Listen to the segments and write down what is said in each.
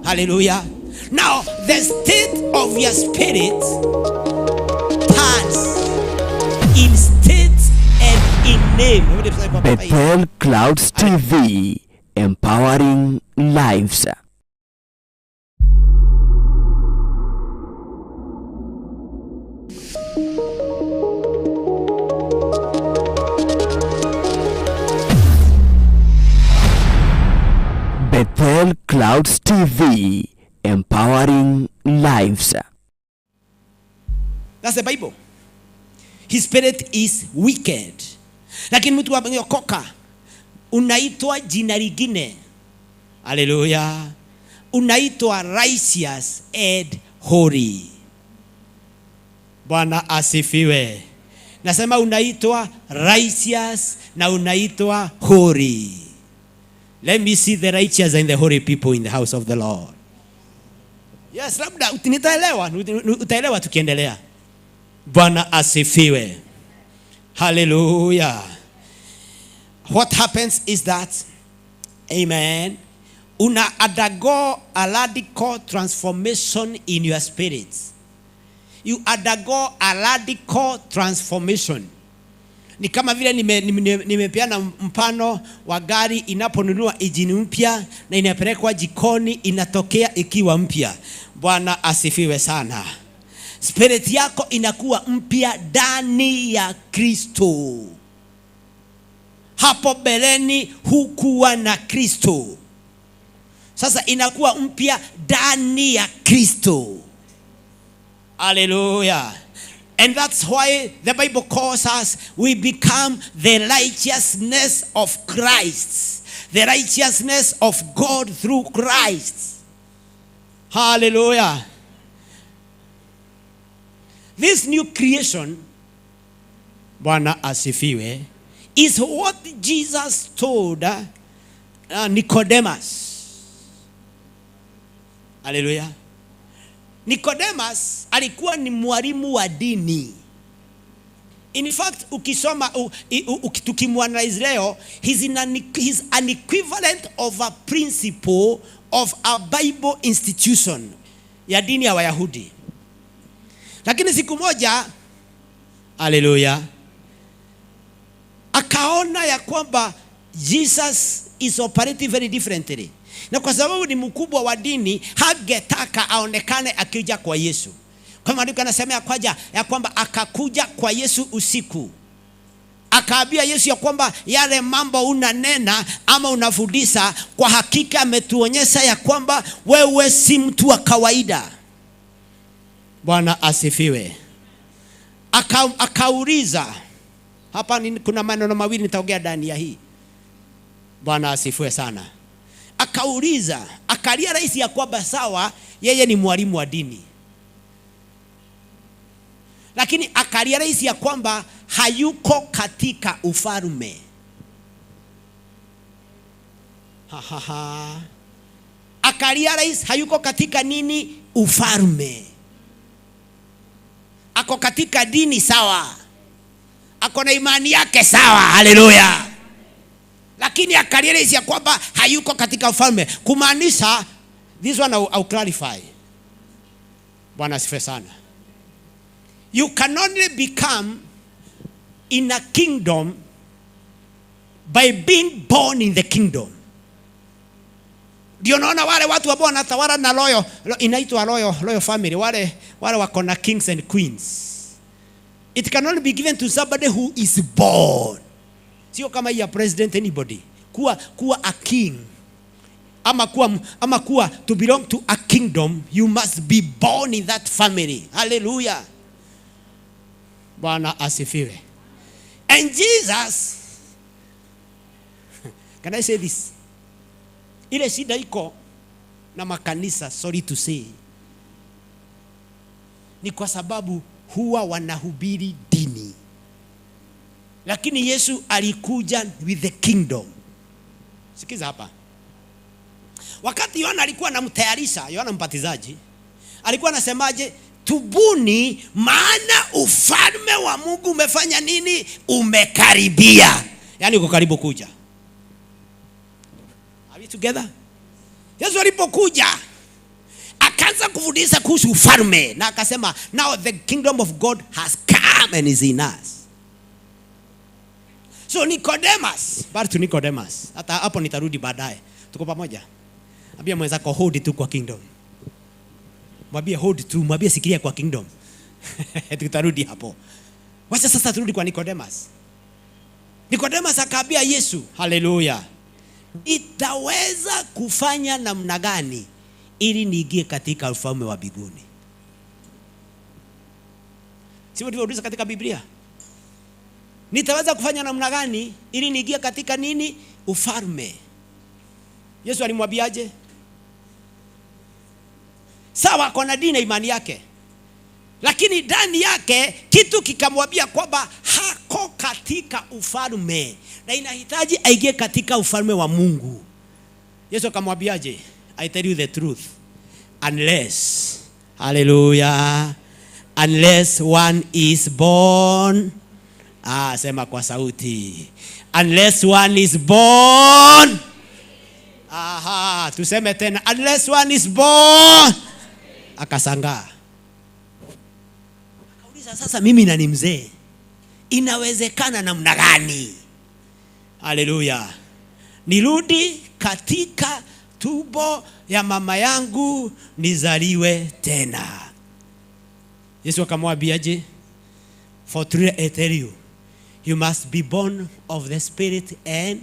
Hallelujah. Now, the state of your spirit turns in state and in name. Bethel Clouds TV, empowering lives. Bethel Clouds TV, empowering lives. That's the Bible. His spirit is wicked. Lakini mtu ameokoka unaitwa jina lingine. Haleluya. Unaitwa righteous and holy. Bwana asifiwe. Nasema unaitwa righteous na unaitwa holy. Let me see the righteous and the holy people in the house of the Lord. Yes, labda nitaelewa, utaelewa tukiendelea. Bwana asifiwe. Hallelujah. What happens is that, amen, una undergo a radical transformation in your spirit. You undergo a radical transformation. Ni kama vile nimepeana mfano wa gari inaponunua injini mpya na inapelekwa jikoni, inatokea ikiwa mpya. Bwana asifiwe sana. Spirit yako inakuwa mpya ndani ya Kristo. Hapo mbeleni hukuwa na Kristo, sasa inakuwa mpya ndani ya Kristo. Hallelujah. And that's why the Bible calls us, we become the righteousness of Christ. The righteousness of God through Christ. Hallelujah. This new creation, Bwana asifiwe, is what Jesus told Nicodemus. Hallelujah. Nicodemus alikuwa ni mwalimu wa dini. In fact, ukisoma tukimwanalyze leo, he's an equivalent of a principle of a Bible institution ya dini ya Wayahudi. Lakini siku moja, haleluya, akaona ya kwamba Jesus is operating very differently. Na kwa sababu ni mkubwa wa dini, hangetaka aonekane akija kwa Yesu. Kwa maandiko anasema ya kwamba akakuja kwa Yesu usiku. Akaambia Yesu ya kwamba yale mambo unanena ama unafundisha, kwa hakika ametuonyesha ya kwamba wewe si mtu wa kawaida. Bwana asifiwe. Akauliza, hapa kuna maneno mawili nitaongea ndani ya hii. Bwana asifiwe sana. Akauliza, akalia rais ya kwamba sawa, yeye ni mwalimu wa dini, lakini akalia rais ya kwamba hayuko katika ufalme. Ha, ha, ha. Akalia rais hayuko katika nini? Ufalme. Ako katika dini sawa, ako na imani yake sawa, haleluya, lakini akarealize ya kwamba hayuko katika ufalme. Kumaanisha, this one I'll clarify. Bwana asifiwe sana. You can only become in a kingdom by being born in the kingdom. Ndio naona wale watu ambao wanatawala na royal, inaitwa royal family, wale wako na kings and queens. It can only be given to somebody who is born. Sio kama hii ya president anybody. Kuwa a king ama kuwa to belong to a kingdom, you must be born in that family. Hallelujah. Bwana asifiwe. And Jesus, can I say this? Ile shida iko na makanisa, sorry to say, ni kwa sababu huwa wanahubiri dini. Lakini Yesu alikuja with the kingdom. Sikiza hapa. Wakati Yohana alikuwa anamtayarisha, Yohana Mbatizaji, alikuwa anasemaje? Tubuni, maana ufalme wa Mungu umefanya nini? Umekaribia. Yaani uko karibu kuja. Are we together? Yesu alipokuja Akaanza kufundisha kuhusu ufalme na akasema, now the kingdom of God has come and is in us. So Nicodemus, back to Nicodemus. Hata hapo nitarudi baadaye. Tuko pamoja? Ambia mwenzako hold tu kwa kingdom. Mwambie hold tu, mwambie sikilia kwa kingdom. Tutarudi hapo. Wacha sasa turudi kwa Nicodemus. Nicodemus akaambia Yesu, haleluya, nitaweza kufanya namna gani ili niingie katika ufalme wa mbinguni? Sivyo tulivyouliza katika Biblia? Nitaweza kufanya namna gani ili niingie katika nini? Ufalme. Yesu alimwambiaje? Sawa, kwa na dini na imani yake, lakini ndani yake kitu kikamwambia kwamba hako katika ufalme na inahitaji aingie katika ufalme wa Mungu. Yesu akamwambiaje? I tell you the truth, unless, hallelujah, unless one is born, sema kwa sauti, unless one is born. Aha, tuseme tena, unless one is born. Akasangaa, akauliza, sasa mimi na ni mzee, inawezekana namna gani? Haleluya, nirudi katika tumbo ya mama yangu nizaliwe tena. Yesu akamwambiaje? For truly I tell you, you must be born of the Spirit and.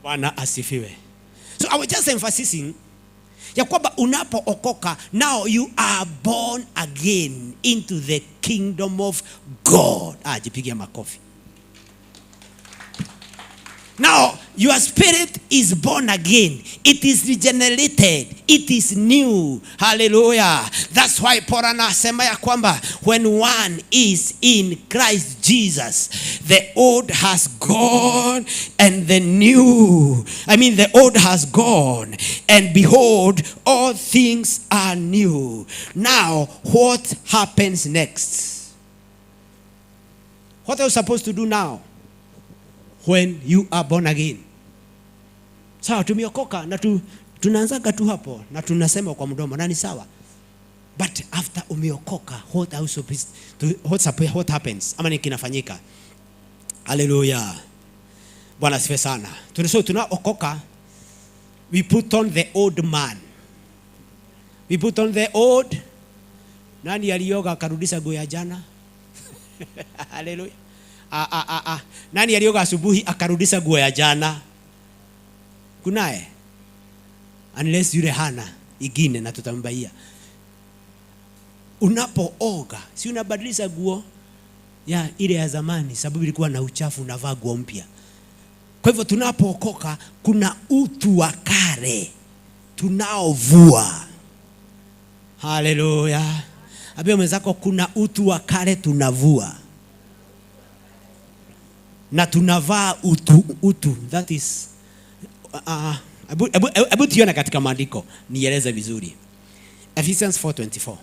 Bwana asifiwe. So I was just emphasizing ya kwamba unapookoka, now you are born again into the kingdom of God. Jipigia makofi. Now your spirit is born again. It is regenerated. It is new. Hallelujah. That's why Paul anasema ya kwamba when one is in Christ Jesus, the old has gone and the new. I mean, the old has gone, and behold, all things are new. Now, what happens next? What are you supposed to do now? When you are born again. Sawa, tumeokoka na tunaanzaga tu hapo na tunasema kwa mdomo na ni sawa. But after umeokoka, what are you supposed to, what happens? Ama ni kinafanyika? Hallelujah. Bwana asifiwe sana. So tunaokoka, we put on the old man. We put on the old. Nani alioga akarudisha nguo ya jana? Hallelujah. Nani alioga asubuhi akarudisha nguo ya jana? Kunaye? Unless yule hana ingine na tutambaia. Unapooga, si unabadilisha nguo ya ile ya zamani sababu ilikuwa na uchafu, unavaa nguo mpya. Kwa hivyo tunapookoka kuna utu wa kale tunaovua. Haleluya. Ambia mwenzako kuna utu wa kale tunavua. Na tunavaa utu. That is, hebu tuone katika maandiko nieleze vizuri. Ephesians 4:24.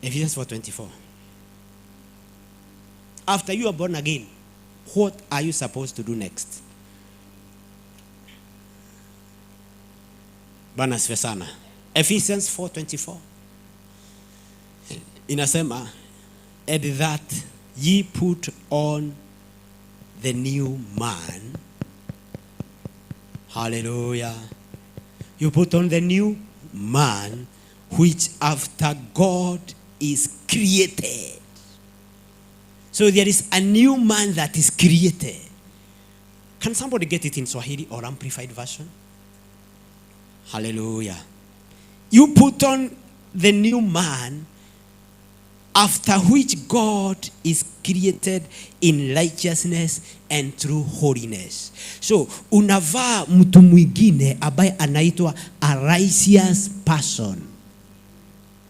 Ephesians 4:24. After you are born again, what are you supposed to do next? Bwana asifiwe sana. Ephesians 4:24 inasema, and that ye put on the new man. Hallelujah. You put on the new man, which after God is created. So there is a new man that is created. Can somebody get it in Swahili or Amplified Version? Hallelujah. You put on the new man, after which God is created in righteousness and true holiness. So, unavaa mtu mwingine ambaye anaitwa a righteous person.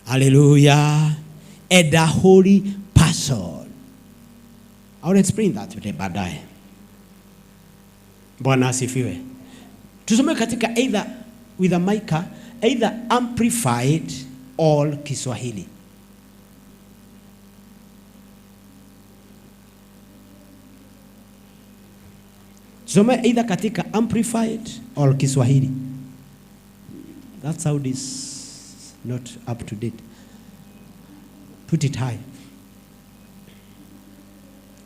Hallelujah. And a holy person. I will explain that today baadaye. Bwana asifiwe. Tusome katika either with a mic, either Amplified or Kiswahili. Tusome either katika Amplified or Kiswahili. That sound is not up to date. Put it high.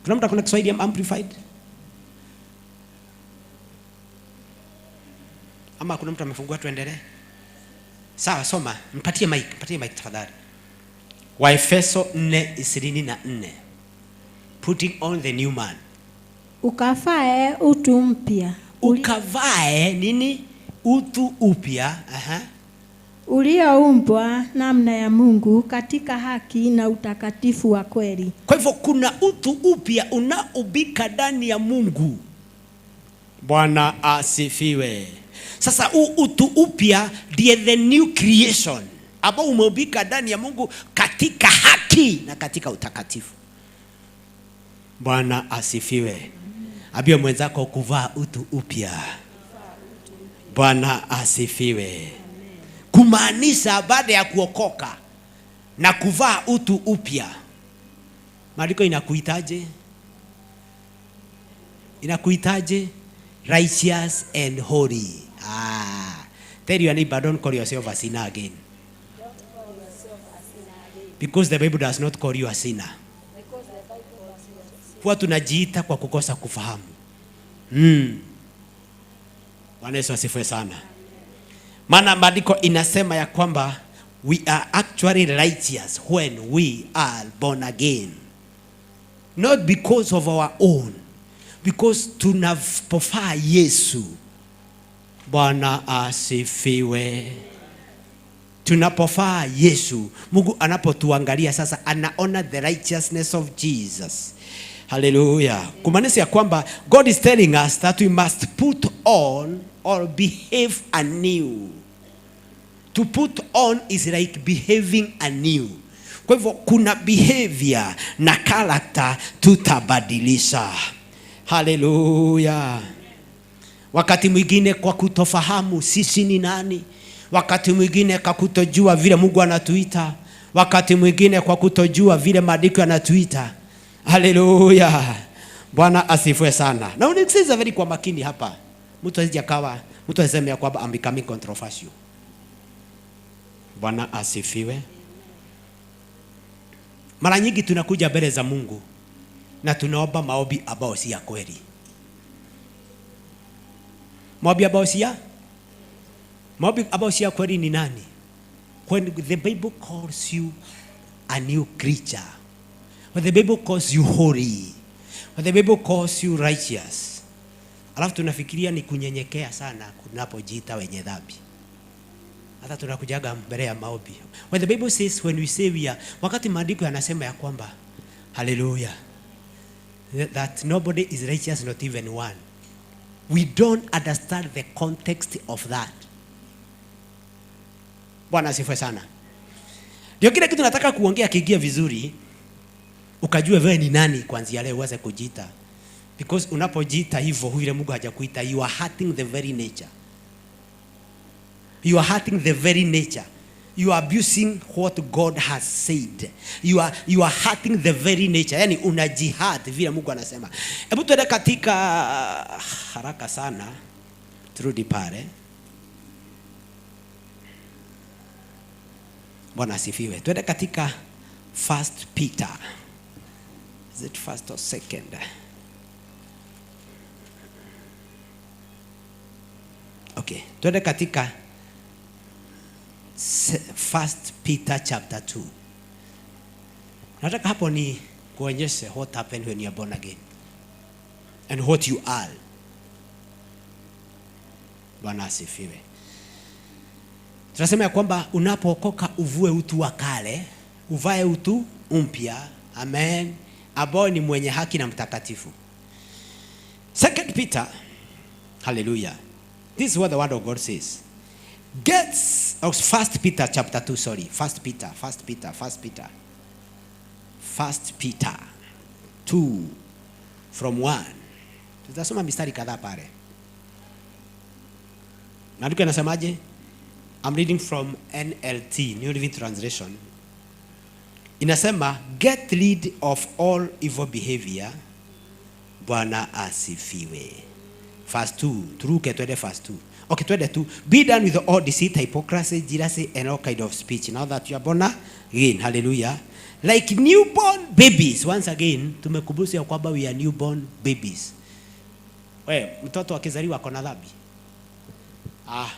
Kuna mtu akona Kiswahili Amplified? Ama kuna mtu amefungua tuendelee? Sawa, soma. Mpatie mic tafadhali. Waefeso 4:24. Putting on the new man. Ukavae utu mpya. Ukavae nini? Utu upya. Aha. Ulioumbwa namna ya Mungu katika haki na utakatifu wa kweli. Kwa hivyo kuna utu upya unaobika ndani ya Mungu. Bwana asifiwe. Sasa huu utu upya ndiye the new creation ambao umeubika ndani ya Mungu katika haki na katika utakatifu. Bwana asifiwe. Ambia mwenzako kuvaa utu upya. Bwana asifiwe. Kumaanisha baada ya kuokoka na kuvaa utu upya, maandiko inakuitaje? Inakuitaje? Righteous and holy. Tell your neighbor, don't call yourself a sinner again. Because the Bible does not call you a sinner. Huwa tunajiita kwa kukosa kufahamu. Bwana Yesu asifiwe sana. Maana maandiko inasema ya kwamba we are actually righteous when we are born again. Not because of our own. Because tunapofaa Yesu. Bwana asifiwe. Tunapofaa Yesu, Mungu anapotuangalia sasa anaona the righteousness of Jesus. Hallelujah. Kumaanisha ya kwamba God is telling us that we must put on or behave anew. To put on is like behaving anew. Kwa hivyo kuna behavior na character tutabadilisha. Hallelujah. Wakati mwingine kwa kutofahamu sisi ni nani, wakati mwingine kwa kutojua vile Mungu anatuita, wakati mwingine kwa kutojua vile maandiko yanatuita. Hallelujah. Bwana asifiwe sana. Na unisikize very kwa makini hapa. Mtu asije akawa, mtu aseme ya kwamba I'm becoming controversial. Bwana asifiwe. Mara nyingi tunakuja mbele za Mungu na tunaomba maombi ambayo si ya kweli. Maombi ambayo si ya? Maombi ambayo si ya kweli ni nani? When the Bible calls you a new creature, when the Bible calls you holy, when the Bible calls you righteous, alafu tunafikiria ni kunyenyekea sana kunapojiita wenye dhambi. Hata tunakujaga mbele ya maombi. When the Bible says, when we say we are, wakati maandiko yanasema ya kwamba, hallelujah, that nobody is righteous, not even one. We don't understand the context of that. Bwana asifiwe sana. Ndio kile kitu nataka kuongea kiingie vizuri, ukajue wewe ni nani kuanzia leo uanze kujiita. Because unapojiita hivyo vile Mungu hajakuita, you are hurting the very nature. You are hurting the very nature. You are abusing what God has said. You are hurting the very nature. Yani unajihad vile Mungu anasema. Hebu tuende katika haraka sana. Turudi pale. Bwana asifiwe. Tuende katika 1 Peter. Is it first or second? Okay. Tuende katika 1 Peter chapter 2. Nataka hapo ni kuonyeshe what happened when you are born again and what you are. Bwana asifiwe. Tunasema ya kwamba unapookoka uvue utu wa kale, uvae utu mpya. Amen. Ambao ni mwenye haki na mtakatifu. 2 Peter, hallelujah. This is what the word of God says. Gets, oh, 1 Peter chapter 2, sorry. 1 Peter, 1 Peter, 1 Peter. 1 Peter 2 from 1. Tutasoma mistari kadhaa pale. Maandiko yanasemaje? I'm reading from NLT, New Living Translation. Inasema, get rid of all evil behavior. Bwana asifiwe. Verse 2. Turuke twende verse 2. Okay, twende tu. Be done with all deceit, hypocrisy, jealousy, and all kind of speech. Now that you are born again, hallelujah. Like newborn babies. Once again, tumekumbusha ya kwamba we are newborn babies. We, mtoto akizaliwa ako na dhambi? Ah.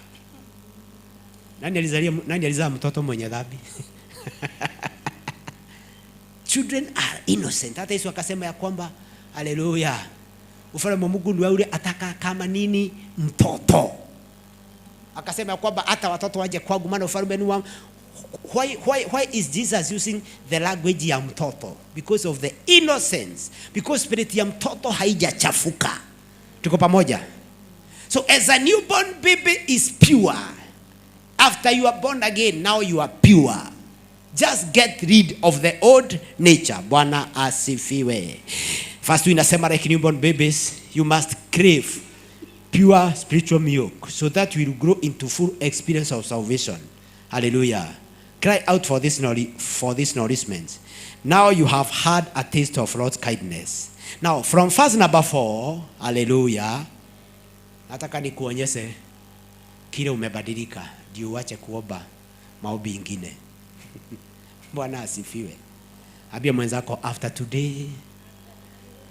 Nani alizaa mtoto mwenye dhambi? Children are innocent. Hata Yesu akasema ya kwamba, haleluya, ufalme wa Mungu ni wa yule ataka kama nini? Mtoto. Akasema ya kwamba hata watoto waje kwangu, maana ufalme ni wa. Why is Jesus using the language ya mtoto? Because of the innocence. Because spirit ya mtoto haijachafuka. Tuko pamoja? So as a newborn baby is pure, after you are born again, now you are pure. Just get rid of the old nature. Bwana asifiwe. Verse 2 inasema, like newborn babies, you must crave pure spiritual milk so that you will grow into full experience of salvation. Hallelujah. Cry out for this nourishment. Now you have had a taste of Lord's kindness. Now from verse number 4, hallelujah. Nataka nikuonyeshe kile umebadilika ndio uache kuomba maombi ingine. Bwana asifiwe. Ambia mwenzako, after today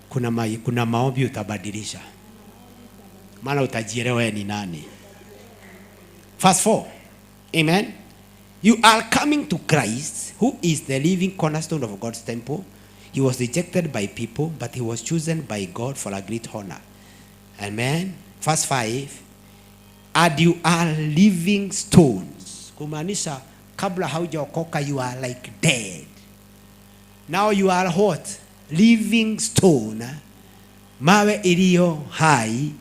kuna maombi utabadilisha. Maana utajielewa wewe ni nani. Verse 4. Amen. You are coming to Christ, who is the living cornerstone of God's temple. He was rejected by people, but he was chosen by God for a great honor. Amen. Verse 5. And you are living stones. Kumaanisha kabla haujaokoka you are like dead. Now you are what? Living stone. Mawe iliyo hai.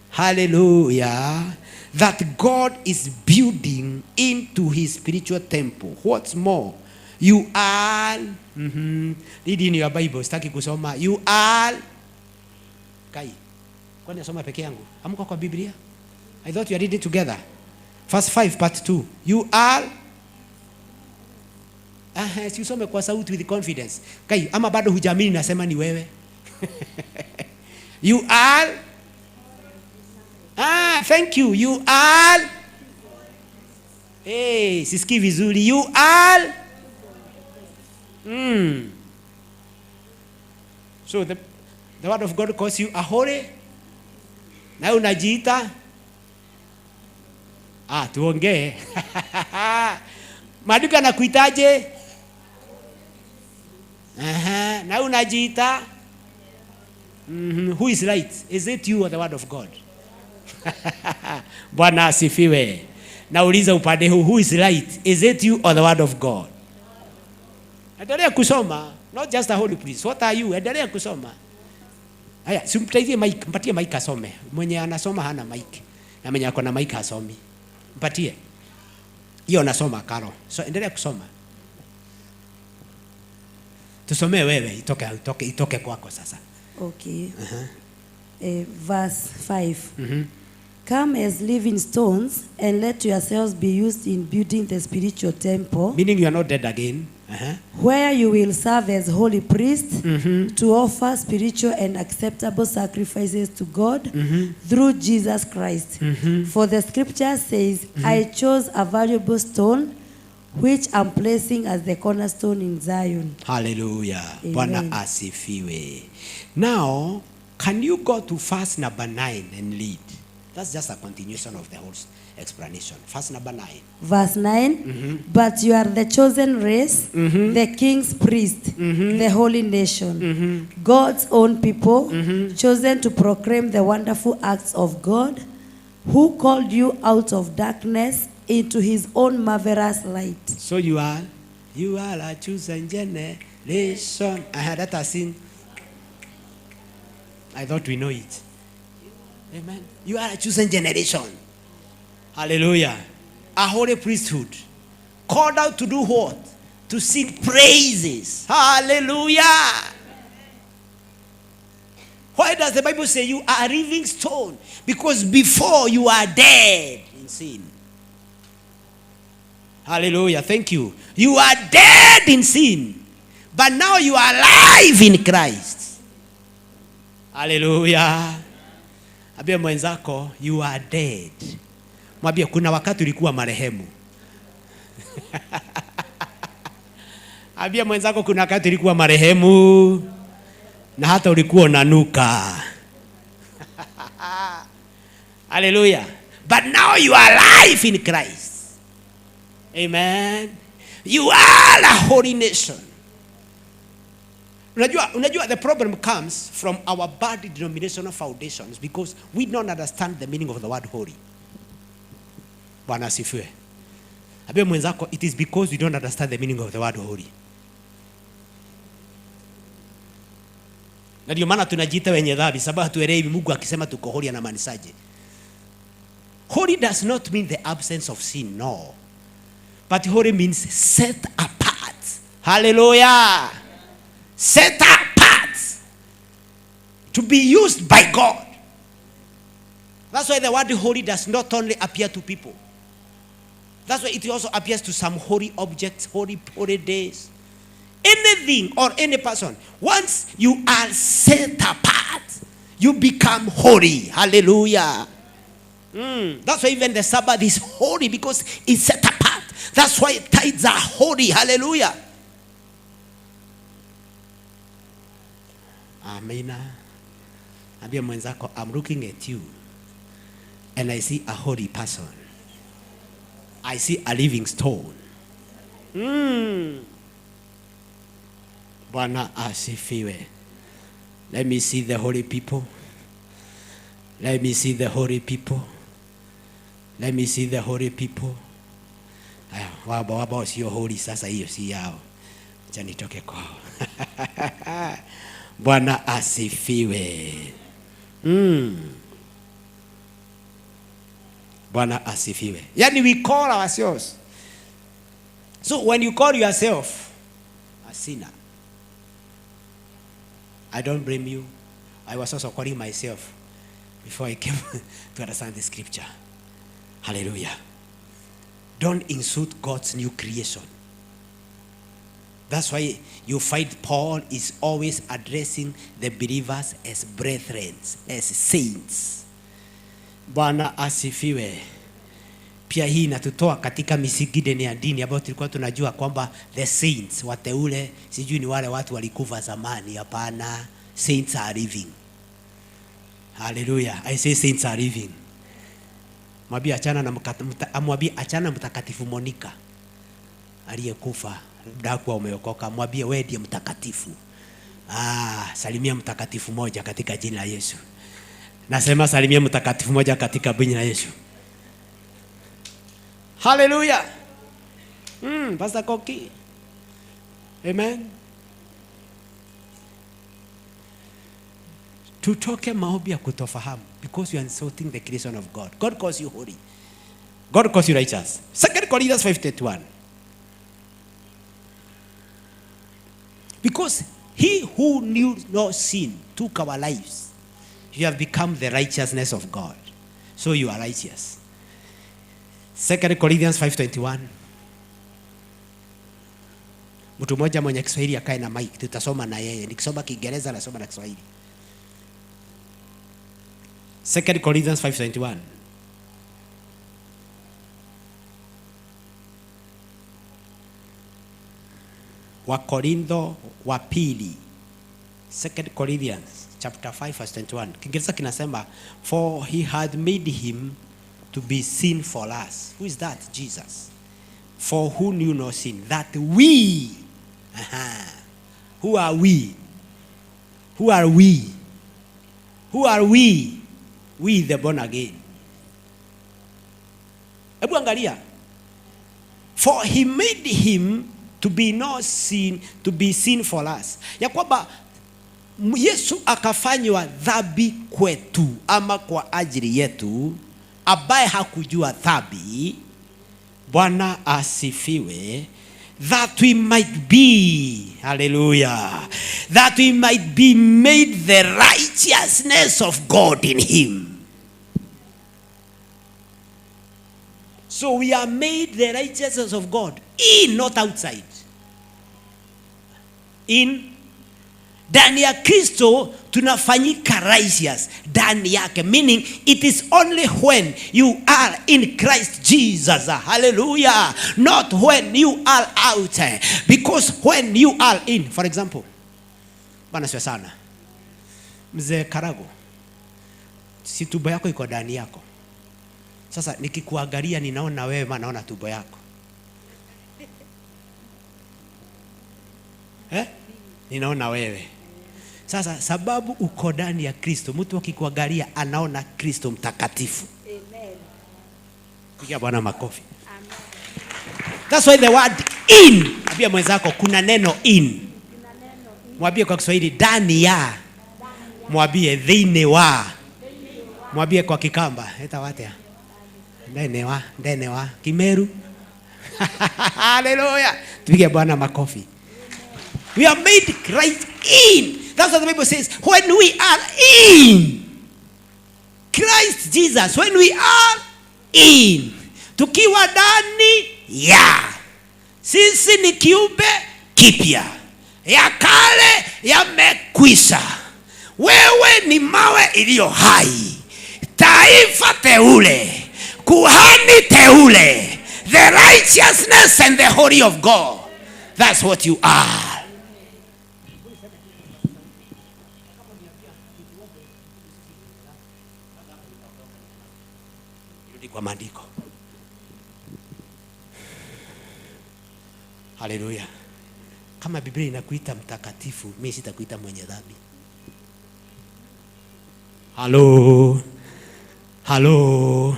Hallelujah. That God is building into his spiritual temple. What's more, you are, read in your Bible, sitaki kusoma. You are, Kai, kwani nasoma peke yangu? Hamko kwa Biblia? I thought you are reading together. Verse 5, part 2. You are, si usome kwa sauti with confidence. Kai, ama bado hujaamini nasema ni wewe. You are, thank you. You are, hey, sisikii vizuri. You are, So the word of God calls you a holy. Na unajiita? Ah, tuongee. Maandiko yanakuitaje? Aha, na unajiita? Who is right? Is it you or the word of God? Bwana asifiwe. Nauliza upande huu, who is right? Is it you or the word of God? Endelea kusoma, not just a holy priest. What are you? Endelea kusoma. Haya, simpatie mic, mpatie mic asome. Mwenye anasoma hana mic. Na mwenye ako na mic hasomi. Mpatie. Hiyo anasoma Karo. So endelea kusoma. Tusomee wewe, itoke itoke itoke kwako sasa. Okay. Verse 5. Come as living stones and let yourselves be used in building the spiritual temple, Meaning you are not dead again. Where you will serve as holy priests to offer spiritual and acceptable sacrifices to God through Jesus Christ. For the scripture says, "I chose a valuable stone which I'm placing as the cornerstone in Zion." Hallelujah. Amen. Bwana asifiwe. Now, can you go to verse number 9 and read? That's just a continuation of the whole explanation. Verse number 9. Verse 9. But you are the chosen race, the king's priest, the holy nation, God's own people, chosen to proclaim the wonderful acts of God, who called you out of darkness into his own marvelous light. So you are a chosen generation. I had that sing. I thought we know it. Amen. You are a chosen generation. Hallelujah. A holy priesthood. Called out to do what? To sing praises. Hallelujah. Why does the Bible say you are a living stone? Because before you are dead in sin. Hallelujah. Thank you. You are dead in sin. But now you are alive in Christ. Hallelujah. Ambia mwenzako you are dead. Mwambie kuna wakati ulikuwa marehemu. Ambia mwenzako kuna wakati ulikuwa marehemu na hata ulikuwa unanuka. Hallelujah. But now you are alive in Christ. Amen. You are a holy nation. Unajua the problem comes from our bad denominational foundations because we don't understand the meaning of the word holy. Bwana asifiwe. Ambia mwenzako it is because we don't understand the meaning of the word holy. Na ndio maana tunajiita wenye dhambi, sababu hatuelewi Mungu akisema tuko holy anamaanishaje. Holy does not mean the absence of sin, no. But holy means set apart. Hallelujah. Set apart to be used by God. That's why the word holy does not only appear to people. That's why it also appears to some holy objects, holy days. Anything or any person. Once you are set apart, you become holy. Hallelujah. That's why even the Sabbath is holy, because it's set apart. That's why tithes are holy. Hallelujah. Amina. Ambia mwenzako, I'm looking at you and I see a holy person. I see a living stone. Bwana asifiwe. Let me see the holy people. Let me see the holy people. Let me see the holy people. Aya, waba sio holy sasa, hiyo si yao. Acha nitoke kwao. Bwana asifiwe. Bwana asifiwe. Yani we call ourselves. So when you call yourself a sinner, I don't blame you. I was also calling myself before I came to understand the scripture. Hallelujah. Don't insult God's new creation. That's why you find Paul is always addressing the believers as brethren, as saints. Bwana asifiwe. Pia hii inatutoa katika misingi ya dini ambayo tulikuwa tunajua kwamba the saints, wateule, sijui ni wale watu walikufa zamani. Hapana, saints are living. Hallelujah. I say saints are living. Mwambie achana na mwambie achana mtakatifu Monica aliyekufa labda hakuwa umeokoka. Mwambie wewe ndiye mtakatifu. Salimia mtakatifu moja katika jina la Yesu. Nasema salimia mtakatifu moja katika jina la Yesu. Hallelujah. Pastor Koki. Amen. Tutoke maombi ya kutofahamu, because you are insulting the creation of God. God calls you holy. God calls you righteous. 2 Corinthians 5:31. Because he who knew no sin took our lives. You have become the righteousness of God. So you are righteous. 2 Corinthians 5:21. Mtu mmoja mwenye Kiswahili akae na mic, tutasoma na yeye. Nikisoma Kiingereza nasoma na Kiswahili. 2 Corinthians 5:21. Wakorintho wa pili. 2 Corinthians chapter 5 verse 21. Kiingereza kinasema, for he had made him to be sin for us. Who is that? Jesus. For who knew no sin, that we, who are we? Who are we? Who are we? We the born again. Ebu angalia. For he made him to be no sin, to be sin for us. Ya kwamba Yesu akafanywa dhambi kwetu ama kwa ajili yetu, ambaye hakujua dhambi. Bwana asifiwe. That we might be, hallelujah, that we might be made the righteousness of God in him. So we are made the righteousness of God in, not outside. In. Ndani ya Kristo tunafanyika righteous ndani yake, meaning it is only when you are in Christ Jesus. Hallelujah. Not when you are out, because when you are in, for example, bwana sio sana, mzee Karago, si tumbo yako iko ndani yako? Sasa nikikuangalia ninaona wewe, maana naona tumbo yako, eh? Ninaona wewe. Sasa sababu uko ndani ya Kristo, mtu akikuangalia anaona Kristo mtakatifu. Amen. Piga Bwana makofi. That's why the word in. Ambia mwenzako kuna neno in. Mwambie kwa Kiswahili ndani ya. Mwambie thĩinĩ wa. Mwambie kwa Kikamba eta watia. Ndene wa, ndene wa Kimeru. Hallelujah. Tupige Bwana makofi. We are made Christ in. That's what the Bible says. When we are in Christ Jesus, when we are in, tukiwa ndani ya, sisi ni kiumbe kipya, ya kale yamekwisha. Wewe ni mawe iliyo hai, taifa teule, kuhani teule, the righteousness and the holy of God. That's what you are. Rudi kwa maandiko. Haleluya. Kama Biblia inakuita mtakatifu, mimi sitakuita mwenye dhambi. Halo. Halo.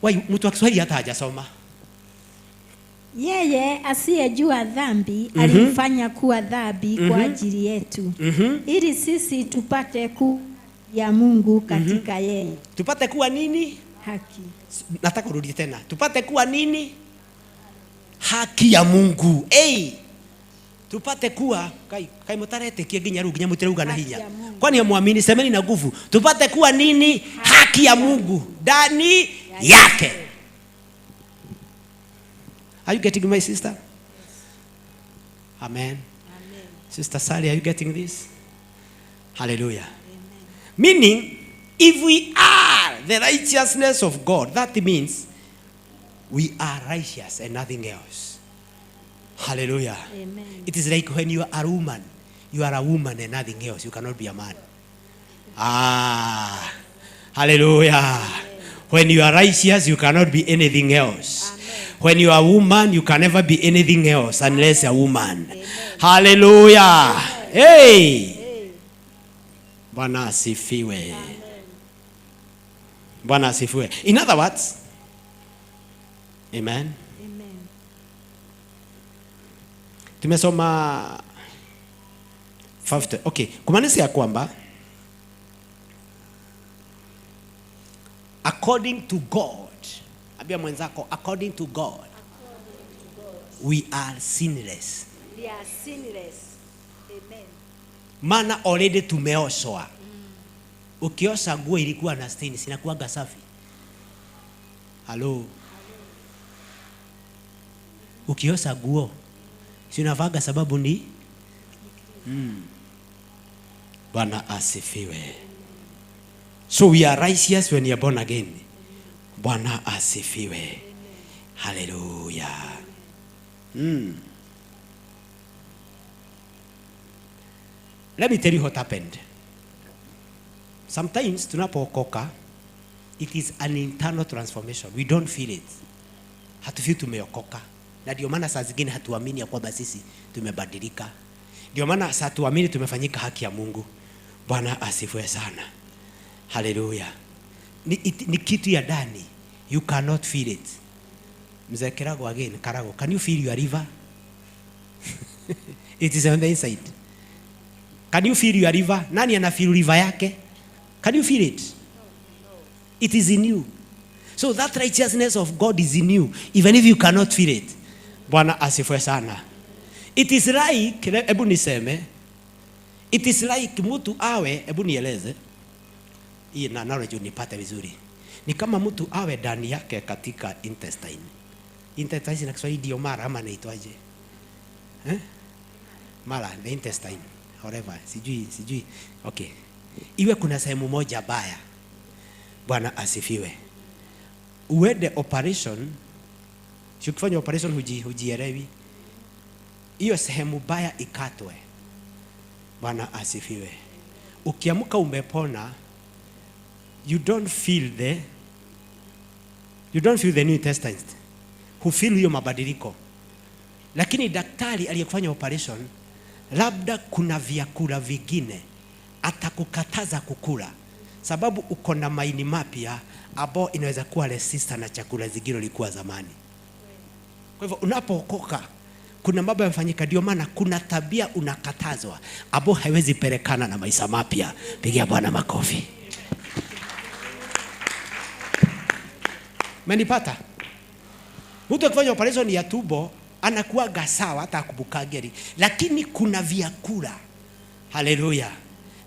Wai, mtu wa Kiswahili hata hajasoma. Yeye asiyejua dhambi alimfanya kuwa dhambi kwa ajili yetu, ili sisi tupate ku ya Mungu katika yeye. Tupate kuwa nini? Haki. Nataka urudie tena. Tupate kuwa nini? Haki ya Mungu. Hey! Tupate kuwa kai kai mutaretekie nginya riu nginya mutirauga na hinya. Kwani muamini, semeni na nguvu. Tupate kuwa nini? Haki ya Mungu ndani yake. Are you getting my sister? Amen. Amen. Sister Sally, are you getting this? Hallelujah. Amen. Meaning, if we are the righteousness of God, that means we are righteous and nothing else. Hallelujah. Amen. It is like when you are a woman, you are a woman and nothing else. You cannot be a man. Ah, hallelujah. Amen. When you are righteous, you cannot be anything else. Amen. When you are a woman, you can never be anything else unless you're a woman. Amen. Hallelujah. Amen. Hey. Hey. Bwana asifiwe. Bwana asifiwe. In other words, amen. Amen. Tumesoma 5. Okay, kumaanisha ya kwamba according to God, ambia mwenzako, according to God, we are sinless. We are sinless. Amen. Maana already tumeoshwa. Ukiosha nguo ilikuwa na stain, sinakuwaga safi. Hello. Ukiosha nguo si unavaga sababu ni Bwana asifiwe. So we are righteous when you are born again. Bwana asifiwe. Hallelujah. Let me tell you what happened. Sometimes tunapookoka, it is an internal transformation. We don't feel it. Hatufeel tumeokoka. Na ndio maana saa zingine hatuamini ya kwamba sisi tumebadilika. Ndio maana saa tuamini tumefanyika haki ya Mungu. Bwana asifiwe sana. Hallelujah. Ni kitu ya ndani. You cannot feel it. Mzee Kirago again, Karago, can you feel your liver? It is on the inside. Can you feel your liver? Nani ana feel liver yake? Can you feel it? It is in you. So that righteousness of God is in you, even if you cannot feel it. Bwana asifiwe sana. It is like, hebu niseme, it is like mtu awe, hebu nieleze, hii na knowledge unipate vizuri. Ni kama mtu awe ndani yake katika intestine. Intestine na Kiswahili ndio mara ama inaitwaje? Eh? Mara, the intestine. whatever, sijui. Okay, iwe kuna sehemu moja baya. Bwana asifiwe. Uende operation, si ukifanya operation hujielewi, hiyo sehemu baya ikatwe. Bwana asifiwe. Ukiamka umepona, you don't feel the new intestines. Hufeel hiyo mabadiliko. Lakini daktari aliyekufanya operation, labda kuna vyakula vingine atakukataza kukula, sababu uko na maini mapya ambao inaweza kuwa resistant na chakula zingine ulikuwa zamani. Kwa hivyo unapookoka kuna mambo yanafanyika, ndio maana kuna tabia unakatazwa ambao haiwezi pelekana na maisha mapya. Pigia Bwana makofi. Menipata? Mtu akifanya operation ya tumbo anakuwa sawa, hata akubukageri, lakini kuna vyakula, haleluya,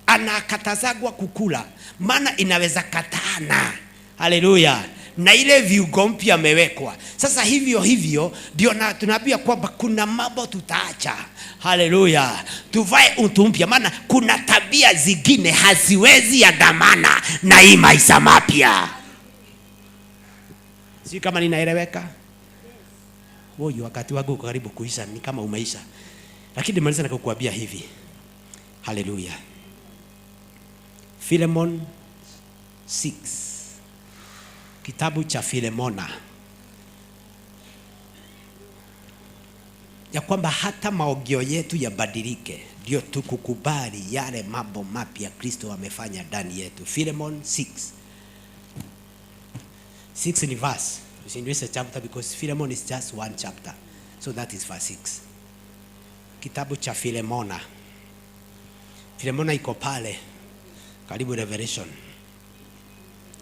anakatazagwa kukula, maana inaweza katana, haleluya, na ile viungo mpya amewekwa. Sasa hivyo hivyo ndio tunaambia kwamba kuna mambo tutaacha, haleluya, tuvae utu mpya, maana kuna tabia zingine haziwezi andamana na hii maisha mapya. Sio kama ninaeleweka? Woyu, wakati wangu uko karibu kuisha, ni kama umeisha. Lakini nimaliza na kukuambia hivi. Haleluya. Philemon 6. Kitabu cha Filemona. Ya kwamba hata maogio yetu yabadilike, ndio tukukubali yale mambo mapya Kristo amefanya ndani yetu. Philemon 6. 6 ni verse. Usiingize chapter because Philemon is just one chapter. So that is verse 6. Kitabu cha Filemona. Filemona iko pale karibu Revelation.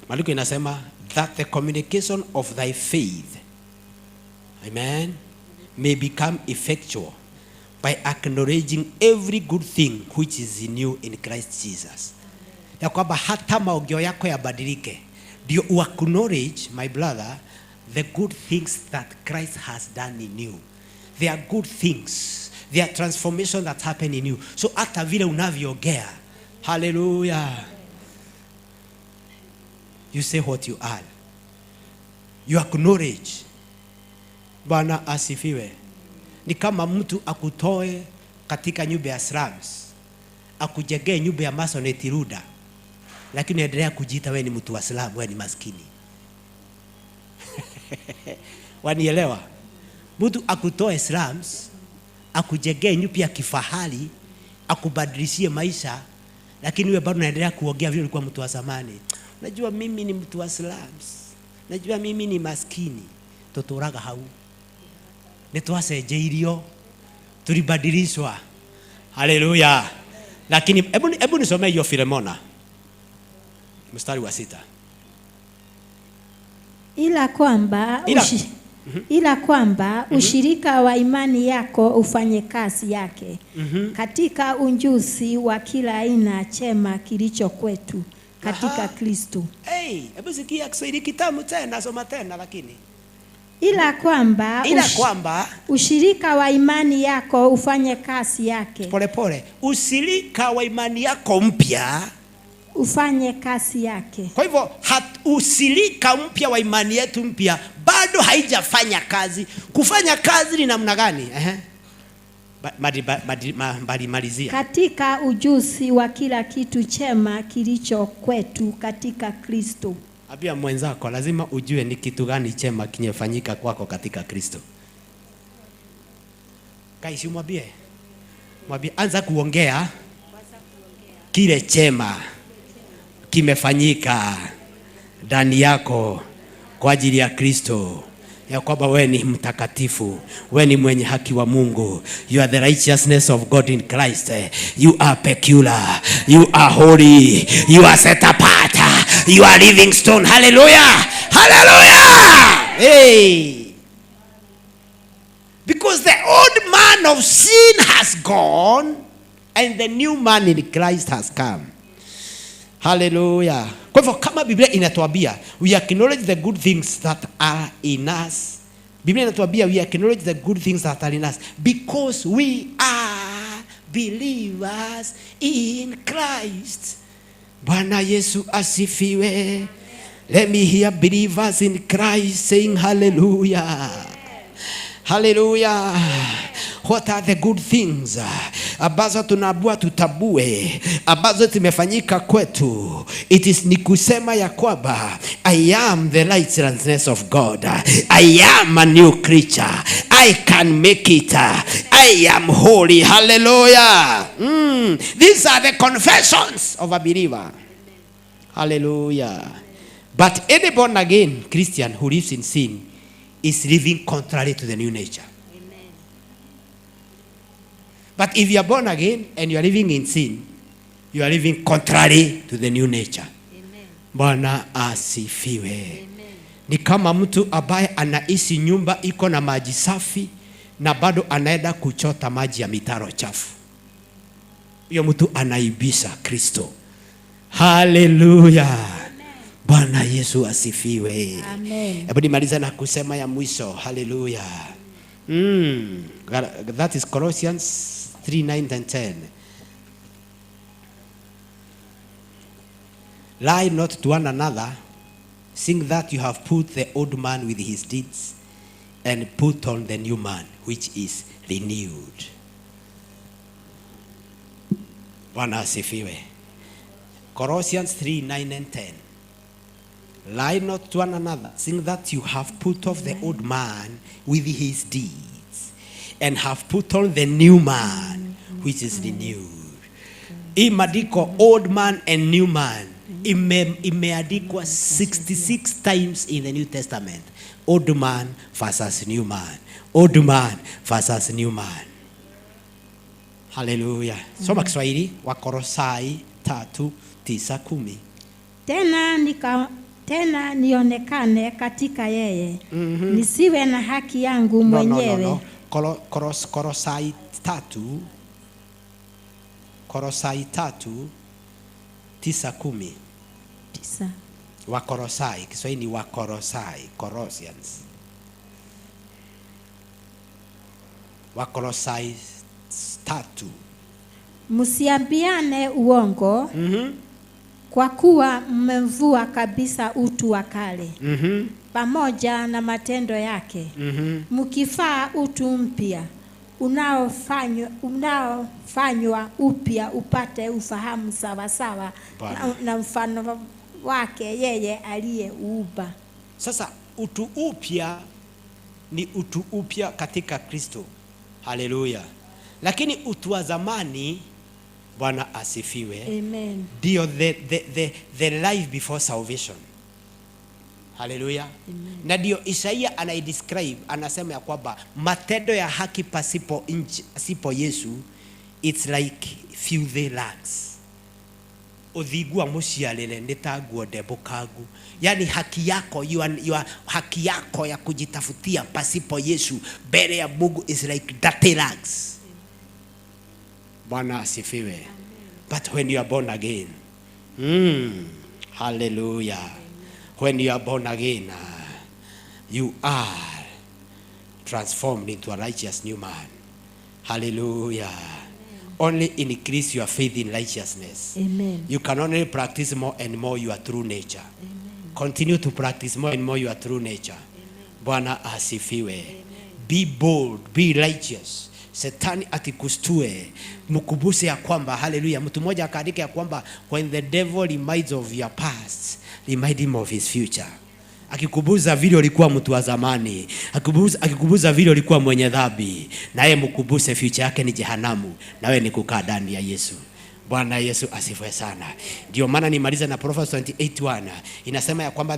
Maandiko inasema that the communication of thy faith, amen, may become effectual by acknowledging every good thing which is in you in Christ Jesus. Ya kwamba hata maogio yako yabadilike, ndio acknowledge, my brother, the good things that Christ has done in you. There are good things. There are transformation that happen in you. So hata vile unavyoongea, hallelujah, you say what you are. You acknowledge. Bwana asifiwe. Ni kama mtu akutoe katika nyumba ya slums, akujengee nyumba ya masoneti ruda, lakini endelea kujiita wewe ni mtu wa slum, wewe ni maskini. Wanielewa? Mtu akutoe slums, akujengee nyumba ya kifahari, akubadilishie maisha, lakini wewe bado unaendelea kuongea vile ulikuwa mtu wa zamani. Najua mimi ni mtu wa slums, najua mimi ni maskini. Tuturaga hau. Nitwacenjeirio, tulibadilishwa. Haleluya. Lakini hebu nisomee hiyo Filemona mstari wa 6. Ila kwamba ushirika wa imani yako ufanye kazi yake katika unjuzi wa kila aina chema kilicho kwetu katika Kristo. Hey, hebu sikia Kiswahili kitamu tena, soma tena lakini. Ila kwamba ushirika wa imani yako ufanye kazi yake. Pole pole. Ushirika wa imani yako mpya ufanye kazi yake. Kwa hivyo ushirika mpya wa imani yetu mpya bado haijafanya kazi. Kufanya kazi ni namna gani? Malizia. Katika ujuzi wa kila kitu chema kilicho kwetu katika Kristo. Ambia mwenzako lazima ujue ni kitu gani chema kinyefanyika kwako katika Kristo. Kaisi mwambie. Mwambie anza kuongea kile chema kimefanyika ndani yako kwa ajili ya Kristo. Ya kwamba wewe ni mtakatifu, wewe ni mwenye haki wa Mungu. You are the righteousness of God in Christ. You are peculiar, you are holy, you are set apart, you are living stone. Hallelujah, hallelujah. Hey, because the old man of sin has gone and the new man in Christ has come. Hallelujah. Kwa hivyo kama Biblia inatuambia we acknowledge the good things that are in us. Biblia inatuambia we acknowledge the good things that are in us because we are Believers in Christ. Bwana Yesu asifiwe. Let me hear believers in Christ saying hallelujah. Hallelujah. What are the good things ambazo tunaambiwa tutambue ambazo zimefanyika kwetu? It is ni kusema ya kwamba I am the righteousness of God. I am a new creature. I can make it. I am holy. Hallelujah. These are the confessions of a believer. Hallelujah. But any born again Christian who lives in sin is living contrary to the new nature. But if you are born again and you are living in sin, you are living contrary to the new nature. Bwana asifiwe. Ni kama mtu ambaye anaishi nyumba iko na maji safi na bado anaenda kuchota maji ya mitaro chafu. Huyo mtu anaibisha Kristo. Haleluya. Bwana Yesu asifiwe. Amen. Hebu nimalize na kusema ya mwisho. Haleluya. That is Colossians 3, 9 and 10. Lie not to one another, seeing that you have put the old man with his deeds and put on the new man, which is renewed. Bwana asifiwe. Colossians 3, 9 and 10. Lie not to one another, seeing that you have put off the old man with his deeds, and have put on the new man, which is renewed. Hii maandiko old man and new man imeandikwa 66 times in the New Testament. Old man versus new man. Old man versus new man. Hallelujah. Soma Kiswahili, Wakolosai 3:9-10. Tena nionekane katika yeye, nisiwe na haki yangu No, no, no, mwenyewe. no. Kolosai 3, Kolosai 3:9-10. 9. Wakolosai, Kiswahili ni Wakolosai, Colossians. Wakolosai 3. Msiambiane uongo, kwa kuwa mmemvua kabisa utu wa kale pamoja na matendo yake, mkifaa utu mpya unaofanywa upya upate ufahamu sawasawa na mfano wake yeye aliyeuumba. Sasa utu upya ni utu upya katika Kristo. Haleluya. Lakini utu wa zamani, Bwana asifiwe. Amen. Ndio the life before salvation. Haleluya. Na ndio Isaia anaidescribe, anasema ya kwamba matendo ya haki pasipo nchi, pasipo Yesu, it's like filthy rags. Uthingu wa muciarĩre nĩ ta nguo ndembũkangu. Yani haki yako, haki yako ya kujitafutia pasipo Yesu mbele ya Mungu is like dirty rags. Bwana asifiwe. But when you are born again, hallelujah. When you are born again, you are transformed into a righteous new man. Hallelujah. Only increase your faith in righteousness. Amen. You can only practice more and more your true nature. Amen. Continue to practice more and more your true nature. Bwana asifiwe. Amen. Be bold, be righteous. Shetani atikustue, mkubuse ya kwamba, hallelujah. Mtu mmoja akaandika ya kwamba when the devil reminds of your past, remind him of his future. Akikubuza vile ulikuwa mtu wa zamani, akikubuza vile ulikuwa mwenye dhambi, naye mkubuse future yake ni jehanamu, nawe ni kukaa ndani ya Yesu. Bwana Yesu asifiwe sana. Ndio maana nimaliza na Proverbs 28:1 inasema ya kwamba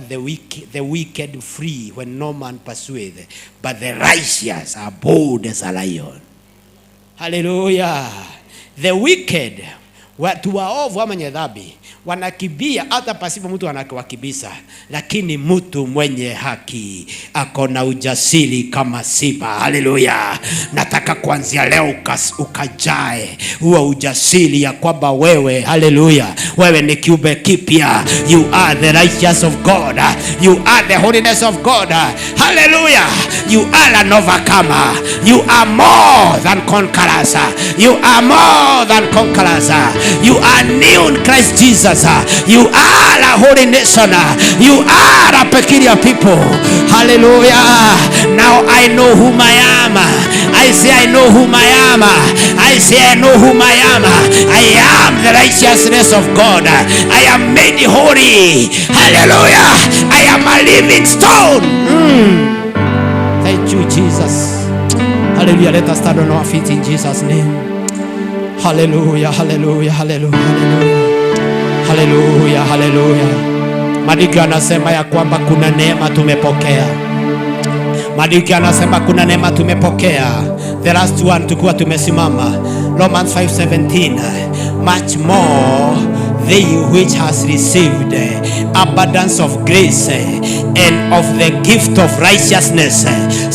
the wicked free when no man pursueth, but the righteous are bold as a lion. Hallelujah. The wicked Watu waovu ama wenye dhambi wanakimbia hata pasipo mtu anawakimbiza, lakini mtu mwenye haki ako na ujasiri kama simba. Haleluya! Nataka kuanzia leo ukajae huo ujasiri ya kwamba wewe, haleluya, wewe ni kiumbe kipya. You are the righteous of God, you are the holiness of God. Haleluya! You are an overcomer, you are more than conquerors, you are more than conquerors. You are new in Christ Jesus. You are a holy nation. You are a peculiar people. Hallelujah. Now I know whom I am. I say I know whom I am. I say I know whom I am. I am the righteousness of God. I am made holy. Hallelujah. I am a living stone. Thank you, Jesus. Hallelujah. Let us stand on our feet in Jesus' name. Hallelujah, hallelujah, hallelujah, hallelujah. Hallelujah, hallelujah. Maandiko yanasema ya kwamba kuna neema tumepokea. Maandiko yanasema kuna neema tumepokea. The last one tukiwa tumesimama. Romans 5:17. Much more they which has received abundance of grace and of the gift of righteousness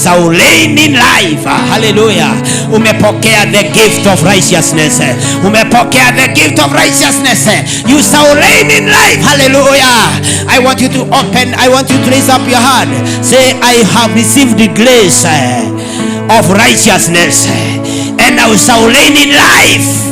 shall reign in life. Hallelujah. Umepokea the gift of righteousness. Umepokea the gift of righteousness. You shall reign in life. Hallelujah. I want you to open, I want you to raise up your hand. Say, I have received the grace of righteousness and I shall reign in life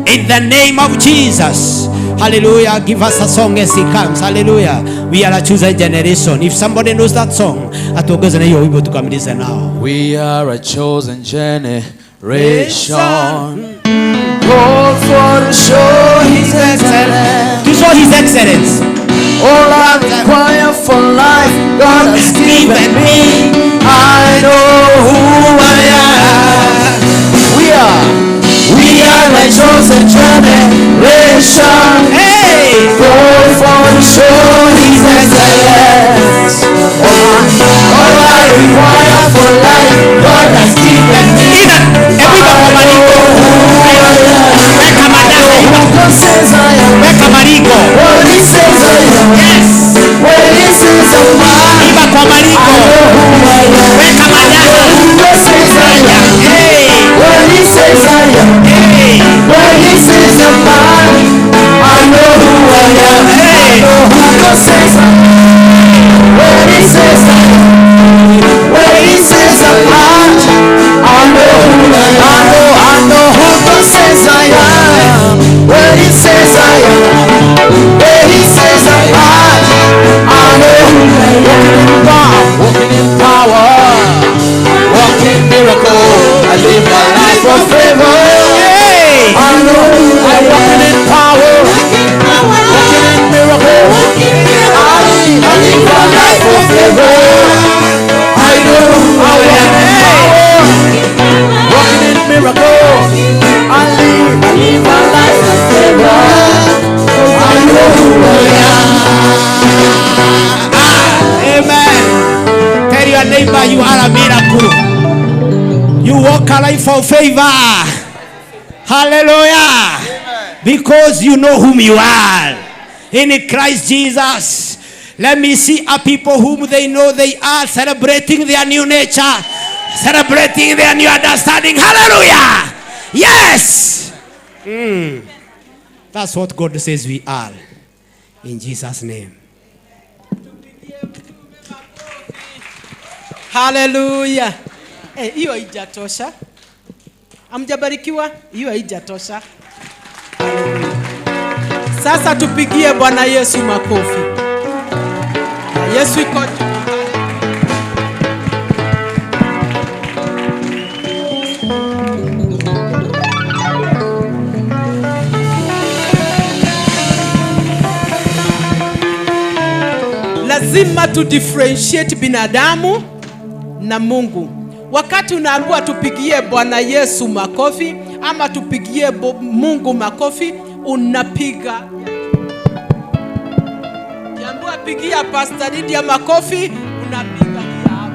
in the name of Jesus. Hallelujah. Give us a song as he comes. Hallelujah. We are a chosen generation. If somebody knows that song, atuongeze na hiyo wimbo tukamalize nao. We are a chosen generation, called for to show His excellence. To show his excellence. All I require for life, God has given me. I know who I am. We are a chosen generation. Hey! Called for to show His excellence. All I require for life, God has given me. Hebu imba kwa maringo. Weka madaha. God says I am. Weka maringo. What He says I am. Yes. When He says I'm mine, Imba kwa I maringo. know who I am. Weka madaha. God says I am. Hey! When He says I am. Hey! When He says I'm mine, I know who I am. I know who God says I am. When He says I am. When He says I'm mine, I know who I am. I know who God says I am. When He says I am. When He says I'm mine, I know who I am. Walking in power, walking in miracle. I live my life of favor. Hey! I know I'm walking in power, walking in miracle. I live my life of favor. I know I'm walking in power, walking in miracle. I live my life of favor. I know who I am. Amen. Tell your neighbor you are a miracle. You walk a life of favor. Hallelujah. Because you know whom you are in Christ Jesus. Let me see a people whom they know they are celebrating their new nature, celebrating their new understanding. Hallelujah. Yes. That's what God says we are. In Jesus' name. Haleluya. Hiyo haijatosha. Hamjabarikiwa? Hiyo haijatosha. Sasa tupigie Bwana Yesu makofi. Na Yesu iko juu. Lazima tu differentiate binadamu na Mungu. Wakati unaambiwa tupigie Bwana Yesu makofi ama tupigie Mungu makofi, unapiga. Ukiambiwa pigia Pastor Lydia makofi, unapiga kia hapa.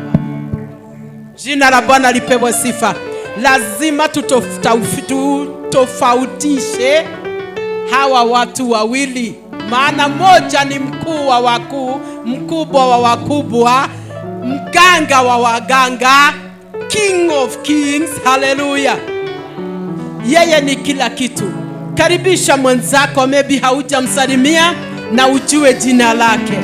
Jina la Bwana lipewe sifa. Lazima tutofautishe Hawa watu wawili, maana moja ni mkuu wa wakuu, mkubwa wa wakubwa, mganga wa waganga, King of Kings. Haleluya! Yeye ni kila kitu. Karibisha mwenzako, maybe haujamsalimia na ujue jina lake.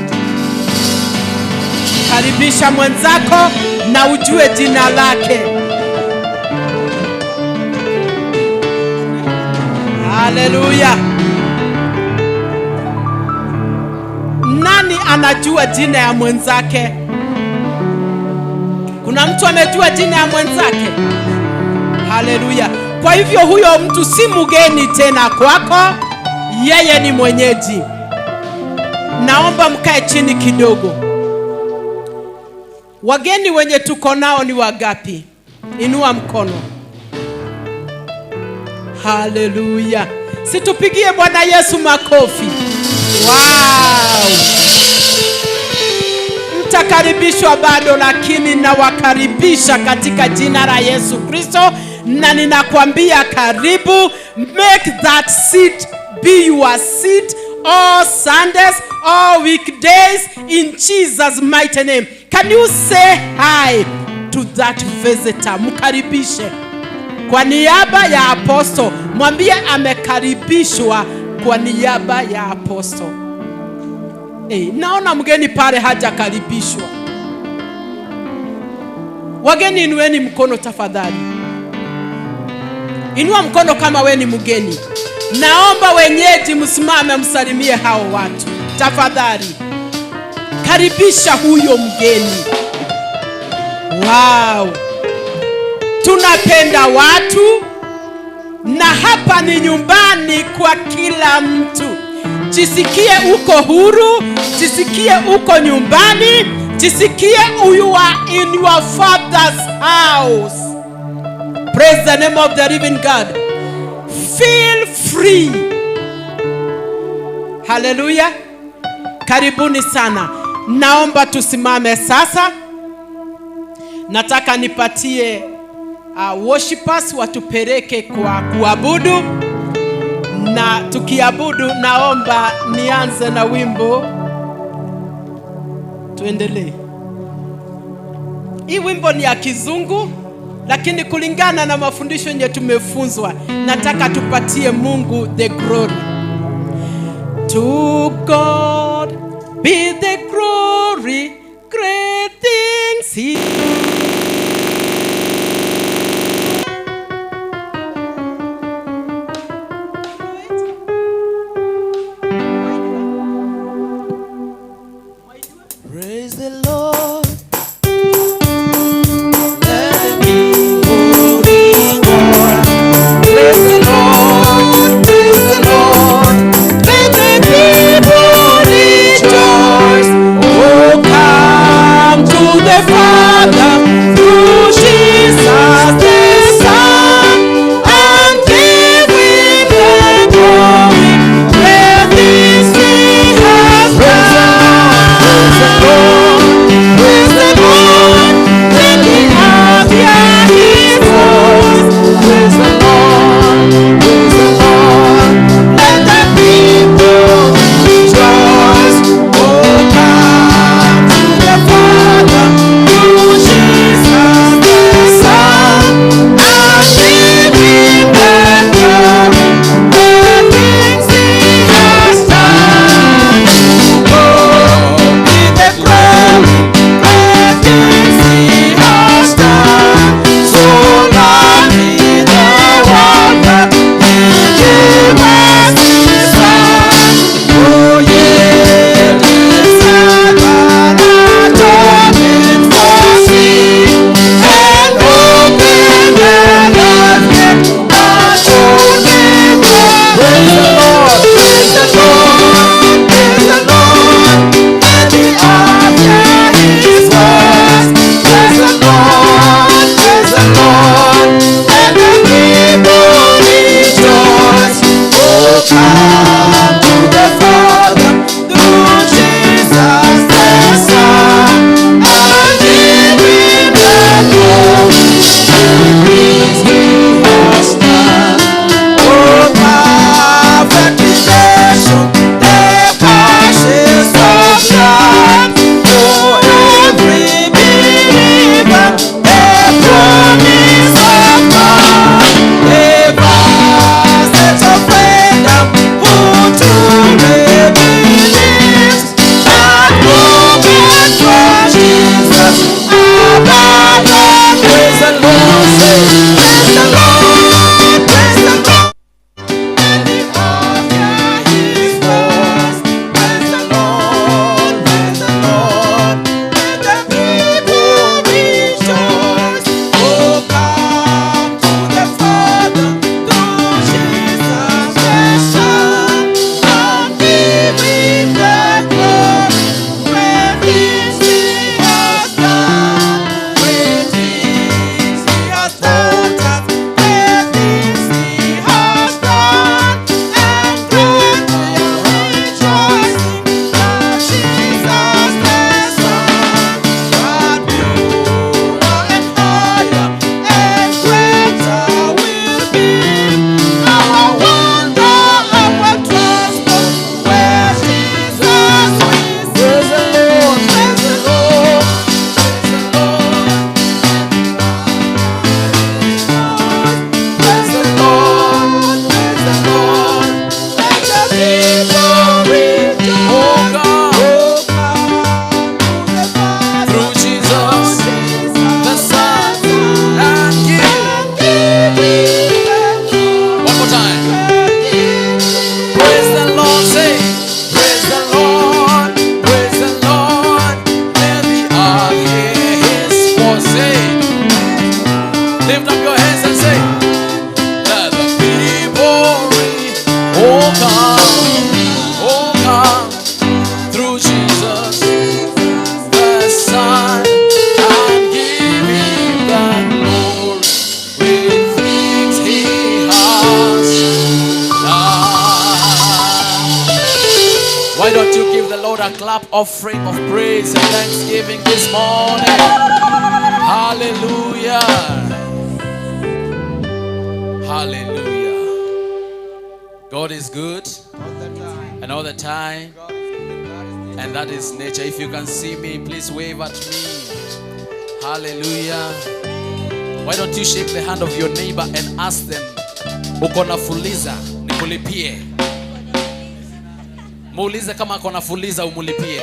Karibisha mwenzako na ujue jina lake. Haleluya! Nani anajua jina ya mwenzake? Kuna mtu amejua jina ya mwenzake? Haleluya! Kwa hivyo huyo mtu si mgeni tena kwako, yeye ni mwenyeji. Naomba mkae chini kidogo. Wageni wenye tuko nao ni wagapi? Inua mkono. Haleluya! Situpigie Bwana Yesu makofi. Wow! Mtakaribishwa bado, lakini nawakaribisha katika jina la Yesu Kristo, na ninakwambia karibu. Make that seat be your seat all Sundays, all weekdays, in Jesus' mighty name. Can you say hi to that visitor? Mkaribishe kwa niaba ya apostle, mwambie amekaribishwa kwa niaba ya apostle. Hey, naona mgeni pale hajakaribishwa. Wageni, inueni mkono tafadhali. Inua mkono kama we ni mgeni. Naomba wenyeji msimame msalimie hao watu tafadhali. Karibisha huyo mgeni. Wow! Tunapenda watu na hapa ni nyumbani kwa kila mtu. Jisikie uko huru, jisikie uko nyumbani, jisikie you are in your father's house. Praise the name of the living God. Feel free. Haleluya. Karibuni sana. Naomba tusimame sasa. Nataka nipatie worshipers watupeleke kwa kuabudu, na tukiabudu naomba nianze na wimbo, tuendelee. Hii wimbo ni ya Kizungu, lakini kulingana na mafundisho yenye tumefunzwa, nataka tupatie Mungu the glory. To God be the glory, great things he Praise the Lord. Let the people rejoice. Praise the Lord. Praise the Lord. Let the people rejoice. Oh, come to the Father through Jesus the Son, and give him the glory. Let this he has done. Praise the Lord. clap offering of praise and thanksgiving this morning. Hallelujah. Hallelujah. God is good and all the time. And that is nature. If you can see me, please wave at me. Hallelujah. Why don't you shake the hand of your neighbor and ask them, uko na fuliza, nikulipie. Muulize kama ako na fuliza umulipie.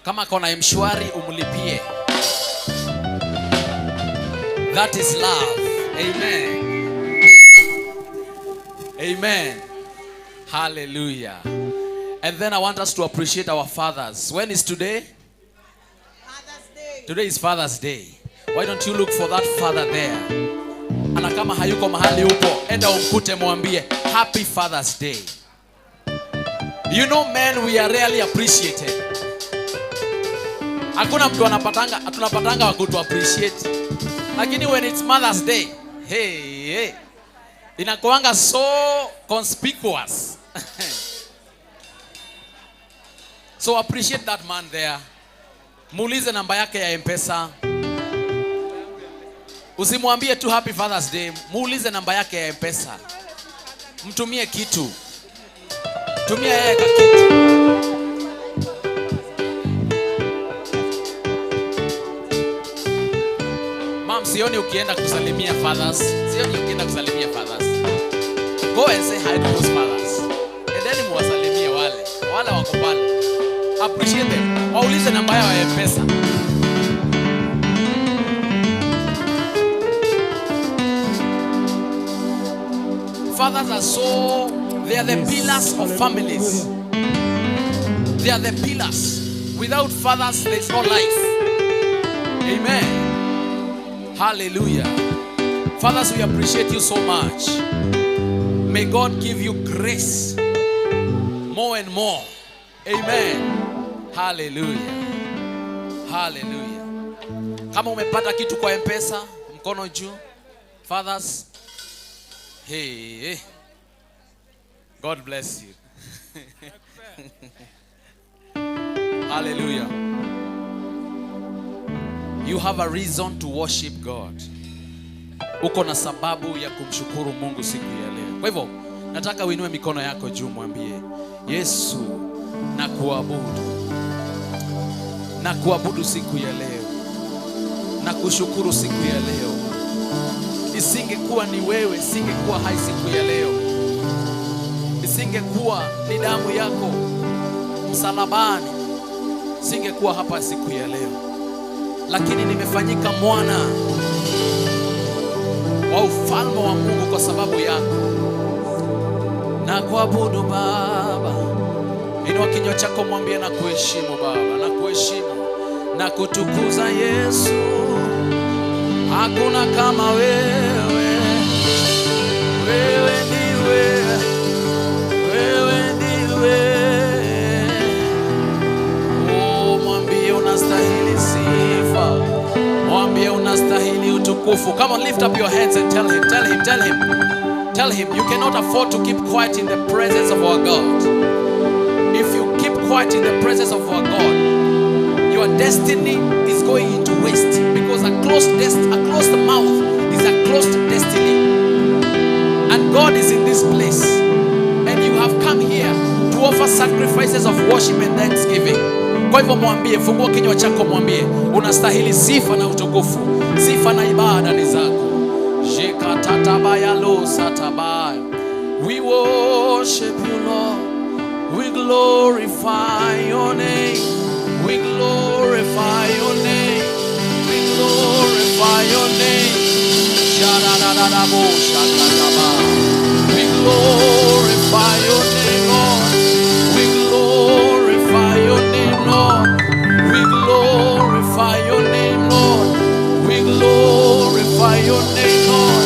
Kama ako na M-Shwari umulipie. That is love. Amen. Amen. Hallelujah. And then I want us to appreciate our fathers. When is today? Father's Day. Today is Father's Day. Why don't you look for that father there? Na kama hayuko mahali upo, enda umkute, mwambie Happy Father's Day. You know, men, we are rarely appreciated. Hakuna mtu anapatanga, tunapatanga wa kutu appreciate. Lakini when it's Mother's Day, hey, hey, inakuanga so conspicuous. So appreciate that man there. Muulize namba yake ya M-Pesa. Usimwambie tu Happy Father's Day, muulize namba yake ya M-Pesa. Mtumie kitu. Tumia yeye ka kitu. Mom, sioni ukienda kusalimia fathers. Sioni ukienda kusalimia fathers. Go and say hi to those fathers. And then muwasalimie wale. Wale wako pale. Appreciate them. Waulize namba yao ya M-Pesa. Fathers are so, they are the pillars of families. They are the pillars. Without fathers, there is no life. Amen. Hallelujah. Fathers, we appreciate you so much. May God give you grace more and more. Amen. Hallelujah. Hallelujah. Kama umepata kitu kwa M-Pesa, mkono juu. Fathers, hey, hey. God bless you. Hallelujah. You have a reason to worship God. Uko na sababu ya kumshukuru Mungu siku ya leo. Kwa hivyo, nataka uinue mikono yako juu, mwambie Yesu, nakuabudu. Nakuabudu siku ya leo. Nakushukuru siku ya leo. Isingekuwa ni wewe, isingekuwa hai siku ya leo. Isingekuwa ni damu yako msalabani, singekuwa hapa siku ya leo. Lakini nimefanyika mwana wa ufalme wa Mungu kwa sababu yako. Nakuabudu Baba. Inua kinywa chako mwambie, nakuheshimu Baba, nakuheshimu, nakutukuza Yesu. Hakuna kama wewe. Wewe ndiwe, wewe ndiwe. Oh, mwambie unastahili sifa. Mwambie unastahili utukufu. Come on, lift up your hands and tell him, tell him, tell him. Tell him you cannot afford to keep quiet in the presence of our God. If you keep quiet in the presence of our God, your destiny is going into waste, because a closed mouth is a closed destiny. And God is in this place, and you have come here to offer sacrifices of worship and thanksgiving. Kwa hivyo mwambie, fungua kinywa chako mwambie, unastahili sifa na utukufu, sifa na ibada ni zako. Jekatatabaya lo satabaya. We worship you, Lord. We glorify your name. We glorify your name. We glorify your name. Sharadadadabo shakataba. We glorify your name, Lord. We glorify your name, Lord. We glorify your name, Lord. We glorify your name, Lord.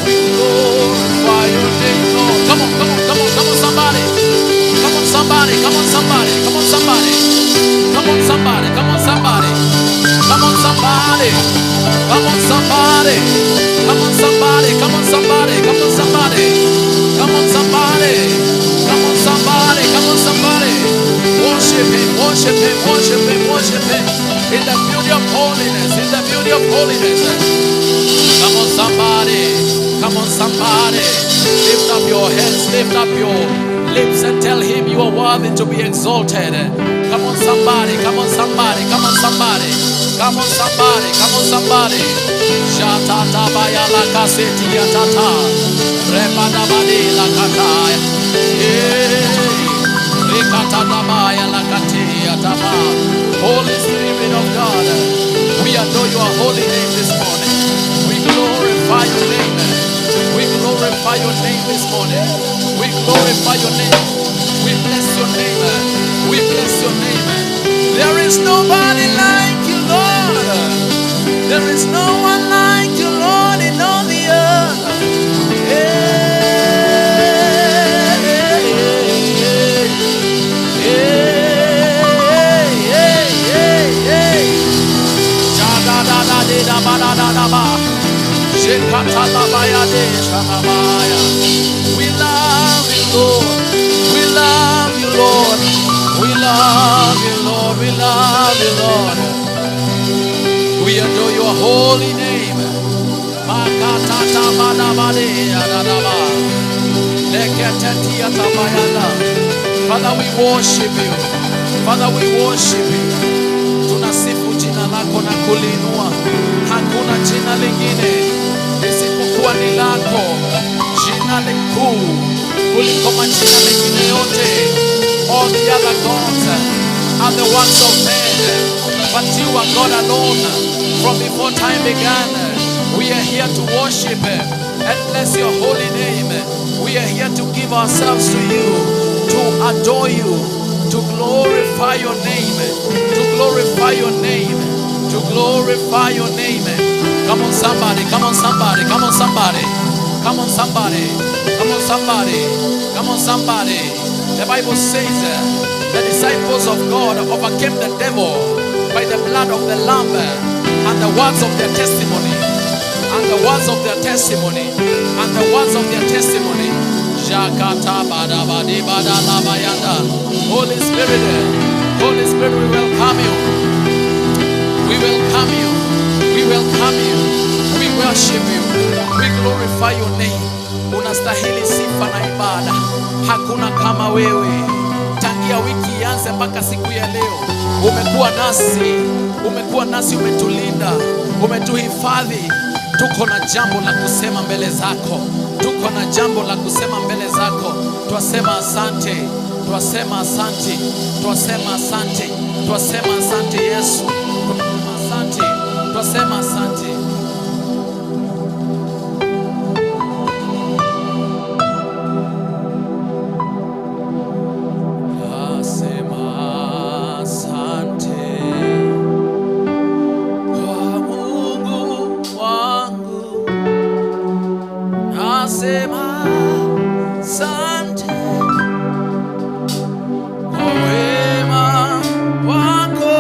We glorify your name, Lord. Come on, come on, come on, come on, somebody. Come on, somebody, come on, somebody, come on, somebody. Come on, somebody, come on, somebody. Come on, somebody. Come on, somebody. Come on, somebody, come on, somebody, come on, somebody. Come on, somebody. Come on, somebody, come on, worship him, worship him, worship him. In the beauty of holiness, in the beauty of holiness. Come on, somebody. Come on, somebody. Lift up your hands, lift up your lips and tell him you are worthy to be exalted. Come on, somebody. Come on, somebody. Come on, somebody. Come on, somebody. Come on, somebody. Shatata baya la kaseti yatata. Repadabadi la kataya. Rikatadabaya la katia taba. Holy Spirit of God, we adore your holy name this morning. We glorify your name. We glorify your name this morning. We glorify your name. We bless your name. We bless your name. There is nobody like you, Lord. There is no one like you, Lord, in all the earth. Hey, hey, hey, hey, hey. Sha-da-da-da-da-da-ba-da-da-da-ba. Shekatalabaya-de-shalabaya. We love you, Lord. We love you, Lord. We love you, Lord. We love you, Lord. We adore your holy name. Makatata-bada-bade-adadaba. Leketetiatabayana. Father, we worship you. Father, we worship you. Tunasifu jina lako na kuliinua. Hakuna jina lingine isipokuwa ni lako, jina likuu kuliko majina mengine yote. All the other gods are the works of men, but you are God alone. From before time began, we are here to worship and bless your holy name. We are here to give ourselves to you, to adore you, to glorify your name, to glorify your name, to glorify your name. Come on, somebody, come on, somebody, come on, somebody, come on, somebody, come on, somebody, come on, somebody. The Bible says the disciples of God overcame the devil by the blood of the Lamb and the words of their testimony, and the words of their testimony, and the words of their testimony. Jakata badabadi badalabayanda. Holy Spirit, Holy Spirit, we welcome you. We welcome you. We welcome you. We worship you. We glorify your name. Unastahili sifa na ibada. Hakuna kama wewe. Tangia wiki ianze mpaka siku ya leo, umekuwa nasi, umekuwa nasi, umetulinda, umetuhifadhi. Tuko na jambo la kusema mbele zako, tuko na jambo la kusema mbele zako. Twasema asante, twasema asante, twasema asante, twasema asante Yesu, twasema asante, twasema asante. Nasema asante kwa Mungu wangu, nasema asante kwa wema wako,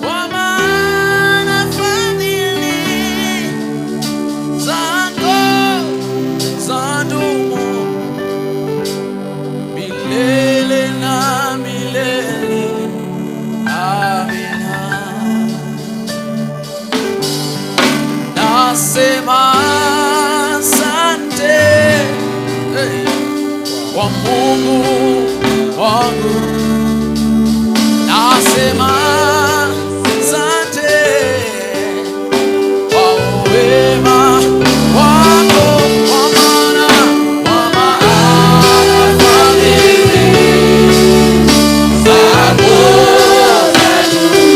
kwa maana fadhili zako zadumu milele na milele. Amina. Nasema asante, hey, kwa Mungu wangu, nasema asante kwa wema wako, kwa maana fadhili zako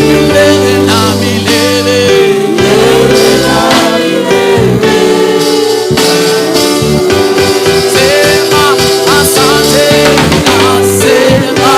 milele na milele. Sema asante, nasema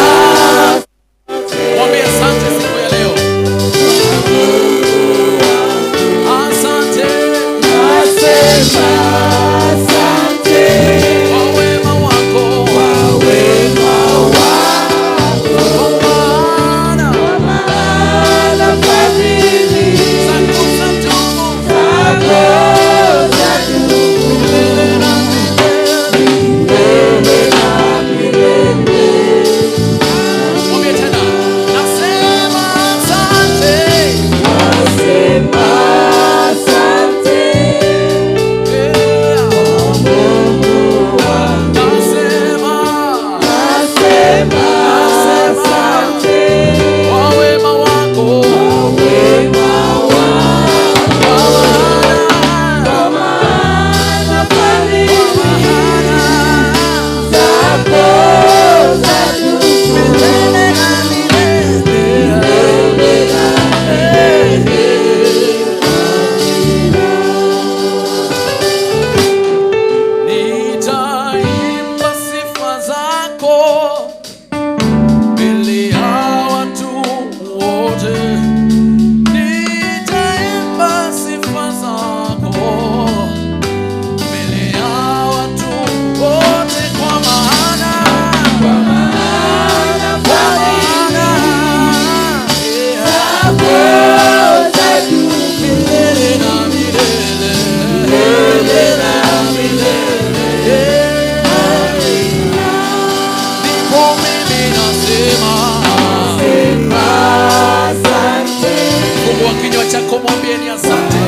chako, mwambie ni asante.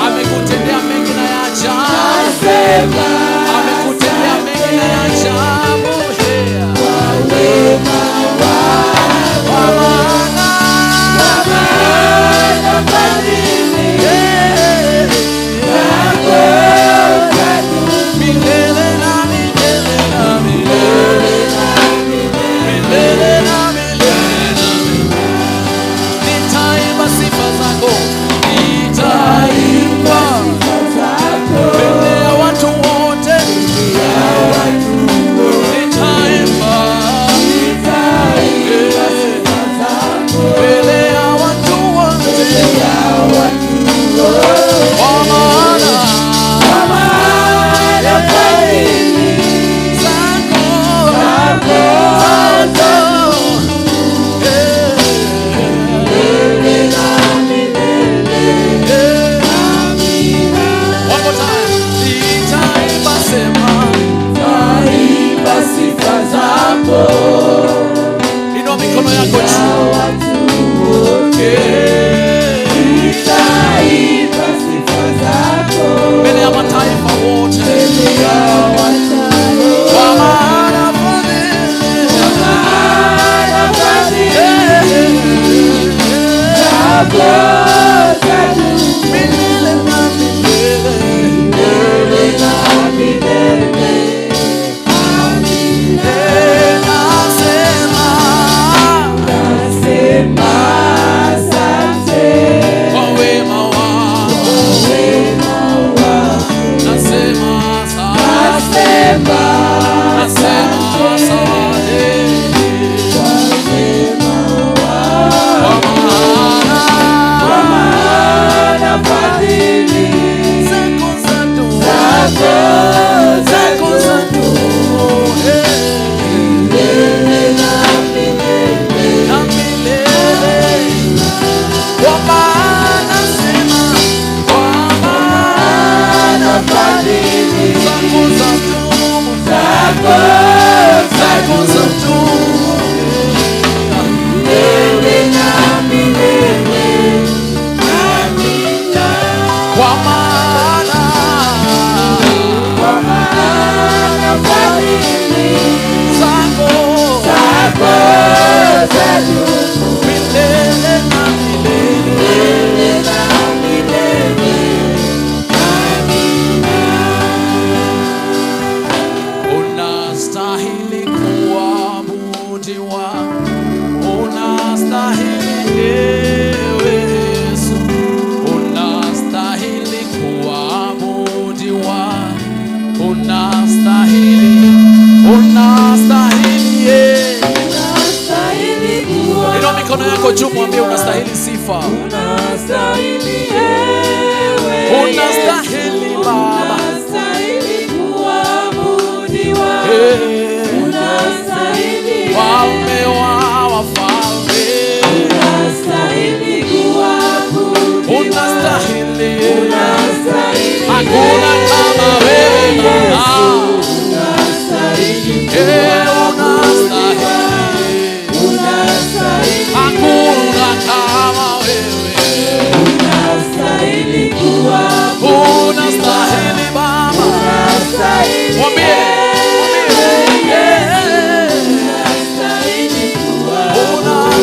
Amekutendea mengi na ya ajabu. Amekutendea mengi na ya ajabu. Kwa maana milele na milele na milele, milele na milele na milele. Nitaimba sifa zako, nitaimba mbele ya watu wote, nitaimba mbele ya watu wote, kwa maana zako zako One more time. Nitaimba, sema, Taimba sifa zako inua mikono yako juu. watu wote. Nitaimba sifa zako Mbele ya mataifa wote. mbele ya mataifa. Kwa maana fadhili Maana fadhili zako zadumu milele na milele. milele na milele. Amina. Nasema Nasema asante kwa wema wako. wema wako. Nasema asante. Nasema Nasema asante. kwa wema wako. Kwa maana Maana fadhili zako zadumu. zako Zako zadumu zadumu. milele na milele. Na milele. Kwa maana sema, kwa maana Fadhili zako zadumu. zako Zako zadumu. milele na milele. Amina. Kwa maana Kwa maana fadhili zako zako zadumu milele na milele. milele na milele. Amina. Unastahili kuabudiwa, unastahili ewe Yesu, unastahili kuabudiwa, unastahili, unastahili. Unastahili kuwa Inua mikono yako juu, mwambie unastahili sifa, Unastahili ewe unastahili Yesu, Baba. Unastahili kuabudiwa. Unastahili Mfalme wa wafalme, Unastahili kuabudiwa. unastahili, Unastahili hakuna kama wewe Baba. Unastahili Eh, unastahili, Unastahili hakuna kama wewe. Unastahili kuabudiwa. Unastahili Baba, Unastahili mwambie, mwambie, Unastahili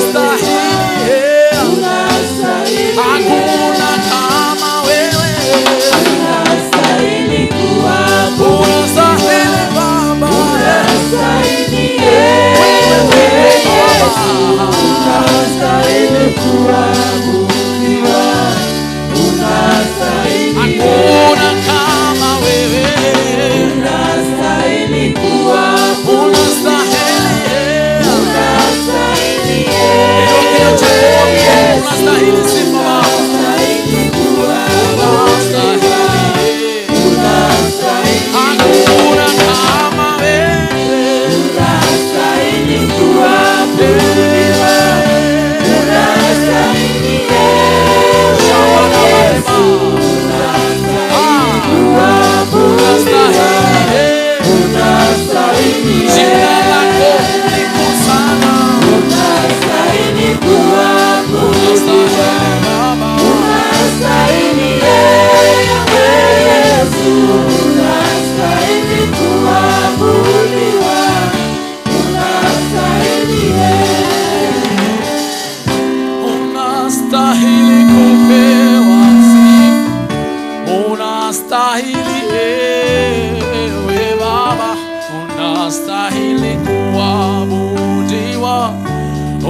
unastahili, Unastahili hakuna kama wewe. Unastahili kuabudiwa. Unastahili Baba, Unastahili ewe Yesu. Unastahili kuabudiwa. Unastahili hakuna kama wewe. Unastahili kuabudiwa. Unastahili, Unastahili Inua kinywa chako mwambie, unastahili sifa Baba. Unastahili kuabudiwa. Unastahili. Unastahili Hakuna kama wewe. Unastahili kuabudiwa. Unastahili ewe Yesu. Unastahili kuabudiwa. Unastahili Jina lako ni kuu sana. Unastahili kuabudiwa. Unastahili.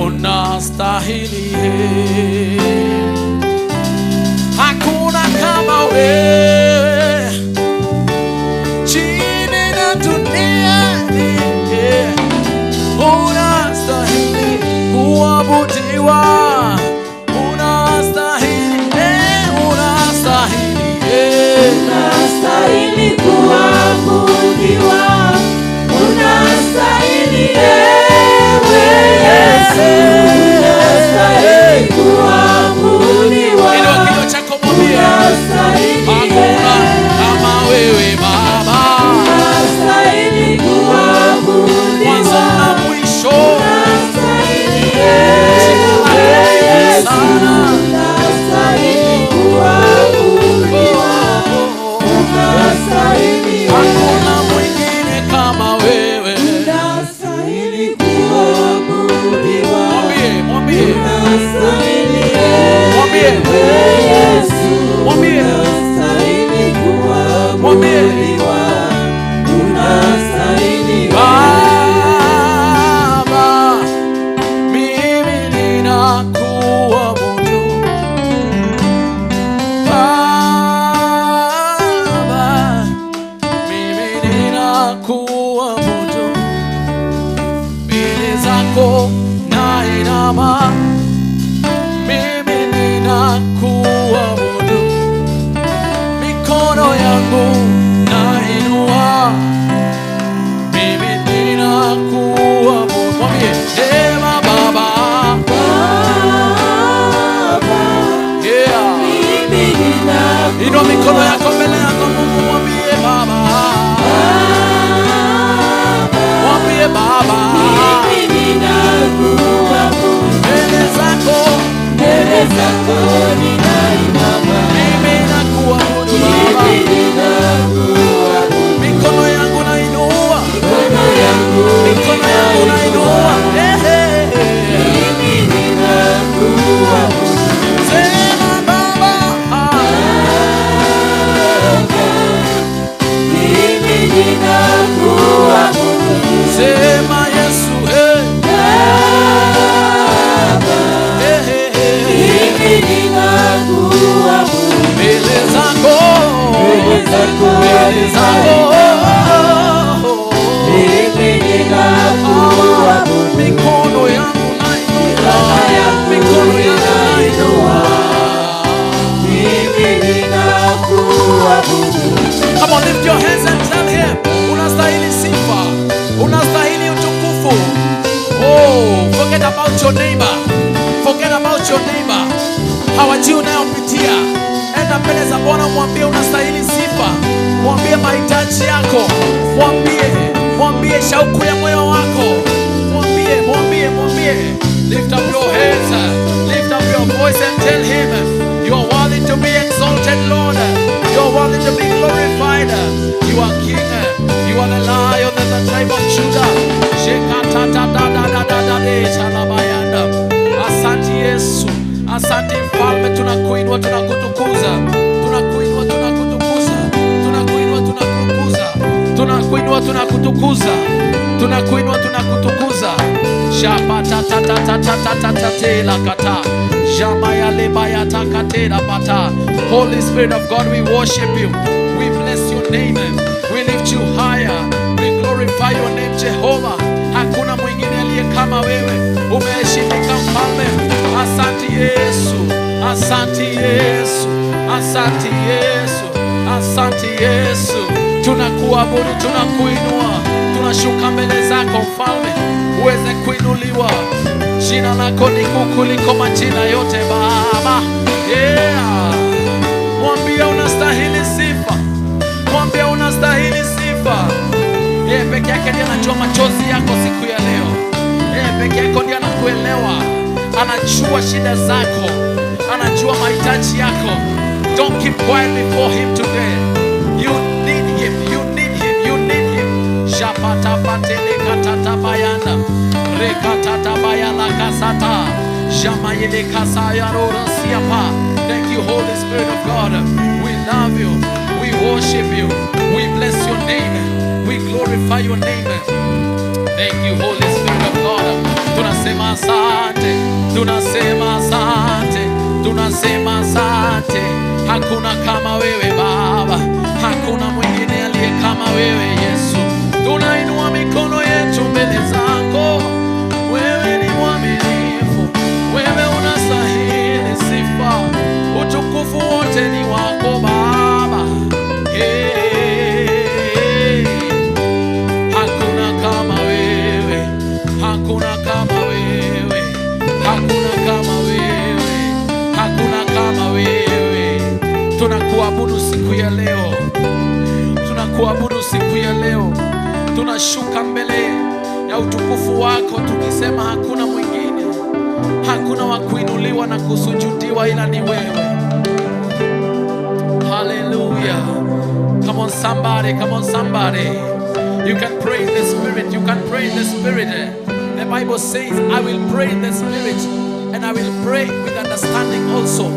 Unastahili, hakuna kama wewe chini na duniani. Unastahili kuabudiwa, unastahili, unastahili, Unastahili kuabudiwa, unastahili ewe Yesu, unastahili kuabudiwa, Inua kinywa chako mwambie, unastahili hakuna kama wewe Baba, unastahili kuabudiwa, mwanzo na mwisho. Unastahili ewe Yesu, unastahili kuabudiwa, unastahili. Hakuna mwingine kama wewe. Unastahili kuabudiwa. Mwambie, mwambie, Unastahili mwambie, ewe Yesu, mwambie, unastahili mwambie. kuabudiwa, unastahili. Baba, mimi ninakuabudu. Baba, mimi ninakuabudu. Mbele zako nainama, mimi ninakuabudu. Mikono yangu nainua, mimi ninakuabudu. Mwambie, sema Baba. Baba, Yeah. mimi ninakuabudu. Inua mikono yako mbele yako Mungu, mwambie Baba. Mwambie Baba. Mimi ninakuabudu. Mbele zako Mbele zako ninainama, mimi nakuabudu Baba. mimi ninakuabudu. Mikono yangu nainua. Mikono yangu Mikono yangu nainua. Eh, eh, eh. mimi ninakuabudu. Sema Baba. Mimi ninakuabudu. Sema Yesu. Eh. Baba, Eh, eh, eh. mimi ninakuabudu. Mbele zako. Mbele zako Mbele zako. Mimi ninakuabudu. Mikono yangu nainua. Mikono yangu nainua. Mimi ninakuabudu. Come on, lift your hands and tell him, unastahili sifa, unastahili utukufu. Oh, forget about your neighbor. Forget about your neighbor. Hawajui unayopitia. Enda mbele za Bwana mwambie unastahili sifa. Mwambie mahitaji yako. Mwambie, mwambie shauku ya moyo wako. Mwambie, mwambie, mwambie. Lift up your hands, lift up your voice and tell him, you are worthy to be exalted, Lord. You are worthy to be glorified. You are King. You are the Lion of the tribe of Judah. Shekatatatatatatate, shalabayanda. Asante Yesu, asante Mfalme, tunakuinua, tunakutukuza, tunakuinua, tunakutukuza, tunakuinua, tunakutukuza, tunakuinua, tunakutukuza, tunakuinua, tunakutukuza. Shapatatatatatatatatelakata. Jamayalebayatakatelapata. Holy Spirit of God, we worship you. We bless your name. We lift you higher. We glorify your name, Jehovah. Hakuna mwingine aliye kama wewe. Umeheshimika Mfalme. Asante Yesu. Asante Yesu. Asante Yesu. Asante Yesu. Tunakuabudu, tunakuinua, tunashuka mbele zako Mfalme, uweze kuinuliwa. Jina lako ni kuu kuliko majina yote Baba. Yeah. Mwambie unastahili sifa, mwambie unastahili sifa. Yeye peke yake ndiye anajua machozi yako siku ya leo. Yeye peke yako ndiye anakuelewa, anajua shida zako, anajua mahitaji yako. Don't keep quiet before him today. You need him, you need him, you need him. Shapatapatelekatatabayana. Rekatatabayalakasata. Shamayelekasayarorasiapa. Thank you, Holy Spirit of God. We love you. We worship you. We bless your name. We glorify your name. Thank you, Holy Spirit of God. Tunasema asante. Tunasema asante, tunasema asante. Hakuna kama wewe Baba, hakuna mwingine aliye kama wewe Yesu. Tunainua mikono yetu mbele zako. Wewe ni mwaminifu, wewe unastahili sifa, utukufu wote ni wako Baba. Hey, hakuna kama wewe, hakuna kama wewe, hakuna kama wewe, hakuna kama wewe. Tunakuabudu siku ya leo, tunakuabudu siku ya leo. Tunashuka mbele ya utukufu wako tukisema hakuna mwingine, hakuna wa kuinuliwa na kusujudiwa ila ni wewe. Hallelujah. Come on somebody, come on somebody. You can pray in the spirit, you can pray in the spirit. The Bible says, I will pray in the spirit and I will pray with understanding also.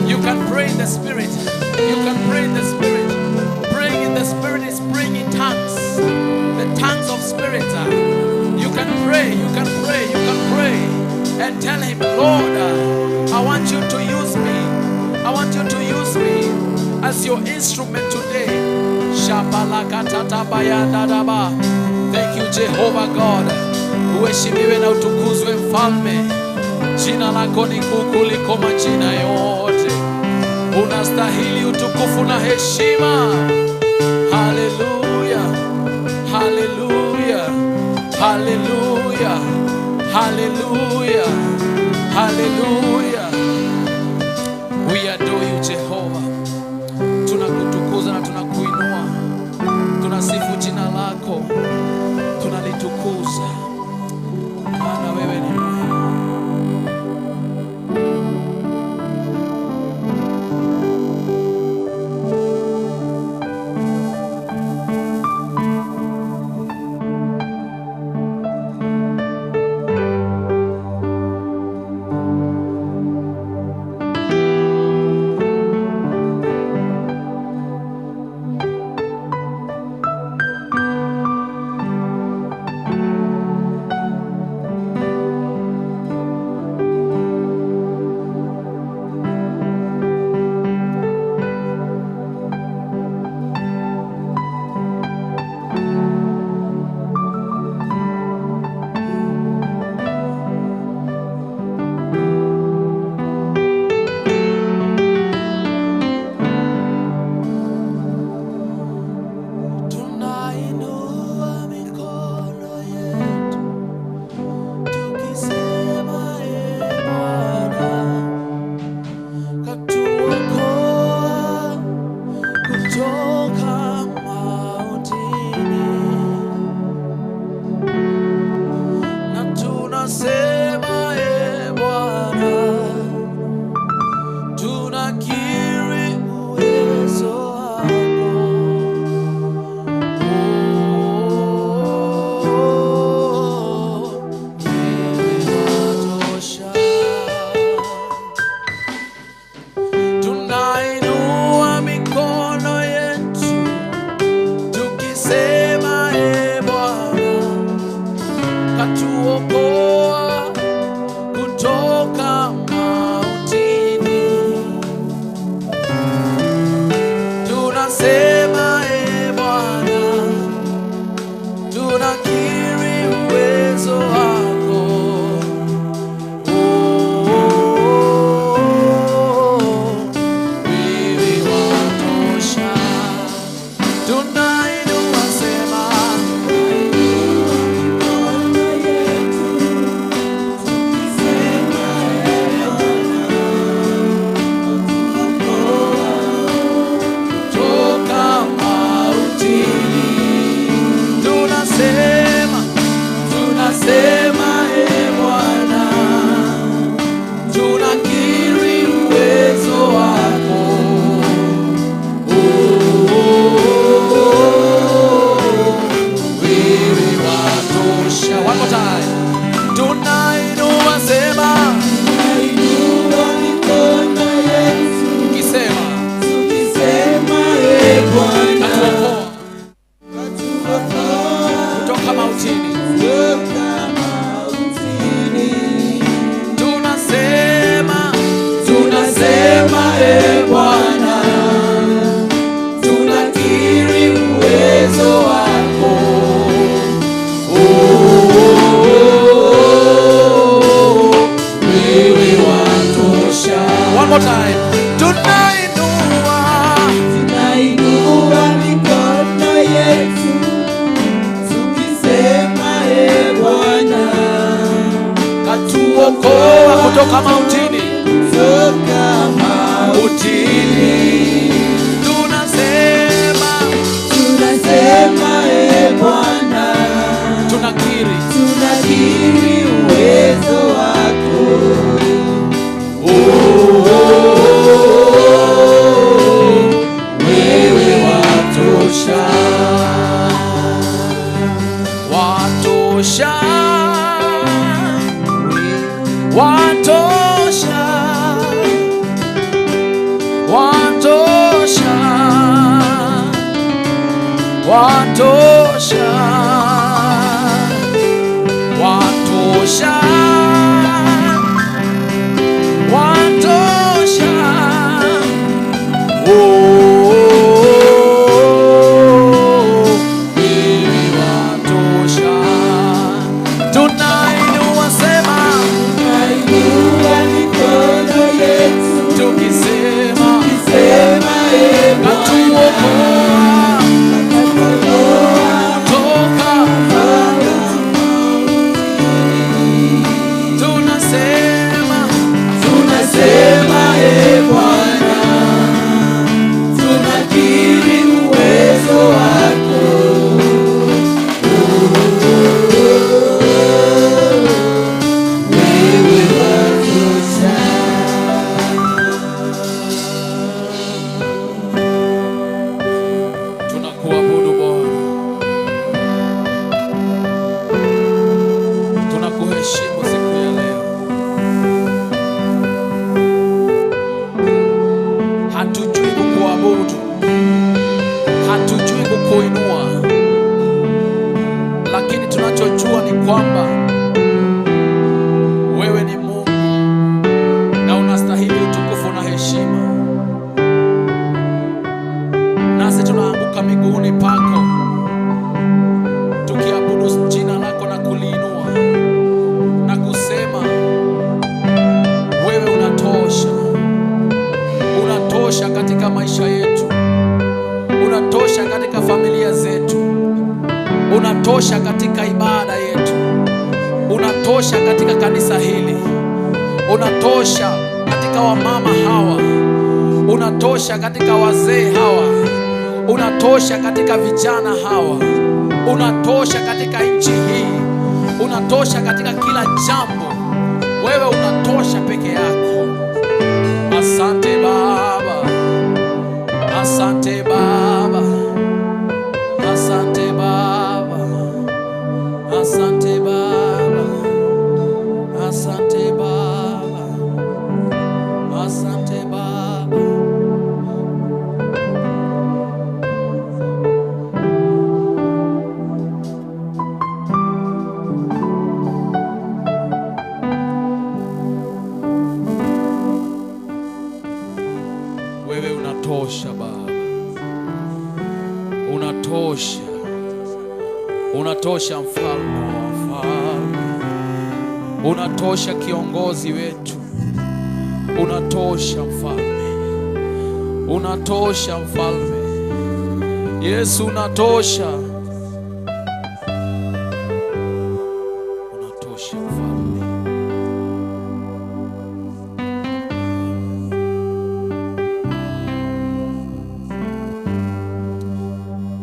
You can pray in the spirit. You can pray in the spirit. Praying in the spirit is praying in tongues. The tongues of spirit. You can pray, you can pray, you can pray. And tell him, Lord, I want you to use me. I want you to use me as your instrument today. Shabalakatatabayadadaba. Thank you, Jehovah God. Uheshimiwe na utukuzwe mfalme. Jina lako ni kuu kuliko majina yote. Unastahili utukufu na heshima. Hallelujah. Hallelujah. Hallelujah. Hallelujah. Hallelujah. We adore you, Jehovah. Tunakutukuza na tunakuinua. Tunasifu jina lako. Tunalitukuza. Maana wewe ni mwema. Tunainua mikono yetu tukisema, E Bwana, katuokoa kutoka mautini. Na tunasema, E Bwana, tunakiri uwezo wako. Tunainua mikono yetu tukisema, E Bwana, katuokoa kutoka mautini. Tunasema, E Bwana, tunakiri uwezo wako. Oh, wewe watosha. Tunainua, sema, toka mautini. Tunasema, tunasema, E Bwana, tunakiri uwezo wako. Oh, wewe watosha. One more time. Tunainua, sema, tukisema, katuokoa kutoka mautini. Katuokoa kutoka mautini, kutoka mautini. Tunasema, Tunasema e Bwana, tunakiri, tunakiri uwezo wako. Wewe watosha, watosha, watosha, watosha, watosha, watosha, watosha. Oh, wewe watosha. Tunainua sema, Tunainua mikono yetu tukisema, sema e katuokoa toka. Tunasema, Tunasema e Bwana, tunakiri uwezo wako. Wewe watosha. Tunakuabudu Bwana, tunakuheshimu siku ya leo. Hatujui kukuabudu, hatujui kukuinua, lakini tunachojua ni kwamba wewe ni Mungu na unastahili utukufu na heshima. Nasi tunaanguka miguuni pako tukiabudu jina lako na kuliinua na kusema wewe unatosha, unatosha katika maisha yetu, unatosha katika familia zetu, unatosha katika ibada yetu, unatosha katika kanisa hili, unatosha katika wamama hawa, unatosha katika wazee hawa, unatosha katika vijana hawa, unatosha katika nchi hii, unatosha katika kila jambo. Wewe unatosha peke yako. Asante Baba, asante Baba, asante Baba, asante Baba, asante Baba, asante Baba. Wewe unatosha Baba, unatosha, unatosha mfalme wa wafalme, unatosha kiongozi wetu, unatosha mfalme, unatosha mfalme. Yesu unatosha, unatosha mfalme.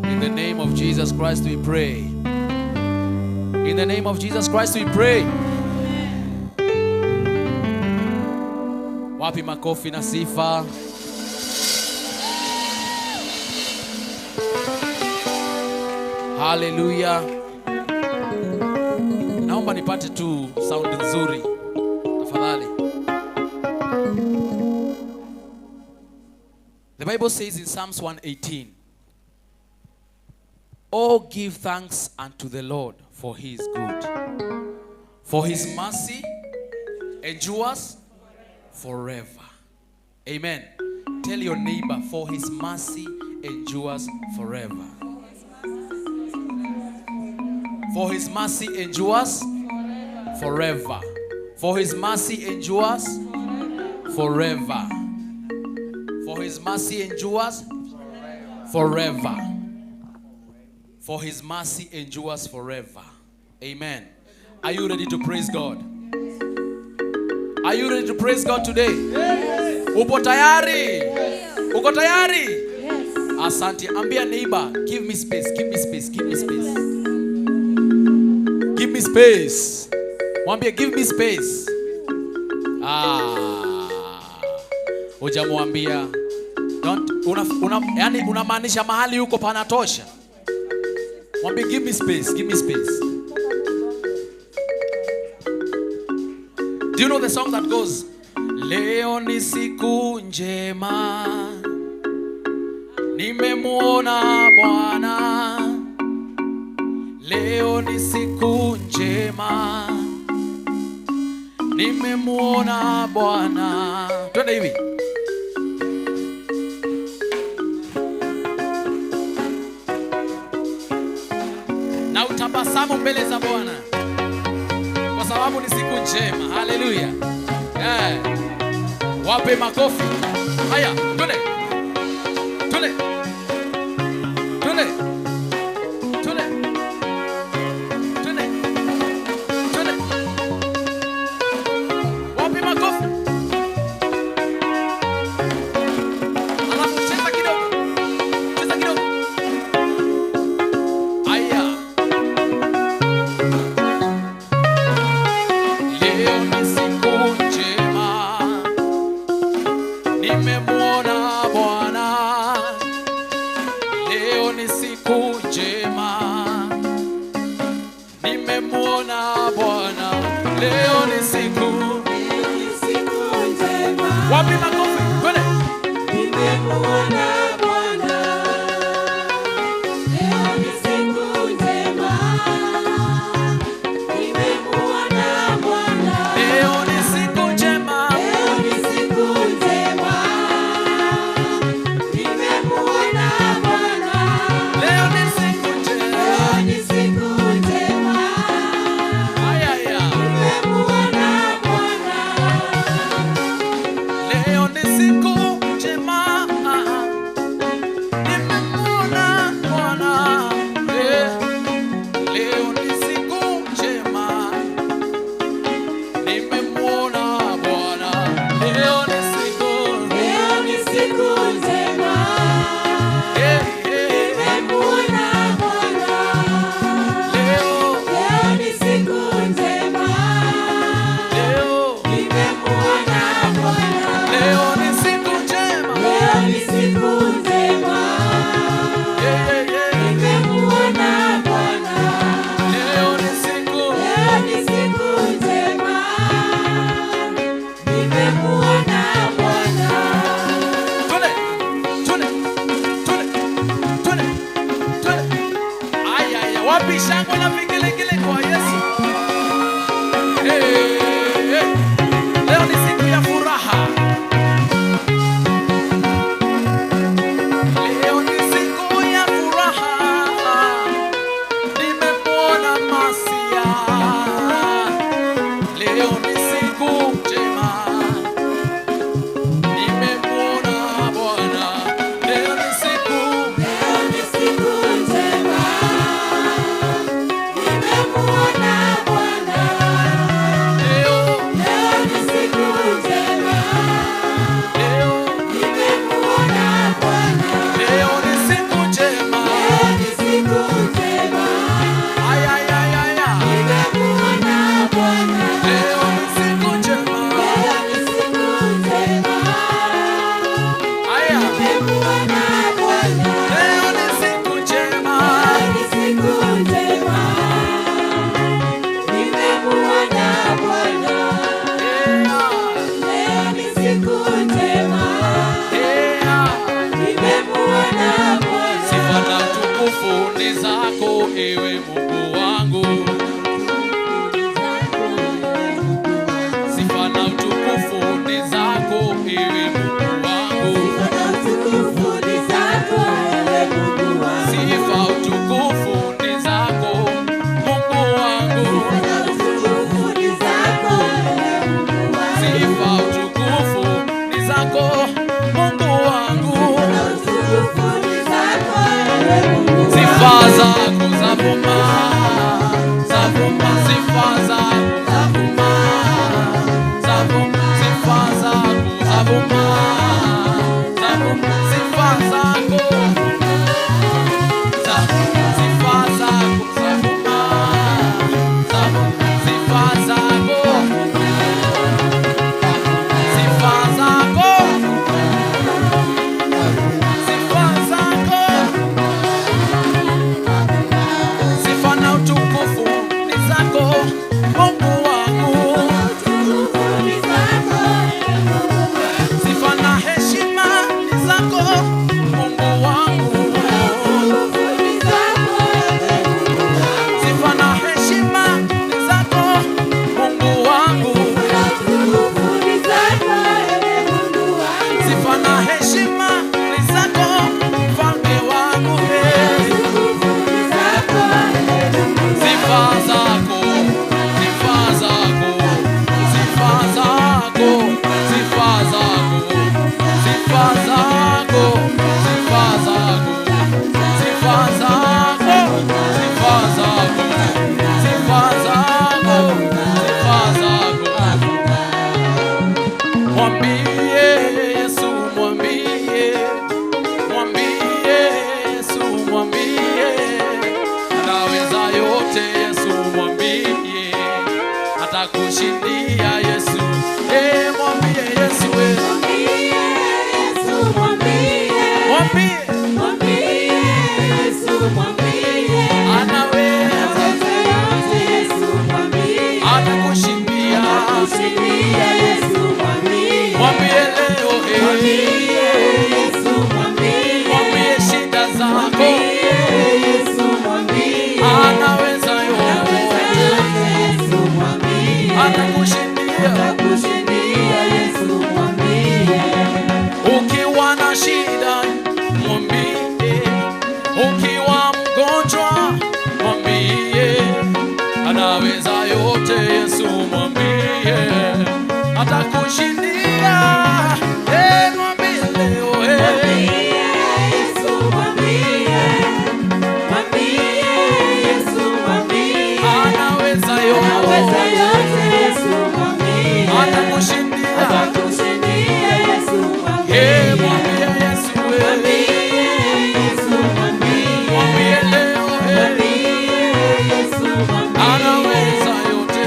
In the name of Jesus Christ we pray. In the name of Jesus Christ we pray. Wapi makofi na sifa? Haleluya. Naomba nipate tu sound nzuri tafadhali. The Bible says in Psalms 118, "Oh, give thanks unto the Lord, for he is good. For his mercy endures forever." Amen. Tell your neighbor, for his mercy endures forever. For his mercy endures forever. For his mercy endures forever. For his mercy endures forever. For his mercy endures forever. Amen. Are you ready to praise God? Are you ready to praise God today? Yes. Upo tayari? Yes. Uko tayari? Yes. Asante. Ambia neighbor, give me space, give me space, give me space. Give me space. Mwambie give me space. Ah. Hujamwambia. Don't yani unamaanisha mahali huko panatosha. Mwambie give me space, give me space. Do you know the song that goes, Leo ni siku njema, nimemuona Bwana. Leo ni siku njema, nimemuona Bwana. Twende hivi. Na utabasamu mbele za Bwana, kwa sababu ni siku njema. Haleluya. Yeah. Wape makofi. Haya, twende. Twende. Twende. Twende. Twende. Twende. Wape makofi. Alafu cheza kidogo. Cheza kidogo. Haya. Leo ni siku njema, nimemuona Bwana. Leo ni siku njema, nimemuona Bwana. Leo ni siku njema. Wapi makofi? Twende. Nimemuona Bwana. Leo ni siku njema. Nimemuona Bwana. Leo ni siku njema. Leo ni siku njema. Nimemuona Bwana. Leo ni siku njema. Leo ni siku njema. Aya, aya. Nimemuona Bwana. Leo ni siku njema. Nimemuona Bwana. Leo ni siku njema. Nimemuona Bwana. Leo ni siku. Leo ni siku njema. Nimemuona Bwana. Leo, Leo ni siku njema. leo, Nimemuona Bwana. leo ni siku njema. Leo ni siku njema. Nimemuona Bwana. Leo ni siku. Leo ni siku njema. Nimemuona Bwana. Twende, twende, twende, twende, twende. Aya, aya, wapi shangwe na vigelegele kwa Yesu? Hey, hey. Leo ni siku ya furaha. Leo ni siku ya furaha. Nimemwona Masia. Leo ni siku njema. Nimemwona Bwana. Leo ni siku. Leo ni siku njema. Nimemuona Bwana. Leo, Leo ni siku njema. leo, Nimemuona Bwana. leo ni siku njema. Leo ni siku njema. Ay, ay, ay, ay, ay. Nimemuona Bwana. Leo ni siku njema. Leo ni siku njema. Aya. Nimemuona Bwana. Leo ni siku njema. Leo ni siku njema. Nimemuona Bwana. Yeah, Leo ni siku njema. yeah. Nimemuona Bwana. Sifa na utukufu ni zako, ewe Mungu wangu. Sifa na utukufu ni zako, ewe Mungu wangu. Sifa na utukufu ni zako, ewe Mungu wangu. Sifa utukufu ni zako, Mungu wangu. Sifa na utukufu ni zako, ewe Mungu wangu. Sifa utukufu ni zako, Mungu wangu. Sifa na utukufu ni zako, ewe Mungu wangu. Sifa zako zavuma Atakushindia Yesu. Eh, mwambie Yesu, eh. Mwambie. Anaweza. Atakushindia. Mwambie leo, eh. Mwambie shida zako. Anaweza yote. Atakushindia. Ukiwa na shida mwambie, ukiwa mgonjwa mwambie, anaweza yote Yesu mwambie, atakushindia. Eh, mwambie leo, eh. Anaweza yote, atakushindia. Eh, mwambie Yesu, eh. Mwambie leo, eh. Anaweza yote,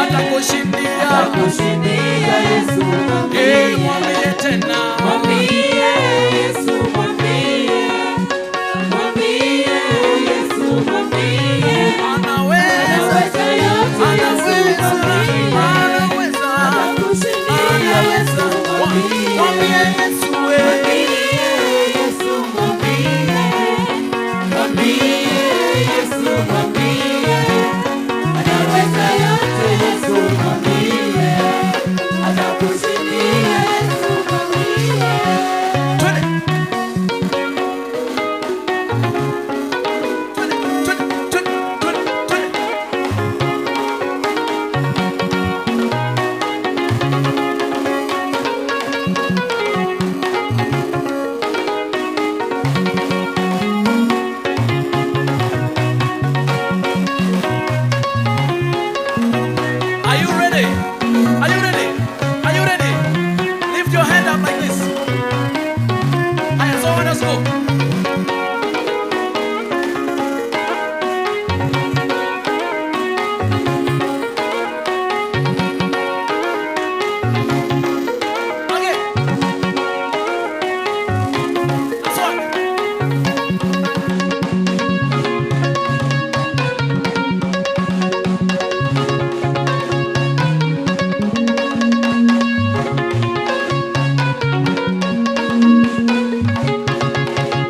atakushindia. Eh, mwambie tena. Anaweza, anaweza, anaweza, anaweza. Mwambie Yesu, eh. Twende. Twende, twende, twende, twende, twende. Are you ready? Are you ready? Are you ready? Lift your hand up like this. Haya, so let's go. Okay. Last one.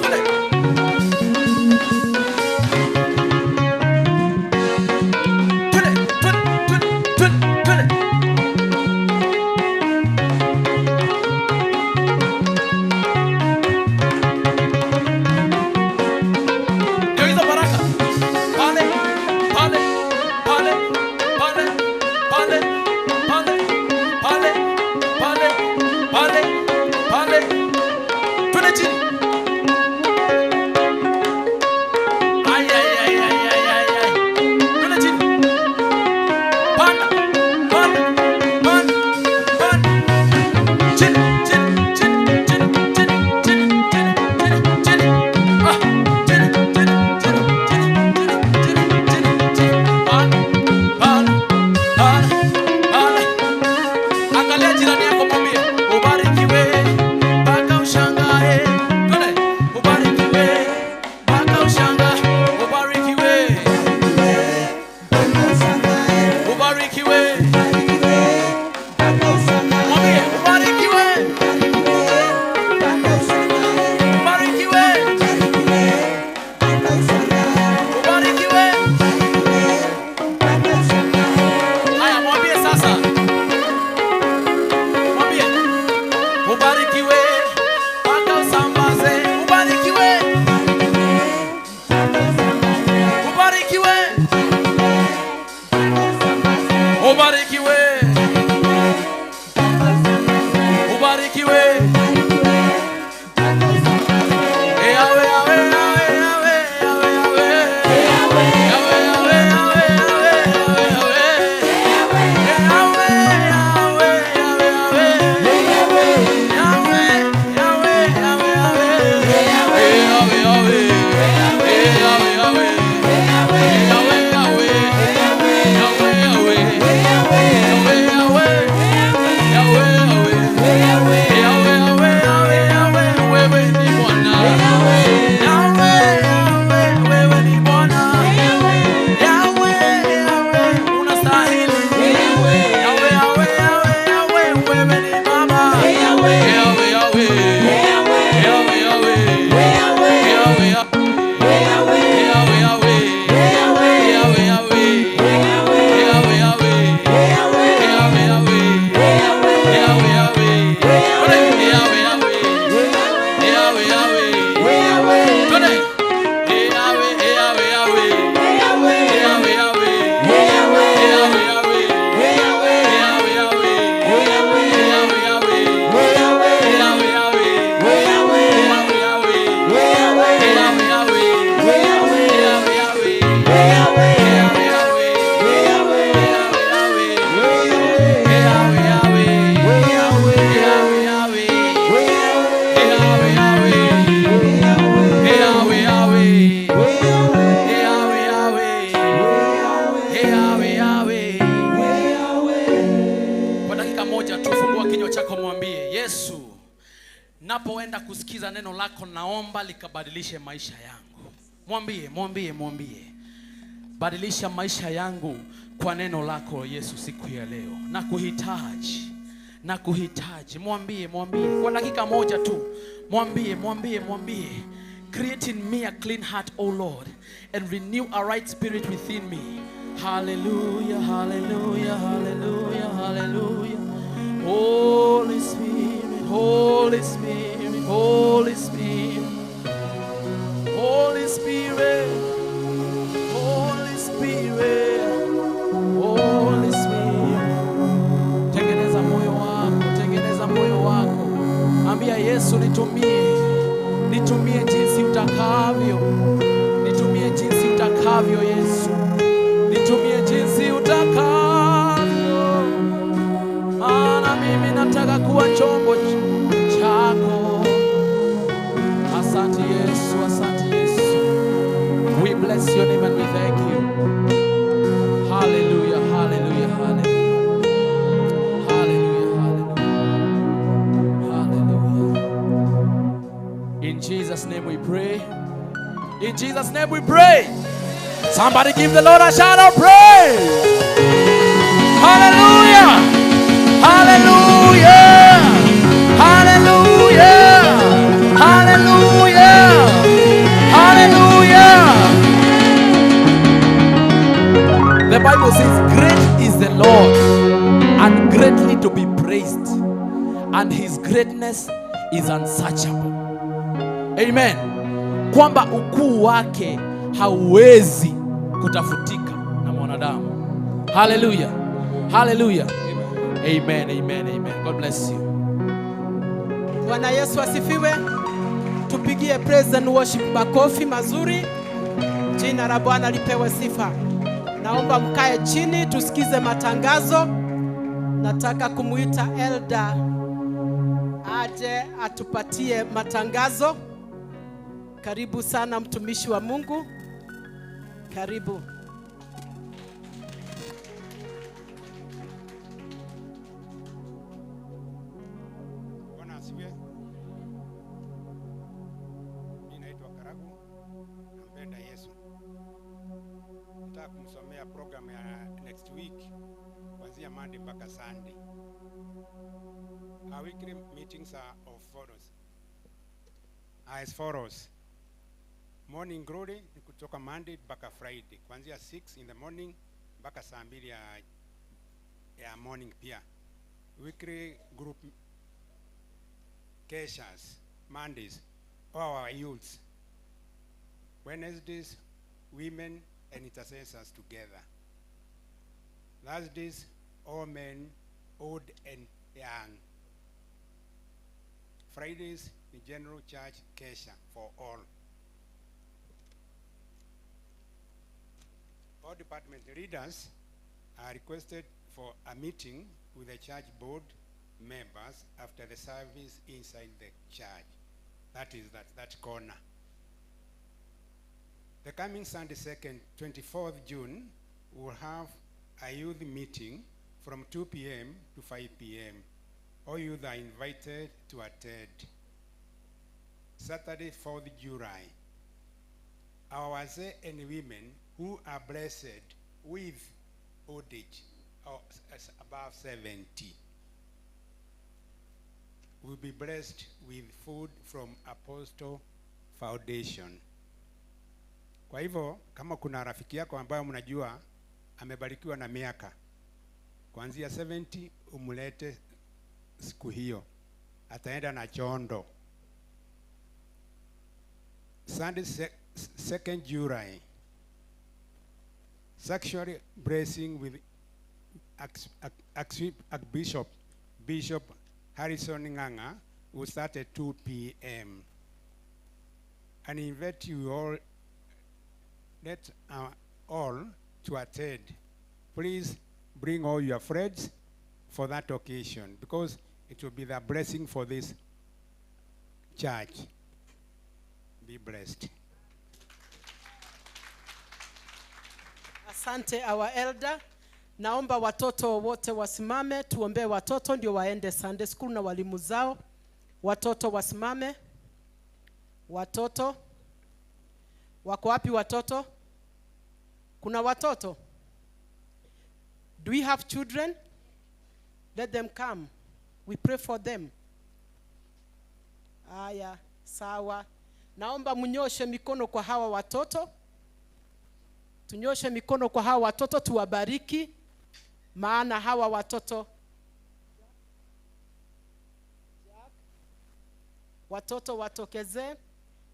Twende. Twende, twende, twende, twende, twende. Ndio hizo baraka. Pale, pale, pale, pale, pale, pale, pale, pale, pale, pale. Twende chini. Ay, ay, ay, ay, ay, ay, ay. Twende chini. Panda, panda, panda, panda. Chini, chini, chini, chini, chini, chini, chini, chini, chini. Ah, chini, chini, chini, chini, chini, chini, chini, chini. Panda, panda, panda, panda. Angalia jirani yako mwambie, ubarikiwe mpaka ushangae. Twende, ubarikiwe mpaka ushangae. Ubarikiwe. Ubarikiwe. Mwambie, ubarikiwe. Ubarikiwe. Ubarikiwe. Haya, mwambie sasa. Mwambie. Ubarikiwe mpaka usambaze. Ubarikiwe. Ubarikiwe. Ubarikiwe. Ubarikiwe. Yawe, yawe, yawe, yawe, yawe, yawe. Yawe, yawe, yawe, yawe, yawe, yawe. Yawe, yawe, yawe, yawe. Yawe, yawe, yawe, yawe. Yawe, yawe. Yawe, yawe. Yawe, yawe. Yahweh, Yahweh. Kwa dakika moja tu fungua kinywa chako mwambie Yesu, napoenda kusikiza neno lako naomba likabadilishe maisha yangu. Mwambie, mwambie, mwambie. Badilisha maisha yangu kwa neno lako Yesu siku ya leo. Nakuhitaji. Nakuhitaji. Mwambie, mwambie. Kwa dakika moja tu. Mwambie, mwambie, mwambie. Create in me a clean heart, O Lord, and renew a right spirit within me. Hallelujah, hallelujah, hallelujah, hallelujah. Holy Spirit, Holy Spirit, Holy Spirit. Holy Spirit, Holy Spirit, Holy Spirit. Tengeneza moyo wako, tengeneza moyo wako. Ambia Yesu, nitumie, nitumie jinsi utakavyo. Nitumie jinsi utakavyo Yesu. Nitumie jinsi utakavyo. Maana mimi nataka kuwa chombo chako. Asante Yesu, asante Yesu. We bless your name and we thank you. Hallelujah, hallelujah, hallelujah. Hallelujah, hallelujah. Hallelujah. In Jesus' name we pray. In Jesus' name we pray. Somebody give the Lord a shout of praise. Hallelujah. Hallelujah. Hallelujah. Hallelujah. Hallelujah. The Bible says, great is the Lord and greatly to be praised, and his greatness is unsearchable. Amen. Kwamba ukuu wake hauwezi kutafutika na mwanadamu. Hallelujah. Hallelujah. Amen. Amen. Amen. God bless you. Bwana Yesu asifiwe. Tupigie praise and worship makofi mazuri. Jina la Bwana lipewe sifa. Naomba mkae chini tusikize matangazo. Nataka kumuita Elder aje atupatie matangazo. Karibu sana mtumishi wa Mungu. Karibu. Bwana asifiwe. Mimi naitwa Karagu, nampenda Yesu. Nataka kumsomea program ya next week kuanzia Monday mpaka Sunday. Our weekly meetings are of follows. As follows. Morning glory ni kutoka Monday mpaka Friday, kuanzia 6 in the morning mpaka saa 2 ya morning pia. Weekly group keshas, Mondays, all our youths. Wednesdays, women and intercessors together. Thursdays, all men, old and young. Fridays, the general church kesha for all. All department leaders are requested for a meeting with the church board members after the service inside the church. That is that corner. The coming Sunday, 2nd, 24th June, we will have a youth meeting from 2 p.m. to 5 p.m. All youth are invited to attend. Saturday, 4th July, our wazee and women who are blessed with old age, or above 70, will be blessed with food from Apostle Foundation. Kwa hivyo, kama kuna rafiki yako ambayo mnajua amebarikiwa na miaka kuanzia 70, umlete siku hiyo, ataenda na chondo. Sunday 2nd July, sexual blessing with Archbishop Bishop Harrison Nganga will start at 2 p.m. And invite you all, let all to attend. Please bring all your friends for that occasion, because it will be the blessing for this church. Be blessed. Asante our elder. Naomba watoto wote wasimame, tuombee watoto ndio waende Sunday school na walimu zao. Watoto wasimame. Watoto wako wapi watoto? Kuna watoto? Do we have children? Let them come. We pray for them. Aya, sawa. Naomba mnyoshe mikono kwa hawa watoto. Tunyoshe mikono kwa hawa watoto tuwabariki, maana hawa watoto watoto watokezee.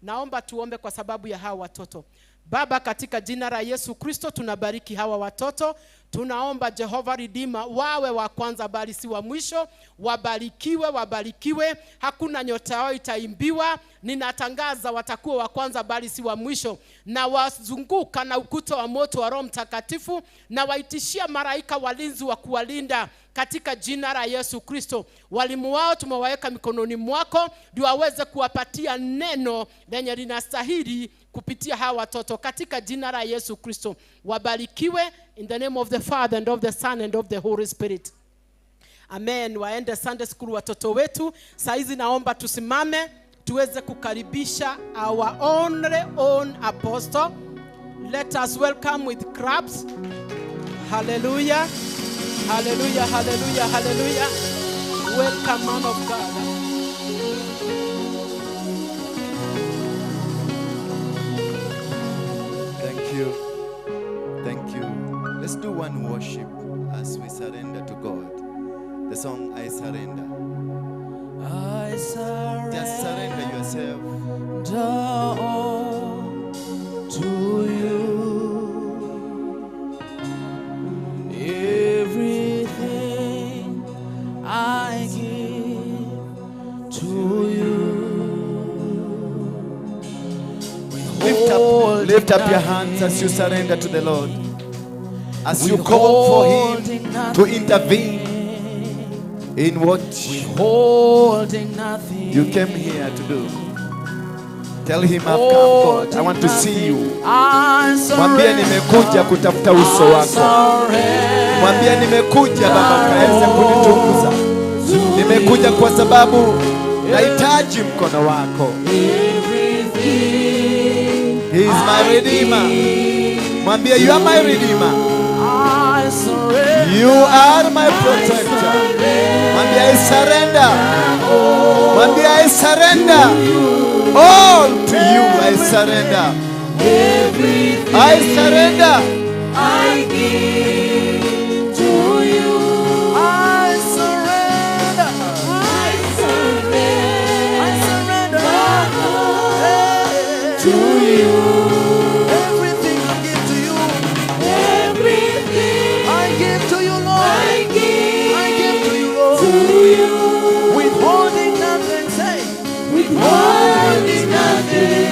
Naomba tuombe kwa sababu ya hawa watoto. Baba, katika jina la Yesu Kristo tunabariki hawa watoto. Tunaomba Jehova Redeemer wawe wa kwanza bali si wa mwisho. Wabarikiwe, wabarikiwe. Hakuna nyota yao itaimbiwa. Ninatangaza watakuwa wa kwanza bali si wa mwisho. Na wazunguka na ukuta wa moto wa Roho Mtakatifu, na waitishia malaika walinzi wa kuwalinda katika jina la Yesu Kristo. Walimu wao tumewaweka mikononi mwako ndio waweze kuwapatia neno lenye linastahili kupitia hawa watoto katika jina la Yesu Kristo. Wabarikiwe in the name of the Father and of the Son and of the Holy Spirit. Amen. Waende Sunday school watoto wetu. Saizi naomba tusimame tuweze kukaribisha our only own apostle. Let us welcome with claps. Hallelujah. Hallelujah, hallelujah, hallelujah. Welcome, man of God. Thank you. Thank you. Let's do one worship as we surrender to God. The song, I Surrender. I surrender. Just surrender yourself. All to you. Everything I give to you. Lift up your hands as you surrender to the Lord. As you call for Him to intervene in what you came here to do. Tell Him, I've come, God. I want to see you. Mwambie nimekuja kutafuta uso wako. Mwambie nimekuja Baba ukaweze kunitukuza. Nimekuja kwa sababu nahitaji mkono wako. He is my Redeemer. Mwambie, you are my Redeemer. You are my protector. Mwambie, I surrender. Mwambie, I surrender. All to you, I surrender. I surrender. I give to you. I surrender. I surrender. I surrender to you. Everything I give to you. Everything I give to you, Lord. I give to you, Lord. To you. Withholding nothing, say. Withholding nothing.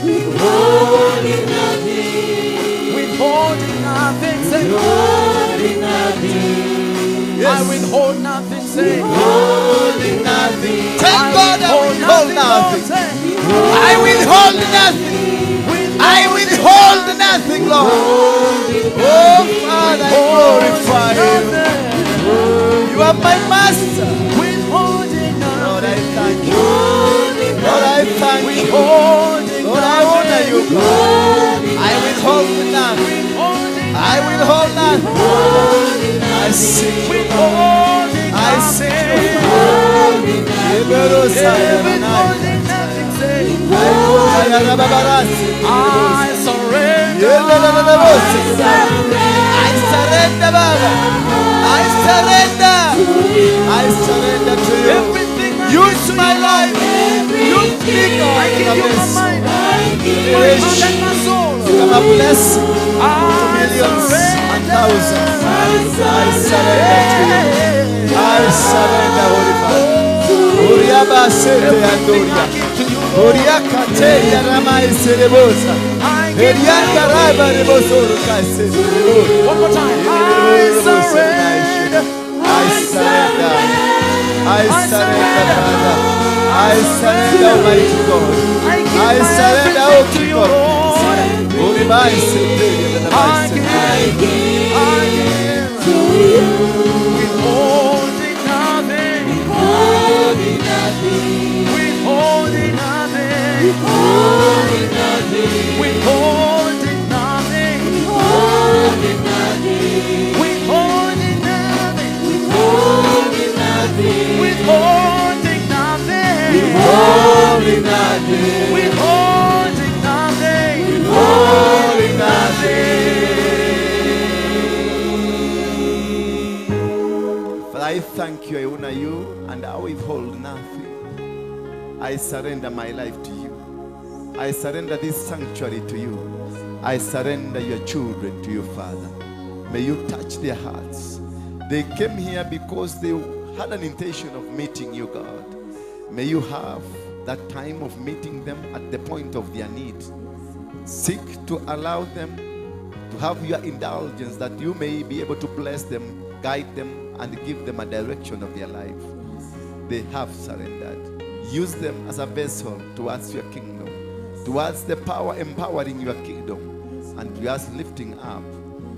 Withholding nothing. Withholding nothing, say. Withholding nothing. Yes. I withhold nothing, say. Withholding nothing. Thank God I withhold nothing. I withhold nothing. I withhold nothing, Lord. Oh, Father, I glorify you. You are my master. Lord, I thank you. Lord, I thank you. Lord, I honor you, God. I withhold nothing. I withhold nothing. I seek you, Lord. I seek you, Lord. I surrender. I surrender, Baba. I surrender. I surrender to you. Use my life. Use me, God. I give you my mind, my heart and my soul. Become a blessing to millions and thousands. I surrender to you. I surrender, Holy Father. Uriaba sete andoria. Uria kate yarama iserebosa. Erianda raba reboso rukase. One more time. I surrender. I surrender. I surrender, Father. I surrender, Almighty God. I give I my surrender, everything O to King you, of Lord. Kings. I give, I give to you. Withholding nothing, withholding nothing, withholding nothing, withholding nothing, withholding nothing, withholding nothing, withholding nothing, withholding nothing, withholding nothing, withholding nothing, withholding nothing, withholding nothing. Father, I thank you, I honor you, and I withhold nothing. I surrender my life to you. I surrender this sanctuary to you. I surrender your children to you, Father. May you touch their hearts. They came here because they had an intention of meeting you, God. May you have that time of meeting them at the point of their need. Seek to allow them to have your indulgence, that you may be able to bless them, guide them, and give them a direction of their life. They have surrendered. Use them as a vessel towards your kingdom, towards the power empowering your kingdom, and towards lifting up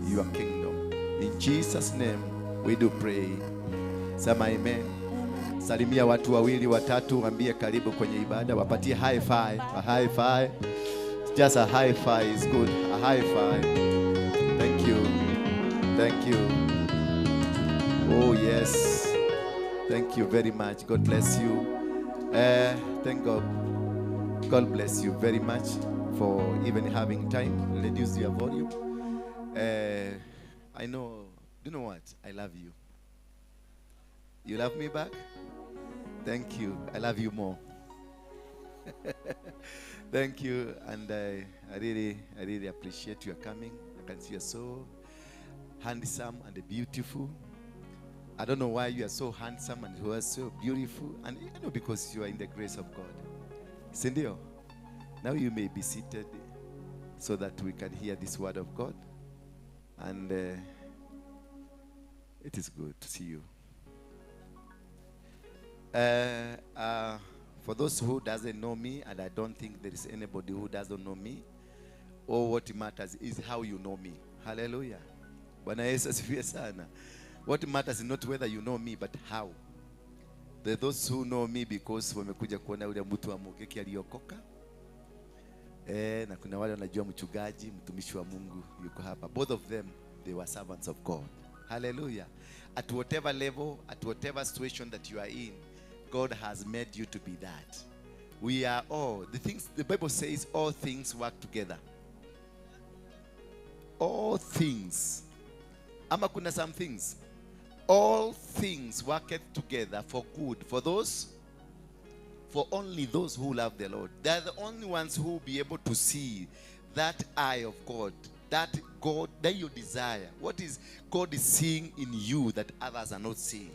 your kingdom. In Jesus' name we do pray. Sema amen. Salimia watu wawili watatu, waambie karibu kwenye ibada, wapatie high five, a high five. Just a high five is good. A high five. Thank you. Thank you. Oh yes. Thank you very much. God bless you. Thank God. God bless you very much for even having time. Reduce your volume. I know. Do you know what? I love you. You love me back? Thank you. I love you more. Thank you, and I really appreciate your coming. I can see you're so handsome and beautiful. I don't know why you are so handsome and you are so beautiful, and I know because you are in the grace of God. Sindio, now you may be seated so that we can hear this word of God, and it is good to see you. For those who doesn't know me, and I don't think there is anybody who doesn't know me, all what matters is how you know me. Hallelujah. Bwana Yesu asifiwe sana. What matters is not whether you know me, but how. There are those who know me because wamekuja kuona yule mtu wa Mugeki aliokoka. Na kuna wale wanajua mchungaji, mtumishi wa Mungu yuko hapa. Both of them, they were servants of God. Hallelujah. At whatever level, at whatever situation that you are in, God has made you to be that. We are all, the things, the Bible says all things work together. All things. Ama kuna some things. All things work together for good. For those, for only those who love the Lord. They are the only ones who will be able to see that eye of God. That God, that you desire. What is God is seeing in you that others are not seeing?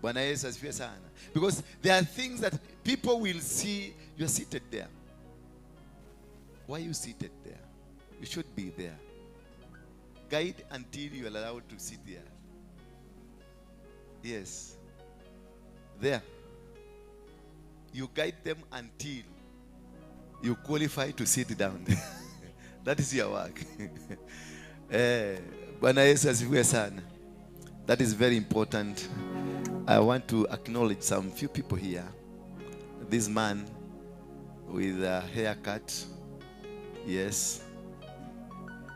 Bwana Yesu asifiwe sana. Because there are things that people will see. You are seated there. Why are you seated there? You should be there. Guide until you are allowed to sit there. Yes. There. You guide them until you qualify to sit down. That is your work. Bwana Yesu asifiwe sana. That is very important. I want to acknowledge some few people here. This man with a haircut. Yes.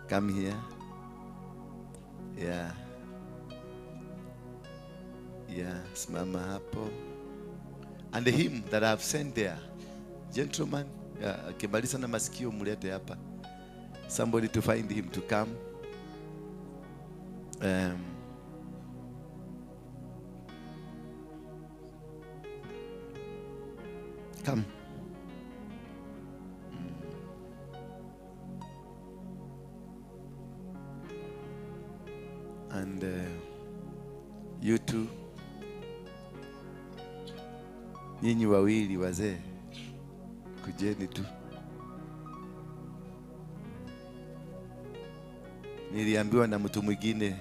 Come here. Yeah. Yeah, simama hapo. And him that I have sent there. Gentleman, akimaliza na masikio mlete hapa. Somebody to find him to come. Come. And you two, nyinyi wawili wazee, kujeni tu. Niliambiwa na mtu mwingine,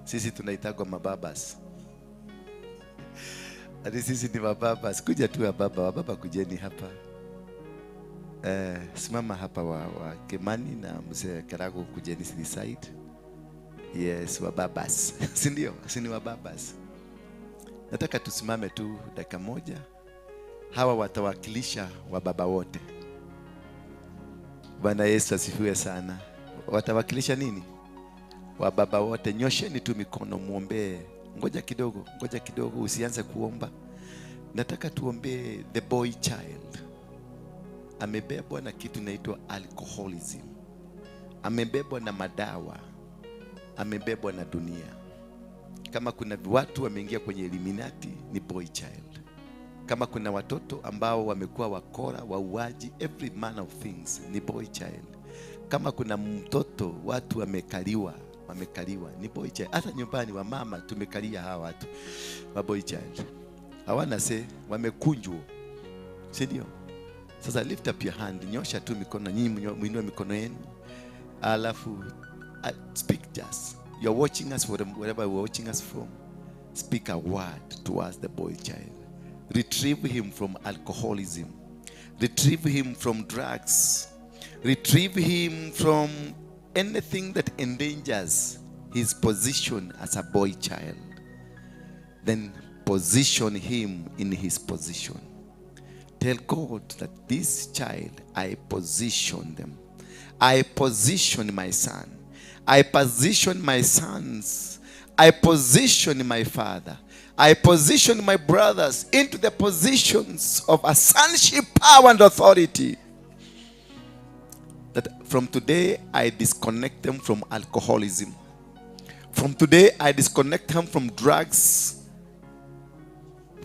sisi tunaitagwa mababas. Ati sisi ni mababas. Kuja tu wababa, wababa kujeni hapa. Simama hapa wa Kimani na mzee Karago, kujeni this side. Yes, wa babas. Si ndio? Si ni wa babas? Nataka tusimame tu dakika moja. Hawa watawakilisha wa baba wote. Bwana Yesu asifiwe sana. Watawakilisha nini? Wa baba wote. Nyosheni tu mikono muombee. Ngoja kidogo, ngoja kidogo, usianze kuomba. Nataka tuombee the boy child. Amebebwa na kitu inaitwa alcoholism. Amebebwa na madawa. Amebebwa na dunia. Kama kuna watu wameingia kwenye Illuminati ni boy child. Kama kuna watoto ambao wamekuwa wakora, wauaji, every man of things ni boy child. Kama kuna mtoto watu wamekaliwa, wamekaliwa ni boy child. Hata nyumbani wa mama tumekalia hawa watu wa boy child. Hawana se, wamekunjwa. Si ndio? Sasa lift up your hand, nyosha tu mikono, nyinyi muinue mikono yenu. Alafu speak just. You're watching us from wherever you're watching us from. Speak a word towards the boy child. Retrieve him from alcoholism. Retrieve him from drugs. Retrieve him from anything that endangers his position as a boy child. Then position him in his position. Tell God that this child, I position them. I position my son. I position my sons. I position my father. I position my brothers into the positions of a sonship power and authority. That from today, I disconnect them from alcoholism. From today, I disconnect them from drugs.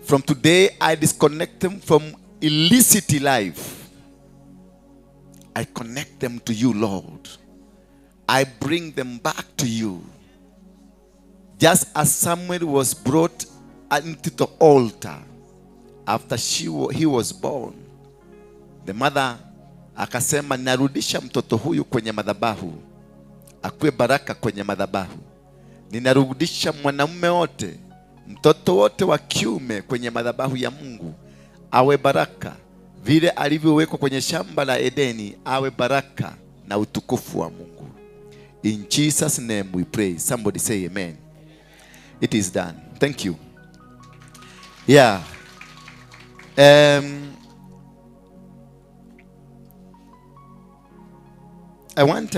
From today, I disconnect them from illicit life. I connect them to you, Lord. I bring them back to you. Just as Samuel was brought into the altar after he was born, the mother akasema, narudisha mtoto huyu kwenye madhabahu, akuwe baraka kwenye madhabahu. Ninarudisha mwanamume wote, mtoto wote wa kiume kwenye madhabahu ya Mungu, awe baraka vile alivyowekwa kwenye shamba la Edeni, awe baraka na utukufu wa Mungu. In Jesus' name we pray. Somebody say amen. It is done. Thank you. Yeah. I want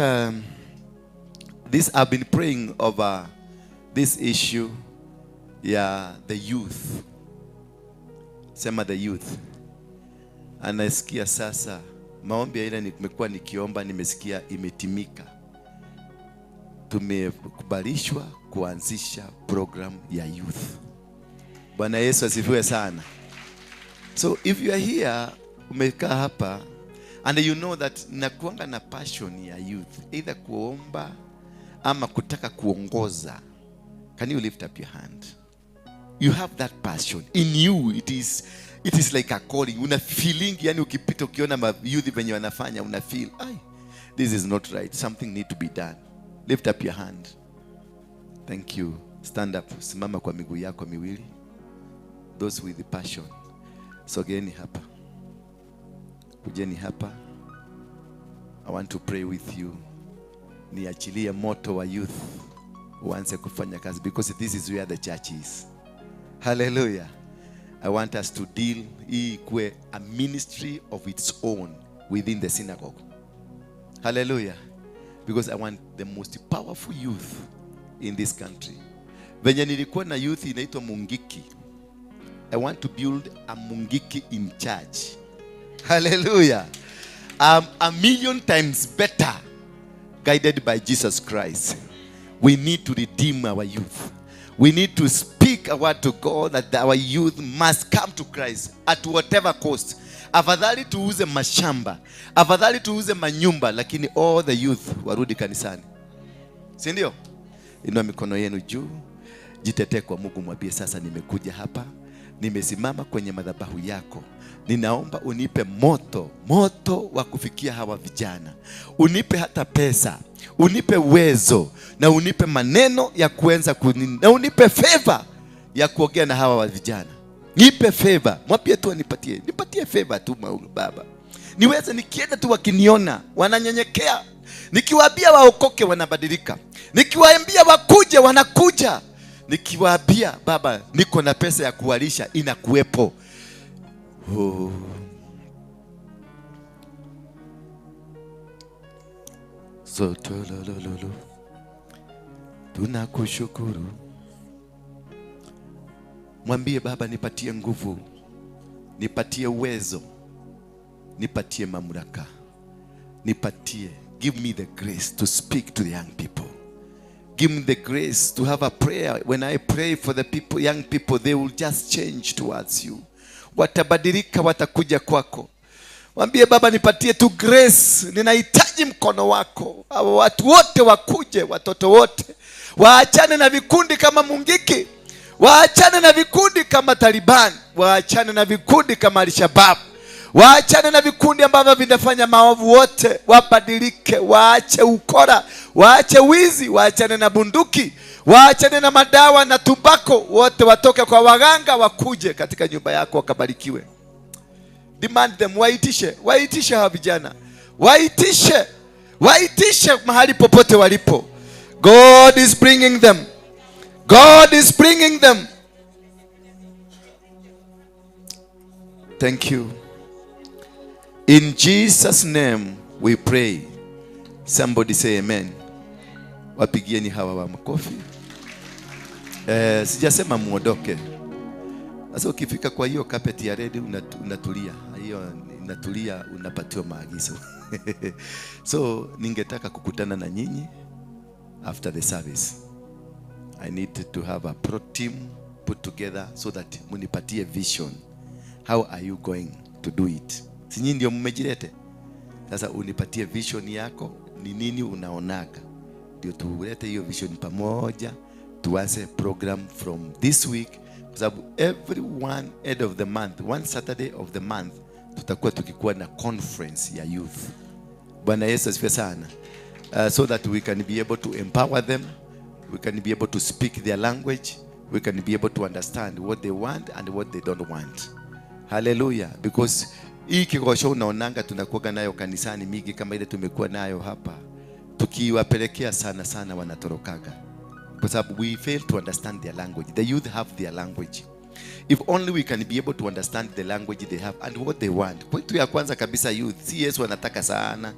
this. I've been praying over this issue. Yeah, the youth. Sema the youth. Anasikia sasa maombi ya ile nimekuwa nikiomba, nimesikia imetimika. Tumekubalishwa kuanzisha program ya youth. Bwana Yesu asifiwe sana. So if you are here, umekaa hapa and you know that nakuanga na passion ya youth, either kuomba ama kutaka kuongoza, can you lift up your hand? You have that passion in you. It is like a calling. Una feeling, yani ukipita ukiona ma youth venye wanafanya, una feel, ai, this is not right. Something need to be done. Lift up your hand. Thank you. Stand up. Simama kwa miguu yako miwili. Those with the passion. Sogeni hapa. Kujeni hapa. I want to pray with you. Niachilie moto wa youth uanze kufanya kazi, because this is where the church is. Hallelujah. I want us to deal hii ikuwe a ministry of its own within the synagogue. Hallelujah. Because I want the most powerful youth in this country. Venye nilikuwa na youth inaitwa Mungiki. I want to build a Mungiki in church. Hallelujah. A million times better guided by Jesus Christ. We need to redeem our youth. We need to speak a word to God that our youth must come to Christ at whatever cost. Afadhali tuuze mashamba, afadhali tuuze manyumba, lakini all the youth warudi kanisani. Si ndio? Inua mikono yenu juu, jitetee kwa Mungu, mwambie sasa nimekuja hapa, nimesimama kwenye madhabahu yako. Ninaomba unipe moto, moto wa kufikia hawa vijana. Unipe hata pesa, unipe uwezo na unipe maneno ya kuanza kunini, na unipe favor ya kuongea na hawa wa vijana. Nipe favor. Mwambie tu anipatie. Nipatie favor tu Baba. Niweze nikienda tu wakiniona wananyenyekea. Nikiwaambia waokoke wanabadilika. Nikiwaambia wakuje wanakuja. Nikiwaambia Baba niko na pesa ya kuwalisha inakuwepo. Oh. Sotolololo. Tunakushukuru. Mwambie Baba nipatie nguvu, nipatie uwezo, nipatie mamlaka, nipatie. Give me the grace to speak to the young people. Give me the grace to have a prayer. When I pray for the people, young people, they will just change towards you. Watabadilika, watakuja kwako. Mwambie Baba nipatie tu grace, ninahitaji mkono wako. Hawa watu wote wakuje, watoto wote. Waachane na vikundi kama Mungiki. Waachane na vikundi kama Taliban. Waachane na vikundi kama Al-Shabaab. Waachane na vikundi ambavyo vinafanya maovu wote. Wabadilike, waache ukora, waache wizi, waachane na bunduki, waachane na madawa na tumbako. Wote watoke kwa waganga, wakuje katika nyumba yako wakabarikiwe. Demand them, waitishe, waitishe hawa vijana. Waitishe, waitishe mahali popote walipo. God is bringing them. God is bringing them. Thank you. In Jesus' name we pray. Somebody say amen. Wapigieni hawa wa makofi. Sijasema muondoke. Sasa ukifika kwa hiyo carpet ya red unatulia. Hiyo inatulia, unapatiwa maagizo. So ningetaka kukutana na nyinyi after the service. I need to have a pro team put together so that munipatie vision. How are you going to do it? Si nyinyi ndio mmejilete. Sasa unipatie vision yako, ni nini unaonaga? Ndio tulete hiyo vision pamoja, tuanze program from this week. Kwa sababu every one end of the month, one Saturday of the month, tutakuwa tukikuwa na conference ya youth. Bwana Yesu asifiwe sana. So that we can be able to empower them, we can be able to speak their language, we can be able to understand what they want and what they don't want. Hallelujah. Because hii kikosho unaonanga tunakuwa nayo kanisani mingi kama ile tumekuwa nayo hapa, tukiwapelekea sana sana wanatorokaga. Kwa sababu we fail to understand their language. The youth have their language. If only we can be able to understand the language they have and what they want. Kwetu ya kwanza kabisa youth, si Yesu anataka sana.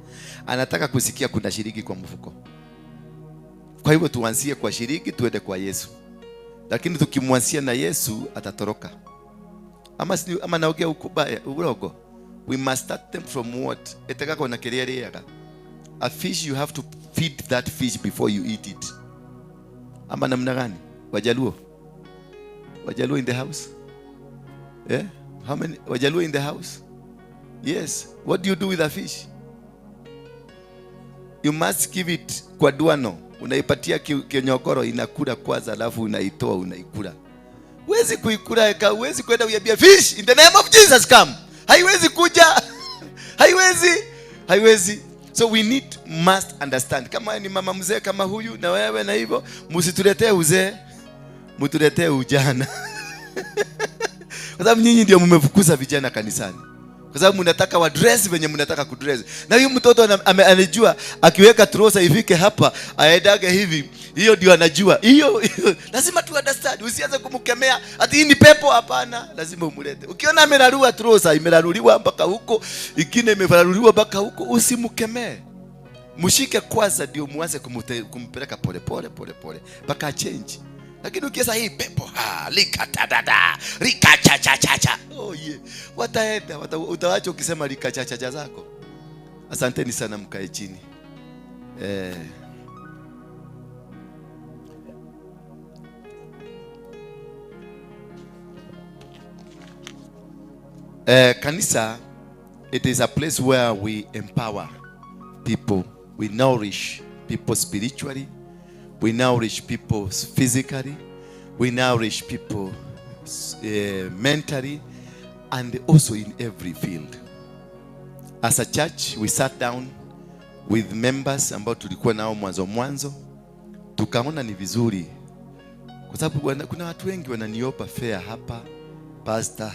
Anataka kusikia kuna shiriki kwa mfuko. Kwa hivyo tuanzie kwa shiriki tuende kwa Yesu. Lakini tukimwanzia na Yesu atatoroka. Ama naongea ukubaya urogo. We must start them from what? Etekako na kelele. A fish, you have to feed that fish before you eat it. Ama namna gani? Wajaluo. Wajaluo in the house? Yeah? How many Wajaluo in the house? Yes. What do you do with a fish? You must give it kwa duano. Unaipatia kinyokoro inakula kwanza, alafu unaitoa unaikula. Huwezi kuikula, huwezi kwenda uiambia fish in the name of Jesus come. Haiwezi kuja. Haiwezi. Haiwezi. So we need must understand. Kama ni mama mzee kama huyu na wewe na hivyo, msituletee uzee, mtuletee ujana. Kwa sababu nyinyi ndio mmefukuza vijana kanisani. Kwa sababu mnataka wa dress venye mnataka kudress. Na huyu mtoto anajua akiweka trouser ifike hapa, aendage hivi. Hiyo ndio anajua. Hiyo lazima tu understand. Usianze kumkemea ati hii ni pepo, hapana. Lazima umlete. Ukiona amerarua trouser, imeraruliwa mpaka huko, ingine imeraruliwa mpaka huko, usimkemee. Mshike kwanza ndio muanze kumpeleka pole pole pole pole mpaka change. Lakini ukiesa hii pepo, ha, lika ta da da, lika cha cha cha cha. Oh yeah. Wataenda, utawaacha ukisema lika cha cha cha zako. Asanteni sana, mkae chini. Kanisa, it is a place where we empower people. We nourish people spiritually. We nourish people physically. We nourish people mentally, and also in every field. As a church, we sat down with members ambao tulikuwa nao mwanzo mwanzo, tukaona ni vizuri. Kwa sababu kuna watu wengi wananiopa fare hapa, pastor,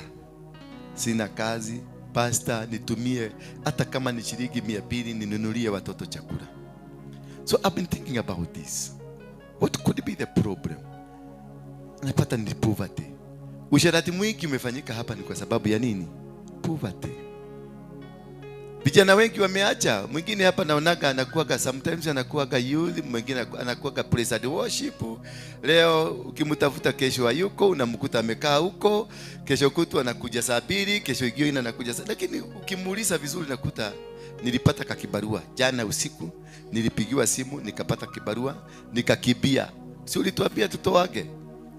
sina kazi, Pastor, nitumie hata kama ni shilingi 200 ninunulie watoto chakula. So I've been thinking about this. What could be the problem? Napata ni poverty. Usherati mwingi umefanyika hapa ni kwa sababu ya nini? Poverty. Vijana wengi wameacha. Mwingine hapa naonaga anakuwaga sometimes anakuwaga youth, mwingine anakuwaga praise and worship. Leo ukimtafuta kesho hayuko, unamkuta amekaa huko, kesho kutu anakuja saa 2, kesho ingine anakuja saa. Lakini ukimuuliza vizuri nakuta nilipata kakibarua jana usiku, nilipigiwa simu nikapata kibarua, nikakibia. Si ulituambia tutoage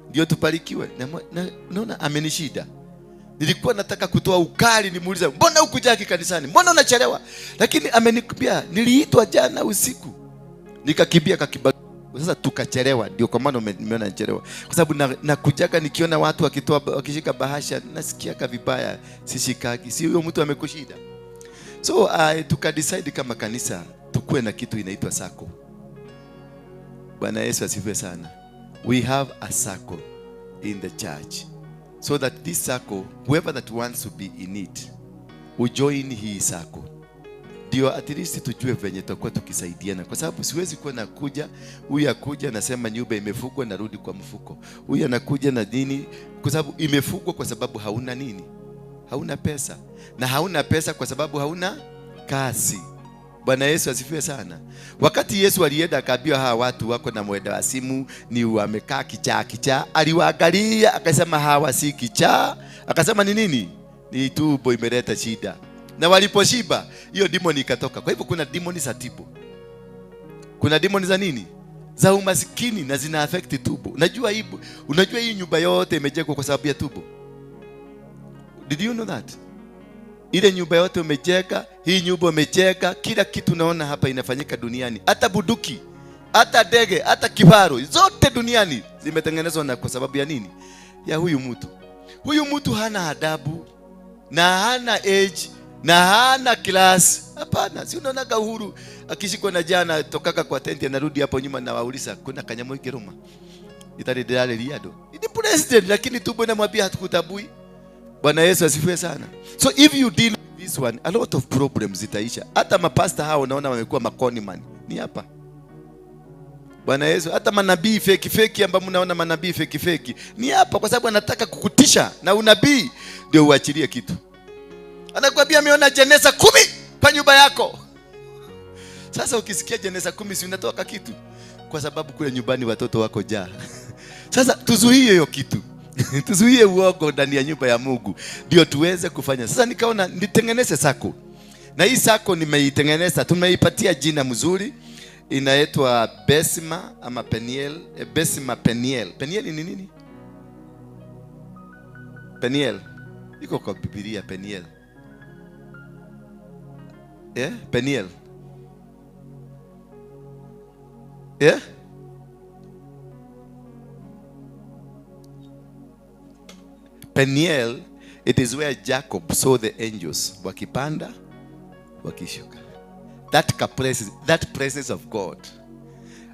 ndio tubarikiwe? Na naona amenishida. Nilikuwa nataka kutoa ukali nimuulize, mbona hukuja kanisani? Mbona unachelewa? Lakini ameniambia niliitwa jana usiku. Nikakimbia kakibarua. Sasa tukachelewa, ndio kwa maana nimeona nichelewa. Kwa sababu nakujaga nikiona watu wakitoa wakishika bahasha nasikiaga vibaya, sishikagi. Si huyo mtu amekushida. So tukadecide kama kanisa tukue na kitu inaitwa sako. Bwana Yesu asifiwe sana. We have a circle in the church, so that this circle, whoever that wants to be in it, will join hii circle. Ndio at least tujue venye tutakuwa tukisaidiana, kwa sababu siwezi kuwa nakuja, huyu akuja nasema nyumba imefungwa narudi kwa mfuko. Huyu anakuja na nini, kwa sababu imefungwa kwa sababu hauna nini? Hauna pesa. Na hauna pesa kwa sababu hauna kazi. Bwana Yesu asifiwe sana. Wakati Yesu alienda akaambiwa hawa watu wako na mwenda wa simu ni wamekaa kichaa kichaa, aliwaangalia akasema hawa si kichaa, akasema ni nini? Ni tumbo imeleta shida. Na waliposhiba hiyo demon ikatoka. Kwa hivyo kuna demon za tumbo. Kuna demon za nini? Za umasikini, na zina affect tumbo. Unajua hii nyumba yote imejengwa kwa sababu ya tumbo. Did you know that? Ile nyumba yote umejenga, hii nyumba umejenga, kila kitu unaona hapa inafanyika duniani. Hata buduki, hata ndege, hata kifaru, zote duniani zimetengenezwa na kwa sababu ya nini? Ya huyu mtu. Huyu mtu hana adabu, na hana age, na hana class. Hapana, si unaonaga Uhuru akishikwa na jana tokaka kwa tenti anarudi hapo nyuma na wauliza kuna kanyamu ikiruma. Itari dalali riado. Ni president lakini tumbo inamwambia hatukutabui. Bwana Yesu asifiwe sana. So if you deal with this one, a lot of problems zitaisha. Hata mapasta hao unaona wamekuwa makoni man. Ni hapa. Bwana Yesu, hata manabii feki feki ambao mnaona manabii feki feki ni hapa, kwa sababu anataka kukutisha na unabii ndio uachilie kitu. Anakuambia ameona jeneza 10 pa nyumba yako. Sasa ukisikia jeneza 10 si unatoka kitu, kwa sababu kule nyumbani watoto wako jaa. Sasa tuzuie hiyo kitu. Tuzuie uongo ndani ya nyumba ya Mungu ndio tuweze kufanya. Sasa nikaona nitengeneze sako. Na hii sako nimeitengeneza, tumeipatia jina mzuri, inaitwa Besima ama Peniel, Besima Peniel. Peniel ni nini? Peniel. Iko kwa Biblia Peniel. Yeah, Peniel. Yeah? Peniel, it is where Jacob saw the angels wakipanda, wakishuka. That presence of God.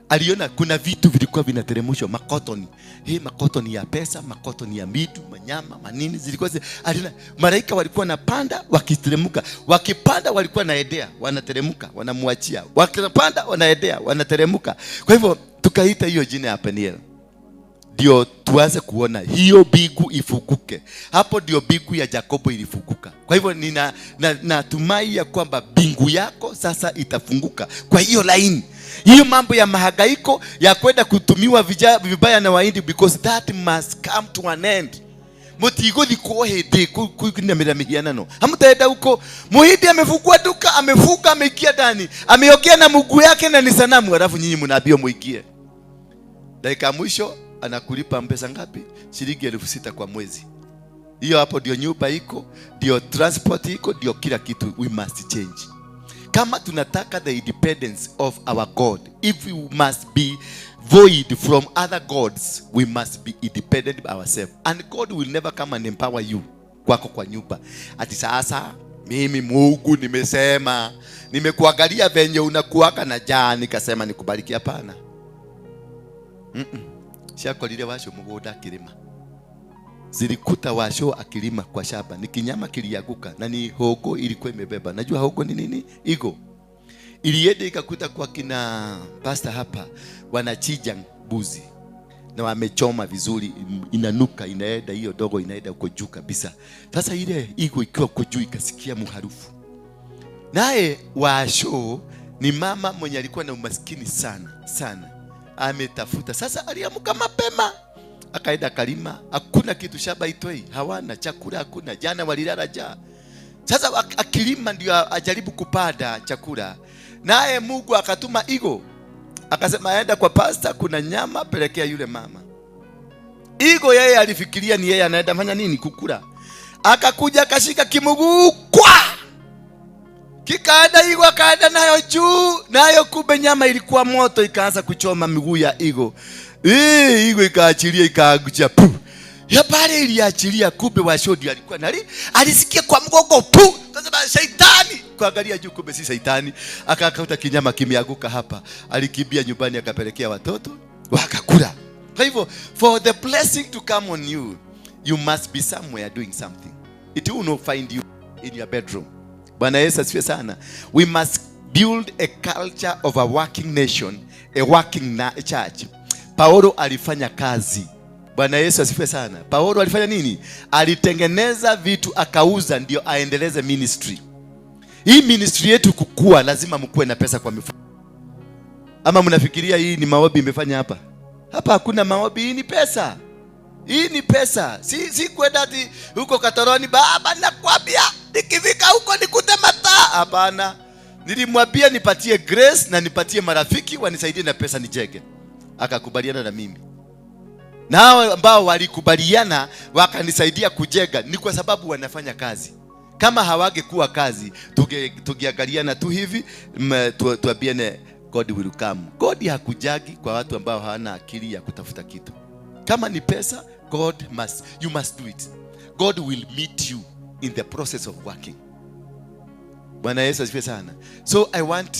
Aliona kuna vitu vilikuwa vinateremshwa, makotoni. Hii makotoni ya pesa, makotoni ya mitu, manyama, manini zilikuwa aliona malaika walikuwa napanda wakiteremka. Wakipanda walikuwa naendea, wanateremka, wanamuachia. Wakipanda wanaendea, wanateremka. Kwa hivyo tukaita hiyo jina ya Peniel. Ndio tuanze kuona hiyo bigu ifukuke. Hapo ndio bigu ya Jakobo ilifukuka. Kwa hivyo nina natumai ya kwamba bingu yako sasa itafunguka kwa hiyo line. Hiyo mambo ya mahangaiko ya kwenda kutumiwa vibaya na Wahindi, because that must come to an end. Mutigothi kwa hede kuinamira mihianano. Hamtaenda huko. Muhindi amefungua duka, amefuka, ameingia ndani, ameongea na Mungu yake na ni sanamu, alafu nyinyi mnaambiwa muingie. Dakika mwisho anakulipa pesa ngapi? Shilingi 6,000 kwa mwezi. Hiyo hapo ndio nyumba iko, ndio transport iko, ndio kila kitu. We must change. Kama tunataka the independence of our God, if we must be void from other gods, we must be independent by ourselves. And God will never come and empower you kwako kwa nyumba. Ati sasa mimi Mungu nimesema, nimekuangalia venye unakuaka na jaa nikasema nikubariki. Hapana. Ciakorire wacio mugunda kirima. Zilikuta Washo akilima kwa shamba. Ni kinyama kilianguka na ni hogo ilikuwa imebeba. Najua hogo ni nini? Igo. Ilienda ikakuta kwa kina pastor hapa wanachinja mbuzi na wamechoma vizuri, inanuka, inaenda hiyo dogo inaenda huko juu kabisa. Sasa ile igo ikiwa huko juu ikasikia mharufu. Naye Washo ni mama mwenye alikuwa na umaskini sana sana, ametafuta. Sasa aliamka mapema akaenda kalima, hakuna kitu, shamba itoi, hawana chakula, hakuna, jana walilala njaa. Sasa akilima ndio ajaribu kupanda chakula, naye Mungu akatuma igo, akasema aenda kwa pastor, kuna nyama pelekea yule mama. Igo yeye alifikiria ni yeye anaenda fanya nini, kukula. Akakuja akashika kimuguu kwa kikaenda, igo akaenda nayo juu, nayo kumbe nyama ilikuwa moto, ikaanza kuchoma miguu ya igo. Igo ikaachilia, ikaanguka pu. Ya pale iliachilia, kumbe Washodi alikuwa nali, alisikia kwa mgongo pu. Akasema shaitani, kuangalia juu kumbe si shaitani. Akakuta kinyama kimeanguka hapa. Alikimbia nyumbani akapelekea watoto wakakula. Kwa hivyo for the blessing to come on you, you must be somewhere doing something. It will not find you in your bedroom. Bwana Yesu asifiwe sana. We must build a culture of a working nation, a working church. Paulo alifanya kazi. Bwana Yesu asifiwe sana. Paulo alifanya nini? Alitengeneza vitu akauza ndio aendeleze ministry. Hii ministry yetu kukua lazima mkuwe na pesa kwa mifuko. Ama mnafikiria hii ni maombi imefanya hapa? Hapa hakuna maombi, hii ni pesa. Hii ni pesa. Si kwenda ati huko Katoroni, baba nakwambia nikifika huko nikute mataa. Hapana. Nilimwambia nipatie grace na nipatie marafiki wanisaidie na pesa nijenge. Akakubaliana na mimi. Na hao ambao walikubaliana wakanisaidia kujenga ni kwa sababu wanafanya kazi. Kama hawangekuwa kazi, tugeangaliana tu hivi, tuambiane God will come. God hakujagi kwa watu ambao hawana akili ya kutafuta kitu. Kama ni pesa, you must do it. God will meet you in the process of working. Bwana Yesu asifiwe sana. So I want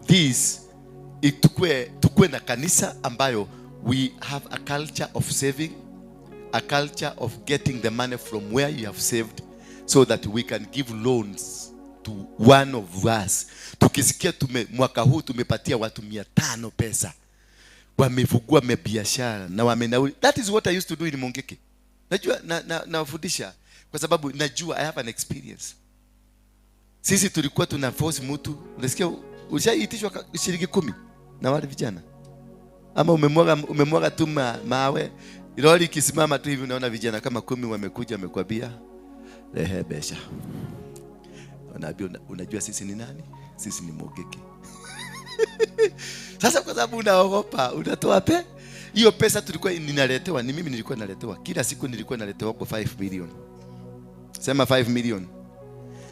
this tukue na kanisa ambayo we have a culture of saving, a culture of getting the money from where you have saved, so that we can give loans to one of us. Tukisikia mwaka huu tumepatia watu 500 pesa, wamefungua biashara na wamenauli. That is what I used to do in Mungiki. Najua nawafundisha kwa sababu najua I have an experience. Sisi tulikuwa tuna force mtu, unasikia ushaitishwa shilingi 10 na wale vijana. Ama umemwaga tu mawe, lori ikisimama tu hivi unaona vijana kama 10 wamekuja wamekwambia rehebesha. Wanaambia unajua sisi ni nani? Sisi ni Mungiki. Sasa kwa sababu unaogopa, unatoa pe hiyo pesa tulikuwa ninaletewa, ni mimi nilikuwa naletewa. Kila siku nilikuwa naletewa kwa 5 million. Sema 5 million.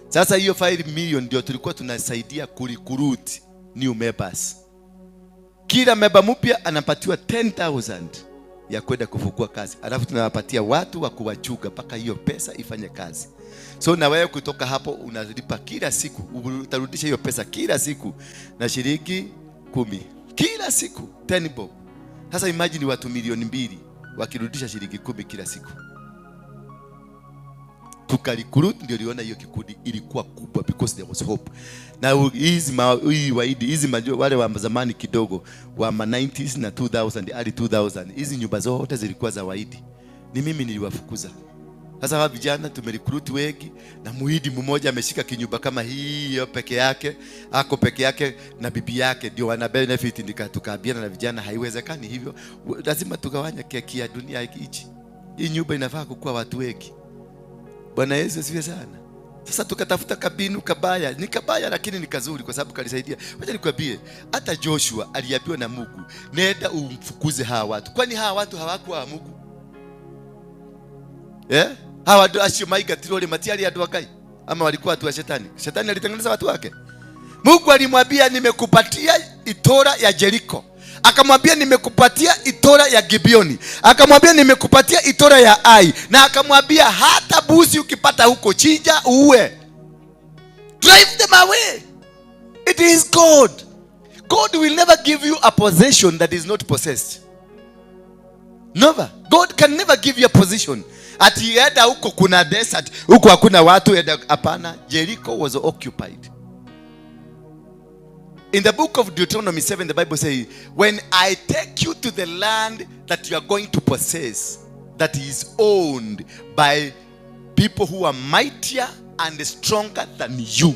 Sasa hiyo 5 million ndio tulikuwa tunasaidia kurecruit new members. Kila member mpya anapatiwa 10,000 ya kwenda kufungua kazi. Alafu tunawapatia watu wa kuwachuga mpaka hiyo pesa ifanye kazi. So na wewe kutoka hapo unalipa kila siku, utarudisha hiyo pesa kila siku na shilingi 10. Kila siku 10 bob. Sasa imagine watu 2,000,000 wakirudisha shilingi 10 kila siku. Tukarecruit ndio liona hiyo kikundi ilikuwa kubwa because there was hope. Na hizi waidi hizi wale wa zamani kidogo wa 90s na 2000 early 2000, hizi nyumba zote zilikuwa za waidi. Ni mimi niliwafukuza. Sasa hawa vijana tumerecruit wengi na muhidi mmoja ameshika kinyumba kama hiyo peke yake, ako peke yake na bibi yake ndio wana benefit. Tukaambiana na vijana haiwezekani hivyo, lazima tugawanye keki ya dunia hichi. Hii nyumba inafaa kukua watu wengi. Bwana Yesu asifiwe sana. Sasa tukatafuta kabinu kabaya, ni kabaya lakini ni kazuri kwa sababu kalisaidia. Wacha nikwambie, hata Joshua aliambiwa na Mungu, nenda umfukuze hawa watu. Kwani hawa watu hawakuwa wa Mungu? Hawa ndio acio maigatirwo matiari andu a Ngai, ama walikuwa watu wa shetani? Shetani alitengeneza watu wake. Mungu alimwambia nimekupatia itora ya Jericho. Akamwambia nimekupatia itora ya Gibeoni. Akamwambia nimekupatia itora ya Ai. Na akamwambia hata buzi ukipata huko chinja uue. Drive them away. It is God. God will never give you a possession that is not possessed. Never. God can never give you a position. Ati enda huko kuna desert, huko hakuna watu, enda hapana. Jericho was occupied. In the book of Deuteronomy 7, the Bible says, when I take you to the land that you are going to possess, that is owned by people who are mightier and stronger than you.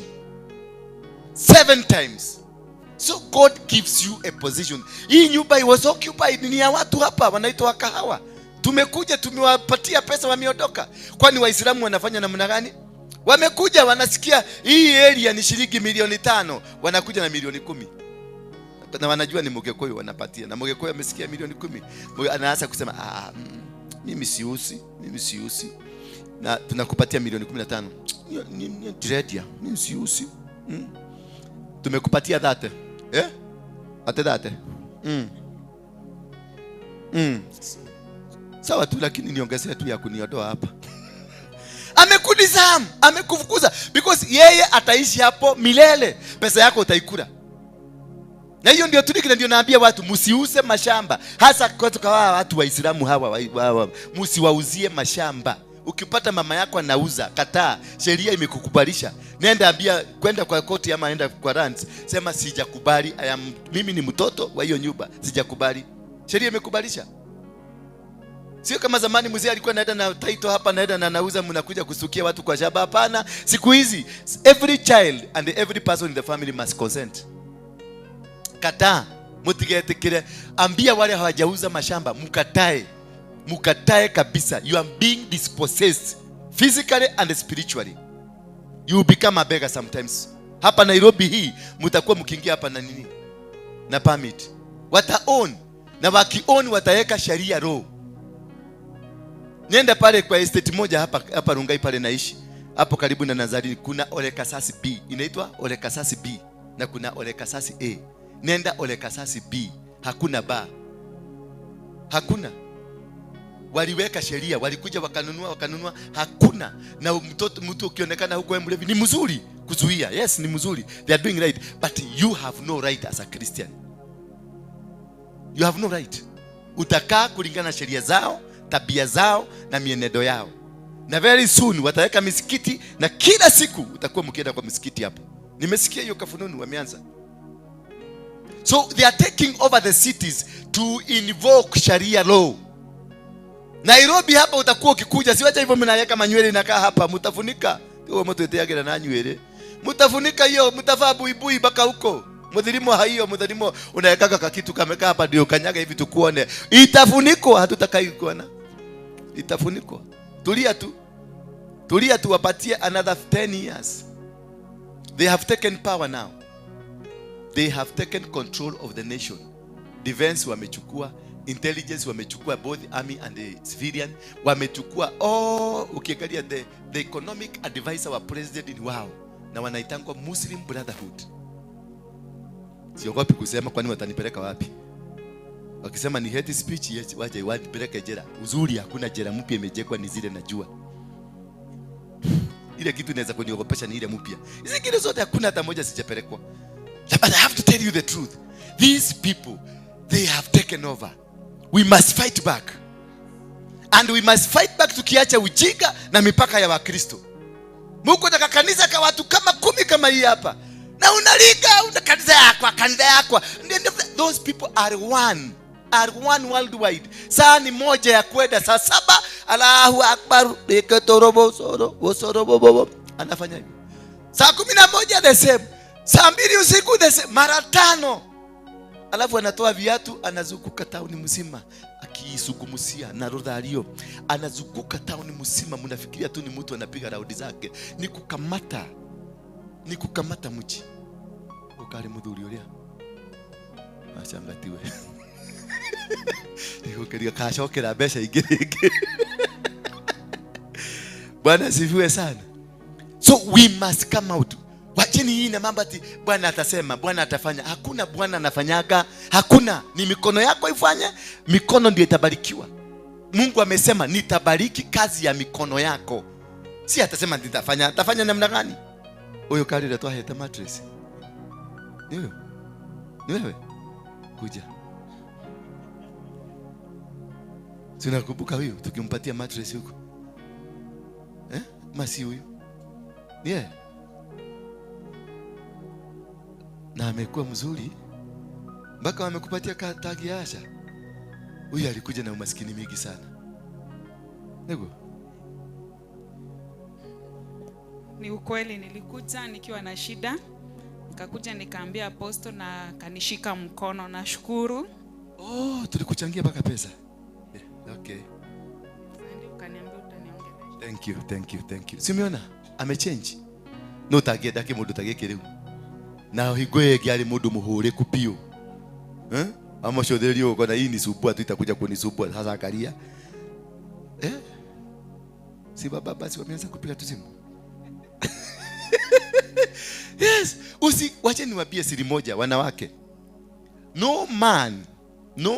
7 times. So God gives you a position. Hii nyumba was occupied, ni ya watu hapa wanaitwa Kahawa. Tumekuja tumewapatia pesa wameondoka. Kwani Waislamu wanafanya namna gani? Wamekuja wanasikia hii area ni shilingi 5,000,000, wanakuja na 10,000,000. Na wanajua ni Mugikuyu wanapatia. Na Mugikuyu amesikia 10,000,000. Anaanza kusema mimi siusi, mimi siusi. Na tunakupatia 15,000,000. Ni dread, mimi siusi. Tumekupatia date. Ate date. Sawa tu, lakini niongezee tu ya kuniondoa hapa. Amekudisarm, amekufukuza because yeye ataishi hapo milele. Pesa yako utaikula. Na hiyo ndio trick, na ndio naambia watu msiuze mashamba. Hasa kwa watu Waislamu hawa, msiwauzie mashamba. Ukipata mama yako anauza, kataa. Sheria imekukubalisha. Nenda ambia kwenda kwa koti ama nenda kwa lands, sema sijakubali, mimi ni mtoto wa hiyo nyumba, sijakubali. Sheria imekubalisha. Sio kama zamani mzee alikuwa anaenda na title hapa, anaenda na anauza, mnakuja kusukia watu kwa shamba. Hapana, siku hizi every child and every person in the family must consent. Kataa, mutigetikire. Ambia wale hawajauza mashamba, mkatae. Mukatae kabisa. You are being dispossessed physically and spiritually. You become a beggar sometimes. Hapa Nairobi hii mtakuwa mkiingia hapa na nini? Na permit. Wata own. Na waki own wataweka sharia law. Nenda pale kwa estate moja hapa Rungai pale naishi. Hapo karibu na Nazarene kuna Olekasasi B. Inaitwa Olekasasi B na kuna Olekasasi A. Nenda Olekasasi B. Hakuna ba. Hakuna. Waliweka sheria, walikuja wakanunua, hakuna. Na mtoto mtu ukionekana huko mlevi ni mzuri kuzuia. Yes, ni mzuri. They are doing right, but you have no right as a Christian. You have no right. Utakaa kulingana na sheria zao, tabia zao na mienendo yao. Na very soon wataweka misikiti na kila siku utakuwa mkienda kwa misikiti hapo. Nimesikia hiyo kafununu wameanza. So they are taking over the cities to invoke Sharia law. Nairobi hapa utakuwa ukikuja, siwacha hivyo mnaweka manywele inakaa hapa, mtafunika. Huo mtu eteagera na nywele. Mtafunika hiyo, mtavaa buibui mpaka huko. Mudhilimo hiyo, mudhilimo unaweka kakitu kamekaa hapa ndio kanyaga hivi tukuone. Itafunikwa, hatutakai kuona. Itafunikwa. Tulia tu. Tulia tu, wapatie another 10 years. They have taken power now. They have taken control of the nation. Defense wamechukua, intelligence wamechukua, both army and the civilian wamechukua. Oh, ukiangalia the economic advisor wa president ni wao, na wanaitangwa Muslim Brotherhood. Siogopi kusema, kwani watanipeleka wapi? Wakisema ni hate speech, yes, waje wanipeleke jela. Uzuri hakuna jela mpya imejengwa, ni zile najua. Ile kitu inaweza kuniogopesha ni ile mpya. Hizi zingine zote hakuna hata moja sijapelekwa. But I have to tell you the truth. These people, they have taken over. We must fight back. And we must fight back tukiacha ujinga na mipaka ya Wakristo. Muko na kanisa kwa watu kama 10 kama hii hapa. Na unalika, una kanisa yako, kanisa yako. Those people are one. Are one worldwide. Saa ni moja ya kwenda saa 7. Allahu Akbar. Deketorobo soro, bosoro. Anafanya hivyo. Saa 11 the same. Saa 2 usiku the same. Mara 5. Alafu anatoa viatu, anazunguka tauni mzima akiisugumusia na rodhario. Anazunguka tauni mzima, mnafikiria tu ni mtu anapiga raudi zake. Ni kukamata. Ni kukamata mji. Ukale mudhuri ulia. Achangatiwe. Nikukeria kashokera besha ingine. Bwana asifiwe sana. So we must come out. Wacheni hii na mambo ati Bwana atasema, Bwana atafanya. Hakuna Bwana anafanyaga. Hakuna. Ni mikono yako ifanye, mikono ndio itabarikiwa. Mungu amesema nitabariki kazi ya mikono yako. Si atasema nitafanya, atafanya namna gani? Huyo kali anatoa heta mattress. Ni wewe? Ni wewe? Kuja. Si unakumbuka huyu tukimpatia mattress huko? Eh? Masi huyu. Ni yeye. Na amekuwa mzuri mpaka wamekupatia tagi ya Asha. Huyu alikuja na umaskini mingi sana. Nego. Ni ukweli nilikuja nikiwa na shida. Nikakuja nikaambia apostle na kanishika mkono, nashukuru. Oh, tulikuchangia mpaka pesa. Yeah, okay. Ndio ukaniambia utaniongelesha. Thank you, thank you, thank you. Si umeona? Amechange. No tagenda ki mundu tagiki riu. Na hingo ĩngĩ arĩ mũndũ mũhũrĩku biũ. Eh? Amacũthĩrĩrio ũkona hii ni sumbua tu itakuja kunisumbua sasa angalia. Eh? Si baba basi wameanza kupiga tu simu. Yes, wache niwaambie siri moja wanawake. No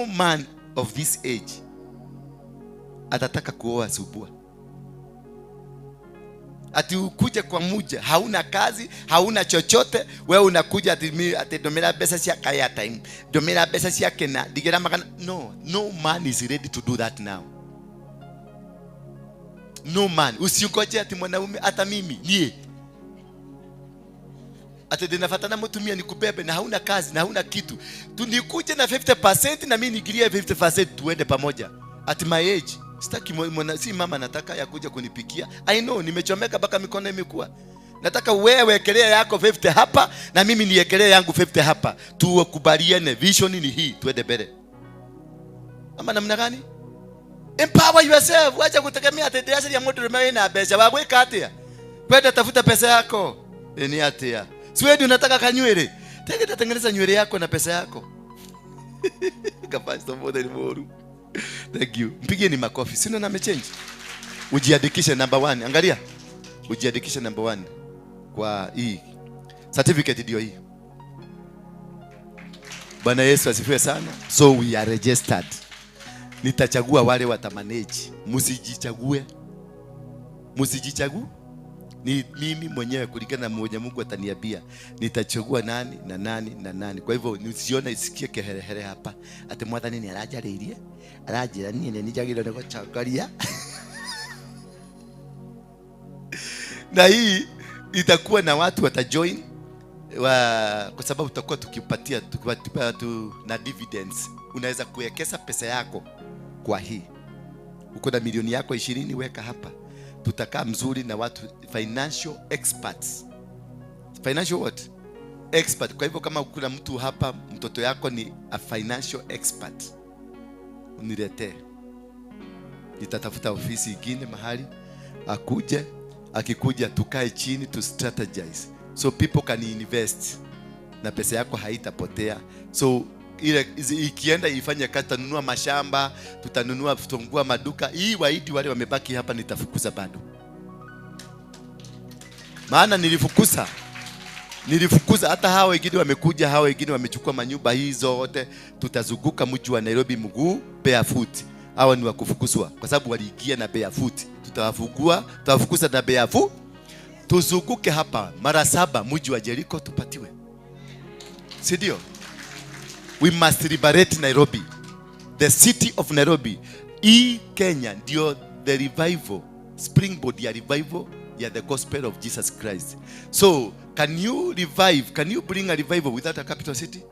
man of this age atataka kuoa sumbua. Ati ukuje kwa muja, hauna kazi, hauna chochote, wewe unakuja ati domera pesa cia kaya time, domera pesa cia kena, digera magana. No, no man is ready to do that now. No man, usiugoje ati mwanaume hata mimi, nie. Ati ndinafuatana mtumia nikubebe na hauna kazi na hauna kitu. Tu nikuje na 50% na mimi nigirie 50% tuende pamoja. At my age, sitaki si mama nataka ya kuja kunipikia. I know nimechomeka mpaka mikono imekuwa. Nataka wewe wekelea yako 50 hapa na mimi niekelee yangu 50 hapa. Tuokubaliane, vision ni hii, tuende mbele. Ama namna gani? Empower yourself. Wacha kutegemea ati ya mtu rumewe na pesa. Waweka atia. Kwenda tafuta pesa yako. Ni atia. Si wewe unataka kanywele. Tena tengeneza nywele yako na pesa yako. Kapasta mmoja ni moru. Thank you. Mpigie ni makofi. Sina na amechange. Ujiandikishe number 1. Angalia. Ujiandikishe number 1 kwa hii certificate ndio hii. Bwana Yesu asifiwe sana. So we are registered. Nitachagua wale watamanage. Msijichague. Msijichague. Ni mimi mwenyewe kulingana na mwenye Mungu ataniambia nitachagua nani na nani na nani. Kwa hivyo nisione isikie keherehere hapa ati mwathani ni arajarĩirie aranjĩra niĩ nĩ njagĩrĩirwo nĩ gũtongoria. Na hii itakuwa na watu watajoin kwa sababu tutakuwa tukipatia tu na dividends. Unaweza kuwekeza pesa yako kwa hii. Uko na milioni yako 20 weka hapa. Tutakaa mzuri na watu financial experts. Financial what? Expert. Kwa hivyo kama kuna mtu hapa mtoto yako ni a financial expert, uniletee. Nitatafuta ofisi ingine mahali akuje, akikuja tukae chini to strategize. So people can invest na pesa yako haitapotea. So ile ikienda ifanye kazi, tutanunua mashamba, tutanunua, tutungua maduka. Hii waidi wale wamebaki hapa nitafukuza bado. Maana nilifukuza hata hao wengine wamekuja, hao wengine wamechukua manyumba hizo zote. Tutazunguka mji wa Nairobi mguu barefoot. Hawa ni wakufukuzwa kwa sababu waliingia na barefoot. Tutawafukua, tutawafukuza na barefoot. Tuzunguke hapa mara 7 mji wa Jericho tupatiwe. Si ndio? We must liberate Nairobi. The city of Nairobi. Hii Kenya ndio the revival, springboard ya revival ya the gospel of Jesus Christ. So, can you revive? Can you bring a revival without a capital city?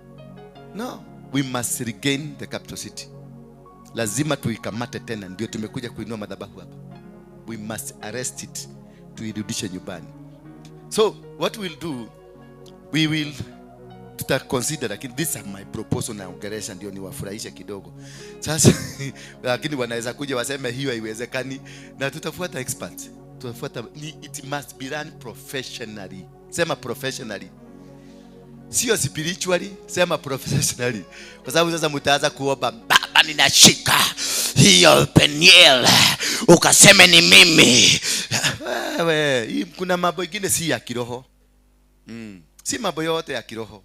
No. We must regain the capital city. Lazima tuikamate tena, ndio tumekuja kuinua madhabahu hapa. We must arrest it. Tuirudishe nyumbani. So, what we'll do, we will tuta consider, lakini this is my proposal na ongeresha ndio niwafurahishe kidogo. Sasa lakini wanaweza kuja waseme hiyo haiwezekani, na tutafuata experts. Tutafuata, it must be run professionally. Sema professionally. Sio spiritually, sema professionally. Kwa sababu sasa mtaanza kuomba, Baba ninashika hiyo Peniel ukaseme ni mimi. Wewe, kuna mambo mengine si ya kiroho. Si mambo yote ya kiroho.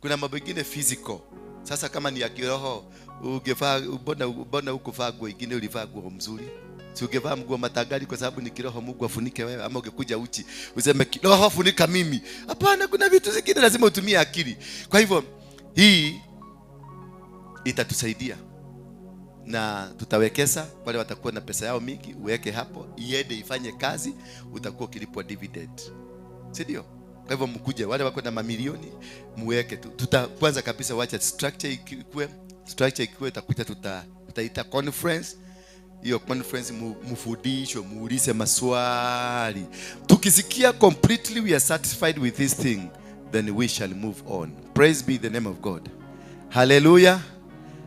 Kuna mambo mengine physical. Sasa kama ni ya kiroho, ungevaa mbona hukuvaa nguo nyingine, ulivaa nguo mzuri? Si ungevaa nguo matangari kwa sababu ni kiroho, Mungu afunike wewe, ama ungekuja uchi useme kiroho funika mimi. Hapana, kuna vitu zingine lazima utumie akili. Kwa hivyo hii itatusaidia. Na tutawekeza, wale watakuwa na pesa yao mingi, uweke hapo, iende ifanye kazi, utakuwa ukilipwa dividend. Si ndio? Kwa hivyo mkuje, wale wako na mamilioni muweke tu. Tuta kwanza kabisa wacha structure ikue, structure ikue itakuja, tutaita conference. Hiyo conference mufundishwe, muulize maswali. Tukisikia completely we are satisfied with this thing, then we shall move on. Praise be the name of God. Hallelujah.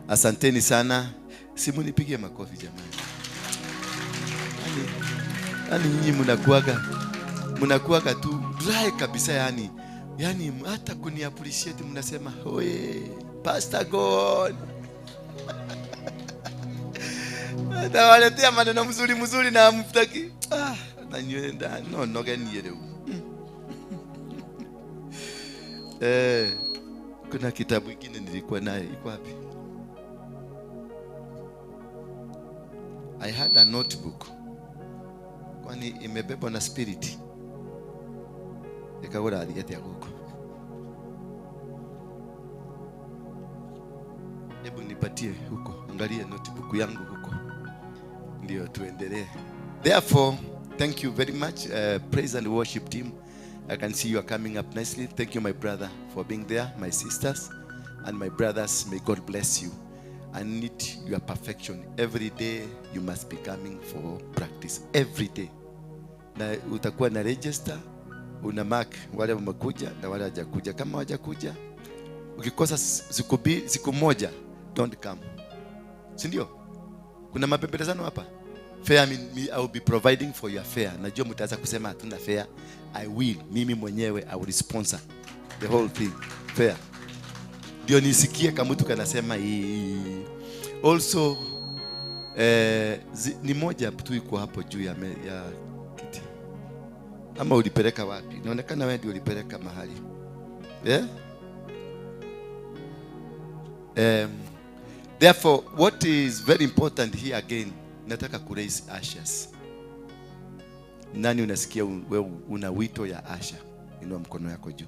Asanteni sana. Simu nipigie makofi jamani. Yaani nyinyi mnakuaga tu dry kabisa yani. Yani hata kuni appreciate mnasema, "Oye, Pastor God." Nawaletea maneno mzuri mzuri na mtaki. Na nyenda no nogeni yele. Kuna kitabu kingine nilikuwa naye, iko wapi? I had a notebook. Kwani imebebwa na spirit. Ikagura athiete huko. Hebu nipatie huko. Angalia notebook yangu huko. Ndio tuendelee. Therefore, thank you very much, praise and worship team. I can see you are coming up nicely. Thank you, my brother, for being there, my sisters and my brothers. May God bless you. I need your perfection. Every day you must be coming for practice. Every day. Na utakuwa na register, una mark wale wamekuja na wale hawajakuja. Kama hawajakuja, ukikosa siku moja, don't come. Si ndio? Kuna mapembelezano hapa. Fare, I will be providing for your fare. Najua mtaanza kusema hatuna fare. I will, mimi mwenyewe I will sponsor the whole thing. Fare. Ndio nisikie kama mtu kanasema hii. Also ni moja tu iko hapo juu ya kiti. Ama ulipeleka wapi? Inaonekana wewe ndio ulipeleka mahali. Yeah? Therefore, what is very important here again, nataka ku raise ashes. Nani unasikia wewe una wito ya asha? Inua mkono yako juu.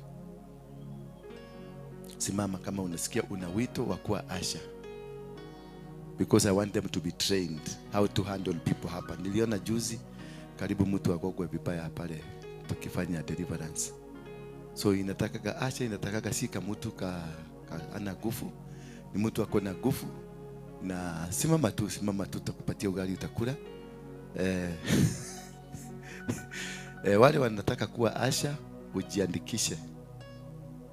Simama kama unasikia una wito wa kuwa asha. Because I want them to be trained how to handle people hapa. Niliona juzi karibu mtu akogwe vibaya pale tukifanya deliverance. So inatakaga asha, inatakaga si kama mtu ka ana nguvu, ni mtu ako na nguvu. Na simama tu, tutakupatia ugali utakula. Wale wanataka kuwa asha, ujiandikishe.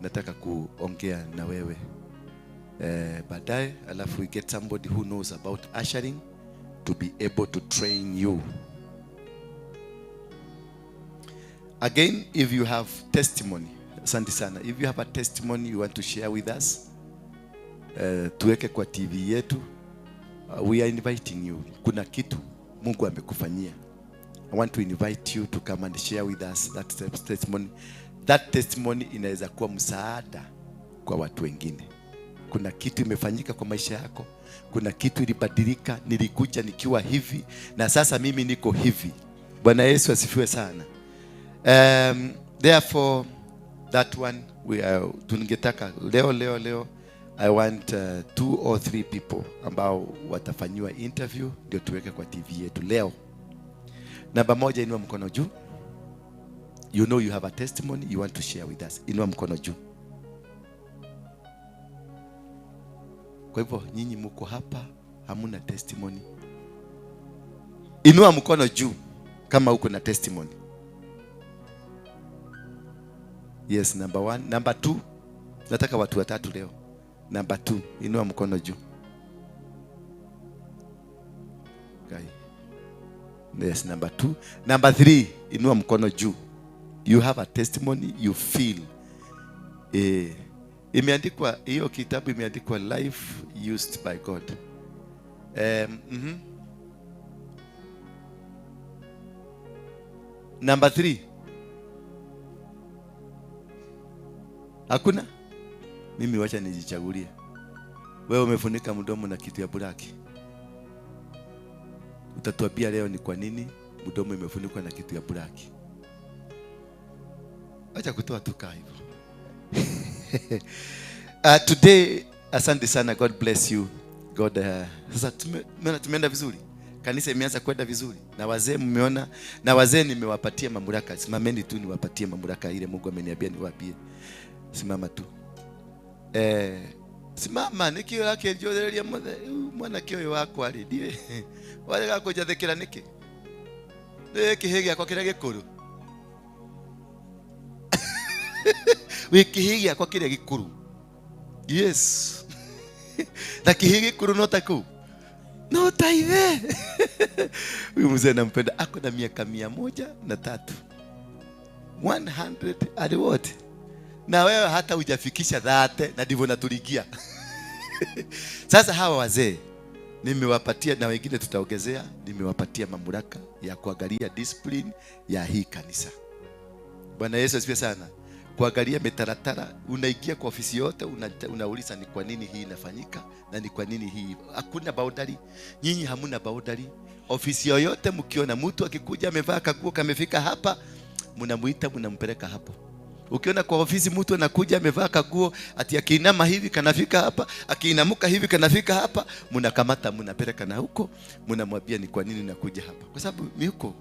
Nataka kuongea na wewe baadaye, alafu we get somebody who knows about ushering to be able to train you. Again, if you have testimony, asante sana. If you have a testimony you want to share with us, tuweke kwa TV yetu. We are inviting you. Kuna kitu Mungu amekufanyia. I want to invite you to come and share with us that testimony. That testimony inaweza kuwa msaada kwa watu wengine. Kuna kitu imefanyika kwa maisha yako. Kuna kitu ilibadilika. Nilikuja nikiwa hivi na sasa mimi niko hivi. Bwana Yesu asifiwe sana. Therefore, that one we are tungetaka leo I want 2 or 3 people ambao watafanyiwa interview ndio tuweke kwa TV yetu leo. Namba 1, inua mkono juu. You know you have a testimony you want to share with us. Inua mkono juu. Kwa hivyo nyinyi mko hapa hamuna testimony. Inua mkono juu kama uko na testimony. Yes, number 1. Number 2. Nataka watu watatu leo. Number 2, inua mkono juu. Okay. Yes, number 2. Number 3, inua mkono juu. You have a testimony you feel. Imeandikwa hiyo kitabu, imeandikwa Life Used by God. Number 3. Hakuna? Mimi wacha nijichagulie. Wewe umefunika mdomo na kitu ya buraki. Utatuambia leo ni kwa nini mdomo imefunikwa na kitu ya buraki. Acha kutoa tuka hivyo. Today, asante sana, God bless you. God, sasa tumeenda vizuri. Kanisa imeanza kwenda vizuri. Na wazee mmeona, na wazee nimewapatia mamlaka. Simameni tu niwapatie mamlaka ile Mungu ameniambia niwaambie. Simama tu. Simama nikio yake njothereria mwanake uyu wakwa ri ndie. Warega kunjathikira niki? Ni kĩhĩ gĩakwa kĩrĩa gĩkũrũ. Wĩ kĩhĩ gĩakwa kĩrĩa gĩkũrũ. Yes. Na kĩhĩ gĩkũrũ no ta kũu. No ta ithe. Huyu mzee nampenda, ako na miaka 103. 100 and what? Na wewe hata hujafikisha 30 na ndivyo natuligia. Sasa hawa wazee nimewapatia, na wengine tutaongezea, nimewapatia mamlaka ya kuangalia discipline ya hii kanisa. Bwana Yesu asifiwe sana. Kuangalia mitaratara, unaingia kwa ofisi yote, unauliza ni kwa nini hii inafanyika na ni kwa nini hii. Hakuna boundary. Nyinyi hamuna boundary. Ofisi yoyote mkiona mtu akikuja amevaa kaguo kamefika hapa, mnamuita mnampeleka hapo. Ukiona kwa ofisi mtu anakuja amevaa kaguo ati akiinama hivi kanafika hapa, akiinamuka hivi kanafika hapa, mnakamata mnapeleka na huko, mnamwambia ni kwa nini nakuja hapa. Kwa sababu ni huko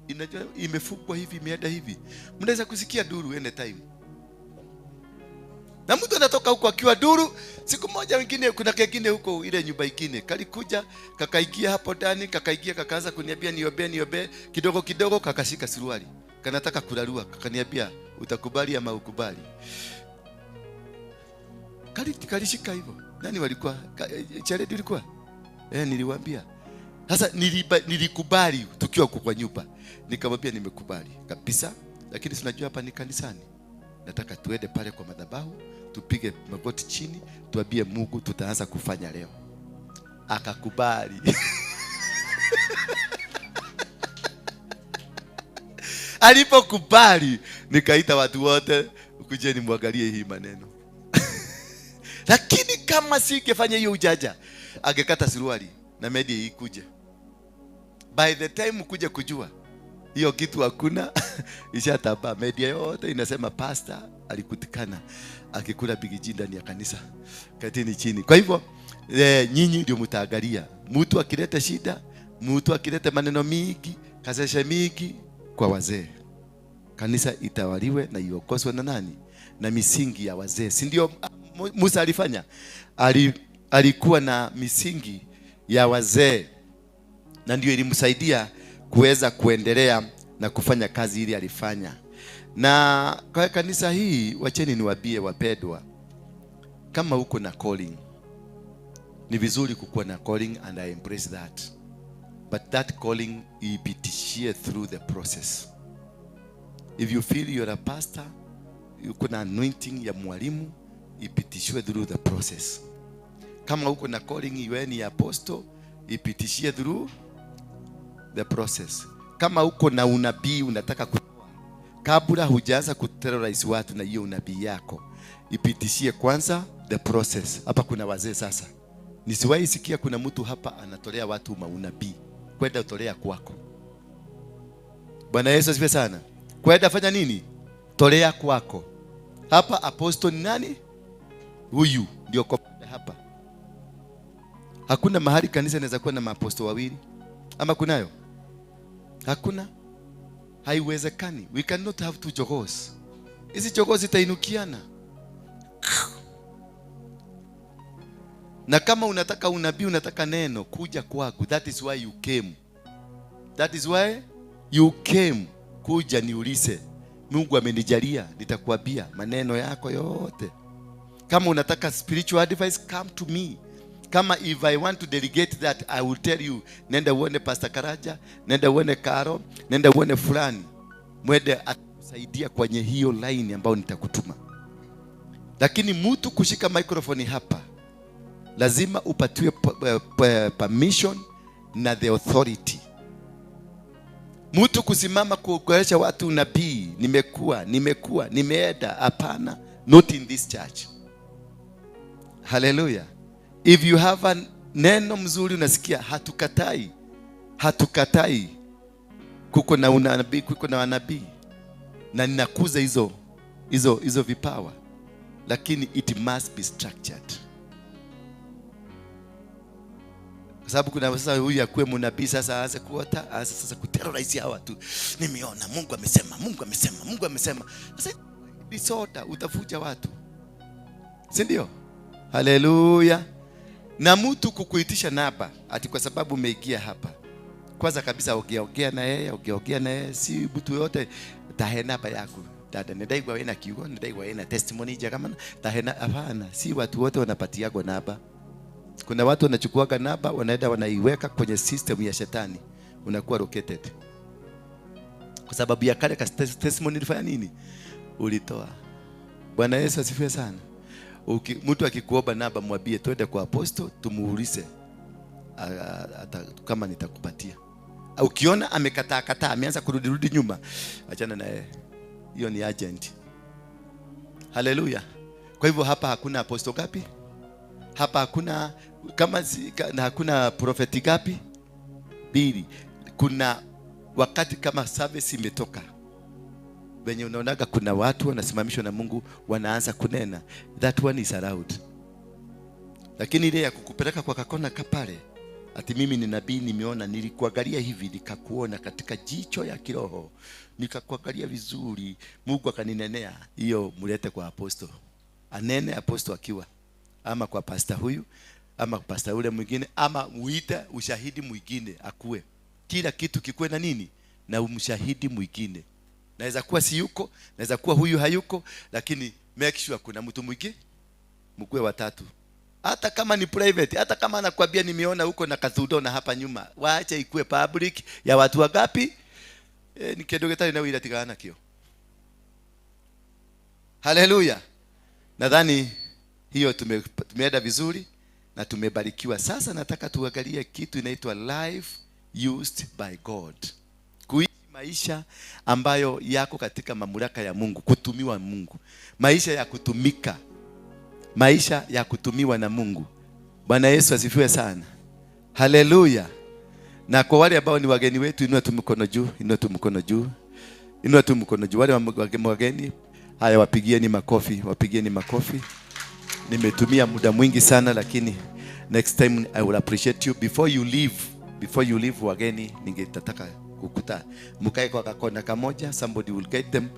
inajua imefungwa hivi, imeenda hivi. Mnaweza kusikia duru anytime. Na mtu anatoka huko akiwa duru. Siku moja wengine, kuna kengine huko ile nyumba ingine, kalikuja kakaingia hapo ndani, kakaingia kakaanza kuniambia niombe niombe, kidogo kidogo kakashika suruali. Kanataka kularua, kakaniambia utakubali ama ukubali. Kalishika hivyo. Nani walikuwa? Charedi ulikuwa? Niliwaambia. Sasa nilikubali tukiwa kwa nyumba. Nikamwambia nimekubali kabisa, lakini tunajua hapa ni kanisani. Nataka tuende pale kwa madhabahu, tupige magoti chini, tuambie Mungu tutaanza kufanya leo. Akakubali. Alipokubali, nikaita watu wote, kujeni muangalie hii maneno. Lakini kama singefanya hiyo ujaja, angekata suruali na media ikuje. By the time kuja kujua hiyo kitu hakuna, ishataba media yote inasema pastor alikutikana akikula bigiji ndani ya kanisa. Katini chini. Kwa hivyo nyinyi ndio mtaangalia. Mtu akileta shida, mtu akileta maneno mingi, kasesha mingi kwa wazee. Kanisa itawaliwe na iongozwe na nani? Na misingi ya wazee. Si ndio Musa alifanya? Alikuwa na misingi ya wazee, na ndio ilimsaidia kuweza kuendelea na kufanya kazi ile alifanya. Na kwa kanisa hii, wacheni niwaambie wapendwa, kama uko na calling, ni vizuri kukuwa na calling, and I embrace that. But that calling ipitishie through the process. If you feel you're a pastor, uko na anointing ya mwalimu, ipitishie through the process. Kama uko na calling iwe ni apostle, ipitishie through the process. Kama uko na unabii unataka kutoa, kabla hujaanza kuterrorize watu na hiyo unabii yako, ipitishie kwanza the process. Hapa kuna wazee sasa. Nisiwahi sikia kuna mtu hapa anatolea watu maunabii. Kwenda utolea kwako. Bwana Yesu asifiwe sana. Kwenda fanya nini? Tolea kwako. Hapa apostle ni nani? Huyu ndio kwa hapa. Hakuna mahali kanisa inaweza kuwa na maaposto wawili. Ama kunayo? Hakuna. Haiwezekani. We cannot have two jogos. Hizi jogos zitainukiana. Na kama unataka unabii, unataka neno, kuja kwangu. That is why you came. That is why you came. Kuja niulize. Mungu amenijalia, nitakuambia maneno yako yote. Kama unataka spiritual advice, come to me. Kama if I want to delegate that, I will tell you, nenda uone Pastor Karaja, nenda uone Karo, nenda uone fulani. Mwende atusaidia kwenye hiyo line ambayo nitakutuma. Lakini mtu kushika microphone hapa, lazima upatiwe permission na the authority. Mtu kusimama kuongelesha watu unabii, nimekuwa, nimeenda, hapana, not in this church. Hallelujah. If you have a neno mzuri unasikia, hatukatai. Kuko na unabii, kuko na wanabii. Na ninakuza hizo vipawa. Lakini it must be structured. Kwa sababu kuna sasa huyu akuwe mnabii sasa aanze kuota, aanze sasa kuterrorize hawa watu. Nimeona Mungu amesema, Mungu amesema, Mungu amesema. Sasa disorder utafuja watu. Si ndio? Haleluya. Na mtu kukuitisha namba ati kwa sababu umeingia hapa. Kwanza kabisa ongea na yeye, ongea na yeye, si mtu yote tahe namba yako. Dada ndaigwa wewe na kiugo, ndaigwa wewe na testimony njega kama tahe na hapana, si watu wote wanapatiagwa namba. Kuna watu wanachukuaga namba wanaenda wanaiweka kwenye system ya shetani, unakuwa located. Kwa sababu ya kale ka testimony ulifanya nini? Ulitoa. Bwana Yesu asifiwe sana. Mtu akikuomba namba mwambie twende kwa apostle tumuulize kama nitakupatia. Ukiona amekataa kataa, ameanza kurudi nyuma, achana na yeye. Hiyo ni agent. Haleluya. Kwa hivyo hapa hakuna apostle gapi? Hapa hakuna kama na hakuna prophet gapi? Mbili. Kuna wakati kama service imetoka, wenye unaonaga kuna watu wanasimamishwa na Mungu wanaanza kunena, that one is allowed. Lakini ile ya kukupeleka kwa kakona kapale ati mimi ni nabii, nimeona, nilikuangalia hivi nikakuona katika jicho ya kiroho, nikakuangalia vizuri, Mungu akaninenea, hiyo mlete kwa apostle. Anene apostle akiwa ama kwa pastor huyu ama pastor ule mwingine, ama muite ushahidi mwingine akue. Kila kitu kikuwe na nini? Na umshahidi mwingine. Naweza kuwa si yuko, naweza kuwa huyu hayuko, lakini make sure kuna mtu mwingine, mkuwe watatu. Hata kama ni private, hata kama anakuambia nimeona huko na kathudo na hapa nyuma, waache ikue public ya watu wangapi? Ni kindu gitari na wira tigana kio. Haleluya. Nadhani hiyo tumeenda vizuri na tumebarikiwa. Sasa nataka tuangalie kitu inaitwa life used by God. Kuishi maisha ambayo yako katika mamlaka ya Mungu, kutumiwa Mungu. Maisha ya kutumika. Maisha ya kutumiwa na Mungu. Bwana Yesu asifiwe sana. Haleluya. Na kwa wale ambao ni wageni wetu, inua tu mkono juu, inua tu mkono juu. Inua tu mkono juu. Wale wageni, haya wapigieni makofi, wapigieni makofi. Nimetumia muda mwingi sana, lakini next time I will appreciate you. Before you leave wageni, ningetaka kukuta mkae kwa kakona kamoja, somebody will get them.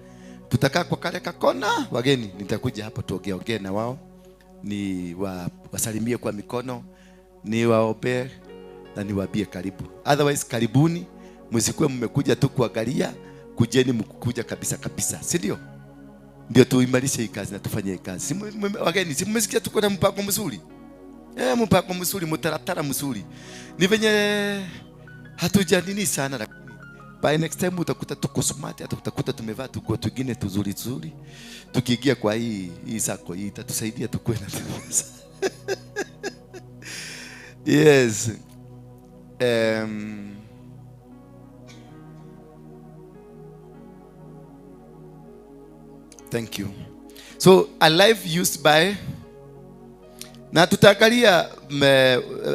Tutakaa kwa kale kakona wageni, nitakuja hapo tuongeongee na wao, ni wasalimie kwa mikono, ni waombe na niwaambie karibu. Otherwise karibuni, msikuwe mmekuja tu kuangalia, kujeni mkuja kabisa kabisa, si ndio? Ndio tuimarishe hii kazi na tufanye hii kazi. Wageni, si mmesikia tuko na mpango mzuri? Mpango mzuri, mtaratara mzuri. Ni venye hatuja nini sana, lakini by next time utakuta tuko smart, hata utakuta tumevaa tuko tugine tuzuri tuzuri. Tukiingia kwa hii sako hii itatusaidia tukue na pesa. Yes. Thank you. So a life used by, na tutaangalia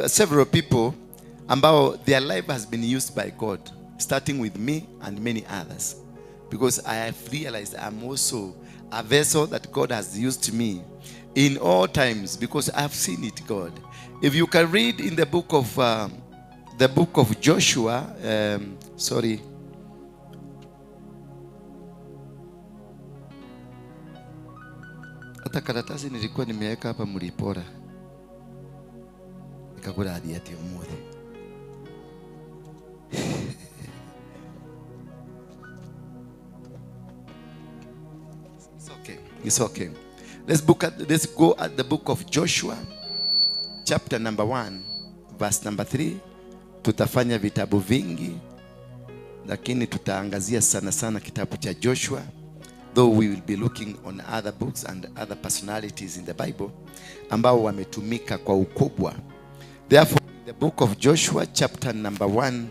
several people ambao their life has been used by God, starting with me and many others, because I have realized I'm also a vessel that God has used me in all times, because I have seen it, God. If you can read in the book of Joshua, sorry. Hata karatasi nilikuwa nimeweka hapa mlipora. Nikakula hadi ati umuthi. It's okay. It's okay. Let's go at the book of Joshua, chapter number 1, verse number 3. Tutafanya vitabu vingi, lakini tutaangazia sana sana kitabu cha Joshua, though we will be looking on other books and other personalities in the Bible ambao wametumika kwa ukubwa. Therefore, in the book of Joshua chapter number 1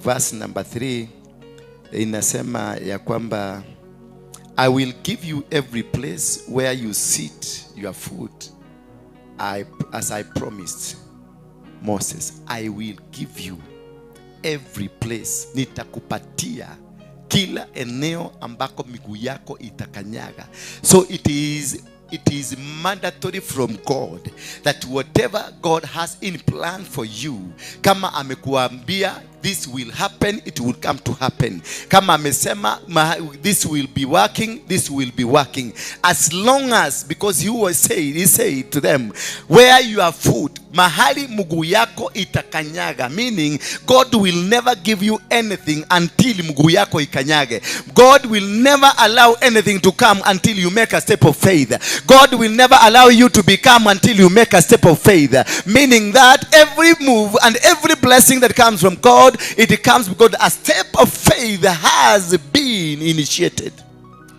verse number 3 inasema ya kwamba I will give you every place where you sit your foot, as I promised Moses. I will give you every place. Nitakupatia kila eneo ambako miguu yako itakanyaga. So it is It is mandatory from God that whatever God has in plan for you, kama amekuambia this will happen, it will come to happen. Kama amesema this will be working, this will be working. As long as, because he said to them, where your foot, mahali mguu yako itakanyaga, meaning God will never give you anything until mguu yako ikanyage. God will never allow anything to come until you make a step of faith. God will never allow you to become until you make a step of faith. Meaning that every move and every blessing that comes from God, it comes because a step of faith has been initiated.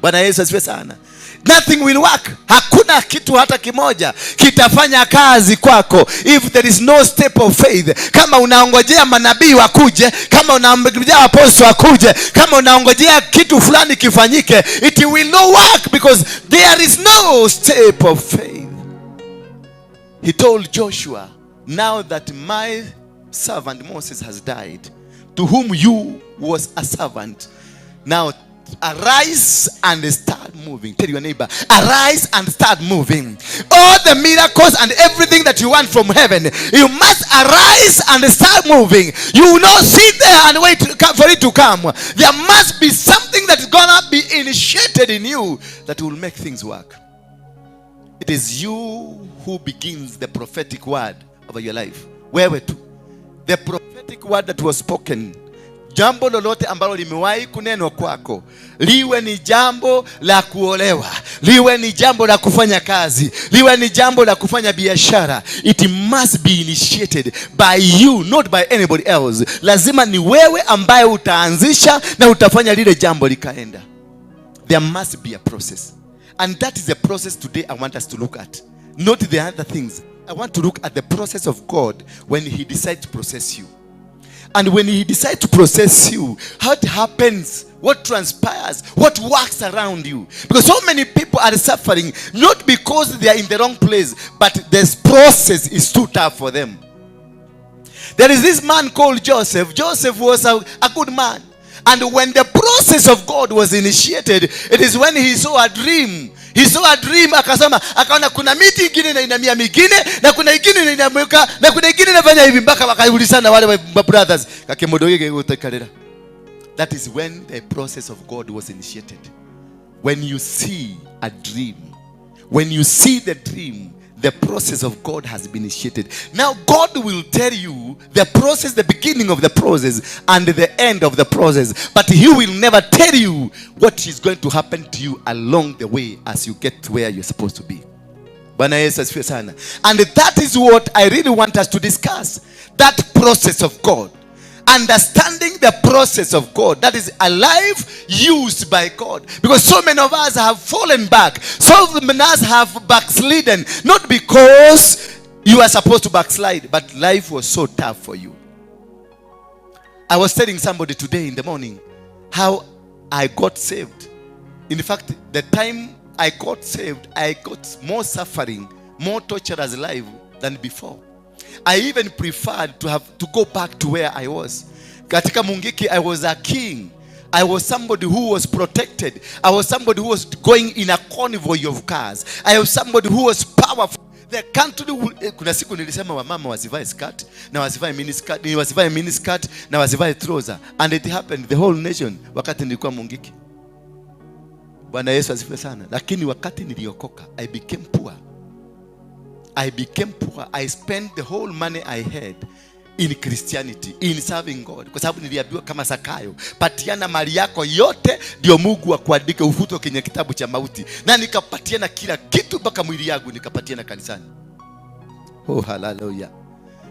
Bwana Yesu asifiwe sana. Nothing will work. Hakuna kitu hata kimoja kitafanya kazi kwako if there is no step of faith. Kama unaongojea manabii wakuje, kama unaongojea apostles wakuje, kama unaongojea kitu fulani kifanyike, it will not work because there is no step of faith. He told Joshua, now that my servant Moses has died, to whom you was a servant, now arise and start moving. Tell your neighbor, arise and start moving. All the miracles and everything that you want from heaven, you must arise and start moving. You will not sit there and wait for it to come. There must be something that is going to be initiated in you that will make things work. It is you who begins the prophetic word over your life. Wewe tu. The prophetic word that was spoken, jambo lolote ambalo limewahi kunenwa kwako, liwe ni jambo la kuolewa, liwe ni jambo la kufanya kazi, liwe ni jambo la kufanya biashara, it must be initiated by you, not by anybody else. Lazima ni wewe ambaye utaanzisha na utafanya lile jambo likaenda. There must be a process. And that is the process today I want us to look at. Not the other things. I want to look at the process of God when he decides to process you. And when he decides to process you, how it happens, what transpires, what works around you. Because so many people are suffering, not because they are in the wrong place, but this process is too tough for them. There is this man called Joseph. Joseph was a good man. And when the process of God was initiated, it is when he saw a dream. He saw a dream, akasema, akaona kuna miti ingine inainamia mingine, na kuna ingine inainamka, na kuna ingine inafanya hivi, mpaka wakaulizana wale wa brothers. Kakemodoge gotekalera. That is when the process of God was initiated. When you see a dream, when you see the dream, the process of God has been initiated. Now God will tell you the process, the beginning of the process and the end of the process. But he will never tell you what is going to happen to you along the way as you get to where you're supposed to be. Bwana Yesu asifiwe sana. And that is what I really want us to discuss. That process of God. Understanding the process of God. That is a life used by God. Because so many of us have fallen back. So many of us have backslidden. Not because you are supposed to backslide, but life was so tough for you. I was telling somebody today in the morning how I got saved. In fact, the time I got saved, I got more suffering, more torturous life than before. I even preferred to have to go back to where I was. Katika Mungiki, I was a king. I was somebody who was protected. I was somebody who was going in a convoy of cars. I was somebody who was powerful. The country will, kuna siku nilisema wamama wasivae skirt na wasivae mini skirt, ni wasivae mini skirt na wasivae trouser, and it happened the whole nation wakati nilikuwa Mungiki. Bwana Yesu asifiwe sana. Lakini wakati niliokoka, I became poor. I became poor. I spent the whole money I had in Christianity, in serving God. Kwa sababu niliambiwa kama Zakayo, patiana mali yako yote ndio Mungu akuandike ufutwe kwenye kitabu cha mauti. Na nikapatiana kila kitu mpaka mwili yangu nikapatiana kanisani. Oh, hallelujah.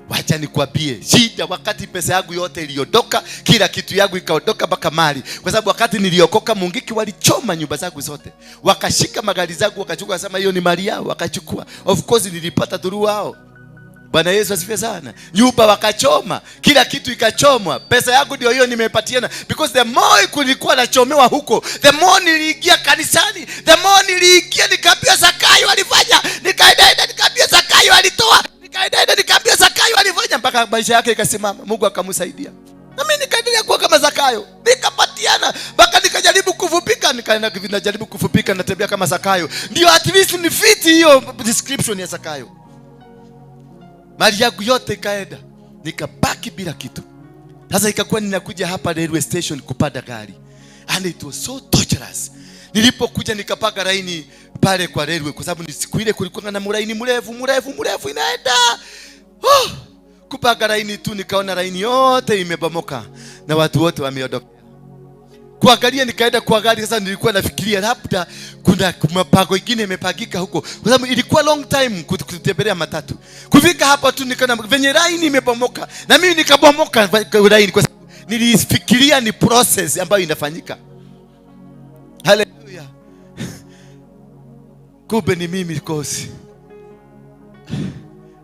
Wacha nikwambie, shida wakati pesa yangu yote iliondoka, kila kitu yangu ikaondoka mpaka mali. Kwa sababu wakati niliokoka Mungiki walichoma nyumba zangu zote. Wakashika magari zangu wakachukua, wakasema hiyo ni mali yao, wakachukua. Of course nilipata through wao. Bwana Yesu asifiwe sana. Nyumba wakachoma, kila kitu ikachomwa. Pesa yangu ndio hiyo nimepatiana. Because the more kulikuwa nachomewa huko, the more niliingia kanisani, the more niliingia nikaambia Zakayo alifanya, nikaenda nikaambia Zakayo alitoa, nikaenda nikaambia Zakayo alifanya, mpaka maisha yake ikasimama. Mungu akamsaidia. Na mimi nikaendelea kuwa kama kama Zakayo. Nikapatiana mpaka nikajaribu kufupika, nikaenda najaribu kufupika, natembea kama Zakayo, ndio at least ni fit hiyo description ya Zakayo. Mali yangu yote ikaenda, nikabaki bila kitu. Sasa ikakuwa ninakuja hapa railway station kupanda gari, and it was so torturous. Nilipokuja nikapaka laini pale kwa railway, kwa sababu ni siku ile kulikuwa na mlaini mrefu mrefu mrefu inaenda. Oh, kupaka laini tu nikaona laini yote imebomoka na watu wote wameondoka. Kuangalia nikaenda kwa gari sasa, nilikuwa nafikiria labda kuna mapango ingine imepangika huko, kwa sababu ilikuwa long time kutembelea matatu. Kufika hapa tu nikaona venye laini imebomoka, na mimi nikabomoka laini, kwa sababu nilifikiria ni process ambayo inafanyika. Haleluya! Kumbe ni mimi kosi.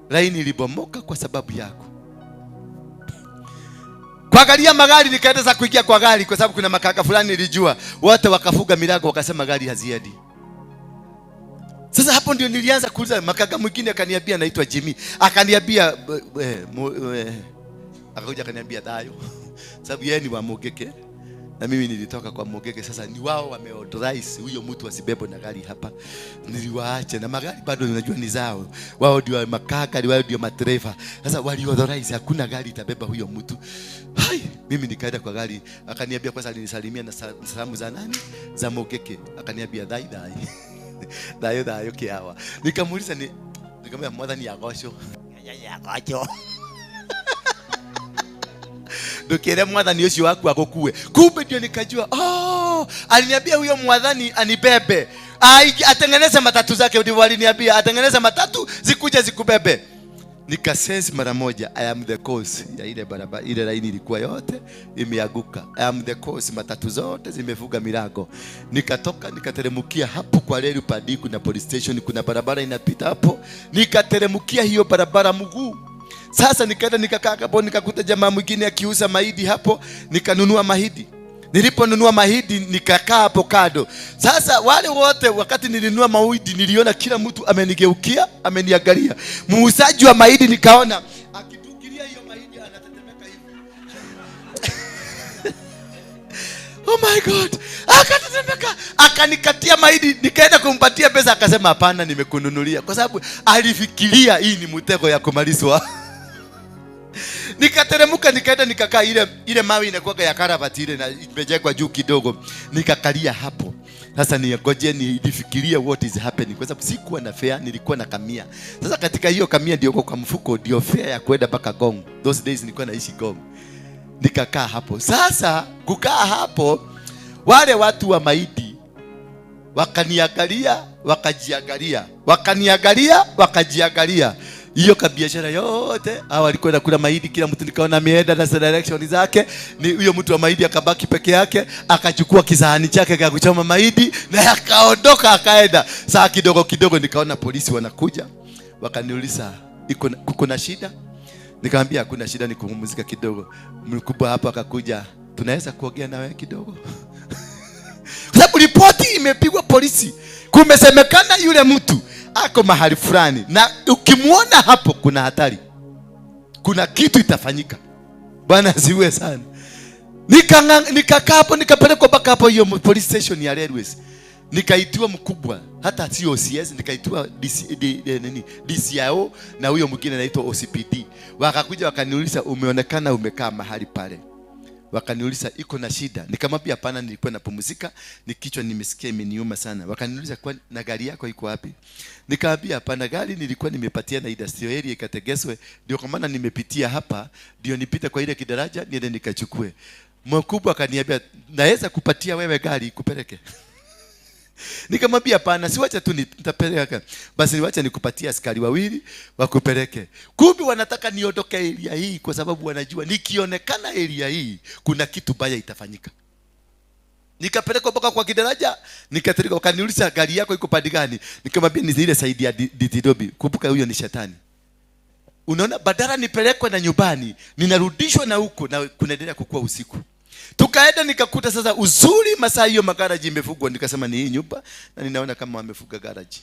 Laini ilibomoka kwa sababu yako. Kuangalia magari nikaenda za kuingia kwa gari, kwa sababu kuna makaka fulani nilijua, wote wakafuga milango wakasema gari haziendi. Sasa hapo ndio nilianza kuuliza. Makaka mwingine akaniambia, anaitwa Jimmy, akaniambia akakuja akaniambia Dayo, sababu yeye ni wa Mogeke na mimi nilitoka kwa Mogeke. Sasa ni wao wameauthorize huyo mtu asibebwe na gari hapa, niliwaache na magari bado unajua ni zao, wao ndio makaka, wao ndio madereva. Sasa wali authorize hakuna gari itabeba huyo mtu. Hai, mimi nikaenda kwa gari, akaniambia kwanza, alinisalimia na salamu za nani, za Mogeke, akaniambia dai dai dayo dayo kiawa. Nikamuuliza ni, nikamwambia mwathani agocwo agocwo ndukire mwathani ucio waku agukue. Kumbe ndio nikajua, oh, aliniambia huyo mwathani anibebe, atengeneze matatu zake. Ndivyo aliniambia, atengeneze matatu zikuja zikubebe. Nikasense mara moja, I am the cause ya ile barabara, ile laini ilikuwa yote imeanguka. I am the cause, matatu zote zimefunga milango. Nikatoka nikateremukia hapo kwa reli padi, kuna police station, kuna barabara inapita hapo. Nikateremukia hiyo barabara mguu. Sasa nikaenda nikakaa hapo, nikakuta jamaa mwingine akiuza mahindi hapo, nikanunua mahindi. Niliponunua mahindi nikakaa hapo kando. Sasa wale wote wakati nilinunua mahindi niliona kila mtu amenigeukia, ameniangalia. Muuzaji wa mahindi nikaona akitukilia hiyo mahindi anatetemeka hivi. Oh my God! Akatetemeka, akanikatia mahindi, nikaenda kumpatia pesa akasema hapana, nimekununulia, kwa sababu alifikiria hii ni mtego ya kumalizwa. Nikateremuka nikaenda nikakaa ile mawe inakuwa ya karavati ile na imejengwa juu kidogo, nikakalia hapo. Sasa ningoje nifikirie what is happening, kwa sababu sikuwa na fare, nilikuwa na kamia. Sasa katika hiyo kamia ndio kwa mfuko ndio fare ya kwenda mpaka Gong. Those days nilikuwa naishi Gong. Nikakaa hapo. Sasa kukaa hapo, wale watu wa maidi wakaniangalia, wakajiangalia, wakaniangalia, wakajiangalia. Hiyo kabiashara yote hawa walikuwa nakula mahindi, kila mtu nikaona ameenda na direction zake. Ni huyo mtu wa mahindi akabaki peke yake, akachukua kisahani chake cha kuchoma mahindi na akaondoka akaenda. Saa kidogo kidogo nikaona polisi wanakuja, wakaniuliza kuko na shida? Nikamwambia hakuna shida, ni kupumzika kidogo. Mkubwa hapo akakuja, tunaweza kuongea na wewe kidogo? Kwa sababu ripoti imepigwa polisi, kumesemekana yule mtu ako mahali fulani, na ukimuona hapo kuna hatari, kuna kitu itafanyika. Bwana asifiwe sana. Nikakaa hapo, nikapelekwa mpaka hapo hiyo police station ya Railways. Nikaitiwa mkubwa, hata sio OCS, nikaitiwa DCIO na huyo mwingine anaitwa OCPD. Wakakuja wakaniuliza, umeonekana umekaa mahali pale. Wakaniuliza iko na shida? Nikamwambia hapana, nilikuwa napumzika, ni kichwa nimesikia imeniuma sana. Wakaniuliza kwa na gari yako iko wapi? Nikamwambia hapana, gari nilikuwa nimepatia na industrial area ikategeswe, ndio kwa maana nimepitia hapa, ndio nipite kwa ile kidaraja niende nikachukue. Mkubwa akaniambia naweza kupatia wewe gari ikupeleke. Nikamwambia hapana, si wacha tu nitapeleka. Basi niwacha nikupatie askari wawili wakupeleke. Kumbe wanataka niondoke area hii kwa sababu wanajua nikionekana area hii kuna kitu baya itafanyika. Nikapelekwa mpaka kwa kidaraja, nikatereka, wakaniuliza gari yako iko pande gani? Nikamwambia ni ile side ya Ditidobi. Kumbuka huyo ni shetani. Unaona, badala nipelekwe na nyumbani, ninarudishwa na huko na kunaendelea kukua usiku. Tukaenda nikakuta sasa uzuri masaa hiyo magaraji imefungwa, nikasema ni hii nyumba na ninaona kama wamefunga garaji.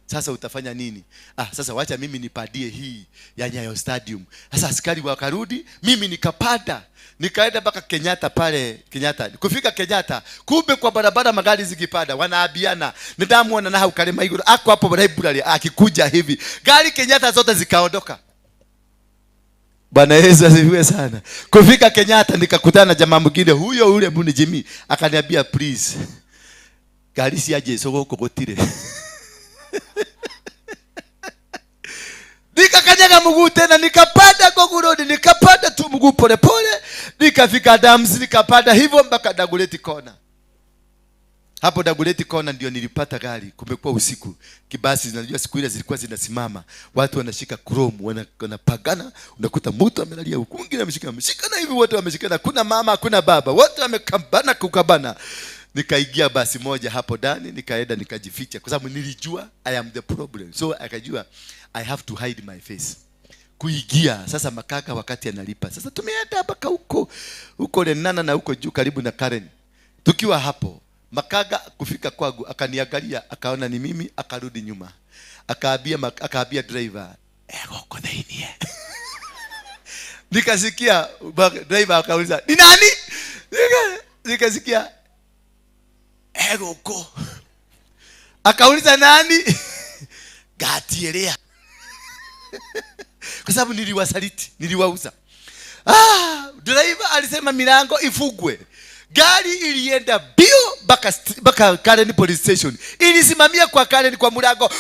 Sasa utafanya nini? Ah, sasa wacha mimi nipadie hii ya Nyayo Stadium. Sasa askari wakarudi, mimi nikapanda. Nikaenda mpaka Kenyatta pale Kenyatta. Kufika Kenyatta, kumbe kwa barabara magari zikipanda wanaabiana. Nidamuona na haukalema iguru. Ako hapo library akikuja hivi. Gari Kenyatta zote zikaondoka. Bwana Yesu asifiwe sana. Kufika Kenyatta nikakutana na jamaa mwingine huyo ule mbuni Jimmy, akaniambia please. Gari cia Jesu guku gutire. Nikakanyaga mguu tena, nikapanda Ngong Road, nikapanda tu mguu pole pole, nikafika Adams, nikapanda hivyo mpaka Dagoretti Corner. Hapo Dagoretti Corner ndio nilipata gari. Kumekuwa usiku. Kibasi unajua siku ile zilikuwa zinasimama. Watu wanashika chrome, wanapagana, unakuta mtu amelalia huku, mwingine ameshika, ameshikana hivi, wote wameshikana. Kuna mama, kuna baba, wote wamekambana kukabana. Nikaingia basi moja hapo ndani, nikaenda nikajificha kwa sababu nilijua I am the problem. So akajua I have to hide my face. Kuingia sasa makaka wakati analipa. Sasa tumeenda mpaka huko huko Lenana na huko juu karibu na Karen. Tukiwa hapo makaga kufika kwangu akaniangalia, akaona ni mimi, akarudi nyuma. Akaambia driver, "Ego thĩinĩ." Nikasikia driver akauliza, "Ni nani?" Nikasikia ego. Akauliza nani? Gatierea. Kwa sababu niliwasaliti, niliwauza. Driver alisema milango ifungwe. Gari ilienda bio mpaka Karen police station. Ilisimamia kwa Karen kwa mlango.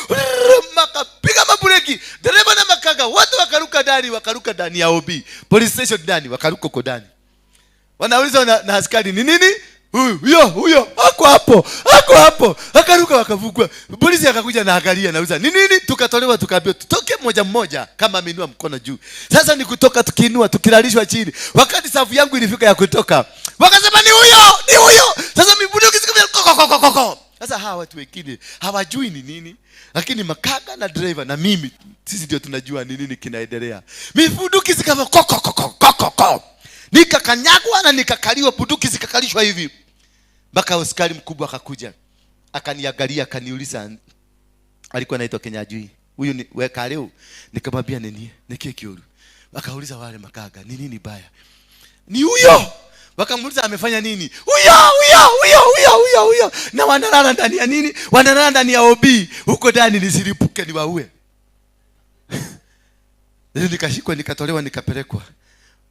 Makapiga mabreki. Dereva na makaga wote wakaruka ndani, wakaruka ndani ya OB. Police station ndani, wakaruka huko ndani. Wanauliza na askari ni nini? Huyo ako hapo. Akaruka wakavugwa. Polisi akakuja na angalia nauliza ni nini? Tukatolewa tukaambiwa tutoke mmoja mmoja kama ameinua mkono juu. Sasa ni kutoka tukiinua tukilalishwa chini. Wakati safu yangu ilifika ya kutoka, wakasema ni huyo. Sasa mibunduki zikapiga koko. Sasa hawa watu wengine hawajui ni nini, lakini makaka na driver na mimi sisi ndio tunajua ni nini kinaendelea. Mibunduki zikawa koko. Nikakanyagwa na nikakaliwa, bunduki zikakalishwa hivi. Mpaka askari mkubwa akakuja. Akaniangalia, akaniuliza, alikuwa anaitwa Kenyajui. Huyu ni weka leo. Nikamwambia nini? Nikie kiuru. Akauliza wale makaga, ni nini baya? Ni huyo. Wakamuuliza amefanya nini? Huyo. Na wanalala ndani ya nini? Wanalala ndani ya OB. Huko ndani nisilipuke niwaue. Nikashikwa, nikatolewa, nikapelekwa.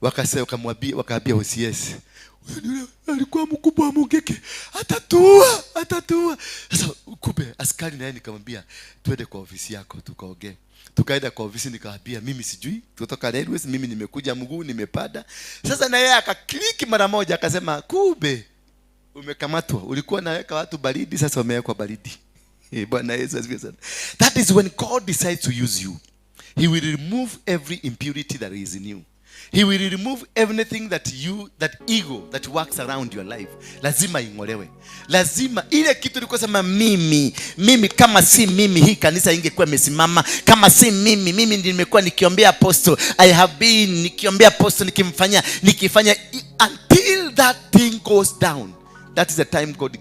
Wakasema, wakamwambia, wakaambia OCS. Huyo alikuwa mkubwa wa Mungiki. Atatua. Sasa kumbe askari naye nikamwambia twende kwa ofisi yako tukaongee. Tukaenda kwa ofisi nikamwambia mimi sijui kutoka Railways, mimi nimekuja mguu nimepanda. Sasa na yeye akakliki mara moja akasema kumbe umekamatwa, ulikuwa unaweka watu baridi, sasa umewekwa baridi. Bwana Yesu asifiwe sana. That is when God decides to use you. He will remove every impurity that is in you. He will remove everything that ego that works around your life. Lazima ingolewe. Lazima ile kitu ulikuwa sema mimi kama si mimi hii kanisa ingekuwa imesimama, kama si mimi nimekuwa nikiombea apostle, I have been nikiombea apostle, nikifanya until that thing goes down. That is the time God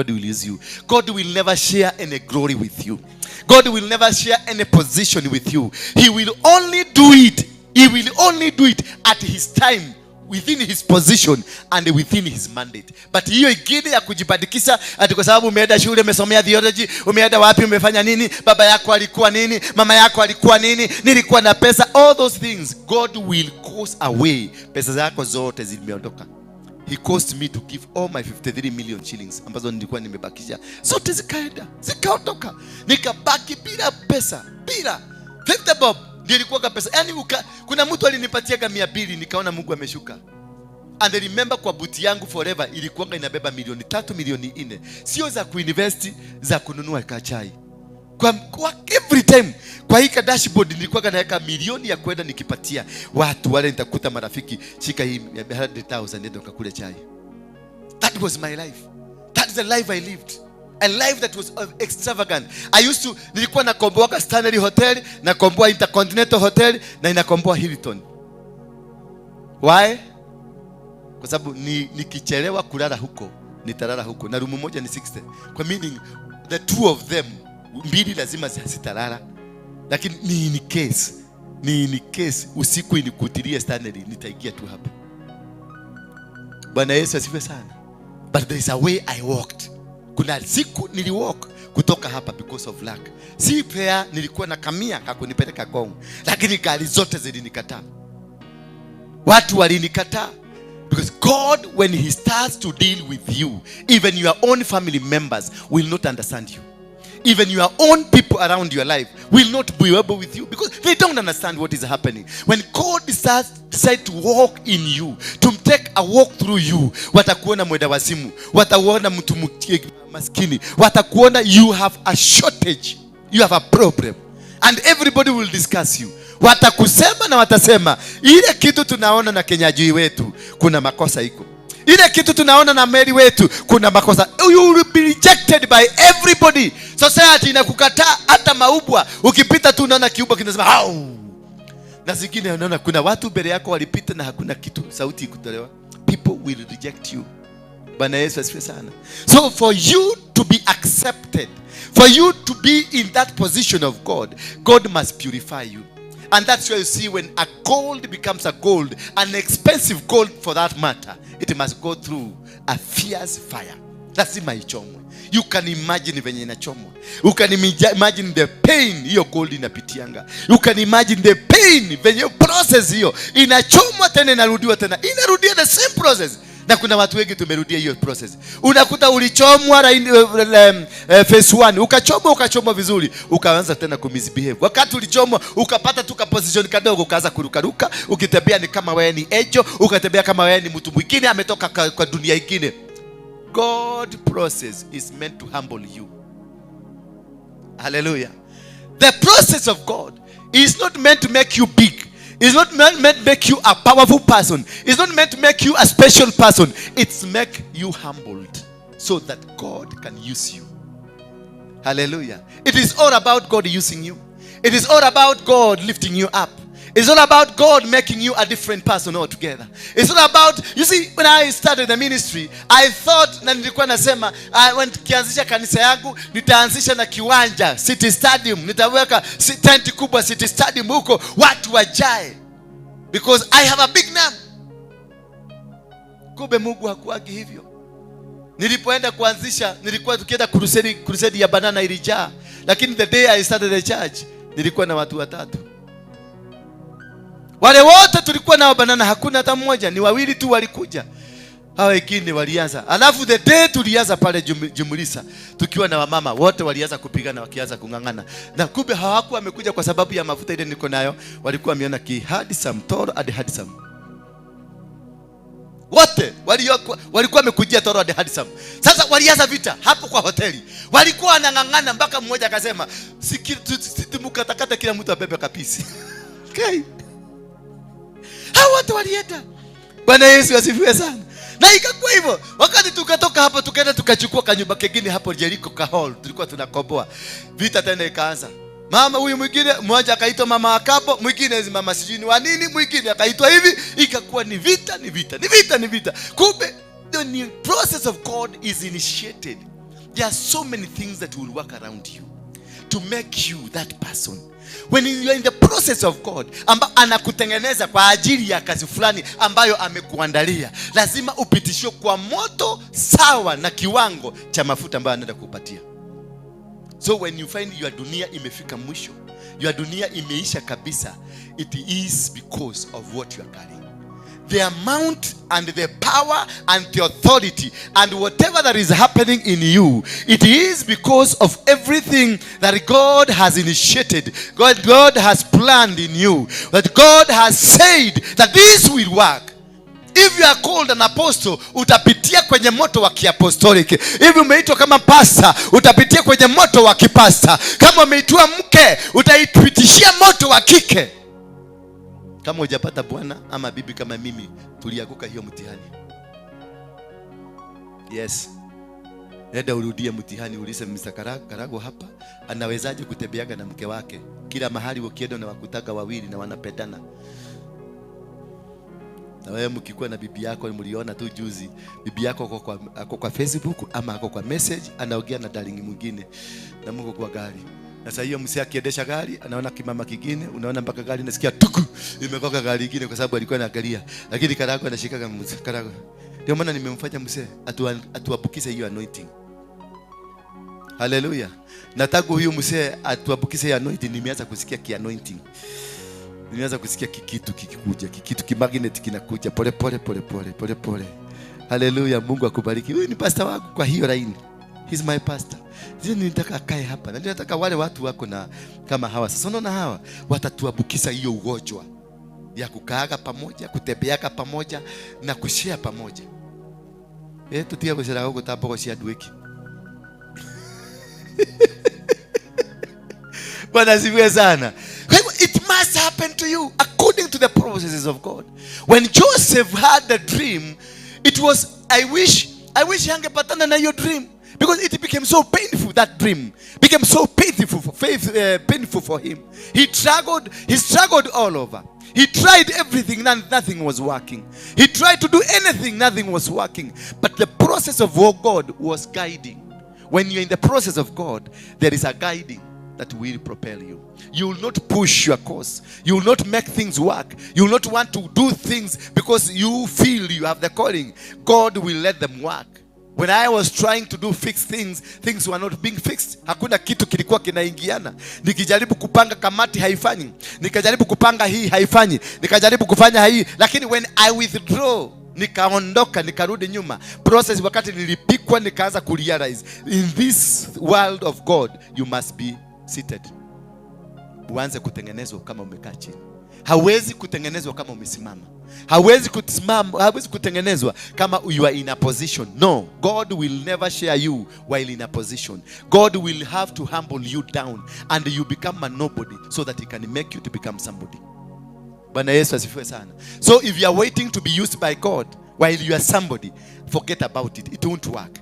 will use you. God will never share any glory with you. God will never share any position with you. He will only do it. He will only do it at his time, within his position and within his mandate. But hiyo ingine ya kujibadikisha ati kwa sababu umeenda shule, umesomea theology, umeenda wapi, umefanya nini, baba yako alikuwa nini, mama yako alikuwa nini, nilikuwa na pesa, all those things God will cause away. Pesa zako zote zimeondoka. He caused me to give all my 53 million shillings ambazo nilikuwa nimebakisha. Zote zikaenda, zikaondoka. Nikabaki bila pesa, bila 50 bob. Ndio ilikuwa pesa. Yaani kuna mtu alinipatia 200 nikaona Mungu ameshuka. And I remember kwa buti yangu forever ilikuwa inabeba milioni 3, milioni 4. Sio za kuinvest, za kununua kachai. Kwa every time kwa hii dashboard nilikuwa naweka milioni ya kwenda nikipatia watu wale, nitakuta marafiki, shika hii 100,000 nenda ukakule chai. That was my life. That is the life I lived. A life that was extravagant. I used to, nilikuwa nakomboa Stanley Hotel, nakomboa Intercontinental Hotel na inakomboa Hilton. Why? Kwa sababu nikichelewa kulala huko, nitalala huko. Na room moja ni 60. Kwa meaning the two of them 2 lazima sitalala. Lakini ni in case usiku inikutilie Stanley, nitaingia tu hapa. Bwana Yesu asifiwe sana. But there is a way I walked. Kuna siku niliwalk kutoka hapa because of lack. Si prayer, nilikuwa na kamia hakunipeleka Kongo, lakini gari zote zilinikataa. Watu walinikataa. Because God, when he starts to deal with you, even your own family members will not understand you. Even your own people around your life will not be able with you because they don't understand what is happening. When God decides to walk in you, to take a walk through you, watakuona mwenda wazimu, watakuona mtu maskini, watakuona you have a shortage, you have a problem, and everybody will discuss you. Watakusema na watasema, ile kitu tunaona na Kenyajui wetu, kuna makosa iko. Ile kitu tunaona na Mary wetu, kuna makosa. You will be rejected by everybody. Society inakukataa, hata maubwa. Ukipita tu unaona kiubwa kinasema au. Na zingine unaona kuna watu mbele yako walipita na hakuna kitu, sauti ikutolewa. People will reject you. Bwana Yesu asifiwe sana. So for you to be accepted, for you to be in that position of God, God must purify you. And that's where you see when a gold becomes a gold, an expensive gold for that matter, it must go through a fierce fire. Lazima ichomwe. You can imagine venye inachomwa. You can imagine the pain hiyo gold inapitianga. You can imagine the pain venye process hiyo inachomwa tena inarudiwa tena. Inarudia the same process. Na kuna watu wengi tumerudia hiyo process. Unakuta ulichomwa phase 1, ukachomwa vizuri, ukaanza tena kumisbehave. Wakati ulichomwa ukapata tu ka position kadogo, ukaanza kurukaruka, ukitembea ni kama wewe ni ejo, ukatembea kama wewe ni mtu mwingine ametoka kwa dunia nyingine. God process is meant to humble you. Hallelujah. The process of God is not meant to make you big. It's not meant to make you a powerful person. It's not meant to make you a special person. It's make you humbled so that God can use you. Hallelujah. It is all about God using you. It is all about God lifting you up. It's all about God making you a different person altogether. It's all about, you see, when I started the ministry, I thought, na nilikuwa nasema, when nikianzisha kanisa yangu, nitaanzisha na kiwanja, City Stadium, nitaweka tent kubwa City Stadium huko, watu wajae. Because I have a big name. Kumbe Mungu hakuagi hivyo. Nilipoenda kuanzisha, nilikuwa tukienda crusade ya banana ilijaa. Lakini the day I started the church, nilikuwa na watu watatu. Wale wote tulikuwa nao banana hakuna hata mmoja, ni wawili tu walikuja. Hao wengine walianza. Alafu the day tulianza pale Jumulisa, tukiwa na wamama wote walianza kupigana, wakianza kung'ang'ana. Na kumbe hawakuwa wamekuja kwa sababu ya mafuta ile niko nayo, walikuwa wameona ki handsome toro and handsome. Wote walikuwa wamekujia toro and handsome. Sasa walianza vita hapo kwa hoteli. Walikuwa wanang'ang'ana mpaka mmoja akasema, "Situmkatakata kila mtu abebe kapisi." Okay. Hao watu walienda. Bwana Yesu asifiwe sana. Na ikakuwa hivyo. Wakati tukatoka hapo tukaenda tukachukua kanyumba kingine hapo Jericho ka hall, tulikuwa tunakomboa. Vita tena ikaanza. Mama huyu mwingine mmoja akaitwa mama Akapo, mwingine mama sijui ni wa nini, mwingine akaitwa hivi, ikakuwa ni vita, ni vita, ni vita, ni vita. Kumbe the process of God is initiated. There are so many things that will work around you to make you that person. When you are in the process of God, amba anakutengeneza kwa ajili ya kazi fulani ambayo amekuandalia, lazima upitishwe kwa moto sawa na kiwango cha mafuta ambayo anaenda kukupatia. So when you find your dunia imefika mwisho, your dunia imeisha kabisa, it is because of what you are carrying. The amount and the power and the authority and whatever that is happening in you, it is because of everything that God has initiated, God has planned in you, that God has said that this will work. If you are called an apostle, utapitia kwenye moto wa kiapostolic. If umeitwa kama pastor, utapitia kwenye moto wa kipasta. Kama umeitwa mke, utaipitishia moto wa kike. Kama hujapata bwana ama bibi kama mimi, tulianguka hiyo mtihani. Yes. Nenda urudie mtihani, ulize Mr. Karago hapa, anawezaje kutembeaga na mke wake? Kila mahali ukienda na wakutaga wawili na wanapendana. Na wewe mkikuwa na bibi yako, mliona tu juzi, bibi yako ako kwa Facebook ama ako kwa message, anaongea na darling mwingine na mko kwa gari. Sasa hiyo msee akiendesha gari anaona kimama kingine, unaona mpaka gari nasikia tuku imekoka gari ingine kwa sababu alikuwa anaangalia. Lakini Karago anashikaga mzee Karago. Ndio maana nimemfanya mzee atuambukize hiyo anointing. Haleluya. Na tangu huyu mzee atuambukize hiyo anointing, nimeanza kusikia ki anointing. Nimeanza kusikia kikitu kikikuja, kikitu kimagnet kinakuja pole pole pole pole pole pole. Haleluya, Mungu akubariki. Huyu ni pastor wangu kwa hiyo line. He's my pastor. Sio nilitaka akae hapa. Na nataka wale watu wako na kama hawa. Sasa unaona hawa watatuambukiza hiyo ugonjwa ya kukaaga pamoja, kutembeaga pamoja na kushare pamoja. Tutige gucera guku ta mbogo cia nduĩki. Bwana asifiwe sana. Kwa hivyo it must happen to you according to the processes of God. When Joseph had the dream, it was I wish angepatana na hiyo dream because it became so painful. That dream became so painful for him. He struggled all over. He tried everything and nothing was working. He tried to do anything, nothing was working. But the process of God was guiding. When you're in the process of God, there is a guiding that will propel you. You will not push your course. You will not make things work. You will not want to do things because you feel you have the calling. God will let them work. When I was trying to do fix things, things were not being fixed. Hakuna kitu kilikuwa kinaingiana. Nikijaribu kupanga kamati, haifanyi. Nikajaribu kupanga hii, haifanyi. Nikajaribu kufanya hii, lakini when I withdraw, nikaondoka, nikarudi nyuma. Process, wakati nilipikwa, nikaanza kurealize in this world of God you must be seated. Uanze kutengenezwa kama umekaa chini. Hawezi kutengenezwa kama umesimama. Hawezi kusimama, hawezi kutengenezwa kama you are in a position. No, God will never share you while in a position. God will have to humble you down and you become a nobody so that he can make you to become somebody. Bwana Yesu asifiwe sana. So if you are waiting to be used by God while you are somebody, forget about it. It won't work.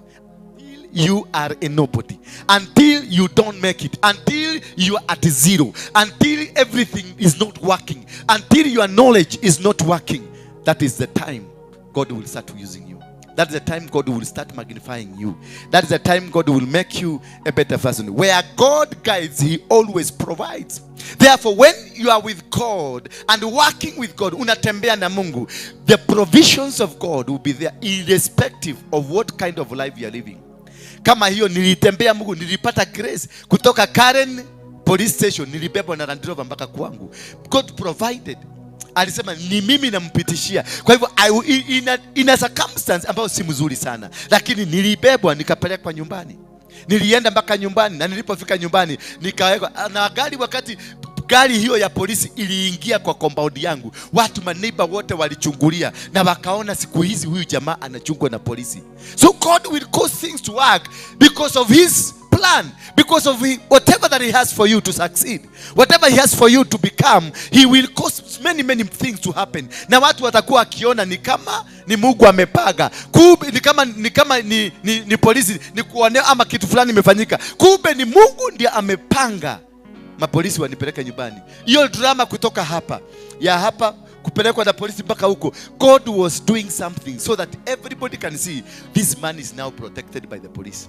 You are a nobody until you don't make it, until you are at zero, until everything is not working, until your knowledge is not working. That is the time God will start using you. That is the time God will start magnifying you. That is the time God will make you a better person. Where God guides, He always provides. Therefore, when you are with God and working with God, unatembea na Mungu, the provisions of God will be there irrespective of what kind of life you are living. Kama hiyo nilitembea Mungu, nilipata grace kutoka Karen police station, nilibebwa na Land Rover mpaka kwangu. God provided. Alisema ni mimi nampitishia. Kwa hivyo in a circumstance ambayo si mzuri sana, lakini nilibebwa nikapelekwa nyumbani. Nilienda mpaka nyumbani na nilipofika nyumbani nikawekwa na gari. Wakati gari hiyo ya polisi iliingia kwa compound yangu, watu maneighbor wote walichungulia na wakaona siku hizi huyu jamaa anachungwa na polisi. So God will cause things to work because of his plan, because of whatever that he has for you to succeed, whatever he has for you to become, he will cause many many things to happen. Na watu watakuwa wakiona ni kama ni Mungu amepanga, kumbe ni kama ni polisi ni kuonea ama kitu fulani imefanyika, kumbe ni Mungu ndiye amepanga mapolisi wanipeleke nyumbani. Hiyo drama kutoka hapa ya hapa kupelekwa na polisi mpaka huko, God was doing something so that everybody can see this man is now protected by the police.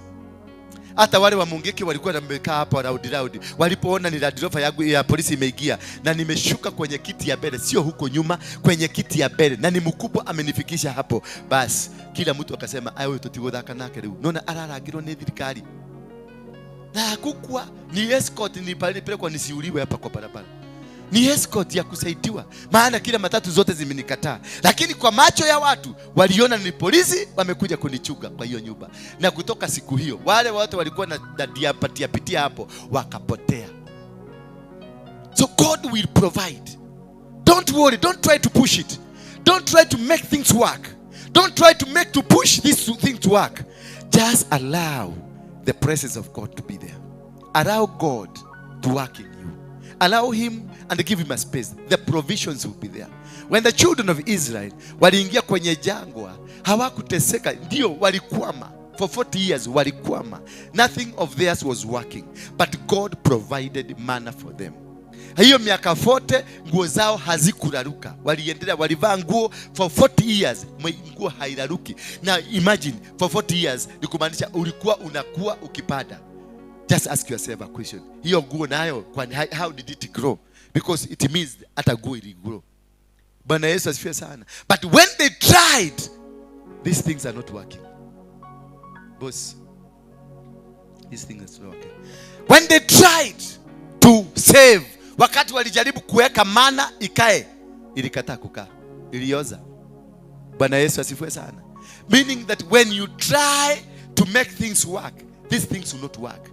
Hata wale wa Mungiki walikuwa wamekaa hapa round round, walipoona ni Land Rover yangu ya polisi imeingia na nimeshuka kwenye kiti ya mbele, sio huko nyuma, kwenye kiti ya mbele, na ni mkubwa amenifikisha hapo, basi kila mtu akasema, "Ayo tutigothaka nake riu nona ararangirwo ni thirikari." Na hakukua ni escort, nilipelekwa nisiuliwe hapa kwa barabara, ni escort ya kusaidiwa, maana kila matatu zote zimenikataa, lakini kwa macho ya watu waliona ni polisi wamekuja kunichunga kwa hiyo nyumba. Na kutoka siku hiyo wale wote walikuwa na patia pitia hapo wakapotea. So God will provide. Don't worry, don't try to push it, don't try to make things work, don't try to make to push this thing to work. Just allow the presence of God to be there. Allow God to work in you. Allow him and give him a space. The provisions will be there. When the children of Israel waliingia kwenye jangwa, hawakuteseka. Ndio walikwama for 40 years, walikwama. Nothing of theirs was working, but God provided manna for them. Hiyo miaka 40 nguo zao hazikuraruka. Waliendelea, walivaa nguo for 40 years, nguo hairaruki. Now imagine for 40 years ni kumaanisha ulikuwa unakuwa ukipanda. Just ask yourself a question. Hiyo nguo nayo, kwani how did it grow? Because it means hata nguo iligrow. Bwana Yesu asifiwe sana. But when they tried, these things are not working. Boss, these things are not working. When they tried to save, wakati walijaribu kuweka mana ikae, ilikataa kukaa, ilioza. Bwana Yesu asifiwe sana. Meaning that when you try to make things work, these things will not work.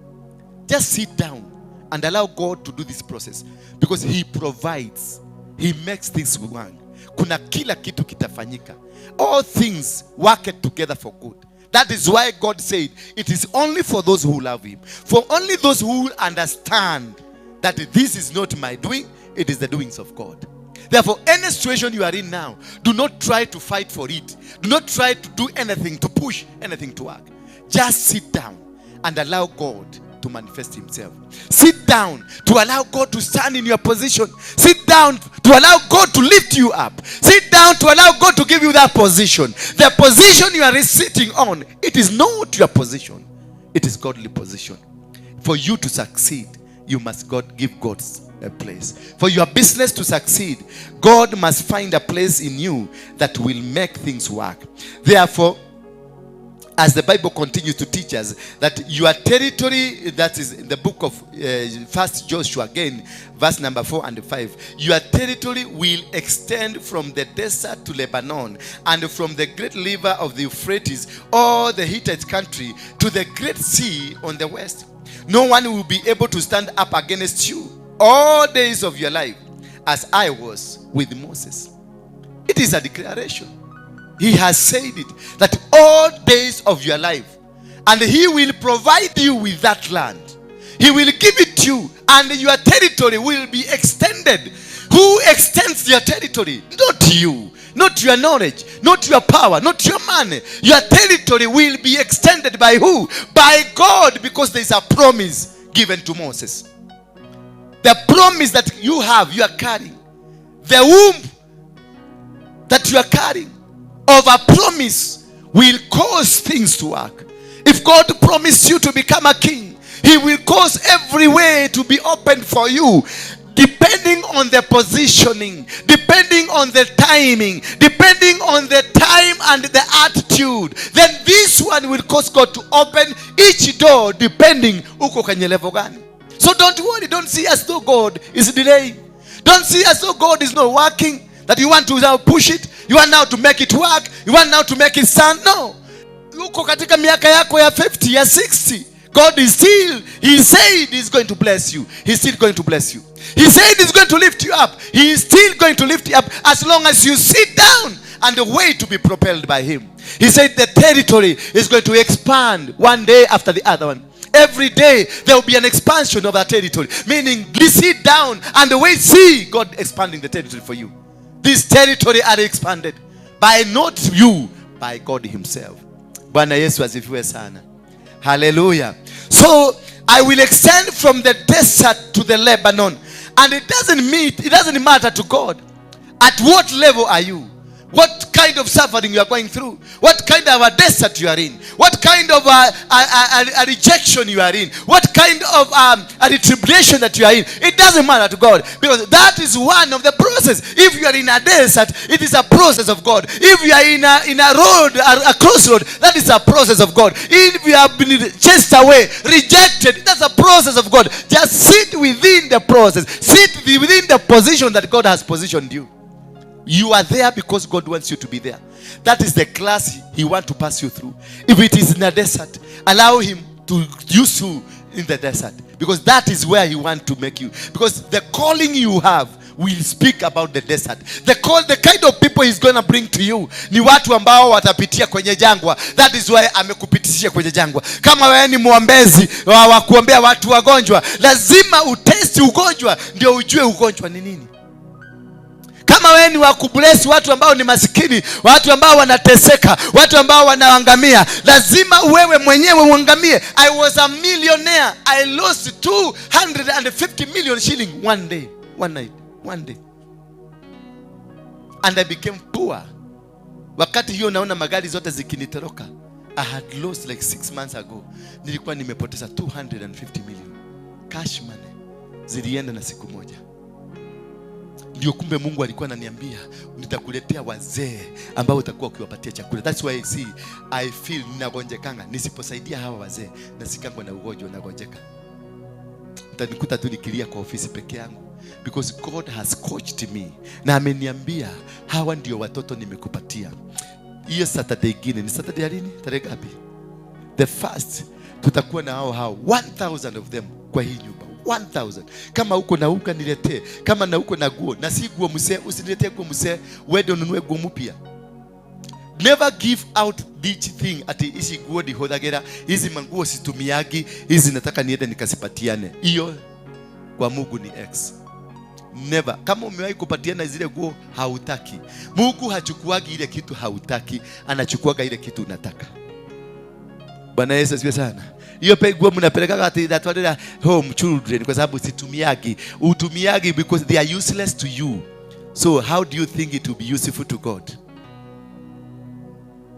Just sit down and allow God to do this process, because he provides, he makes things work. Kuna kila kitu kitafanyika. All things work together for good. That is why God said it is only for those who love him, for only those who understand that this is not my doing, it is the doings of God. Therefore, any situation you are in now, do not try to fight for it. Do not try to do anything, to push anything to work. Just sit down and allow God to manifest himself. Sit down to allow God to stand in your position. Sit down to allow God to lift you up. Sit down to allow God to give you that position. The position you are sitting on, it is not your position. It is godly position. For you to succeed, you must give God a place. For your business to succeed, God must find a place in you that will make things work. Therefore, as the Bible continues to teach us that your territory, that is in the book of 1 Joshua again, verse number 4 and 5, your territory will extend from the desert to Lebanon, and from the great river of the Euphrates, all the Hittite country, to the great sea on the west. No one will be able to stand up against you all days of your life, as I was with Moses. It is a declaration. He has said it, that all days of your life, and he will provide you with that land. He will give it to you, and your territory will be extended. Who extends your territory? Not you, not your knowledge, not your power, not your money. Your territory will be extended by who? By God, because there is a promise given to Moses. The promise that you have, you are carrying. The womb that you are carrying of a promise will cause things to work. If God promised you to become a king, he will cause every way to be opened for you, depending on the positioning, depending on the timing, depending on the time and the attitude. Then this one will cause God to open each door depending uko kwenye level gani. So don't worry, don't see as though God is delaying. Don't see as though God is not working, that you want to now push it, you want now to make it work, you want now to make it stand. No. Uko katika miaka yako ya 50, ya 60. God is still, he said he's going to bless you. He's still going to bless you. He said he's going to lift you up. He is still going to lift you up as long as you sit down and wait to be propelled by him. He said the territory is going to expand one day after the other one. Every day there will be an expansion of that territory. Meaning, sit down and wait, see God expanding the territory for you. This territory are expanded by not you, by God himself. Bwana Yesu asifiwe sana. Hallelujah. So I will extend from the desert to the Lebanon. And it doesn't matter to God. At what level are you? What kind of suffering you are going through? What kind of a desert you are in? What kind of a rejection you are in? What kind of a tribulation that you are in? It doesn't matter to God, because that is one of the process. If you are in a desert, it is a process of God. If you are in a road, a crossroad, that is a process of God. If you have been chased away, rejected, that's a process of God. Just sit within the process. Sit within the position that God has positioned you. You are there because God wants you to be there. That is the class he wants to pass you through. If it is in a desert, allow him to use you in the desert, because that is where he wants to make you. Because the calling you have will speak about the desert. The call, the kind of people he's going to bring to you ni watu ambao watapitia kwenye jangwa. That is why amekupitishia kwenye jangwa. Kama wewe ni muombezi wa kuombea watu wagonjwa, lazima utesti ugonjwa ndio ujue ugonjwa ni nini. Kama wewe ni wa kubless watu ambao ni masikini, watu ambao wanateseka, watu ambao wanaangamia, lazima wewe mwenyewe uangamie. I was a millionaire. I lost 250 million shilling one day. One night, one day. And I became poor. Wakati hiyo naona magari zote zikinitoroka. I had lost like 6 months ago. Nilikuwa nimepoteza 250 million. Cash money. Zilienda na siku moja. Ndio kumbe Mungu alikuwa ananiambia, nitakuletea wazee ambao utakuwa ukiwapatia chakula. That's why I see, I feel ninagonjekanga. Nisiposaidia hawa wazee, nasikangwa na ugonjwa, nagonjeka. Utanikuta tu nikilia kwa ofisi peke yangu because God has coached me na ameniambia, hawa ndio watoto nimekupatia. Hiyo Saturday ingine ni Saturday ya lini? Tarehe ngapi? The first, tutakuwa na hao hao 1000 of them kwa hii nyumba, 1000. Kama uko na uka, niletee. Kama na uko na guo, na si guo msee, usiniletee guo msee, wende ununue guo mpya. Never give out this thing ati hizi guo ndihũthagĩra, hizi manguo situmiagi, hizi nataka niende nikazipatiane. Hiyo kwa Mungu ni X. Never. Kama umewahi kupatiana zile guo hautaki, Mungu hachukuagi ile kitu hautaki, anachukuaga ile kitu unataka. Bwana Yesu asifiwe sana. Hiyo pe guo mnapelekaga ati natwarira home children kwa sababu situmiagi, utumiagi because they are useless to you. So how do you think it will be useful to God?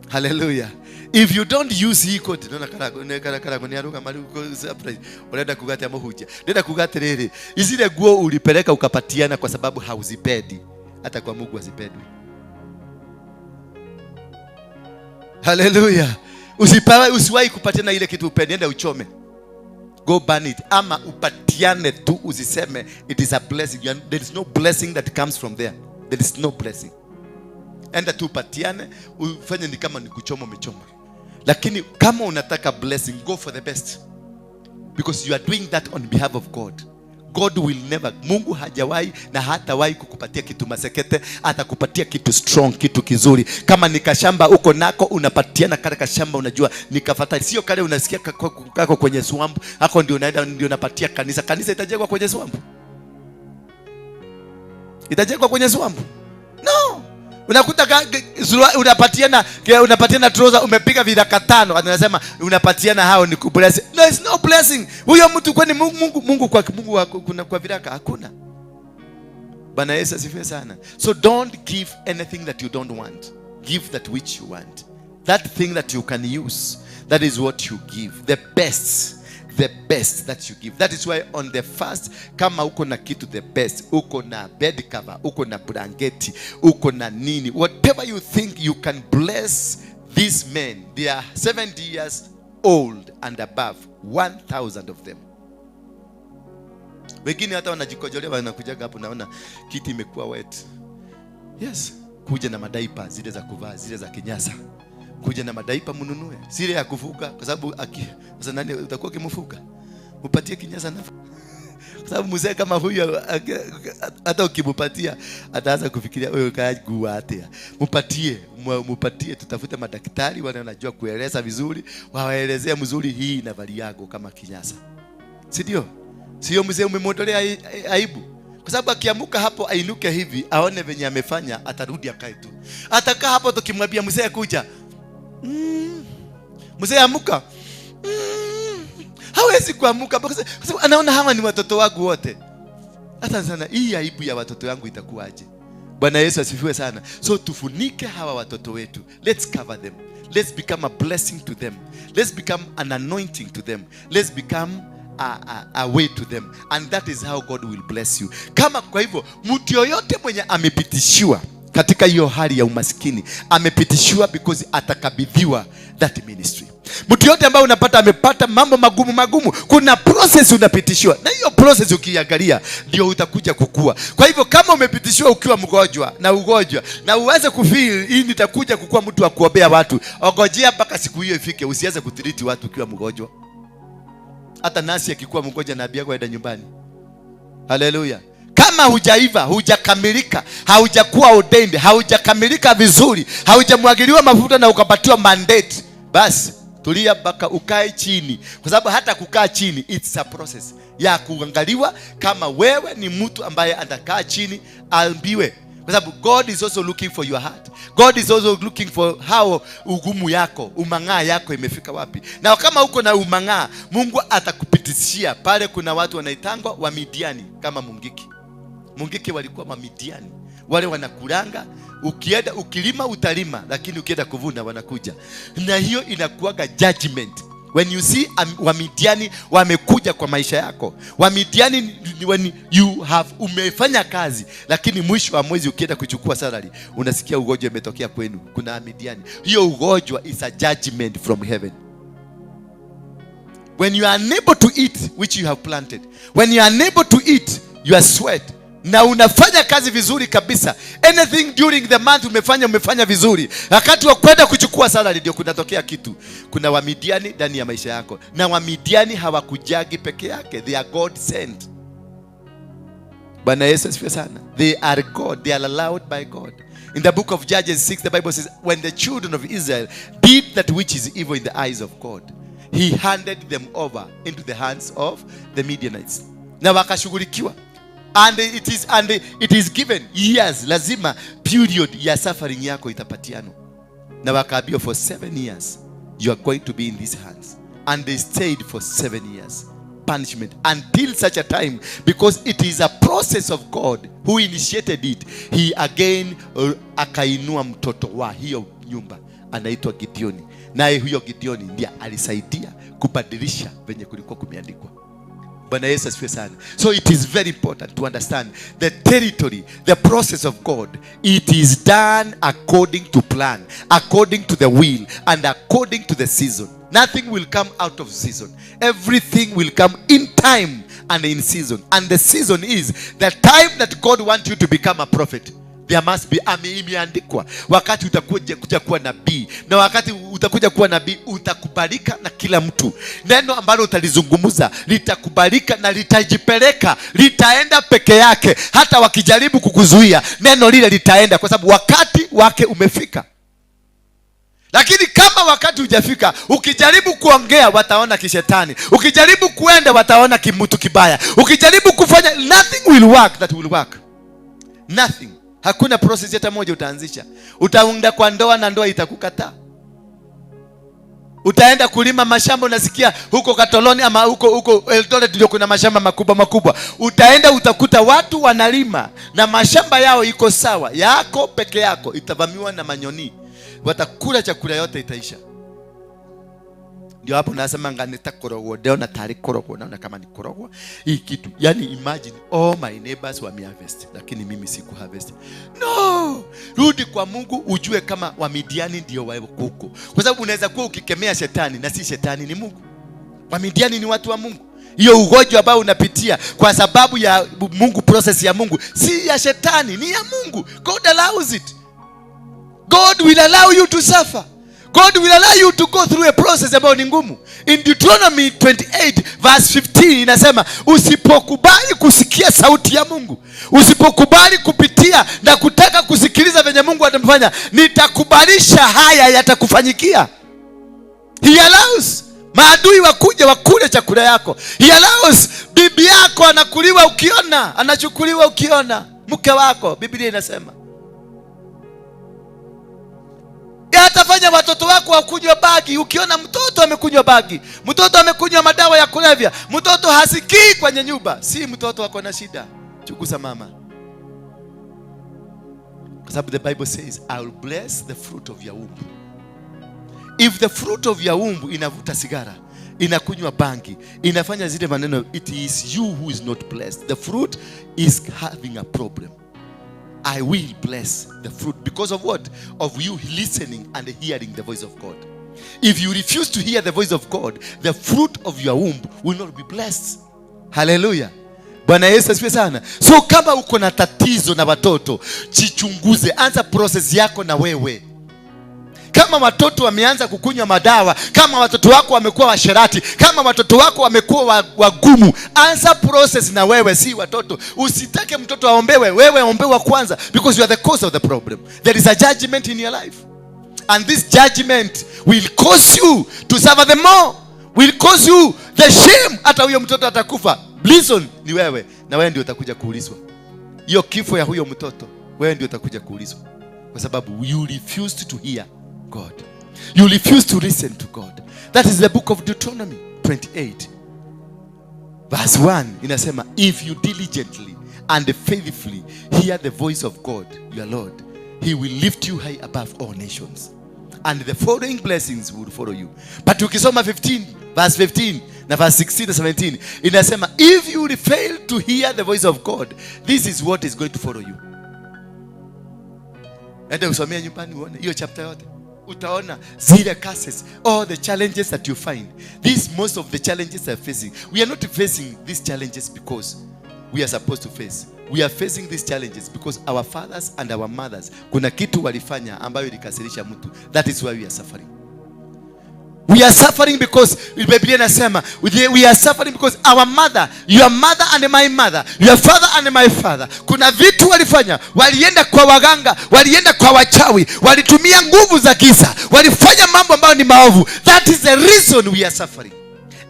Hallelujah. If you don't use hii koti, naona karago ni aruga mali uko surprise. Unaenda kuga atia mũhunjia? Ndenda kuga atiriri, zile nguo ulipeleka ukapatiana kwa sababu hauzipendi. Hata kwa Mungu hazipendwi. Hallelujah. Usipawe, usiwahi kupatiana ile kitu upendi, enda uchome. Go burn it. Ama upatiane tu, usiseme it is a blessing. There is no blessing that comes from there. There is no blessing. Enda tu upatiane, ufanye ni kama ni kuchoma umechoma. Lakini kama unataka blessing, go for the best. Because you are doing that on behalf of God. God will never, Mungu hajawahi na hatawahi kukupatia kitu masekete, atakupatia kitu strong, kitu kizuri. Kama ni kashamba uko nako, unapatiana kale kashamba, unajua nikafata, sio kale unasikia kako kwenye swamp, hako ndio unaenda ndio unapatia kanisa. Kanisa itajengwa kwenye swamp? Itajengwa kwenye swamp? No. Unakuta unapatiana trouser, umepiga viraka tano, anasema unapatiana hao ni kubless. No, it's no blessing. Huyo mtu kwani Mungu kwa Mungu wako kuna kwa viraka hakuna. Bwana Yesu asifiwe sana. So don't give anything that you don't want. Give that which you want. That thing that you can use. That is what you give. The best. The best that you give. That is why on the first, kama uko na kitu the best, uko na bed cover, uko na blanketi, uko na nini, whatever you think you can bless these men, they are 70 years old and above, 1000 of them. Wengine hata wanajikojolea, wanakujaga hapo, naona kiti imekuwa wet. Yes, kuja na madiaper zile za kuvaa, zile za kinyasa. Kuja na madiaper mnunue, zile ya kufuga, kwa sababu sasa nani utakuwa ukimfuga? Mpatie kinyasa na kwa sababu mzee kama huyu hata ukimpatia ataanza kufikiria wewe kagua atia. Mpatie, mupatie, tutafute madaktari wale wanajua kueleza vizuri, wawaelezee mzuri hii na yako kama kinyasa. Si ndio? Sio mzee umemwondolea aibu. Kwa sababu akiamuka hapo ainuke hivi aone venye amefanya, atarudi akae tu. Atakaa hapo tukimwambia, mzee kuja. Mzee amuka. Hawezi kuamuka kwa sababu anaona hawa ni watoto wangu wote. Hata sana hii aibu ya watoto wangu itakuwaje? Bwana Yesu asifiwe sana. So tufunike hawa watoto wetu. Let's cover them. Let's become a blessing to them. Let's become an anointing to them. Let's become a way to them. And that is how God will bless you. Kama kwa hivyo mtu yoyote mwenye amepitishiwa katika hiyo hali ya umaskini, amepitishiwa because atakabidhiwa that ministry. Mtu yote ambaye unapata amepata mambo magumu magumu, kuna process unapitishiwa, na hiyo process ukiangalia ndio utakuja kukua. Kwa hivyo kama umepitishiwa ukiwa mgonjwa na ugonjwa na uweze kufeel hii nitakuja kukua mtu wa kuombea watu, ongojea mpaka siku hiyo ifike, usianze kutreat watu ukiwa mgonjwa. Hata nasi akikuwa mgonjwa na yako aenda nyumbani. Haleluya. Kama hujaiva, hujakamilika, haujakuwa ordained, haujakamilika vizuri, haujamwagiliwa mafuta na ukapatiwa mandate, basi tulia mpaka ukae chini, kwa sababu hata kukaa chini it's a process ya kuangaliwa kama wewe ni mtu ambaye atakaa chini aambiwe, kwa sababu God is also looking for your heart. God is also looking for how ugumu yako, umang'aa yako imefika wapi. Na kama uko na umang'aa, Mungu atakupitishia pale. Kuna watu wanaitangwa wa Midiani kama Mungiki. Mungiki walikuwa Mamidiani. Wale wanakulanga, ukienda ukilima utalima, lakini ukienda kuvuna wanakuja. Na hiyo inakuwaga judgment. When you see Wamidiani wamekuja kwa maisha yako. Wamidiani ni when you have umefanya kazi, lakini mwisho wa mwezi ukienda kuchukua salary, unasikia ugonjwa umetokea kwenu. Kuna Wamidiani. Hiyo ugonjwa is a judgment from heaven. When you are unable to eat which you have planted, when you are unable to eat your sweat, na unafanya kazi vizuri kabisa, anything during the month umefanya vizuri, wakati wa kwenda kuchukua salary ndio kunatokea kitu. Kuna Wamidiani ndani ya maisha yako, na Wamidiani hawakujagi peke yake, they are God sent. Bwana Yesu asifiwe sana. They are God, they are allowed by God. In the book of Judges 6, the Bible says, when the children of Israel did that which is evil in the eyes of God, he handed them over into the hands of the Midianites. Na wakashughulikiwa. And it is given years, lazima period ya suffering yako itapatianwa. Na wakaambiwa for 7 years you are going to be in these hands. And they stayed for 7 years. Punishment until such a time, because it is a process of God who initiated it. He again akainua mtoto wa hiyo nyumba anaitwa Gideoni. Naye huyo Gideoni ndiye alisaidia kubadilisha venye kulikuwa kumeandikwa. Bwana Yesu asifiwe sana. So it is very important to understand the territory, the process of God. It is done according to plan, according to the will, and according to the season. Nothing will come out of season. Everything will come in time and in season. And the season is the time that God wants you to become a prophet. There must be, imeandikwa wakati utakuja kuja kuwa nabii, na wakati utakuja kuwa nabii utakubalika na kila mtu. Neno ambalo utalizungumza litakubalika na litajipeleka, litaenda peke yake. Hata wakijaribu kukuzuia, neno lile litaenda, kwa sababu wakati wake umefika. Lakini kama wakati hujafika, ukijaribu kuongea wataona kishetani, ukijaribu kuenda wataona kimutu kibaya, ukijaribu kufanya, nothing will work that will work. Nothing. Hakuna process hata moja utaanzisha. Utaunda kwa ndoa na ndoa itakukataa. Utaenda kulima mashamba, unasikia huko Katoloni ama huko Eldoret ndio kuna mashamba makubwa makubwa. Utaenda utakuta watu wanalima na mashamba yao iko sawa, yako peke yako itavamiwa na manyoni. Watakula chakula yote itaisha. Ndio hapo nasema nitakorogwa, ndio na tayari korogwa, naona kama ni korogwa hii kitu. Yani imagine all my neighbors wame harvest, lakini mimi siku harvest. No, rudi kwa Mungu ujue kama Wamidiani ndio wako huko. Kwa sababu unaweza kuwa ukikemea shetani na si shetani, ni Mungu. Wamidiani ni watu wa Mungu. Hiyo ugonjwa ambao unapitia kwa sababu ya Mungu, process ya Mungu, si ya shetani, ni ya Mungu. God allows it. God will allow you to suffer. God will allow you to go through a process ambayo ni ngumu. In Deuteronomy 28 verse 15 inasema, usipokubali kusikia sauti ya Mungu, usipokubali kupitia na kutaka kusikiliza venye Mungu atamfanya, nitakubalisha haya yatakufanyikia. He allows maadui wakuja wakule chakula yako. He allows bibi yako anakuliwa ukiona, anachukuliwa ukiona, mke wako, Biblia inasema. Atafanya watoto wako wakunywa bagi. Ukiona mtoto amekunywa bagi, mtoto amekunywa madawa ya kulevya, mtoto hasikii kwenye nyumba, si mtoto wako na shida, chunguza mama. Kwa sababu the Bible says, I will bless the fruit of your womb. If the fruit of your womb inavuta sigara, inakunywa bangi, inafanya zile maneno, it is you who is not blessed. The fruit is having a problem. I will bless the fruit because of what? Of you listening and hearing the voice of God. If you refuse to hear the voice of God, the fruit of your womb will not be blessed. Hallelujah. Bwana Yesu asifiwe sana. So kama uko na tatizo na watoto, jichunguze, anza process yako na wewe. Kama watoto wameanza kukunywa madawa, kama watoto wako wamekuwa washerati, kama watoto wako wamekuwa wagumu, anza process na wewe, si watoto. Usitake mtoto aombewe, wewe ombewa kwanza, because you are the cause of the problem. There is a judgment in your life. And this judgment will cause you to suffer the more, will cause you the shame. Hata huyo mtoto atakufa. Listen, ni wewe, na wewe ndio utakuja kuulizwa. Hiyo kifo ya huyo mtoto, wewe ndio utakuja kuulizwa. Kwa sababu you refused to hear God. You refuse to listen to God. That is the book of Deuteronomy 28 verse 1 inasema, if you diligently and faithfully hear the voice of God your Lord, he will lift you high above all nations, and the following blessings will follow you. But ukisoma 15 verse 15 na verse 16 na 17 inasema, if you fail to hear the voice of God, this is what is going to follow you. Enda usomea nyumbani uone hiyo chapter yote, utaona zile curses, all the challenges that you find. This most of the challenges are facing. We are not facing these challenges because we are supposed to face. We are facing these challenges because our fathers and our mothers, kuna kitu walifanya ambayo ilikasirisha mtu. That is why we are suffering. We are suffering because Biblia inasema we are suffering because our mother, your mother and my mother, your father and my father, kuna vitu walifanya. Walienda kwa waganga, walienda kwa wachawi, walitumia nguvu za giza, walifanya mambo ambayo ni maovu. That is the reason we are suffering.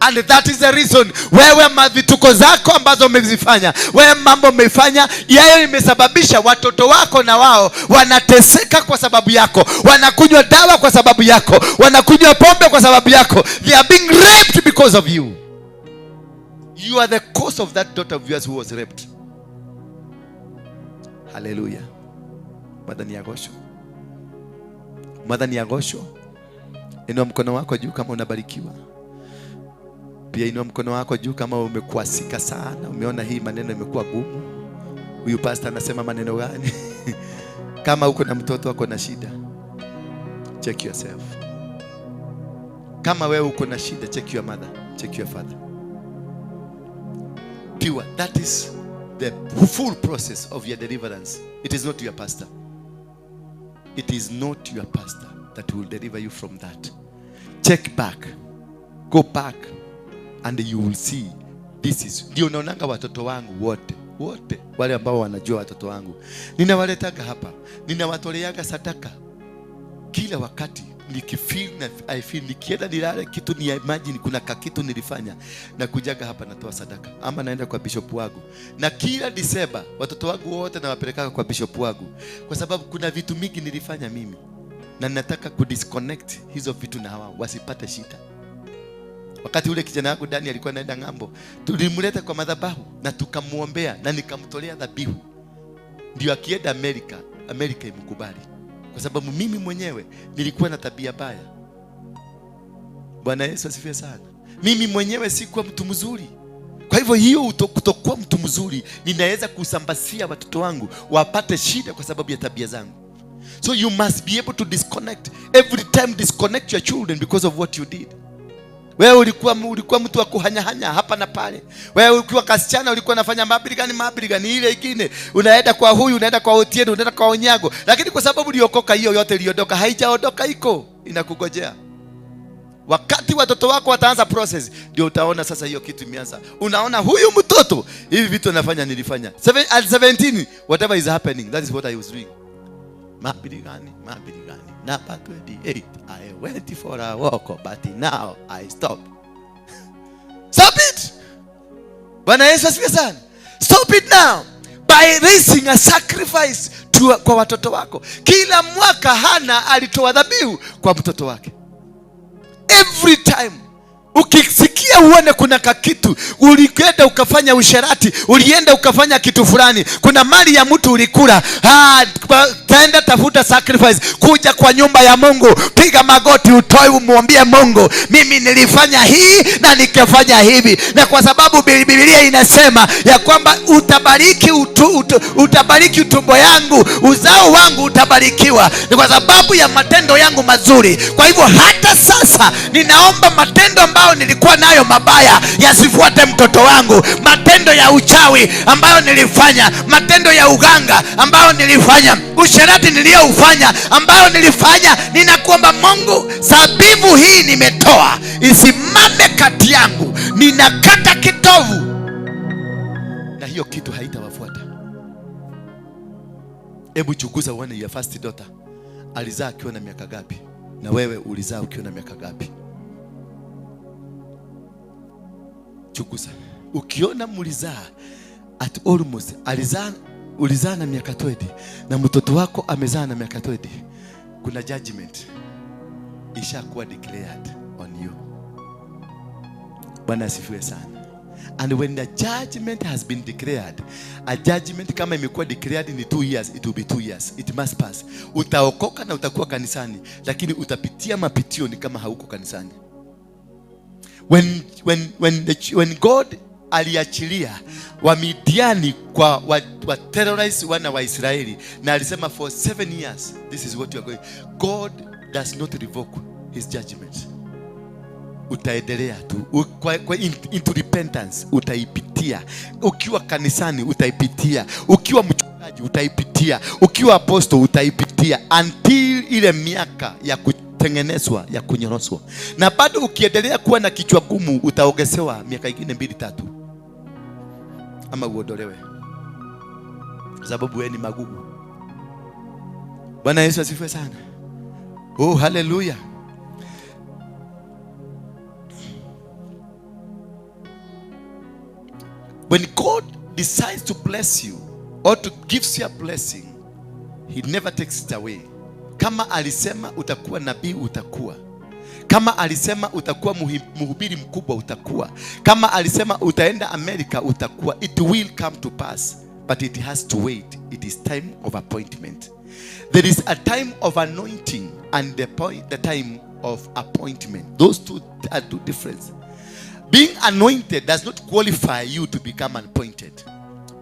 And that is the reason wewe mavituko zako ambazo umezifanya, wewe mambo umefanya, yayo imesababisha watoto wako na wao wanateseka kwa sababu yako, wanakunywa dawa kwa sababu yako, wanakunywa pombe kwa sababu yako. They are being raped because of you. You are the cause of that daughter of yours who was raped. Hallelujah. Mother Agosho. Mother Agosho. Inua mkono wako juu kama unabarikiwa. Pia inua mkono wako juu kama umekuasika sana, umeona hii maneno imekuwa gumu. Huyu pastor anasema maneno gani? Kama uko na mtoto wako na shida, check yourself. Kama wewe uko na shida, check your mother, check your father. Pure, that is the full process of your deliverance. It is not your pastor. It is not your pastor that will deliver you from that. Check back. Go back. And you will see this is. Ndio unaonanga watoto wangu wote, wote wale ambao wanajua watoto wangu, ninawaletaga hapa, ninawatoleaga sadaka kila wakati. Nikifeel na I feel nikienda nilale kitu ni imagine kuna kakitu nilifanya, na kujaga hapa natoa sadaka ama naenda kwa bishop wangu. Na kila Disemba watoto wangu wote nawapelekaga kwa bishop wangu, kwa sababu kuna vitu mingi nilifanya mimi na nataka kudisconnect hizo vitu na hawa wasipate shida. Wakati ule kijana wangu Dani alikuwa anaenda ng'ambo, tulimleta kwa madhabahu na tukamuombea na nikamtolea dhabihu, ndio akienda Amerika, Amerika imkubali. Kwa sababu mimi mwenyewe nilikuwa na tabia baya. Bwana Yesu asifiwe sana. Mimi mwenyewe sikuwa mtu mzuri. Kwa hivyo hiyo kutokuwa mtu mzuri, ninaweza kusambasia watoto wangu wapate shida kwa sababu ya tabia zangu. So you must be able to disconnect. Every time disconnect your children because of what you did. Wewe ulikuwa mtu wa kuhanyahanya hapa na pale. Wewe ukiwa kasichana ulikuwa unafanya mabirigani ile ingine. Unaenda kwa huyu, unaenda kwa Otieno, unaenda kwa Onyago. Lakini kwa sababu uliokoka hiyo yote iliondoka, haijaondoka, iko inakugojea. Wakati watoto wako wataanza process, ndio utaona sasa hiyo kitu imeanza. Unaona huyu mtoto hivi vitu anafanya nilifanya. At 17 whatever is happening, that is what I was doing. Mabirigani. Number 28, I went for a walk, but now I stop. Stop it! Bwana Yesu asifiwe sana. Stop it now by raising a sacrifice to kwa watoto wako. Kila mwaka Hana alitoa dhabihu kwa mtoto wake. Every time ukisikia uone kuna kakitu, ulikwenda ukafanya usherati, ulienda ukafanya kitu fulani, kuna mali ya mtu ulikula, taenda tafuta sacrifice, kuja kwa nyumba ya Mungu, piga magoti, utoe, umwambie Mungu, mimi nilifanya hii na nikafanya hivi. Na kwa sababu Biblia inasema ya kwamba utabariki utabariki utumbo yangu, uzao wangu utabarikiwa, ni kwa sababu ya matendo yangu mazuri. Kwa hivyo hata sasa ninaomba matendo ambayo nilikuwa nayo mabaya yasifuate mtoto wangu, matendo ya uchawi ambayo nilifanya, matendo ya uganga ambayo nilifanya, usherati niliyoufanya ambayo nilifanya, ninakuomba Mungu, sabibu hii nimetoa isimame kati yangu, ninakata kitovu na hiyo kitu haitawafuata. Hebu chunguza uone your first daughter alizaa akiwa na miaka gapi, na wewe ulizaa ukiwa na miaka gapi. Chunguza. Ukiona mulizaa at almost ulizaa na miaka 20 na mtoto wako amezaa na miaka 20, kuna judgment ishakuwa declared on you. Bwana asifiwe sana. And when the judgment has been declared, a judgment kama imekuwa declared ni 2 years, it will be 2 years. It must pass. Utaokoka na utakuwa kanisani, lakini utapitia mapitio ni kama hauko kanisani. When God aliachilia Wamidiani kwa wa terrorize wana wa Israeli, na alisema for 7 years this is what you are going. God does not revoke his judgment. Utaendelea tu into repentance, utaipitia. Ukiwa kanisani utaipitia, ukiwa mchungaji utaipitia, ukiwa apostle utaipitia, until ile miaka ya kutengenezwa, ya kunyoroswa. Na bado ukiendelea kuwa na kichwa gumu utaongezewa miaka ingine 2 3, ama uondolewe, kwa sababu wewe ni magugu. Bwana Yesu asifiwe sana. Oh, hallelujah. When God decides to bless you or to give you a blessing, he never takes it away. Kama alisema utakuwa nabii, utakuwa. Kama alisema utakuwa mhubiri mkubwa, utakuwa. Kama alisema utaenda Amerika, utakuwa. It will come to pass, but it has to wait. It is time of appointment. There is a time of anointing and the time of appointment. Those two are two different. Being anointed does not qualify you to become appointed.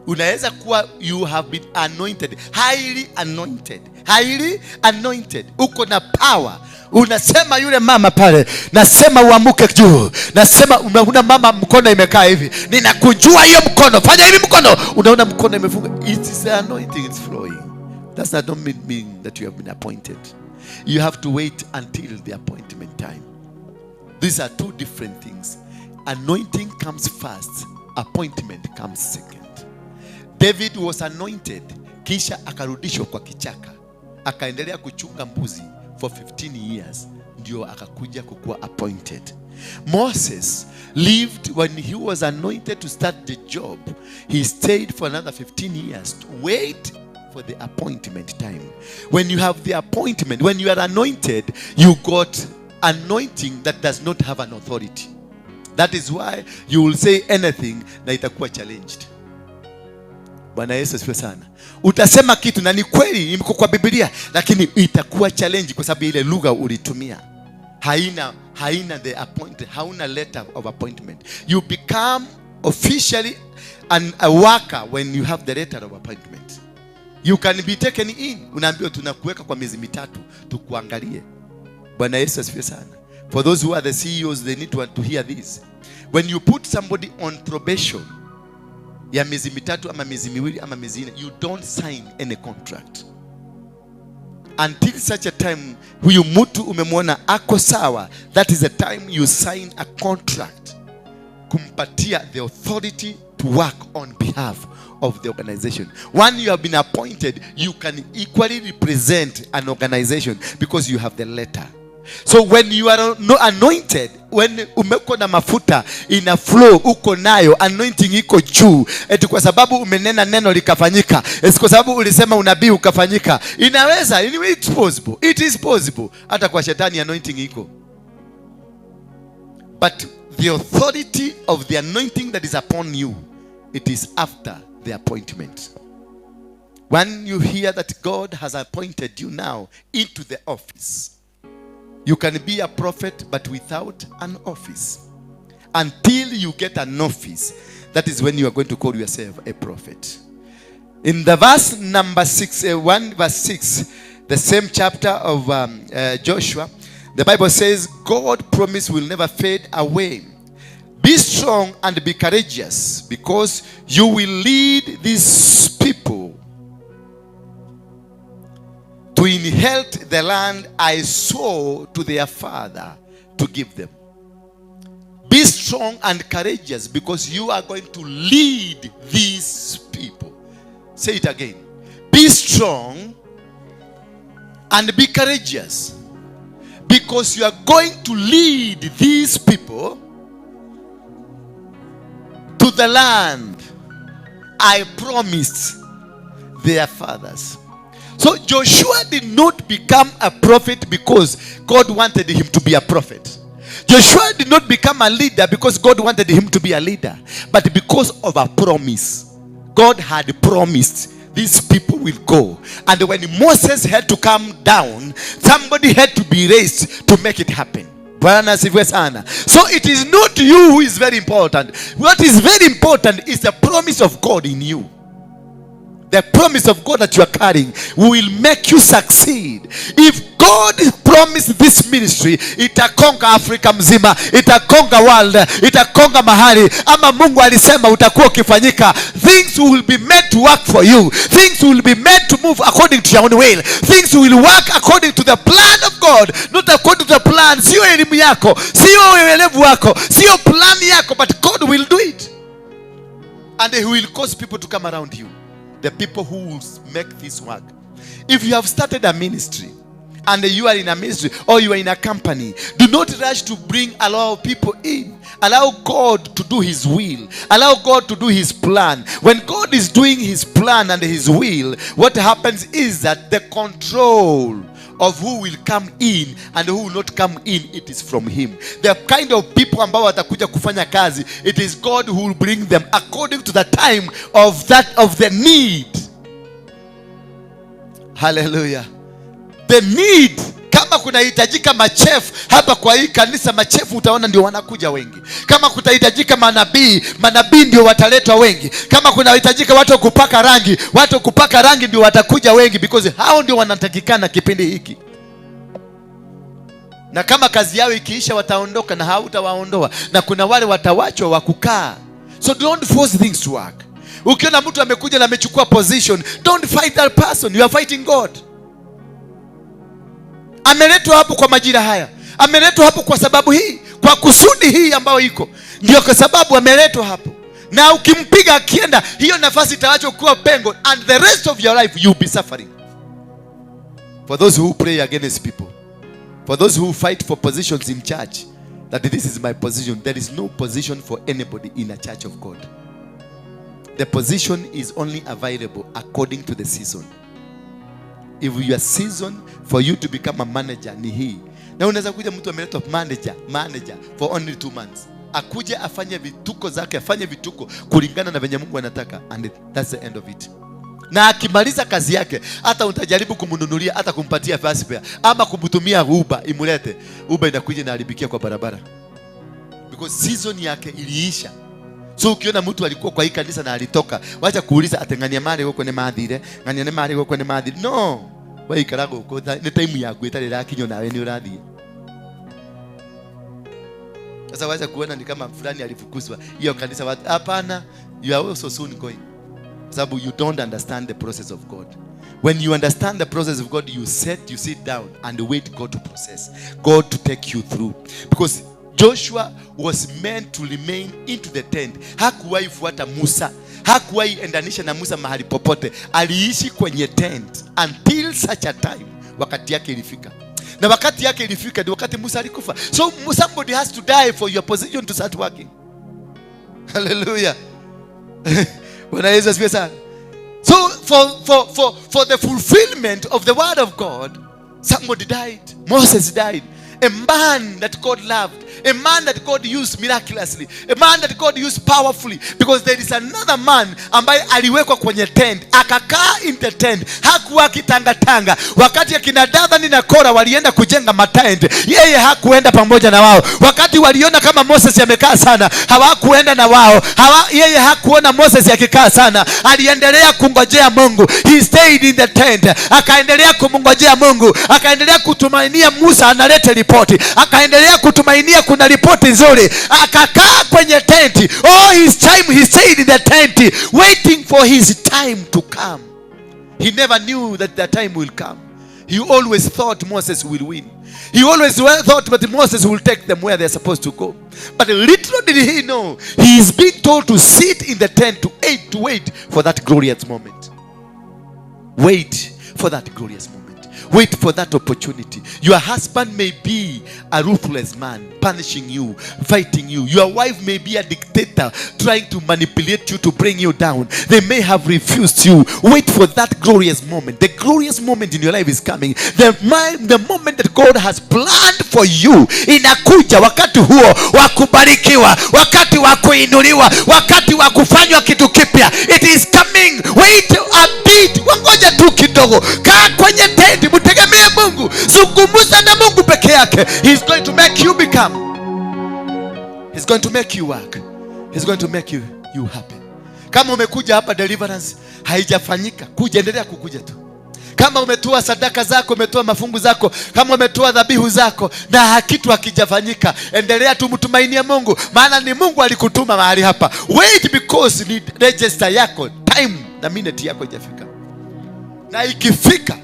Unaweza kuwa you have been anointed, highly anointed, highly anointed. Uko na power. Unasema yule mama pale, nasema uamuke juu. Nasema unaona mama mkono imekaa hivi, ninakunjua hiyo mkono, fanya hivi mkono. Unaona mkono imefunga. It is the anointing, it's flowing. That's not mean that you have been appointed. You have to wait until the appointment time. These are two different things. Anointing comes first, appointment comes second. David was anointed, kisha akarudishwa kwa kichaka, akaendelea kuchunga mbuzi for 15 years, ndio akakuja kukuwa appointed. Moses lived when he was anointed to start the job. He stayed for another 15 years to wait for the appointment time. When you have the appointment, when you are anointed, you got anointing that does not have an authority. That is why you will say anything na itakuwa challenged. Bwana Yesu asifiwe sana. Utasema kitu na ni kweli iko kwa Biblia, lakini itakuwa challenge kwa sababu ile lugha ulitumia haina the appointment, hauna letter of appointment. You become officially a worker when you have the letter of appointment. You can be taken in. Unaambiwa tunakuweka kwa miezi 3 tukuangalie. Bwana Yesu asifiwe sana. For those who are the CEOs, they need to hear this. When you put somebody on probation ya miezi 3 ama miezi 2 ama miezi 4, you don't sign any contract until such a time huyu mtu umemwona ako sawa. That is the time you sign a contract kumpatia the authority to work on behalf of the organization. When you have been appointed, you can equally represent an organization because you have the letter. So when you are anointed, when umeko na mafuta ina flow, uko nayo anointing iko juu, eti kwa sababu umenena neno likafanyika, eti kwa sababu ulisema unabii ukafanyika, inaweza, anyway, it's possible. It is possible. Hata kwa shetani anointing iko. But the authority of the anointing that is upon you, it is after the appointment. When you hear that God has appointed you now into the office, you can be a prophet but without an office. Until you get an office, that is when you are going to call yourself a prophet. In the verse number 6, 1 verse 6, the same chapter of Joshua, the Bible says, God's promise will never fade away. Be strong and be courageous, because you will lead these people to inherit the land I swore to their father to give them. Be strong and courageous, because you are going to lead these people. Say it again. Be strong and be courageous, because you are going to lead these people to the land I promised their fathers. So Joshua did not become a prophet because God wanted him to be a prophet. Joshua did not become a leader because God wanted him to be a leader, but because of a promise. God had promised these people will go. And when Moses had to come down, somebody had to be raised to make it happen. Bwana asifiwe sana. So it is not you who is very important. What is very important is the promise of God in you. The promise of God that you are carrying will make you succeed. If God promised this ministry, itakonga Afrika mzima, itakonga world, itakonga mahali. Ama Mungu alisema utakuwa ukifanyika. Things will be made to work for you. Things will be made to move according to your own will. Things will work according to the plan of God, not according to the plan. Sio elimu yako, sio uelevu wako, sio plan yako, but God will do it. And he will cause people to come around you. The people who will make this work. If you have started a ministry and you are in a ministry or you are in a company, do not rush to bring a lot of people in. Allow God to do his will. Allow God to do his plan. When God is doing his plan and his will, what happens is that the control of who will come in and who will not come in, it is from him. The kind of people ambao watakuja kufanya kazi, it is God who will bring them according to the time of that of the need. Hallelujah. The need. Kama kunahitajika machefu hapa kwa hii kanisa, machefu utaona ndio wanakuja wengi. Kama kutahitajika manabii, manabii ndio wataletwa wengi. Kama kunahitajika watu kupaka rangi, watu kupaka rangi ndio watakuja wengi, because hao ndio wanatakikana kipindi hiki. Na kama kazi yao ikiisha wataondoka na hautawaondoa, na kuna wale watawachwa wa kukaa. So don't force things to work. Ukiona mtu amekuja na amechukua position, don't fight that person. You are fighting God. Ameletwa hapo kwa majira haya, ameletwa hapo kwa sababu hii, kwa kusudi hii ambayo iko, ndio kwa sababu ameletwa hapo. Na ukimpiga akienda, hiyo nafasi itaachwa kuwa pengo, and the rest of your life you'll be suffering. For those who pray against people, for those who fight for positions in church, that this is my position, there is no position for anybody in a church of God. The position is only available according to the season. If your season for you to become a manager ni hii, na unaweza kuja mtu ameletwa manager for only 2 months, akuje afanye vituko zake, afanye vituko kulingana na venye Mungu anataka, and that's the end of it. Na akimaliza kazi yake, hata utajaribu kumnunulia, hata kumpatia fast fare, ama kumtumia Uber imulete, Uber inakuja inaharibikia kwa barabara, because season yake iliisha. So ukiona mtu alikuwa kwa hii kanisa na alitoka, wacha kuuliza atengania mali huko ni mathire, ngania ni mali huko ni mathire. No, waikara guku ni time yaku itari rakinyo nawe ni urathie. Sasa wacha kuona ni kama fulani alifukuzwa hiyo kanisa watu. Hapana, you are also soon going. Sababu you don't understand the process of God. When you understand the process of God, you sit down and wait God to process, God to take you through. Because Joshua was meant to remain into the tent. Hakuwahi fuata Musa, hakuwahi endanisha na Musa mahali popote. Aliishi kwenye tent until such a time wakati yake ilifika. Na wakati yake ilifika ni wakati Musa alikufa. So somebody has to die for your position to start working. Hallelujah. Bwana Yesu asifiwe sana. So for the fulfillment of the word of God, somebody died. Moses died. A man that God loved, a man that God used miraculously, a man that God used powerfully, because there is another man ambaye aliwekwa kwenye tent, akakaa in the tent, hakuwa kitangatanga. Wakati akina Dathani na Kora walienda kujenga matent, yeye hakuenda pamoja na wao. Wakati waliona kama Moses amekaa sana, hawakuenda na wao. Yeye hakuona Moses akikaa sana, aliendelea kungojea Mungu. He stayed in the tent, akaendelea kumngojea Mungu, akaendelea kutumainia Musa analete ripoti, akaendelea kutumainia kuna ripoti nzuri, akakaa kwenye tent. All his time he stayed in the tent, waiting for his time to come. He never knew that the time will come. He always thought Moses will win. He always thought that Moses will take them where they're supposed to go. But little did he know, he is being told to sit in the tent to wait for that glorious moment. Wait for that glorious moment. Wait for that opportunity. Your husband may be a ruthless man, punishing you, fighting you. Your wife may be a dictator, trying to manipulate you to bring you down. They may have refused you. Wait for that glorious moment. The glorious moment in your life is coming. The moment that God has planned for you inakuja. Wakati huo wa kubarikiwa, wakati wa kuinuliwa, wakati wa kufanywa kitu kipya. It is coming. Wait a bit. Wangoja tu kidogo. Kaa kwenye tenti, mtegemee Mungu. Zungumza na Mungu peke yake. He's going to make you become. He's going to make you work. He's going to make you happy. Kama umekuja hapa deliverance haijafanyika, kuja, endelea kukuja tu. Kama umetoa sadaka zako, umetoa mafungu zako, kama umetoa dhabihu zako na kitu hakijafanyika, endelea tu, mtumainie Mungu, maana ni Mungu alikutuma mahali hapa. Wait, because ni register yako, time na minute yako haijafika. Na ikifika,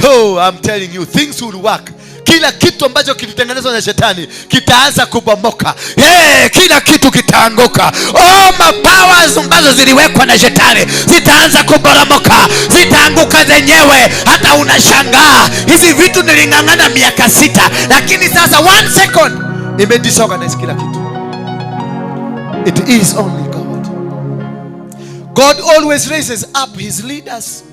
oh, I'm telling you, things will work. Kila kitu ambacho kilitengenezwa na shetani kitaanza kubomoka. Hey, kila kitu kitaanguka. Oh, mapowers ambazo ziliwekwa na shetani zitaanza kuboromoka, zitaanguka zenyewe. Hata unashangaa, hizi vitu niling'ang'ana miaka 6, lakini sasa 1 second imedisorganize kila kitu. It is only God. God always raises up his leaders.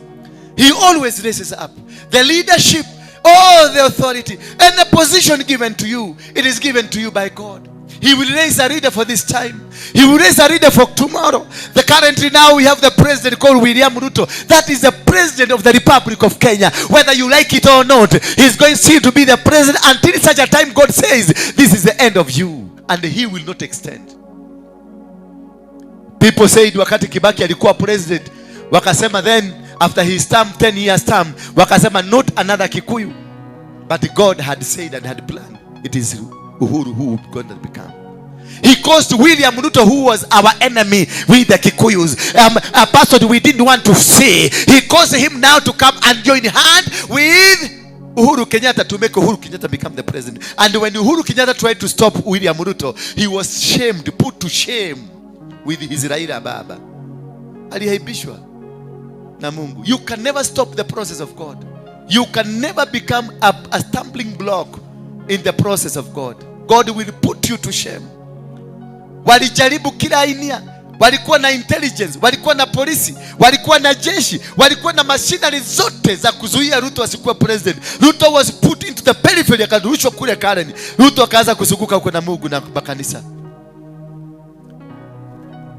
He always raises up the leadership, all the authority and the position given to you. It is given to you by God. He will raise a leader for this time. He will raise a leader for tomorrow. The currently now we have the president called William Ruto. That is the president of the Republic of Kenya. Whether you like it or not, he's going still to be the president until such a time God says, this is the end of you. And he will not extend. People said wakati Kibaki alikuwa president, wakasema then after his term, 10 years term, wakasema not another Kikuyu. But God had said and had planned, it is Uhuru who going to become. He caused William Ruto, who was our enemy with the Kikuyus, a person we didn't want to see. He caused him now to come and join hand with Uhuru Kenyatta to make Uhuru Kenyatta become the president. And when Uhuru Kenyatta tried to stop William Ruto, he was shamed, put to shame with his Raila Baba. Aliaibishwa na Mungu. You can never stop the process of God. You can never become a stumbling block in the process of God. God will put you to shame. Walijaribu kila aina. Walikuwa na intelligence, walikuwa na polisi, walikuwa na jeshi, walikuwa na machinery zote za kuzuia Ruto asikuwe president. Ruto was put into the periphery, akarushwa kule Karen. Ruto akaanza kuzunguka huko na Mungu na makanisa.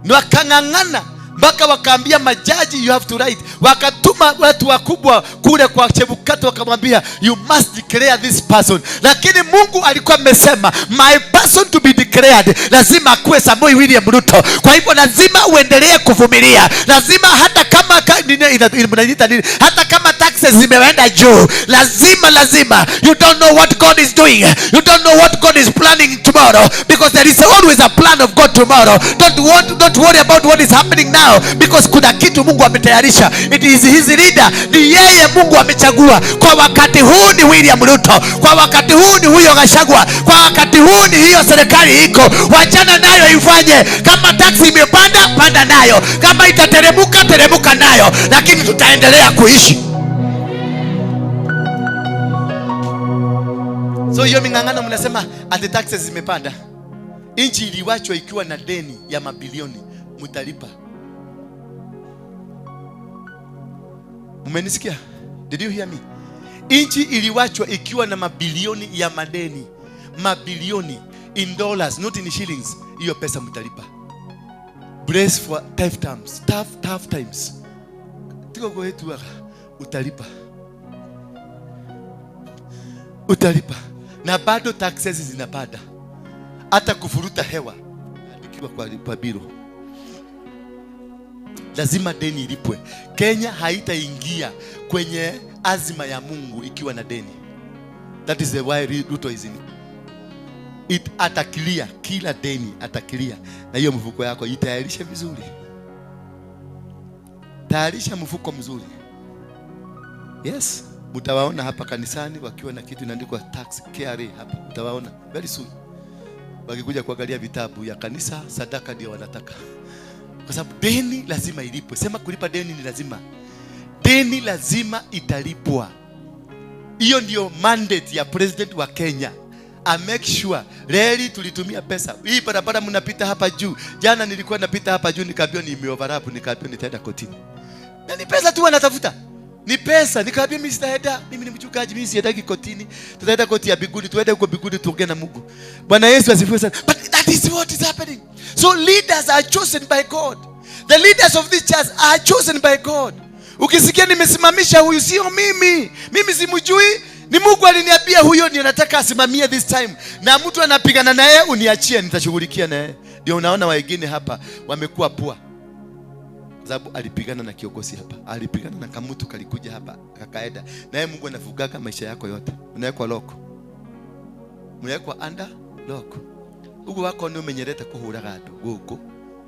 Na wakang'ang'ana mpaka wakaambia majaji, you have to write. Wakatuma watu wakubwa kule kwa Chebukati, wakamwambia you must declare this person. Lakini Mungu alikuwa amesema my person to be declared lazima akuwe Samoei William Ruto. Kwa hivyo lazima uendelee kuvumilia. Lazima hata kama nini, hata kama taxes zimeenda juu, lazima. You don't know what God is doing. You don't know what God is planning tomorrow, because there is always a plan of God tomorrow. Don't worry about what is happening now, because kuna kitu Mungu ametayarisha. It is his leader. Ni yeye Mungu amechagua. Kwa wakati huu ni William Ruto, kwa wakati huu ni huyo Gachagua, kwa wakati huu ni hiyo serikali iko. Wachana nayo ifanye. Kama taxi imepanda, panda nayo. Kama itateremuka, teremuka nayo. Lakini tutaendelea kuishi. So hiyo ming'ang'ano mnasema ati taxes zimepanda. Nchi iliwachwa ikiwa na deni ya mabilioni, mtalipa. Umenisikia? Did you hear me? Nchi iliwachwa ikiwa na mabilioni ya madeni, mabilioni in dollars, not in shillings. Hiyo pesa mtalipa. Brace for tough times, tough times. Tiko kwa yetu utalipa. Utalipa. Na bado taxes zinapanda. Hata kufuruta hewa ikiwa kwa biro. Lazima deni ilipwe. Kenya haitaingia kwenye azima ya Mungu ikiwa na deni. That is the why Ruto is in it. Atakilia kila deni, atakilia. Na hiyo mfuko yako itayarishe vizuri. Tayarisha mfuko mzuri. Yes, mtawaona hapa kanisani wakiwa na kitu inaandikwa tax KRA hapa. Mtawaona very soon. Wakikuja kuangalia vitabu ya kanisa, sadaka ndio wanataka. Kwa sababu deni lazima ilipwe. Sema kulipa deni ni lazima. Deni lazima italipwa. Hiyo ndio mandate ya president wa Kenya. I make sure reli tulitumia pesa. Hii barabara mnapita hapa juu. Jana nilikuwa napita hapa juu nikaambiwa ni imeoverlap, nikaambiwa nitaenda kotini. Na ni pesa tu wanatafuta. Ni pesa. Nikaambia mimi sitaenda, mimi ni mchungaji, mimi siendagi kotini. Tutaenda koti ya biguni, tuende huko biguni tuongee na Mungu. Bwana Yesu asifiwe sana. But that is what is happening. So leaders are chosen by God. The leaders of this church are chosen by God. Ukisikia nimesimamisha huyu, sio mimi. Mimi simjui. Ni Mungu aliniambia huyo ndiye nataka asimamie this time. Na mtu anapigana naye uniachie, nitashughulikia naye. Ndio unaona wengine hapa wamekuwa poa. Sababu alipigana na kiongozi hapa, alipigana na kamutu kalikuja hapa kakaenda. Naye Mungu anafugaga maisha yako yote. Unawekwa lock. Unawekwa under lock. Ugu wako ni umenyerete kuhuraga andu guku.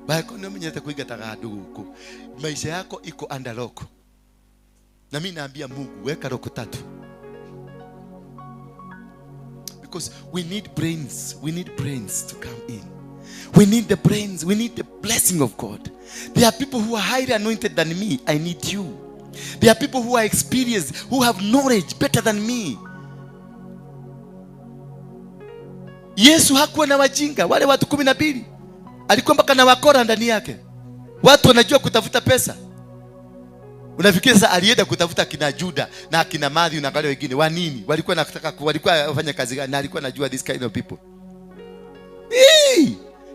Wako ni umenyerete kuingataga andu guku. Maisha yako iko under lock. Na mimi naambia Mungu weka lock tatu. Because we need brains. We need brains to come in. We need the brains. We need the blessing of God. There are people who are highly anointed than me. I need you. There are people who are experienced, who have knowledge better than me. Yesu hakuwa na wajinga. Wale watu 12. Alikuwa mpaka na wakora ndani yake. Watu wanajua kutafuta pesa. Unafikiri sasa alienda kutafuta kina Juda na kina Matthew na wale wengine wa nini? Walikuwa wanataka walikuwa wafanya kazi gani? Na alikuwa anajua this kind of people. Hey!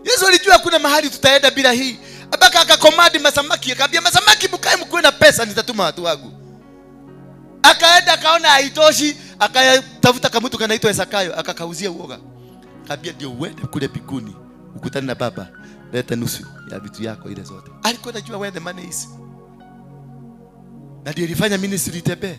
Yesu alijua kuna mahali tutaenda bila hii. Abaka akakomandi masamaki, akaambia masamaki mkae mkuwe na pesa nitatuma watu wangu. Akaenda akaona haitoshi, akatafuta kamtu kanaitwa Zakayo, akakauzia uoga. Akaambia ndio uende kule biguni ukutane na baba, leta nusu ya vitu yako ile zote. Alikuwa anajua where the money is. Na ndio ilifanya ministry itembee.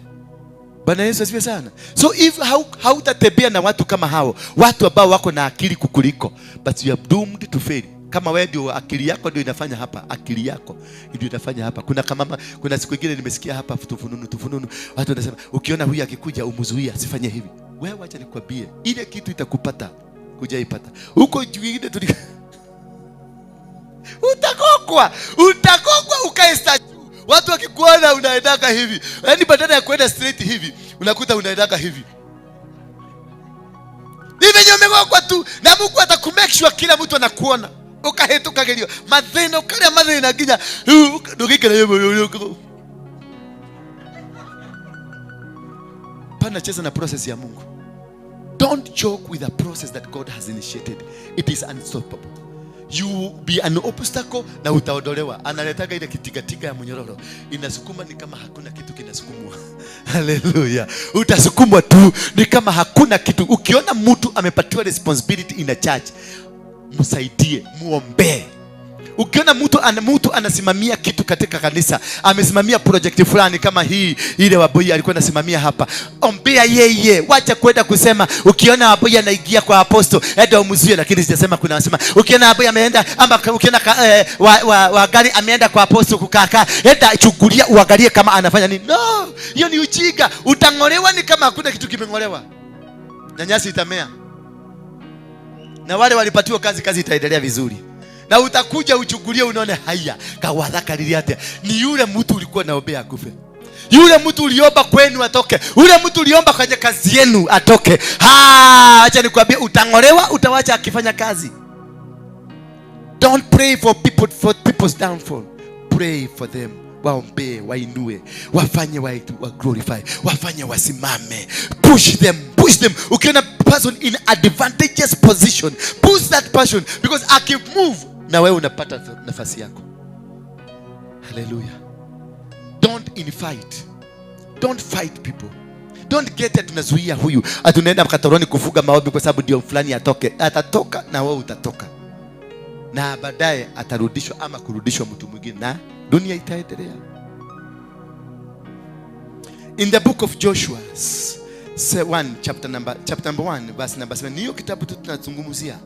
Bwana Yesu asifiwe sana. So if hautatembea na watu kama hao, watu ambao wako na akili kukuliko, but you are doomed to fail. Kama wewe ndio akili yako ndio inafanya hapa, akili yako ndio inafanya hapa. Kuna kama kuna siku nyingine nimesikia hapa tufununu, watu wanasema ukiona huyu akikuja umzuie asifanye hivi. Wewe acha nikwambie, ile kitu itakupata hujaipata. Huko nyingine tuli utakokwa, utakokwa ukae statue. Watu wakikuona unaendaka hivi. Yaani badala ya kwenda straight hivi, unakuta unaendaka hivi. Hivi ndio umegokwa tu na Mungu atakumake sure kila mtu anakuona. Ukahetuka gelio. Mathina ukaria mathina nginya ndugikira Pana cheza na process ya Mungu. Don't joke with the process that God has initiated. It is unstoppable. You be an obstacle na utaondolewa. Analetaga ile kitikatika ya mnyororo. Inasukuma ni kama hakuna kitu kinasukumwa. Hallelujah. Utasukumwa tu ni kama hakuna kitu. Ukiona mtu amepatiwa responsibility in a church, msaidie, muombe. Ukiona mtu anasimamia kitu katika kanisa, amesimamia project fulani kama hii ile Waboi alikuwa anasimamia hapa, ombea yeye. Wacha kwenda kusema ukiona Waboi anaingia kwa apostle enda umzuie, lakini sijasema kuna wanasema ukiona Waboi ameenda ama ukiona wa gari ameenda kwa apostle kukaa, enda chukulia uangalie kama anafanya nini. No, hiyo ni ujinga. Utangolewa ni kama hakuna kitu kimengolewa. Na nyasi itamea. Na wale walipatiwa kazi, kazi itaendelea vizuri. Na utakuja uchukulie unaone haya kawadhaka liliate. Ni yule mtu ulikuwa naombea akufe. Yule mtu uliomba kwenu atoke. Yule mtu uliomba kwenye kazi yenu atoke. Ha, acha nikwambie utangolewa, utawacha akifanya kazi. Don't pray for people for people's downfall. Pray for them. Waombee, wainue, wafanye wa glorify, wafanye wasimame. Push them, push them. Ukiona person in advantageous position, push that person because akimove na wewe unapata nafasi yako. Hallelujah. Don't infight. Don't fight people. Don't get it tunazuia huyu. Atunaenda mkatoroni kufuga maombi kwa sababu ndio fulani atoke. Atatoka na wewe utatoka. Na baadaye atarudishwa ama kurudishwa mtu mwingine na dunia itaendelea. In the book of Joshua 1 chapter number 1 verse number 7. Niyo kitabu tu tunazungumzia.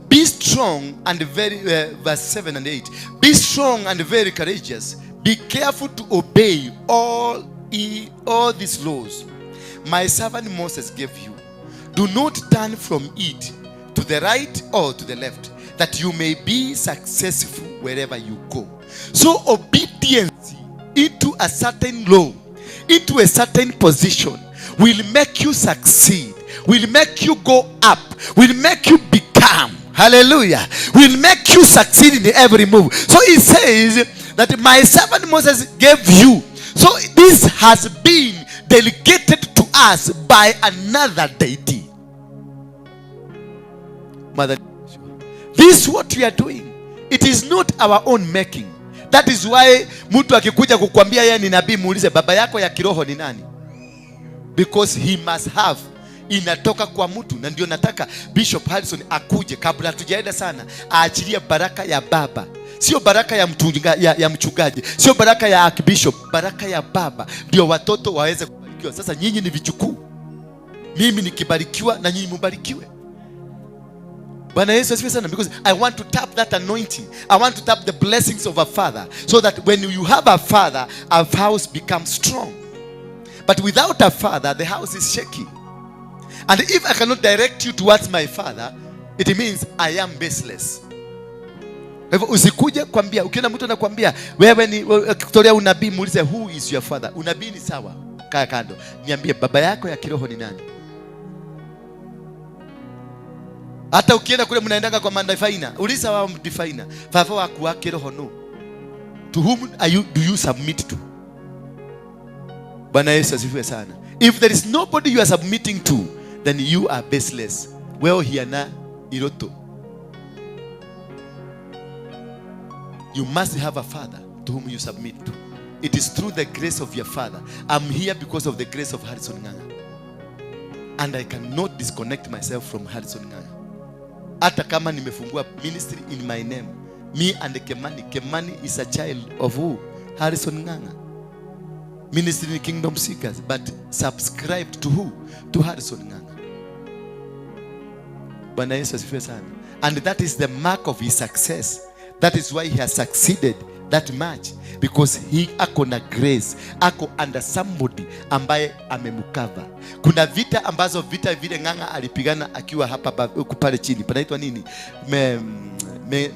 Be strong and very verse 7 and 8. Be strong and very courageous. Be careful to obey all these laws my servant Moses gave you. Do not turn from it to the right or to the left, that you may be successful wherever you go. So obedience into a certain law, into a certain position. will make you succeed, will make you go up, will make you become. Hallelujah. Will make you succeed in every move. So he says that my servant Moses gave you. So this has been delegated to us by another deity. Mother, this is what we are doing. It is not our own making. That is why mtu akikuja kukwambia yeye ni nabii, muulize baba yako ya kiroho ni nani? Because he must have. Inatoka kwa mtu. Na ndio nataka Bishop Harrison akuje kabla hatujaenda sana, aachilie baraka ya baba. Sio baraka ya ya mchungaji, sio baraka ya archbishop, baraka ya baba ndio watoto waweze kubarikiwa. Sasa nyinyi ni vijukuu, mimi nikibarikiwa na nyinyi mbarikiwe. Bwana Yesu asifiwe sana. Because I want to tap that anointing. I want to tap the blessings of a father, so that when you have a father, a house becomes strong. But without a father, the house is shaky. And if I cannot direct you towards my father, it means I am baseless. Kwa hivyo usikuje kwambia, ukiona mtu anakuambia wewe ni akitolea unabii, muulize who is your father. Unabii ni sawa, kaa kando. Niambie baba yako ya kiroho ni nani? Hata ukienda kule mnaendaga kwa mandifaina, uliza wao mdifaina, baba wako wa kiroho no. To whom are you, do you submit to? Bwana Yesu asifiwe sana. If there is nobody you are submitting to, then you are baseless. Well, here na iroto. You must have a father to whom you submit to. It is through the grace of your father. I'm here because of the grace of Harrison Ng'ang'a. And I cannot disconnect myself from Harrison Ng'ang'a. Hata kama nimefungua ministry in my name, me and Kemani. Kemani is a child of who? Harrison Ng'ang'a. Ministry in Kingdom Seekers, but subscribed to who? To Harrison Ng'ang'a. Bwana Yesu asifiwe sana. And that is the mark of his success. That is why he has succeeded that much, because he ako na grace, ako under somebody ambaye amemkava. Kuna vita ambazo vita vile Ng'ang'a alipigana akiwa hapa huku pale chini, panaitwa nini?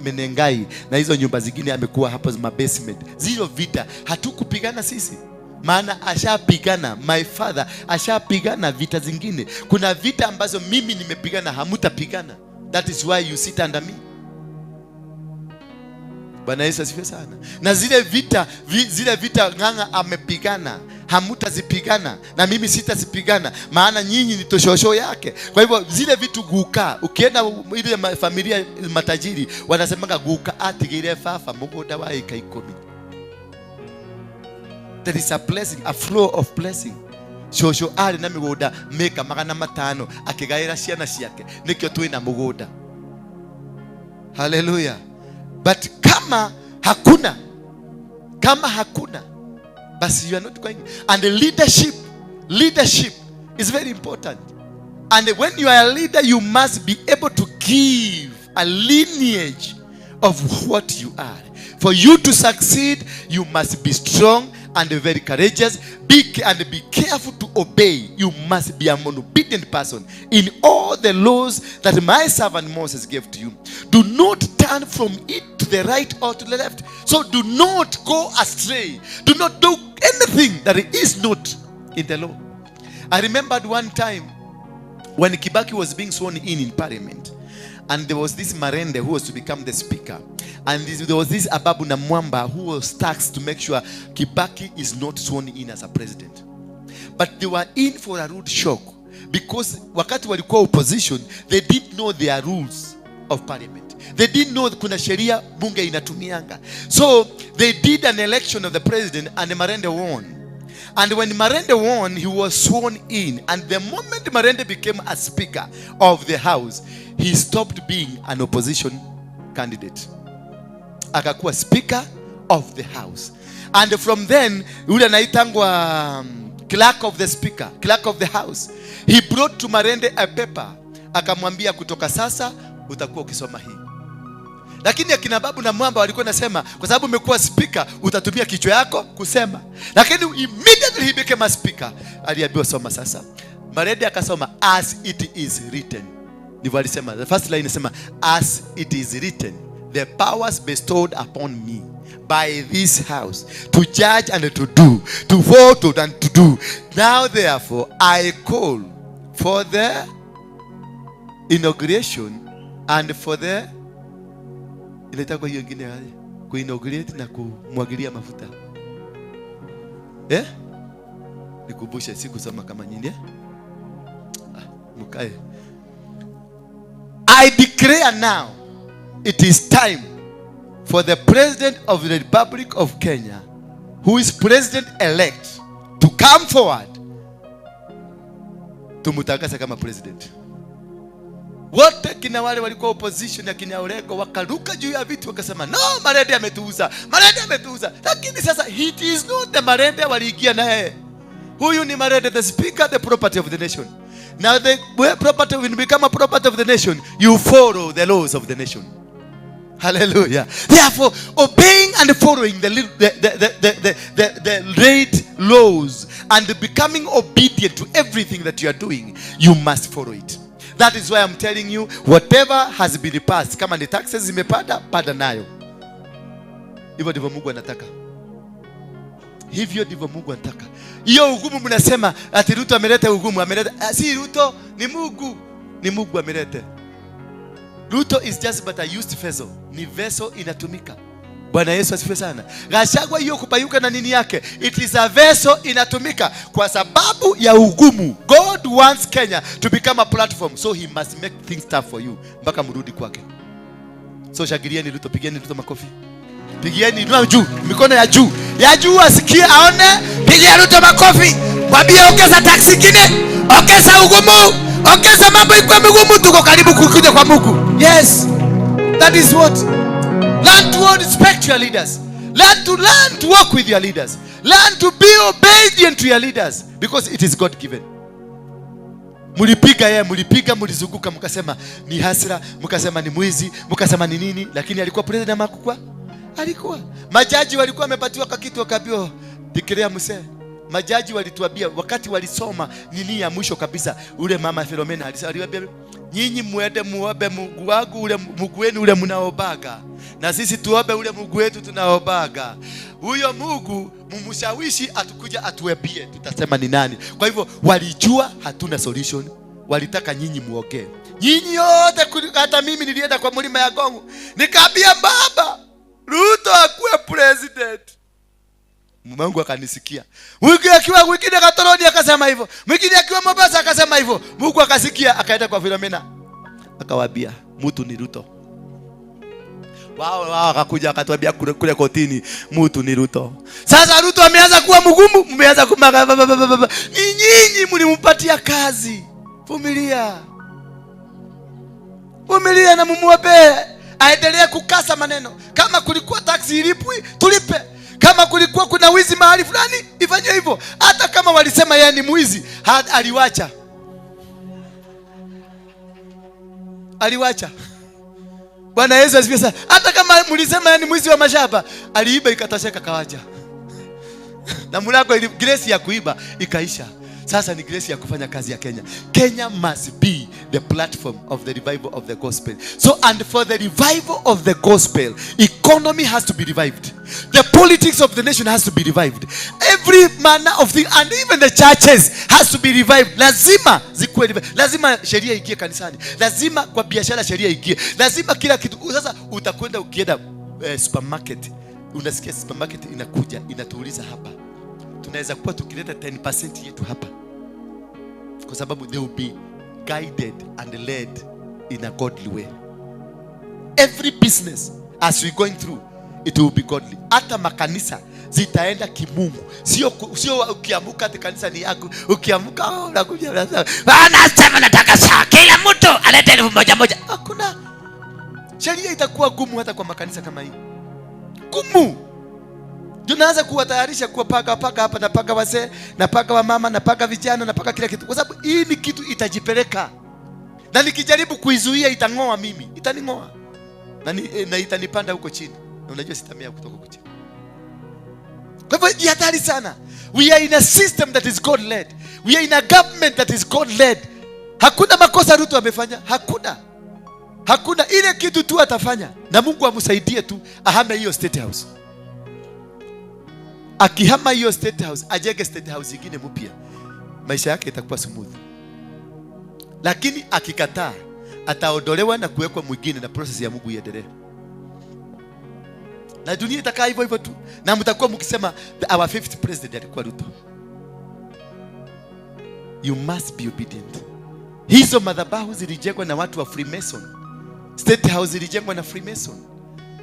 Menengai na hizo nyumba zingine amekuwa hapo ma basement. Zile vita hatukupigana sisi. Maana ashapigana, my father ashapigana vita zingine. Kuna vita ambazo mimi nimepigana, hamutapigana. That is why you sit under me. Bwana Yesu asifiwe sana. Na zile vita, zile vita Ng'ang'a amepigana, hamutazipigana na mimi sitazipigana, maana nyinyi ni toshosho yake. Kwa hivyo zile vitu guka, ukienda ile familia matajiri wanasemanga guka atigire fafa mugunda wa eka 10. There is a blessing, a flow of blessing. Shosho ari na migunda meka 500 akigaira ciana ciake, nikio twina mugunda. Hallelujah. But kama hakuna, basi you are not going. And the leadership is very important. And when you are a leader, you must be able to give a lineage of what you are. For you to succeed, you must be strong and very courageous. Be careful to obey. You must be an obedient person in all the laws that my servant Moses gave to you. Do not turn from it to the right or to the left. So do not go astray. Do not do anything that is not in the law. I remembered one time when Kibaki was being sworn in parliament, and there was this Marende who was to become the speaker. And there was this Ababu Namwamba who was tasked to make sure Kibaki is not sworn in as a president. But they were in for a rude shock, because wakati walikuwa opposition, they didn't know their rules of parliament. They didn't know kuna sheria bunge inatumianga. So they did an election of the president, and Marende won. And when Marende won, he was sworn in. And the moment Marende became a speaker of the house, he stopped being an opposition candidate. Akakuwa speaker of the house. And from then, yule anaitangwa clerk of the speaker, clerk of the house, he brought to Marende a paper. Akamwambia kutoka sasa utakuwa ukisoma hii. Lakini akina Babu na Mwamba walikuwa nasema kwa sababu umekuwa speaker utatumia kichwa yako kusema. Lakini immediately he became a speaker, aliambiwa soma sasa. Marende akasoma as it is written. Ndivyo alisema. The first line inasema as it is written, the powers bestowed upon me by this house to judge and to do, to vote and to do. Now therefore I call for the inauguration and for the, inaitwa hiyo ingine aje? Kuinaugurate na kumwagilia mafuta. Eh? Nikumbushe, sikusoma kama nyinyi, eh? Ah, mkae. I declare now it is time for the President of the Republic of Kenya, who is president-elect, to come forward tumutangaze kama president. Wote kina wale walikuwa opposition ya kina Orengo wakaruka juu ya viti wakasema, no, Marende ametuuza, Marende ametuuza. Lakini sasa it is not the Marende waliingia naye. Huyu ni Marende, the speaker, the property of the nation. Now the property will become a property of the nation. You follow the laws of the nation. Hallelujah. Therefore, obeying and following the right laws and becoming obedient to everything that you are doing, you must follow it. That is why I'm telling you, whatever has been passed, kama ni taxes zimepanda, panda nayo. Hivyo ndivyo Mungu anataka. Hivyo ndivyo Mungu anataka. Hiyo ugumu mnasema ati Ruto ameleta ugumu, ameleta, si Ruto, ni Mungu. Ni Mungu ameleta. Ruto is just but a used vessel. Ni vessel inatumika. Bwana Yesu asifiwe sana. Gachagua hiyo kupayuka na nini yake, it is a vessel inatumika kwa sababu ya ugumu. God wants Kenya to become a platform, so he must make things tough for you mpaka mrudi kwake. So shangilieni Ruto, pigeni Ruto makofi. Pigieni, inua juu, mikono ya juu. Ya juu asikie aone, pigia Ruto makofi. Mwambie ongeza tax nyingine, ongeza ugumu, ongeza mambo ikuwe migumu, tuko karibu kukuja kwa Mungu. Yes. That is what. Learn to respect your leaders. Learn to work with your leaders. Learn to be obedient to your leaders, because it is God given. Mulipiga yeye, mulipiga, mulizunguka, mkasema ni hasira, mkasema ni mwizi, mkasema ni nini, lakini alikuwa president ama hakukuwa? Alikuwa. Majaji walikuwa wamepatiwa kakitu wakaambiwa declare msee. Majaji walituambia wakati walisoma nini ya mwisho kabisa, ule mama Philomena aliwaambia nyinyi muende muombe Mungu wangu ule Mungu wenu ule mnaobaga, na sisi tuombe ule Mungu wetu tunaobaga. Huyo Mungu mumshawishi atukuja atuambie tutasema ni nani. Kwa hivyo walijua hatuna solution, walitaka nyinyi muongee. Nyinyi yote, hata mimi nilienda kwa mlima ya Gongo nikaambia baba Ruto akuwe president. Mungu akanisikia. Mwingine akiwa mwingine Katoroni akasema hivyo. Mwingine akiwa Mombasa akasema hivyo. Mungu akasikia akaenda kwa Philomena. Akawaambia mtu ni Ruto. Wao akakuja akatuambia kule kotini mtu ni Ruto. Sasa Ruto ameanza kuwa mgumu, mmeanza kumaga. Ni nyinyi mlimpatia kazi. Vumilia. Vumilia na mumuombe. Aendelee kukasa maneno. Kama kulikuwa taxi ilipwi, tulipe. Kama kulikuwa kuna wizi mahali fulani, ifanywe hivyo. Hata kama walisema yeye ni mwizi, aliwacha. Aliwacha. Bwana Yesu asifiwe sana. Hata kama mlisema yeye ni mwizi wa mashamba, aliiba ikatasheka kawacha. Na mlango ile grace ya kuiba ikaisha. Sasa ni grace ya kufanya kazi ya Kenya. Kenya must be the platform of the revival of the gospel. So, and for the revival of the gospel, economy has to be revived. The politics of the nation has to be revived. Every manner of thing, and even the churches has to be revived. Lazima zikuwe revived. Lazima sheria ingie kanisani. Lazima kwa biashara sheria ingie. Lazima kila kitu. Sasa utakwenda ukienda supermarket. Unasikia supermarket inakuja, inatuuliza hapa. Tunaweza kuwa tukileta 10% yetu hapa. Kwa sababu they will be guided and led in a godly way. Every business as we going through, it will be godly. Hata makanisa zitaenda kimungu. Sio ukiamuka ati kanisa ni yako. Ukiamuka unakuja unasema, "Bana nataka saa kila mtu alete 1,000." Hakuna. Sheria itakuwa gumu hata kwa makanisa kama hii. Gumu. Tunaanza kuwatayarisha kuwa paka hapa na paka wazee na paka wa mama na paka vijana na paka kila kitu. Kwa sababu hii ni kitu itajipeleka. Na nikijaribu kuizuia itangoa mimi, itaningoa. Na itanipanda huko chini. Na unajua sitamea kutoka huko chini. Kwa hivyo ni hatari sana. We are in a system that is God led. We are in a government that is God led. Hakuna makosa Ruto amefanya, hakuna. Hakuna ile kitu tu atafanya. Na Mungu amsaidie tu ahame hiyo State House. Akihama hiyo State House, ajenge State House ingine mpya, maisha yake itakuwa smooth. Lakini akikataa, ataondolewa na kuwekwa mwingine na process ya Mungu iendelee. Na dunia itakaa hivyo hivyo tu. Na mtakuwa mkisema our fifth president alikuwa Ruto. You must be obedient. Hizo madhabahu zilijengwa na watu wa Freemason. State House ilijengwa na Freemason.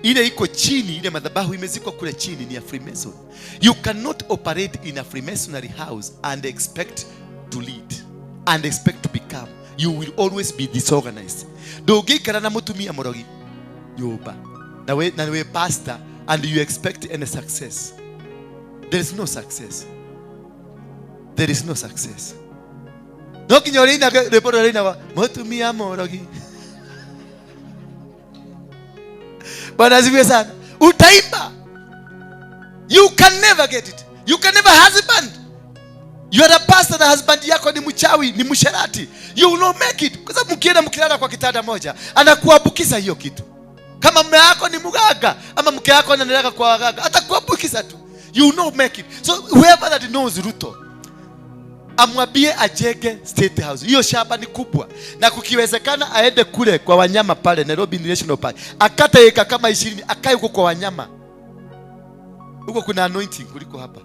Ile iko chini, ile madhabahu imezikwa kule chini ni ya Freemason. You cannot operate in a Freemasonry house and expect to lead and expect to become. You will always be disorganized. Ndũngĩikara na mũtumia mũrogi nyũmba na we pastor and you expect any success. There is no success. There is no success. No nginya ũrĩinage rwĩmbo rũrĩa rũinagwo mũtumia mũrogi. Bwana asifiwe sana. Utaimba. You can never get it. You can never husband. You are a pastor na husband yako ni mchawi, ni msherati. You will not make it. Kwa sababu mkienda mkilala kwa kitanda moja, anakuambukiza hiyo kitu. Kama mume wako ni mganga ama mke wako anaendelea kwa waganga, atakuambukiza tu. You will not make it. So whoever that knows Ruto, amwambie ajenge State House. Hiyo shamba ni kubwa, na kukiwezekana aende kule kwa wanyama pale Nairobi National Park, akate eka kama 20, akae huko kwa wanyama. Huko kuna anointing kuliko hapa.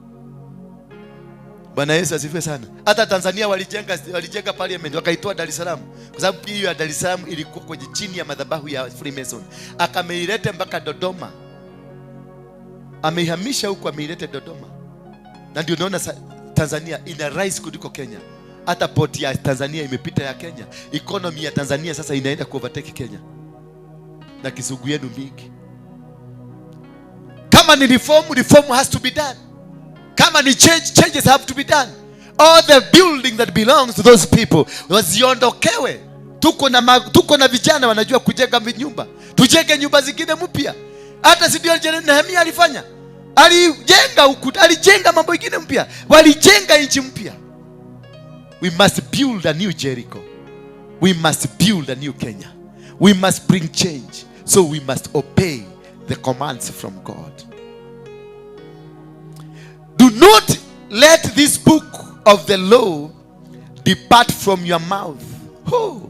Bwana Yesu asifiwe sana. Hata Tanzania walijenga parliament wakaitoa Dar es Salaam, kwa sababu hiyo ya Dar es Salaam ilikuwa kwenye chini ya madhabahu ya Freemason. Akameileta mpaka Dodoma. Ameihamisha huko, ameileta Dodoma. Na ndio unaona Tanzania ina rise kuliko Kenya. Hata port ya Tanzania imepita ya Kenya. Economy ya Tanzania sasa inaenda ku overtake Kenya. Na kizungu yenu mingi. Kama ni reform, reform has to be done. Kama ni change, changes have to be done. All the building that belongs to those people waziondokewe. Tuko na vijana wanajua kujenga nyumba. Tujenge nyumba zingine mpya. Hata si ndio Nehemia alifanya? Alijenga ukuta, alijenga mambo mengine mpya. Walijenga nchi mpya. We must build a new Jericho. We must build a new Kenya. We must bring change. So we must obey the commands from God. Do not let this book of the law depart from your mouth. Oh.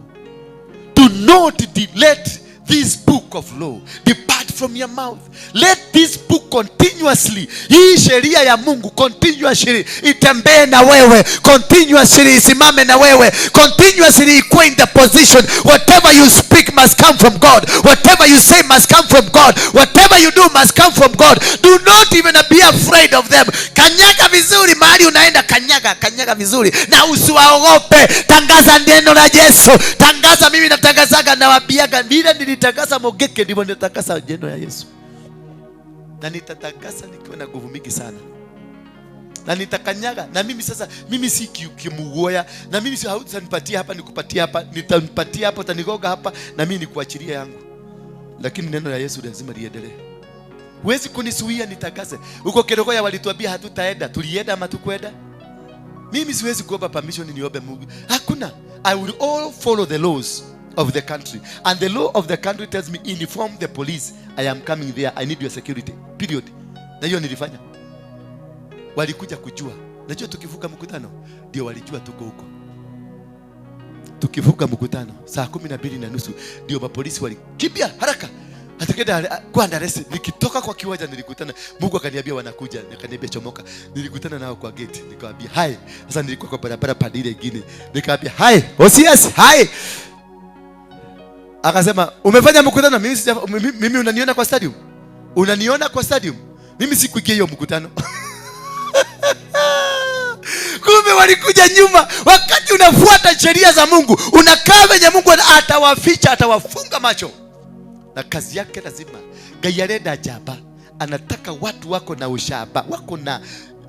Do not let this book of law depart from your mouth. Let this book continuously, hii sheria ya Mungu continuously itembee na wewe, continuously isimame na wewe, continuously ikuwe in the position. Whatever you speak must come from God. Whatever you say must come from God. Whatever you do must come from God. Do not even be afraid of them. Kanyaga vizuri mahali unaenda, kanyaga vizuri na usiwaogope. Tangaza neno la Yesu. Tangaza, mimi natangazaga, nawaambiaga vile nilitangaza Mogeke ndivyo nitatangaza neno ya Yesu. Na nitatangaza nikiwa na nguvu mingi sana. Na nitakanyaga. Na mimi sasa, mimi si kimugoya. Na mimi si hautanipatia hapa, nikupatia hapa, nitanipatia hapa, utanigoga hapa, na mimi nikuachilia yangu. Lakini neno la Yesu lazima liendelee. Huwezi kunisuia nitangaze. Huko Kerogoya walituambia hatutaenda, tulienda ama tukwenda? Mimi siwezi kuomba permission niombe Mungu. Hakuna. I will all follow the laws of the country. And the law of the country tells me, inform the police, I am coming there, I need your security. Period. Na hiyo nilifanya. Walikuja kujua. Najua tukivuka mkutano, ndio walijua tuko huko. Tukivuka mkutano, saa 12:30, ndio mapolisi walikimbia haraka. Hatukenda kwa arrest. Nikitoka kwa kiwanja nilikutana. Mungu akaniambia wanakuja, akaniambia chomoka. Nilikutana nao kwa gate, nikamwambia hi. Sasa nilikuwa kwa barabara pande ile nyingine. Nikamwambia hi, OCS, hi. Akasema, umefanya mkutano? Mimi sija, mimi unaniona kwa stadium? Unaniona kwa stadium? Mimi sikuingia hiyo mkutano. Kumbe walikuja nyuma. Wakati unafuata sheria za Mungu, unakaa venye Mungu atawaficha, atawafunga macho. Na kazi yake lazima. Ngai arenda jaba, anataka watu wako na ushaba, wako na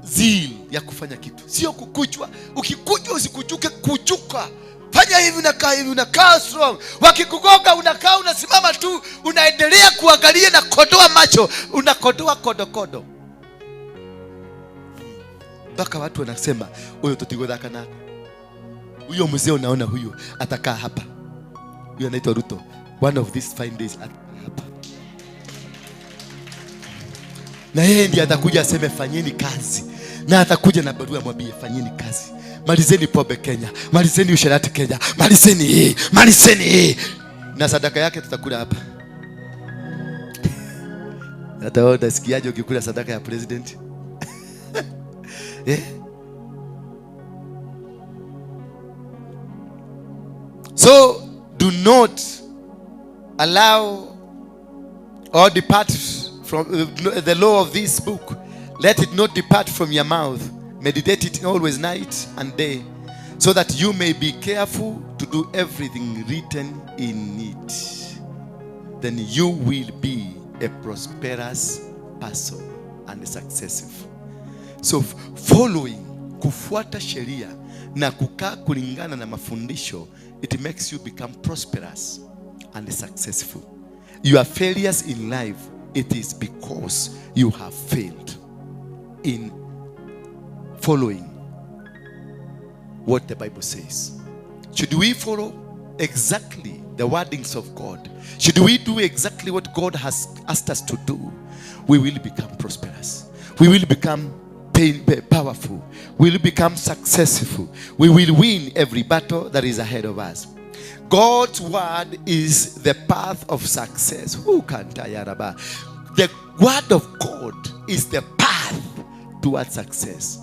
zeal ya kufanya kitu. Sio kukujwa. Ukikujwa usikujuke, kujuka. Fanya hivi, unakaa hivi, unakaa strong. Wakikugonga unakaa, unasimama tu, unaendelea kuangalia na kodoa macho, unakodoa kodokodo. Mpaka watu wanasema huyo tutigothaka nako. Huyo mzee unaona huyo atakaa hapa. Huyo anaitwa Ruto. One of these fine days atakaa hapa. Na yeye ndiye atakuja aseme fanyeni kazi. Na atakuja na barua amwambie fanyeni kazi. Malizeni pombe Kenya, malizeni usherati Kenya, malizeni hii, malizeni hii. Na sadaka yake tutakula hapa. Hata wewe utasikiaje ukikula sadaka ya president? Eh? So do not allow or depart from the law of this book. Let it not depart from your mouth. Meditate it always night and day, so that you may be careful to do everything written in it. Then you will be a prosperous person and successful. So following, kufuata sheria na kukaa kulingana na mafundisho, it makes you become prosperous and successful. Your failures in life, it is because you have failed in following what the Bible says. Should we follow exactly the wordings of God? Should we do exactly what God has asked us to do? We will become prosperous. We will become powerful. We will become successful. We will win every battle that is ahead of us. God's word is the path of success. Who can tayaraba? The word of God is the path towards success.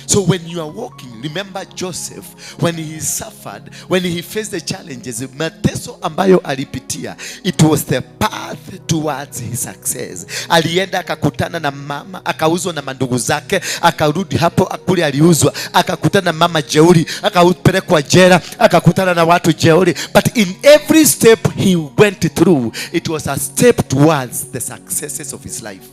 So when you are walking, remember Joseph, when he suffered, when he faced the challenges, mateso ambayo alipitia, it was the path towards his success. Alienda akakutana na mama, akauzwa na mandugu zake, akarudi hapo kule aliuzwa, akakutana na mama jeuri, akapelekwa jela, akakutana na watu jeuri. But in every step he went through, it was a step towards the successes of his life.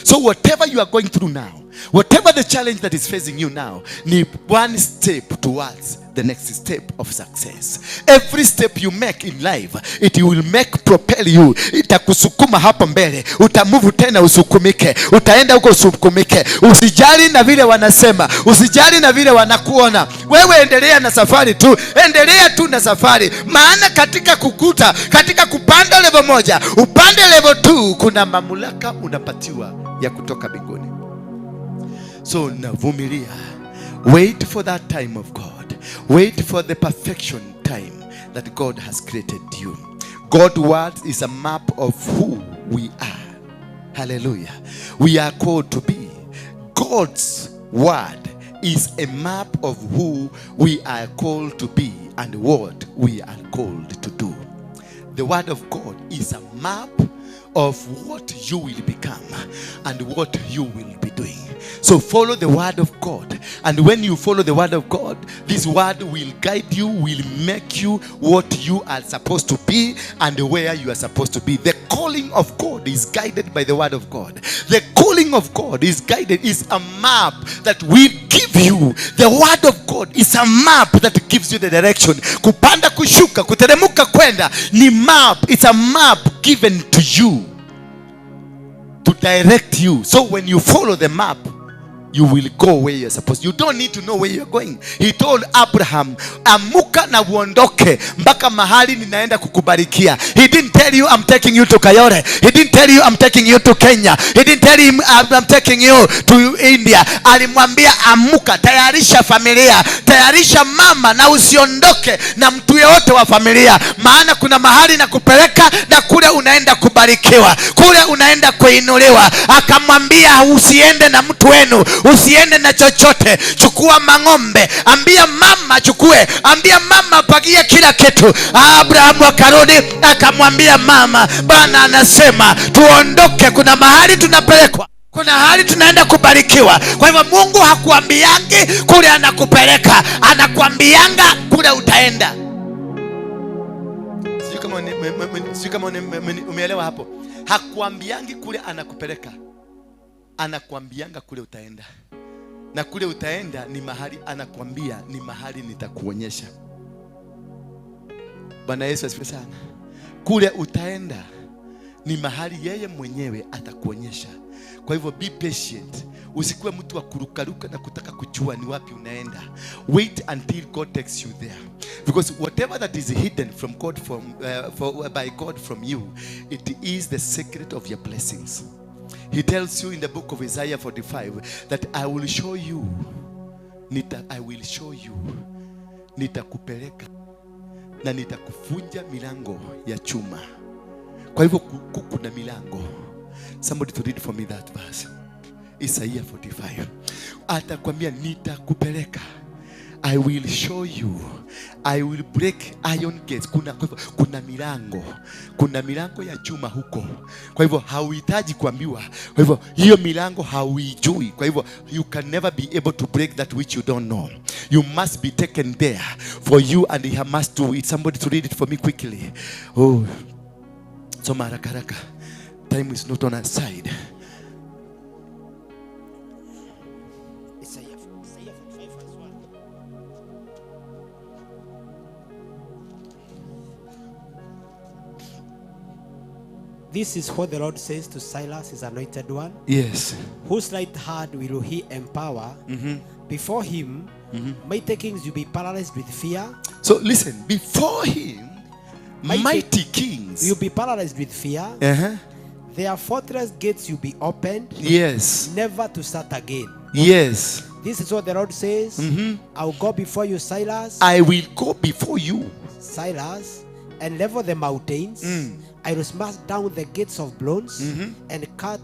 So whatever you are going through now, whatever the challenge that is facing you now, ni one step towards the next step of success. Every step you make in life, it will make propel you. Itakusukuma hapo mbele. Utamove tena usukumike. Utaenda huko usukumike. Usijali na vile wanasema, usijali na vile wanakuona. Wewe endelea na safari tu. Endelea tu na safari. Maana katika kukuta, katika kupanda level 1, upande level 2, kuna mamlaka unapatiwa ya kutoka mbinguni. So navumilia. Wait for that time of God. Wait for the perfection time that God has created you. God's word is a map of who we are. Hallelujah. We are called to be. God's word is a map of who we are called to be and what we are called to do. The word of God is a map of what you will become and what you will be doing. So follow the word of God. And when you follow the word of God, this word will guide you, will make you what you are supposed to be and where you are supposed to be. The calling of God is guided by the word of God. The calling of God is guided, is a map that will give you. The word of God is a map that gives you the direction. Kupanda, kushuka, kuteremuka, kwenda ni map. It's a map given to you to direct you. So when you follow the map, you will go where you're supposed. You don't need to know where you're going. He told Abraham, amuka na uondoke mpaka mahali ninaenda kukubarikia. He didn't tell you I'm taking you to Kayole. He didn't tell you I'm taking you to Kenya. He didn't tell him I'm taking you to India. Alimwambia amuka, tayarisha familia, tayarisha mama na usiondoke na mtu yeyote wa familia, maana kuna mahali na kupeleka na kule unaenda kubarikiwa, kule unaenda kuinuliwa. Akamwambia usiende na mtu wenu, usiende na chochote, chukua mang'ombe, ambia mama chukue, ambia mama pagia kila kitu. Abrahamu akarudi akamwambia mama, Bwana anasema tuondoke, kuna mahali tunapelekwa, kuna hali tunaenda kubarikiwa. Kwa hivyo Mungu hakuambiangi kule anakupeleka, anakuambianga kule utaenda. Sijui kama umeelewa hapo. Hakuambiangi kule anakupeleka, anakuambianga kule utaenda. Na kule utaenda ni mahali anakuambia, ni mahali nitakuonyesha. Bwana Yesu asifiwe sana. Kule utaenda ni mahali yeye mwenyewe atakuonyesha. Kwa hivyo be patient. Usikuwe mtu wa kurukaruka na kutaka kujua ni wapi unaenda. Wait until God takes you there. Because whatever that is hidden from God, by God from you, it is the secret of your blessings. He tells you in the book of Isaiah 45 that I will show you, I will show you, nitakupeleka na nitakufunja milango ya chuma. Kwa hivyo kuna milango. Somebody to read for me that verse. Isaiah 45. Atakwambia nitakupeleka. I will show you. I will break iron gates. Kuna milango. Kuna milango ya chuma huko. Kwa hivyo hauhitaji kuambiwa. Kwa hivyo hiyo milango hauijui. Kwa hivyo you can never be able to break that which you don't know. You must be taken there for you and he must do it. Somebody to read it for me quickly. Oh. Soma haraka haraka. Time is not on our side. Isaiah 45 verse 1. This is what the Lord says to Silas, his anointed one. Yes. Whose right hand will he empower? Mm-hmm. Before him, mighty kings will be paralyzed with fear. So listen, before him, mighty kings will be paralyzed with fear. Uh-huh. Their fortress gates will be opened. Yes. Never to start again. Yes. This is what the Lord says. Mm-hmm. I will go before you, Silas. I will go before you, Silas, and level the mountains. Mm. I will smash down the gates of bronze and cut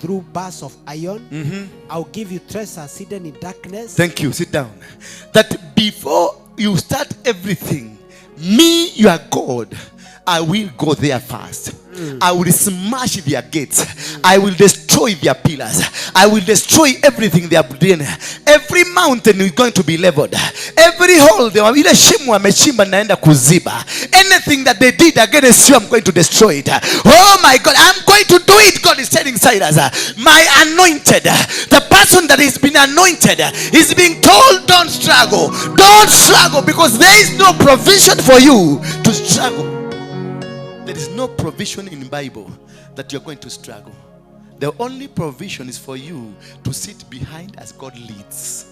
through bars of iron. Mm-hmm. I'll give you treasures hidden in darkness. Thank you. Sit down. That before you start everything, me, your God, I will go there first. I will smash their gates. I will destroy their pillars. I will destroy everything they have done. Every mountain is going to be leveled. Every hole they ile shimo wamechimba naenda kuziba. Anything that they did against you, I'm going to destroy it. Oh my God, I'm going to do it. God is telling Cyrus, my anointed, the person that has been anointed is being told, don't struggle. Don't struggle, because there is no provision for you to struggle. There is no provision in the Bible that you're going to struggle. The only provision is for you to sit behind as God leads.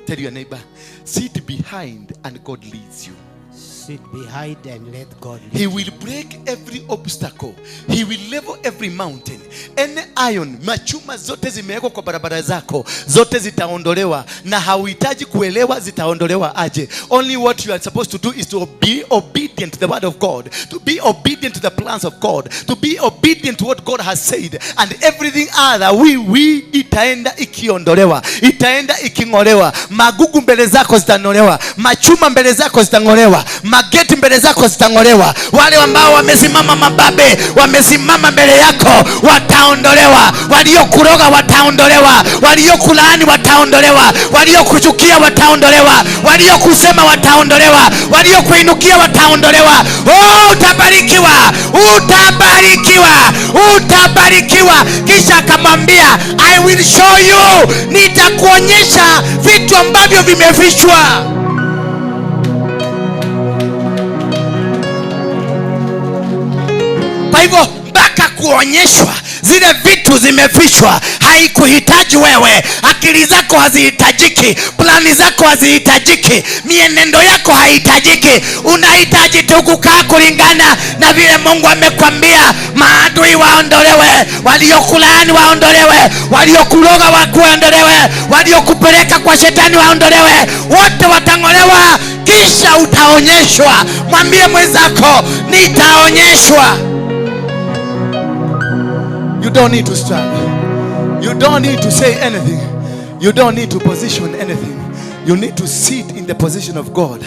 Tell your neighbor, sit behind and God leads you. Sit behind and let God lead. He will break every obstacle. He will level every mountain. Any iron, machuma zote zimewekwa kwa barabara zako, zote zitaondolewa, na hauhitaji kuelewa zitaondolewa aje. Only what you are supposed to do is to be obedient to the word of God, to be obedient to the plans of God, to be obedient to what God has said, and everything other we itaenda ikiondolewa, itaenda iking'olewa. Magugu mbele zako zitang'olewa, machuma mbele zako zitang'olewa, mageti mbele zako zitang'olewa. Wale ambao wamesimama mababe, wamesimama mbele yako wataondolewa. Waliokuroga wataondolewa, waliokulaani wataondolewa, waliokuchukia wataondolewa, waliokusema wataondolewa, waliokuinukia wataondolewa. Oh, utabarikiwa, utabarikiwa, utabarikiwa. Kisha akamwambia, I will show you, nitakuonyesha vitu ambavyo vimefichwa. Kwa hivyo mpaka kuonyeshwa zile vitu zimefichwa, haikuhitaji wewe. Akili zako hazihitajiki, plani zako hazihitajiki, mienendo yako haihitajiki. Unahitaji tu kukaa kulingana na vile Mungu amekwambia. Maadui waondolewe, waliokulaani waondolewe, waliokuroga waondolewe, waliokupeleka kwa shetani waondolewe, wote watang'olewa. Kisha utaonyeshwa. Mwambie mwenzako, nitaonyeshwa. You don't need to struggle. You don't need to say anything. You don't need to position anything. You need to sit in the position of God,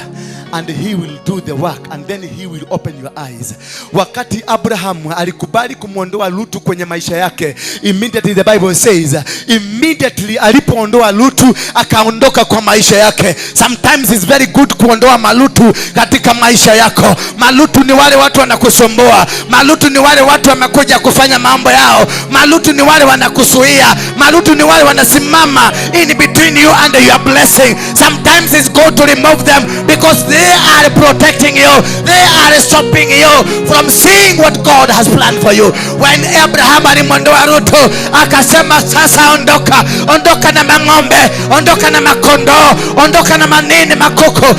and he will do the work, and then he will open your eyes. Wakati Abraham alikubali kumuondoa Lutu kwenye maisha yake, immediately the Bible says, immediately alipoondoa Lutu akaondoka kwa maisha yake. Sometimes it's very good kuondoa malutu katika maisha yako. Malutu ni wale watu wanakusumbua. Malutu ni wale watu wamekuja kufanya mambo yao. Malutu ni wale wanakusuia. Malutu ni wale wanasimama in between you and your blessing. Sometimes it's good to remove them, because they are protecting you. They are stopping you from seeing what God has planned for you. When Abraham alimwondoa Rutu, akasema sasa ondoka, ondoka na mang'ombe, ondoka na makondoo, ondoka na manini makoko.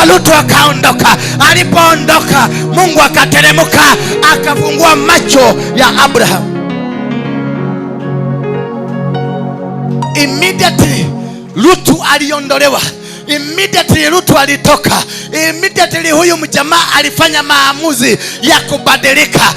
Lutu akaondoka. Alipoondoka, Mungu akateremka, akafungua macho ya Abraham. Immediately Lutu aliondolewa. Immediately Lutu alitoka. Immediately huyu mjamaa alifanya maamuzi ya kubadilika.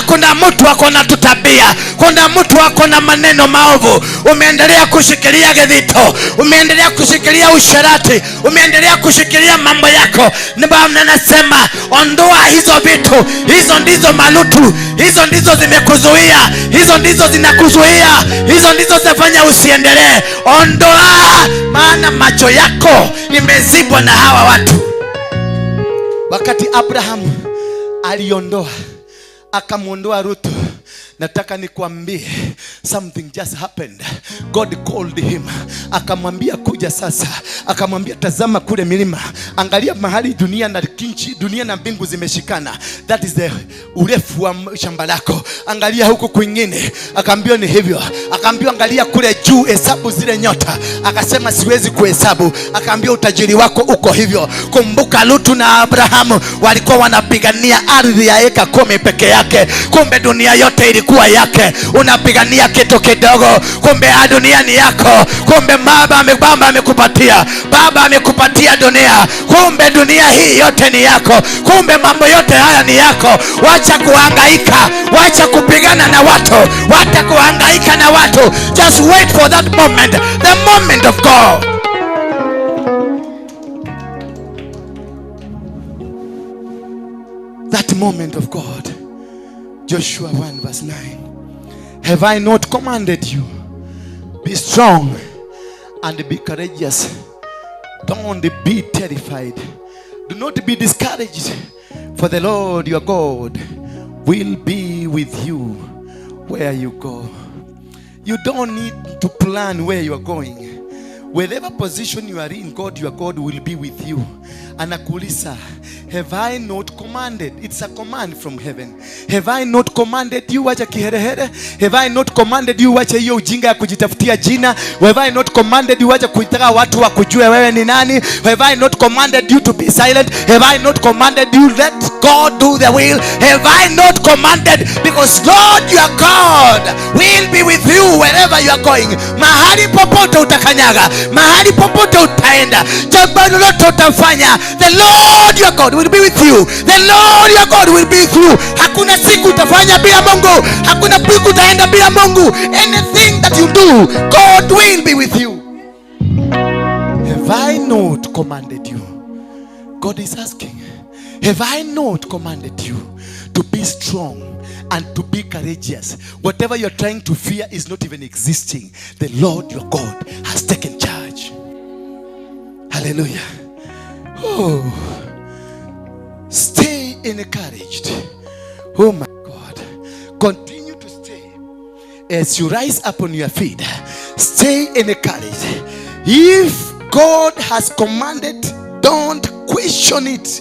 Kuna mtu ako na tutabia, kuna mtu ako na maneno maovu. Umeendelea kushikilia gedhito, umeendelea kushikilia usherati, umeendelea kushikilia mambo yako. Bwana anasema ondoa hizo vitu. Hizo ndizo malutu, hizo ndizo zimekuzuia, hizo ndizo zinakuzuia, hizo ndizo zinafanya usiendelee. Ondoa, maana macho yako imezibwa na hawa watu. Wakati Abraham aliondoa, akamuondoa Rutu, nataka nikwambie something just happened. God called him, akamwambia kuja sasa. Akamwambia tazama kule milima, angalia mahali dunia na kinchi, dunia na mbingu zimeshikana. That is the urefu wa shamba lako. Angalia huku kwingine, akaambiwa ni hivyo. Akaambiwa angalia kule juu, hesabu zile nyota. Akasema siwezi kuhesabu. Akaambiwa utajiri wako uko hivyo. Kumbuka Lutu na Abrahamu walikuwa wanapigania ardhi ya eka 10 peke yake, kumbe dunia yote ilikuwa yake. Unapigania kitu kidogo, kumbe dunia ni yako. Kumbe baba amekupatia, baba amekupatia dunia, kumbe dunia hii yote ni yako, kumbe mambo yote haya ni yako. Wacha kuhangaika, wacha kupigana na watu, wacha kuhangaika na watu. Just wait for that moment, the moment of God. That moment of God. Joshua 1 verse 9. Have I not commanded you? Be strong and be courageous. Don't be terrified. Do not be discouraged, for the Lord your God will be with you where you go. You don't need to plan where you are going. Wherever position you are in, God, your God will be with you. Anakuuliza, have I not commanded? It's a command from heaven. Have I not commanded you? Wacha kiherehere. Have I not commanded you? Wacha hiyo ujinga ya kujitafutia jina. Have I not commanded you? Wacha kuitaka watu wakujue wewe ni nani. Have I not commanded you to be silent? Have I not commanded you? Let God do the will. Have I not commanded? Because Lord your God will be with you wherever you are going. Mahali popote utakanyaga, mahali popote utaenda, jambo lolote utafanya, the Lord your God will be with you. The Lord your God will be with you. Hakuna siku utafanya bila Mungu, hakuna siku utaenda bila Mungu. Anything that you do, God will be with you. Have I not commanded you? God is asking, have I not commanded you to be strong and to be courageous? Whatever you're trying to fear is not even existing. The Lord your God has taken charge. Hallelujah. Oh, stay encouraged. Oh my God. Continue to stay. As you rise up on your feet, stay encouraged. If God has commanded, don't question it.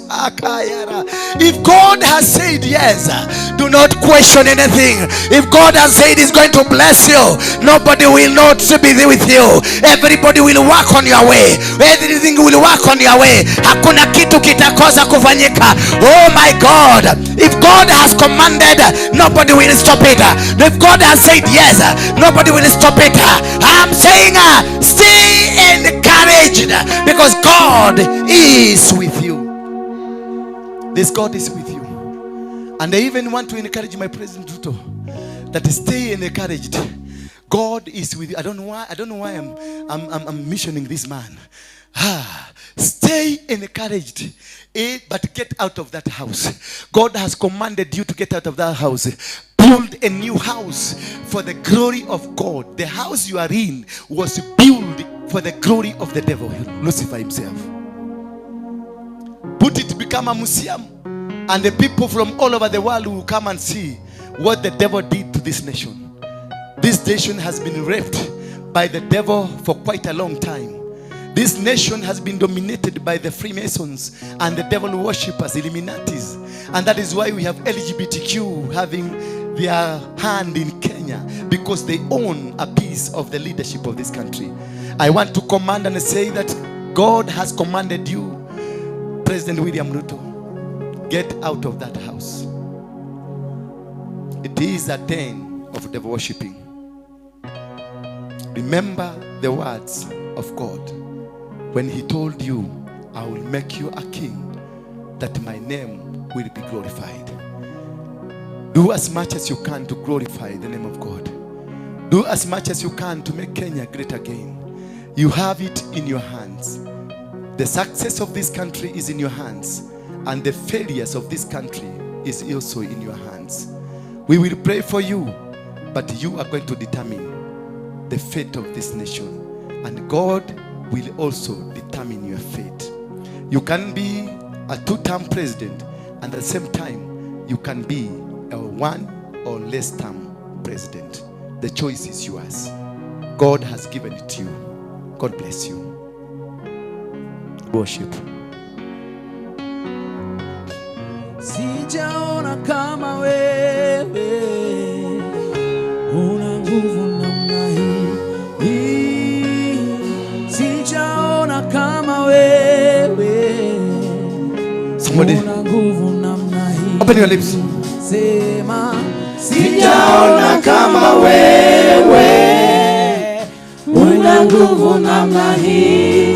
If God has said yes, do not question anything. If God has said he's going to bless you, nobody will not be with you. Everybody will work on your way. Everything will work on your way. Hakuna kitu kitakosa kufanyika. Oh my God. If God has commanded, nobody will stop it. If God has said yes, nobody will stop it. I'm saying stay encouraged, because God is with you. This God is with you. And I even want to encourage my President Ruto that stay encouraged. God is with you. I don't know why I'm missioning this man. Stay encouraged, but get out of that house. God has commanded you to get out of that house. Build a new house for the glory of God. The house you are in was built for the glory of the devil, Lucifer himself. Put it to become a museum, and the people from all over the world will come and see what the devil did to this nation. This nation has been raped by the devil for quite a long time. This nation has been dominated by the Freemasons and the devil worshippers, Illuminatis. And that is why we have LGBTQ having their hand in Kenya, because they own a piece of the leadership of this country. I want to command and say that God has commanded you, President William Ruto, get out of that house. It is a den of devil worshipping. Remember the words of God when he told you, I will make you a king, that my name will be glorified. Do as much as you can to glorify the name of God. Do as much as you can to make Kenya great again. You have it in your hands. The success of this country is in your hands, and the failures of this country is also in your hands. We will pray for you, but you are going to determine the fate of this nation, and God will also determine your fate. You can be a two-term president, and at the same time, you can be a one or less term president. The choice is yours. God has given it to you. God bless you. Worship. Sijaona kama wewe una nguvu namna hii. Sijaona kama wewe Somebody una nguvu namna hii. Open your lips. Sema sijaona kama wewe una nguvu namna hii.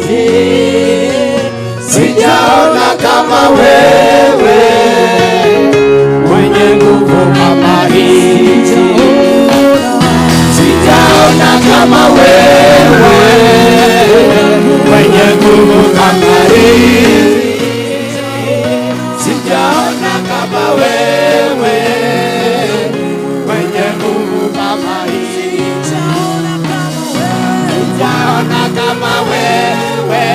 Sijaona kama wewe mwenye nguvu kama hii. Sijaona kama wewe mwenye nguvu kama hii. Sijaona kama wewe mwenye nguvu kama hii. Sijaona kama wewe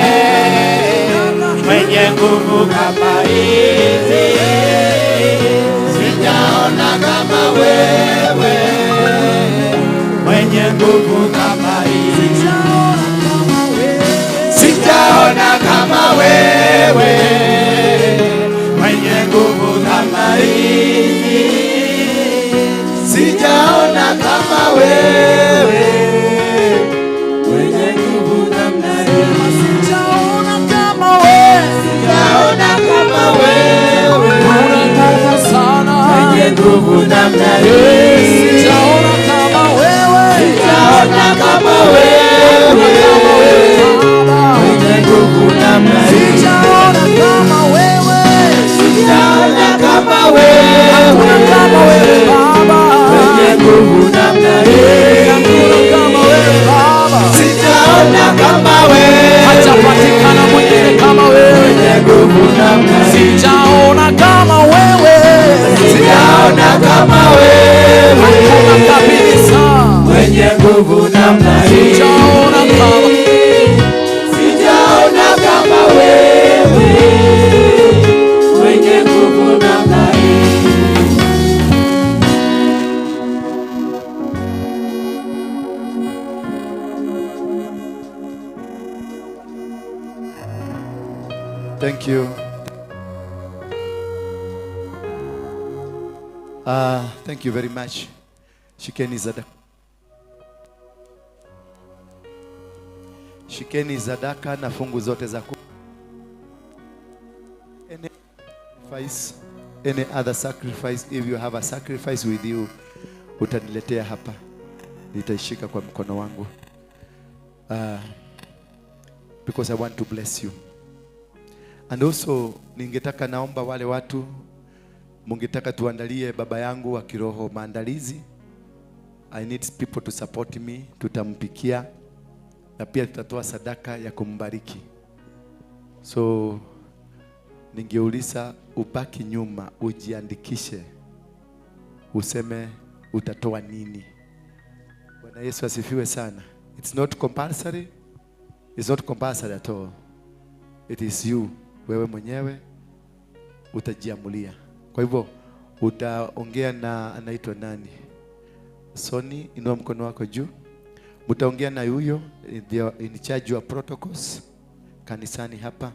mwenye nguvu kama hizi. Sijaona kama wewe mwenye nguvu kama hizi. Sijaona kama wewe mwenye nguvu kama hizi. Sijaona kama wewe mwenye nguvu namna hii. Sijaona kama wewe, sijaona kama wewe una nguvu sana, mwenye nguvu namna hii. Sijaona kama wewe, sijaona kama wewe mwenye nguvu namna hii. Sijaona kama wewe, sijaona kama wewe, hakuna kama wewe Baba, mwenye nguvu namna hii. Hakuna kama wewe Baba, sijaona kama wewe, hajapatikana mwingine kama wewe, mwenye nguvu namna hii. Sijaona kama wewe, sijaona kama wewe, hakuna kabisa mwenye nguvu namna hii. Sijaona kama, sijaona kama wewe mwenye nguvu namna hii. Thank you. Thank you very much. Shikeni zadaka. Shikeni zadaka na fungu zote za kumi. Any sacrifice, any other sacrifice, if you have a sacrifice with you, utaniletea hapa. Nitaishika kwa mkono wangu. Because I want to bless you. And also, ningetaka naomba wale watu mungetaka tuandalie baba yangu wa kiroho maandalizi. I need people to support me. Tutampikia na pia tutatoa sadaka ya kumbariki. So ningeuliza ubaki nyuma, ujiandikishe, useme utatoa nini. Bwana Yesu asifiwe sana. It's not compulsory. It's not compulsory at all. It is you, wewe mwenyewe utajiamulia. Kwa hivyo utaongea na anaitwa nani? Sony, inua mkono wako juu. Mtaongea na huyo in charge wa protocols kanisani hapa.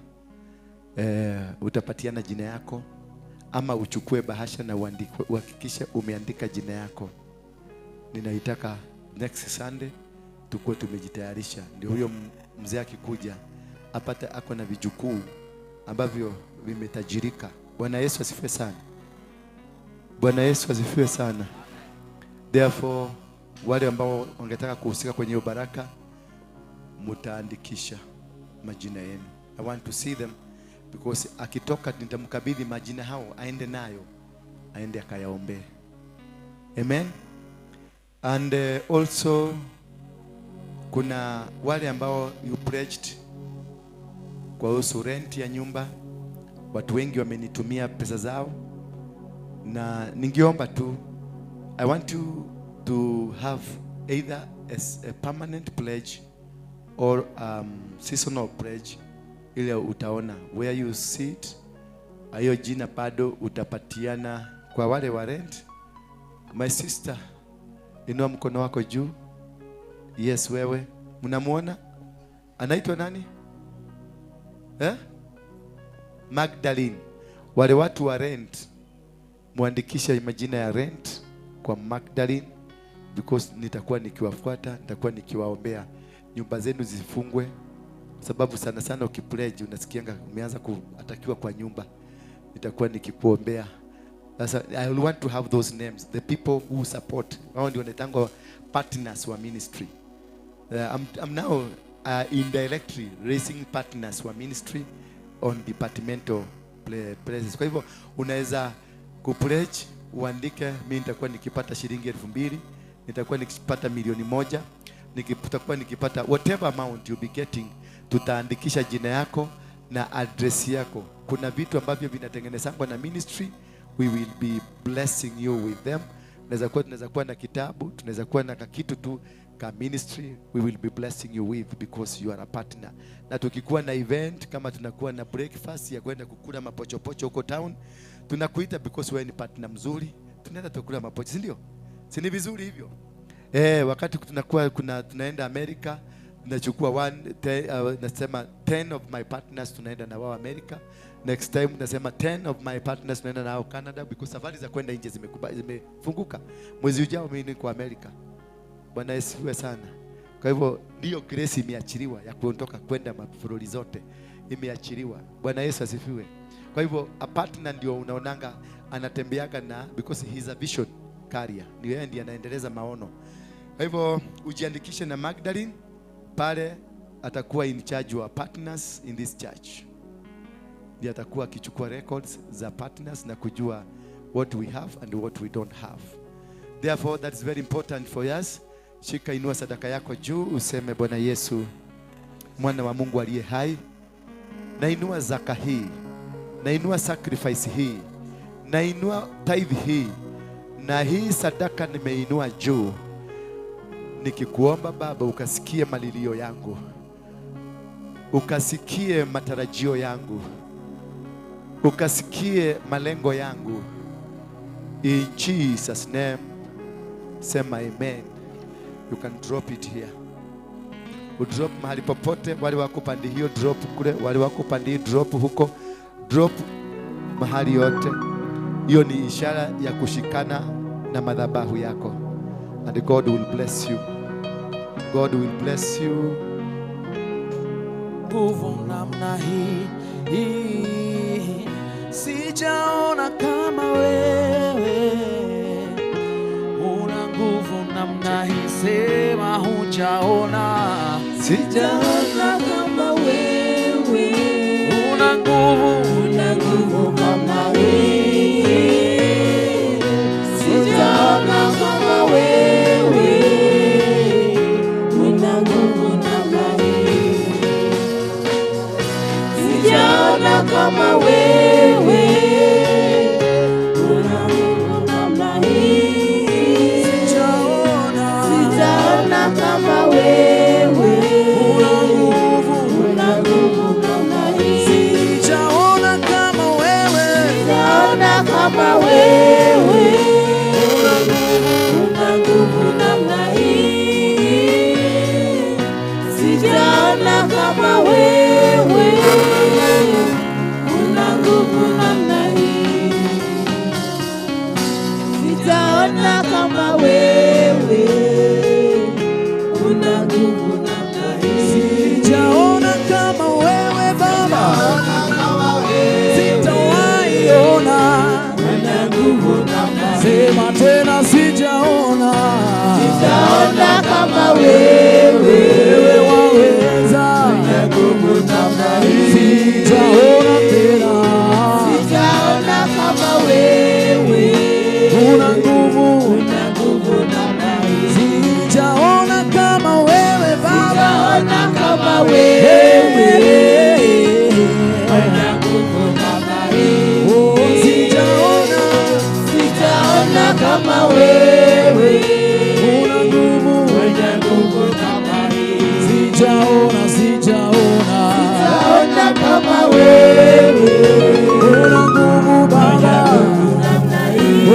Utapatiana jina yako ama uchukue bahasha na uandike, uhakikishe umeandika jina yako. Ninaitaka next Sunday tukue tumejitayarisha, ndio huyo mzee akikuja apate ako na vijukuu ambavyo vimetajirika. Bwana Yesu asifiwe sana. Bwana Yesu asifiwe sana. Therefore, Wale ambao wangetaka kuhusika kwenye hiyo baraka, mtaandikisha majina yenu. I want to see them because akitoka nitamkabidhi majina hao aende nayo, aende akayaombee. Amen. And also kuna wale ambao you pledged kuhusu rent ya nyumba. Watu wengi wamenitumia pesa zao, na ningeomba tu, I want you to have either a permanent pledge or seasonal pledge, ile utaona where you sit, hiyo jina bado utapatiana kwa wale wa rent. My sister, inua mkono wako juu. Yes, wewe mnamuona anaitwa nani? Eh? Magdalene. Wale watu wa rent, muandikishe majina ya rent kwa Magdalene, because nitakuwa nikiwafuata, nitakuwa nikiwaombea nyumba zenu zifungwe, sababu sana sana ukipledge unasikianga umeanza kuatakiwa kwa nyumba. Nitakuwa nikikuombea. Sasa I will want to have those names, the people who support. Hao ndio wanaitangwa partners wa ministry. I'm now indirectly raising partners wa ministry on departmental places. Kwa hivyo unaweza kupledge, uandike mimi nitakuwa nikipata shilingi 2000, nitakuwa nikipata 1,000,000, nitakuwa nikipata whatever amount you be getting, tutaandikisha jina yako na address yako. Kuna vitu ambavyo vinatengenezwa na ministry, we will be blessing you with them. Tunaweza kuwa na kitabu, tunaweza kuwa na kitu tu ka ministry, we will be blessing you with because you are a partner. Na tukikuwa na event kama tunakuwa na breakfast ya kwenda kukula mapochopocho huko town, tunakuita because wewe ni partner mzuri, tunaenda tukula mapocho, si ndio? Si ni vizuri hivyo? Wakati tunakuwa tunaenda America, tunachukua nasema 10 of my partners tunaenda na wao America. Next time nasema 10 of my partners tunaenda na wao Canada, because safari za kwenda nje zimefunguka. Mwezi ujao mimi niko America. Bwana asifiwe sana. Kwa hivyo ndio grace imeachiliwa ya kuondoka kwenda mafuroli zote, imeachiliwa. Bwana Yesu asifiwe. Kwa hivyo a partner ndio unaonanga anatembeaga na, because he is a vision carrier. Ni yeye ndiye anaendeleza maono. Kwa hivyo ujiandikishe na Magdalene pale, atakuwa in charge wa partners in this church. Ndiye atakuwa akichukua records za partners na kujua what we have and what we don't have. Therefore that is very important for us. Shika, inua sadaka yako juu, useme Bwana Yesu, mwana wa Mungu aliye hai, nainua zaka hii, nainua sacrifice hii, nainua tithe hii, na hii sadaka nimeinua juu, nikikuomba Baba ukasikie malilio yangu, ukasikie matarajio yangu, ukasikie malengo yangu. In Jesus name, sema amen. You can drop it here. Udrop mahali popote, wale wako pande hiyo drop kule, wale wako pande hiyo drop huko, drop mahali yote. Hiyo ni ishara ya kushikana na madhabahu yako. And God will bless you. God will bless you. Nguvu namna hii, sijaona kama wewe. Una nguvu namna hii, sema hujaona. Sijaona kama wewe. Una nguvu, una nguvu kama wewe. Sijaona kama wewe. Una nguvu namna hii. Sijaona kama wewe. Una nguvu namna hii. Sijaona kama wewe. Una nguvu namna hii. Sijaona kama wewe. Sijaona kama wewe. Una nguvu namna hii. Sijaona kama wewe. Una nguvu namna hii. Sijaona kama wewe. Una nguvu namna hii. Sijaona kama wewe Baba. Sitawahi ona. Una nguvu namna hii. Sema tena sijaona. Sijaona wewe. Una nguvu, mwenye nguvu namna hii. Sijaona, sijaona, sijaona kama wewe. Una nguvu Baba, namna hii.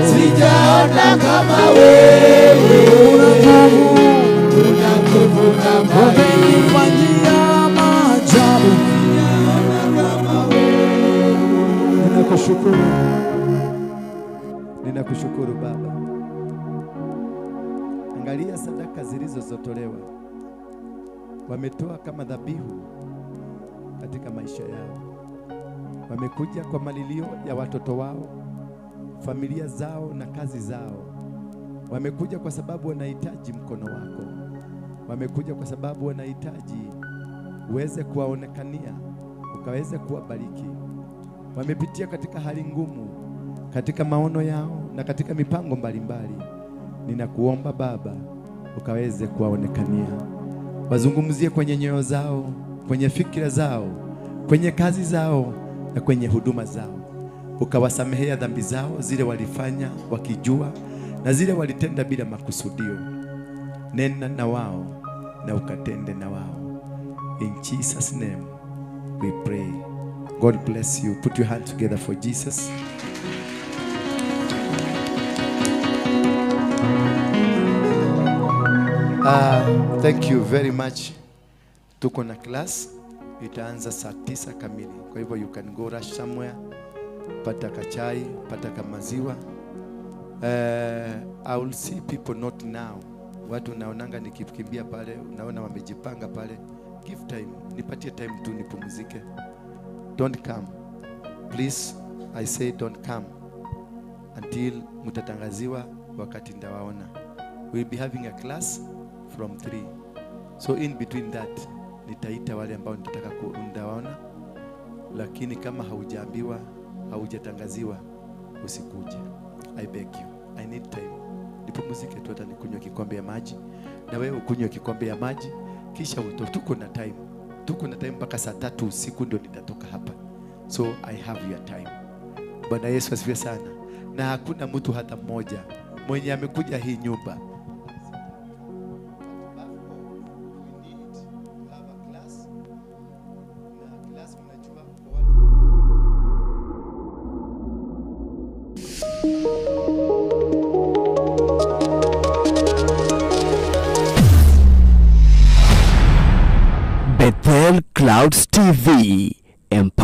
Sijaona kama wewe. Una nguvu, una nguvu namna hii. Umenifanyia maajabu. Ninakushukuru. Ninakushukuru Baba. Angalia sadaka zilizotolewa. Wametoa kama dhabihu katika maisha yao. Wamekuja kwa malilio ya watoto wao, familia zao na kazi zao. Wamekuja kwa sababu wanahitaji mkono wako. Wamekuja kwa sababu wanahitaji uweze kuwaonekania, ukaweze kuwabariki. Wamepitia katika hali ngumu, katika maono yao na katika mipango mbalimbali. Ninakuomba Baba, ukaweze kuwaonekania. Wazungumzie kwenye nyoyo zao, kwenye fikra zao, kwenye kazi zao na kwenye huduma zao. Ukawasamehea dhambi zao, zile walifanya wakijua na zile walitenda bila makusudio. Nena na wao na ukatende na wao. In Jesus name we pray. God bless you. Put your hands together for Jesus. Thank you very much. Tuko na class itaanza saa 9 kamili. Kwa hivyo you can go rush somewhere. Pata kachai, pata kamaziwa. I will see people not now. Watu naonanga nikikimbia pale, unaona wamejipanga pale. Give time, nipatie time tu nipumzike. Don't come. Please, I say don't come until mtatangaziwa wakati ndawaona. We'll be having a class from 3. So in between that, nitaita wale ambao nitataka kuundawaona. Lakini kama haujaambiwa, haujatangaziwa, usikuje. I beg you. I need time. Nipumzike tu, hata nikunywe kikombe ya maji. Na wewe ukunywe kikombe ya maji, kisha tuko na time. Tuko na time mpaka saa 3 usiku ndio nitatoka hapa. So I have your time. Bwana Yesu asifiwe sana. Na hakuna mtu hata mmoja mwenye amekuja hii nyumba. Bethel Clouds TV. Empower.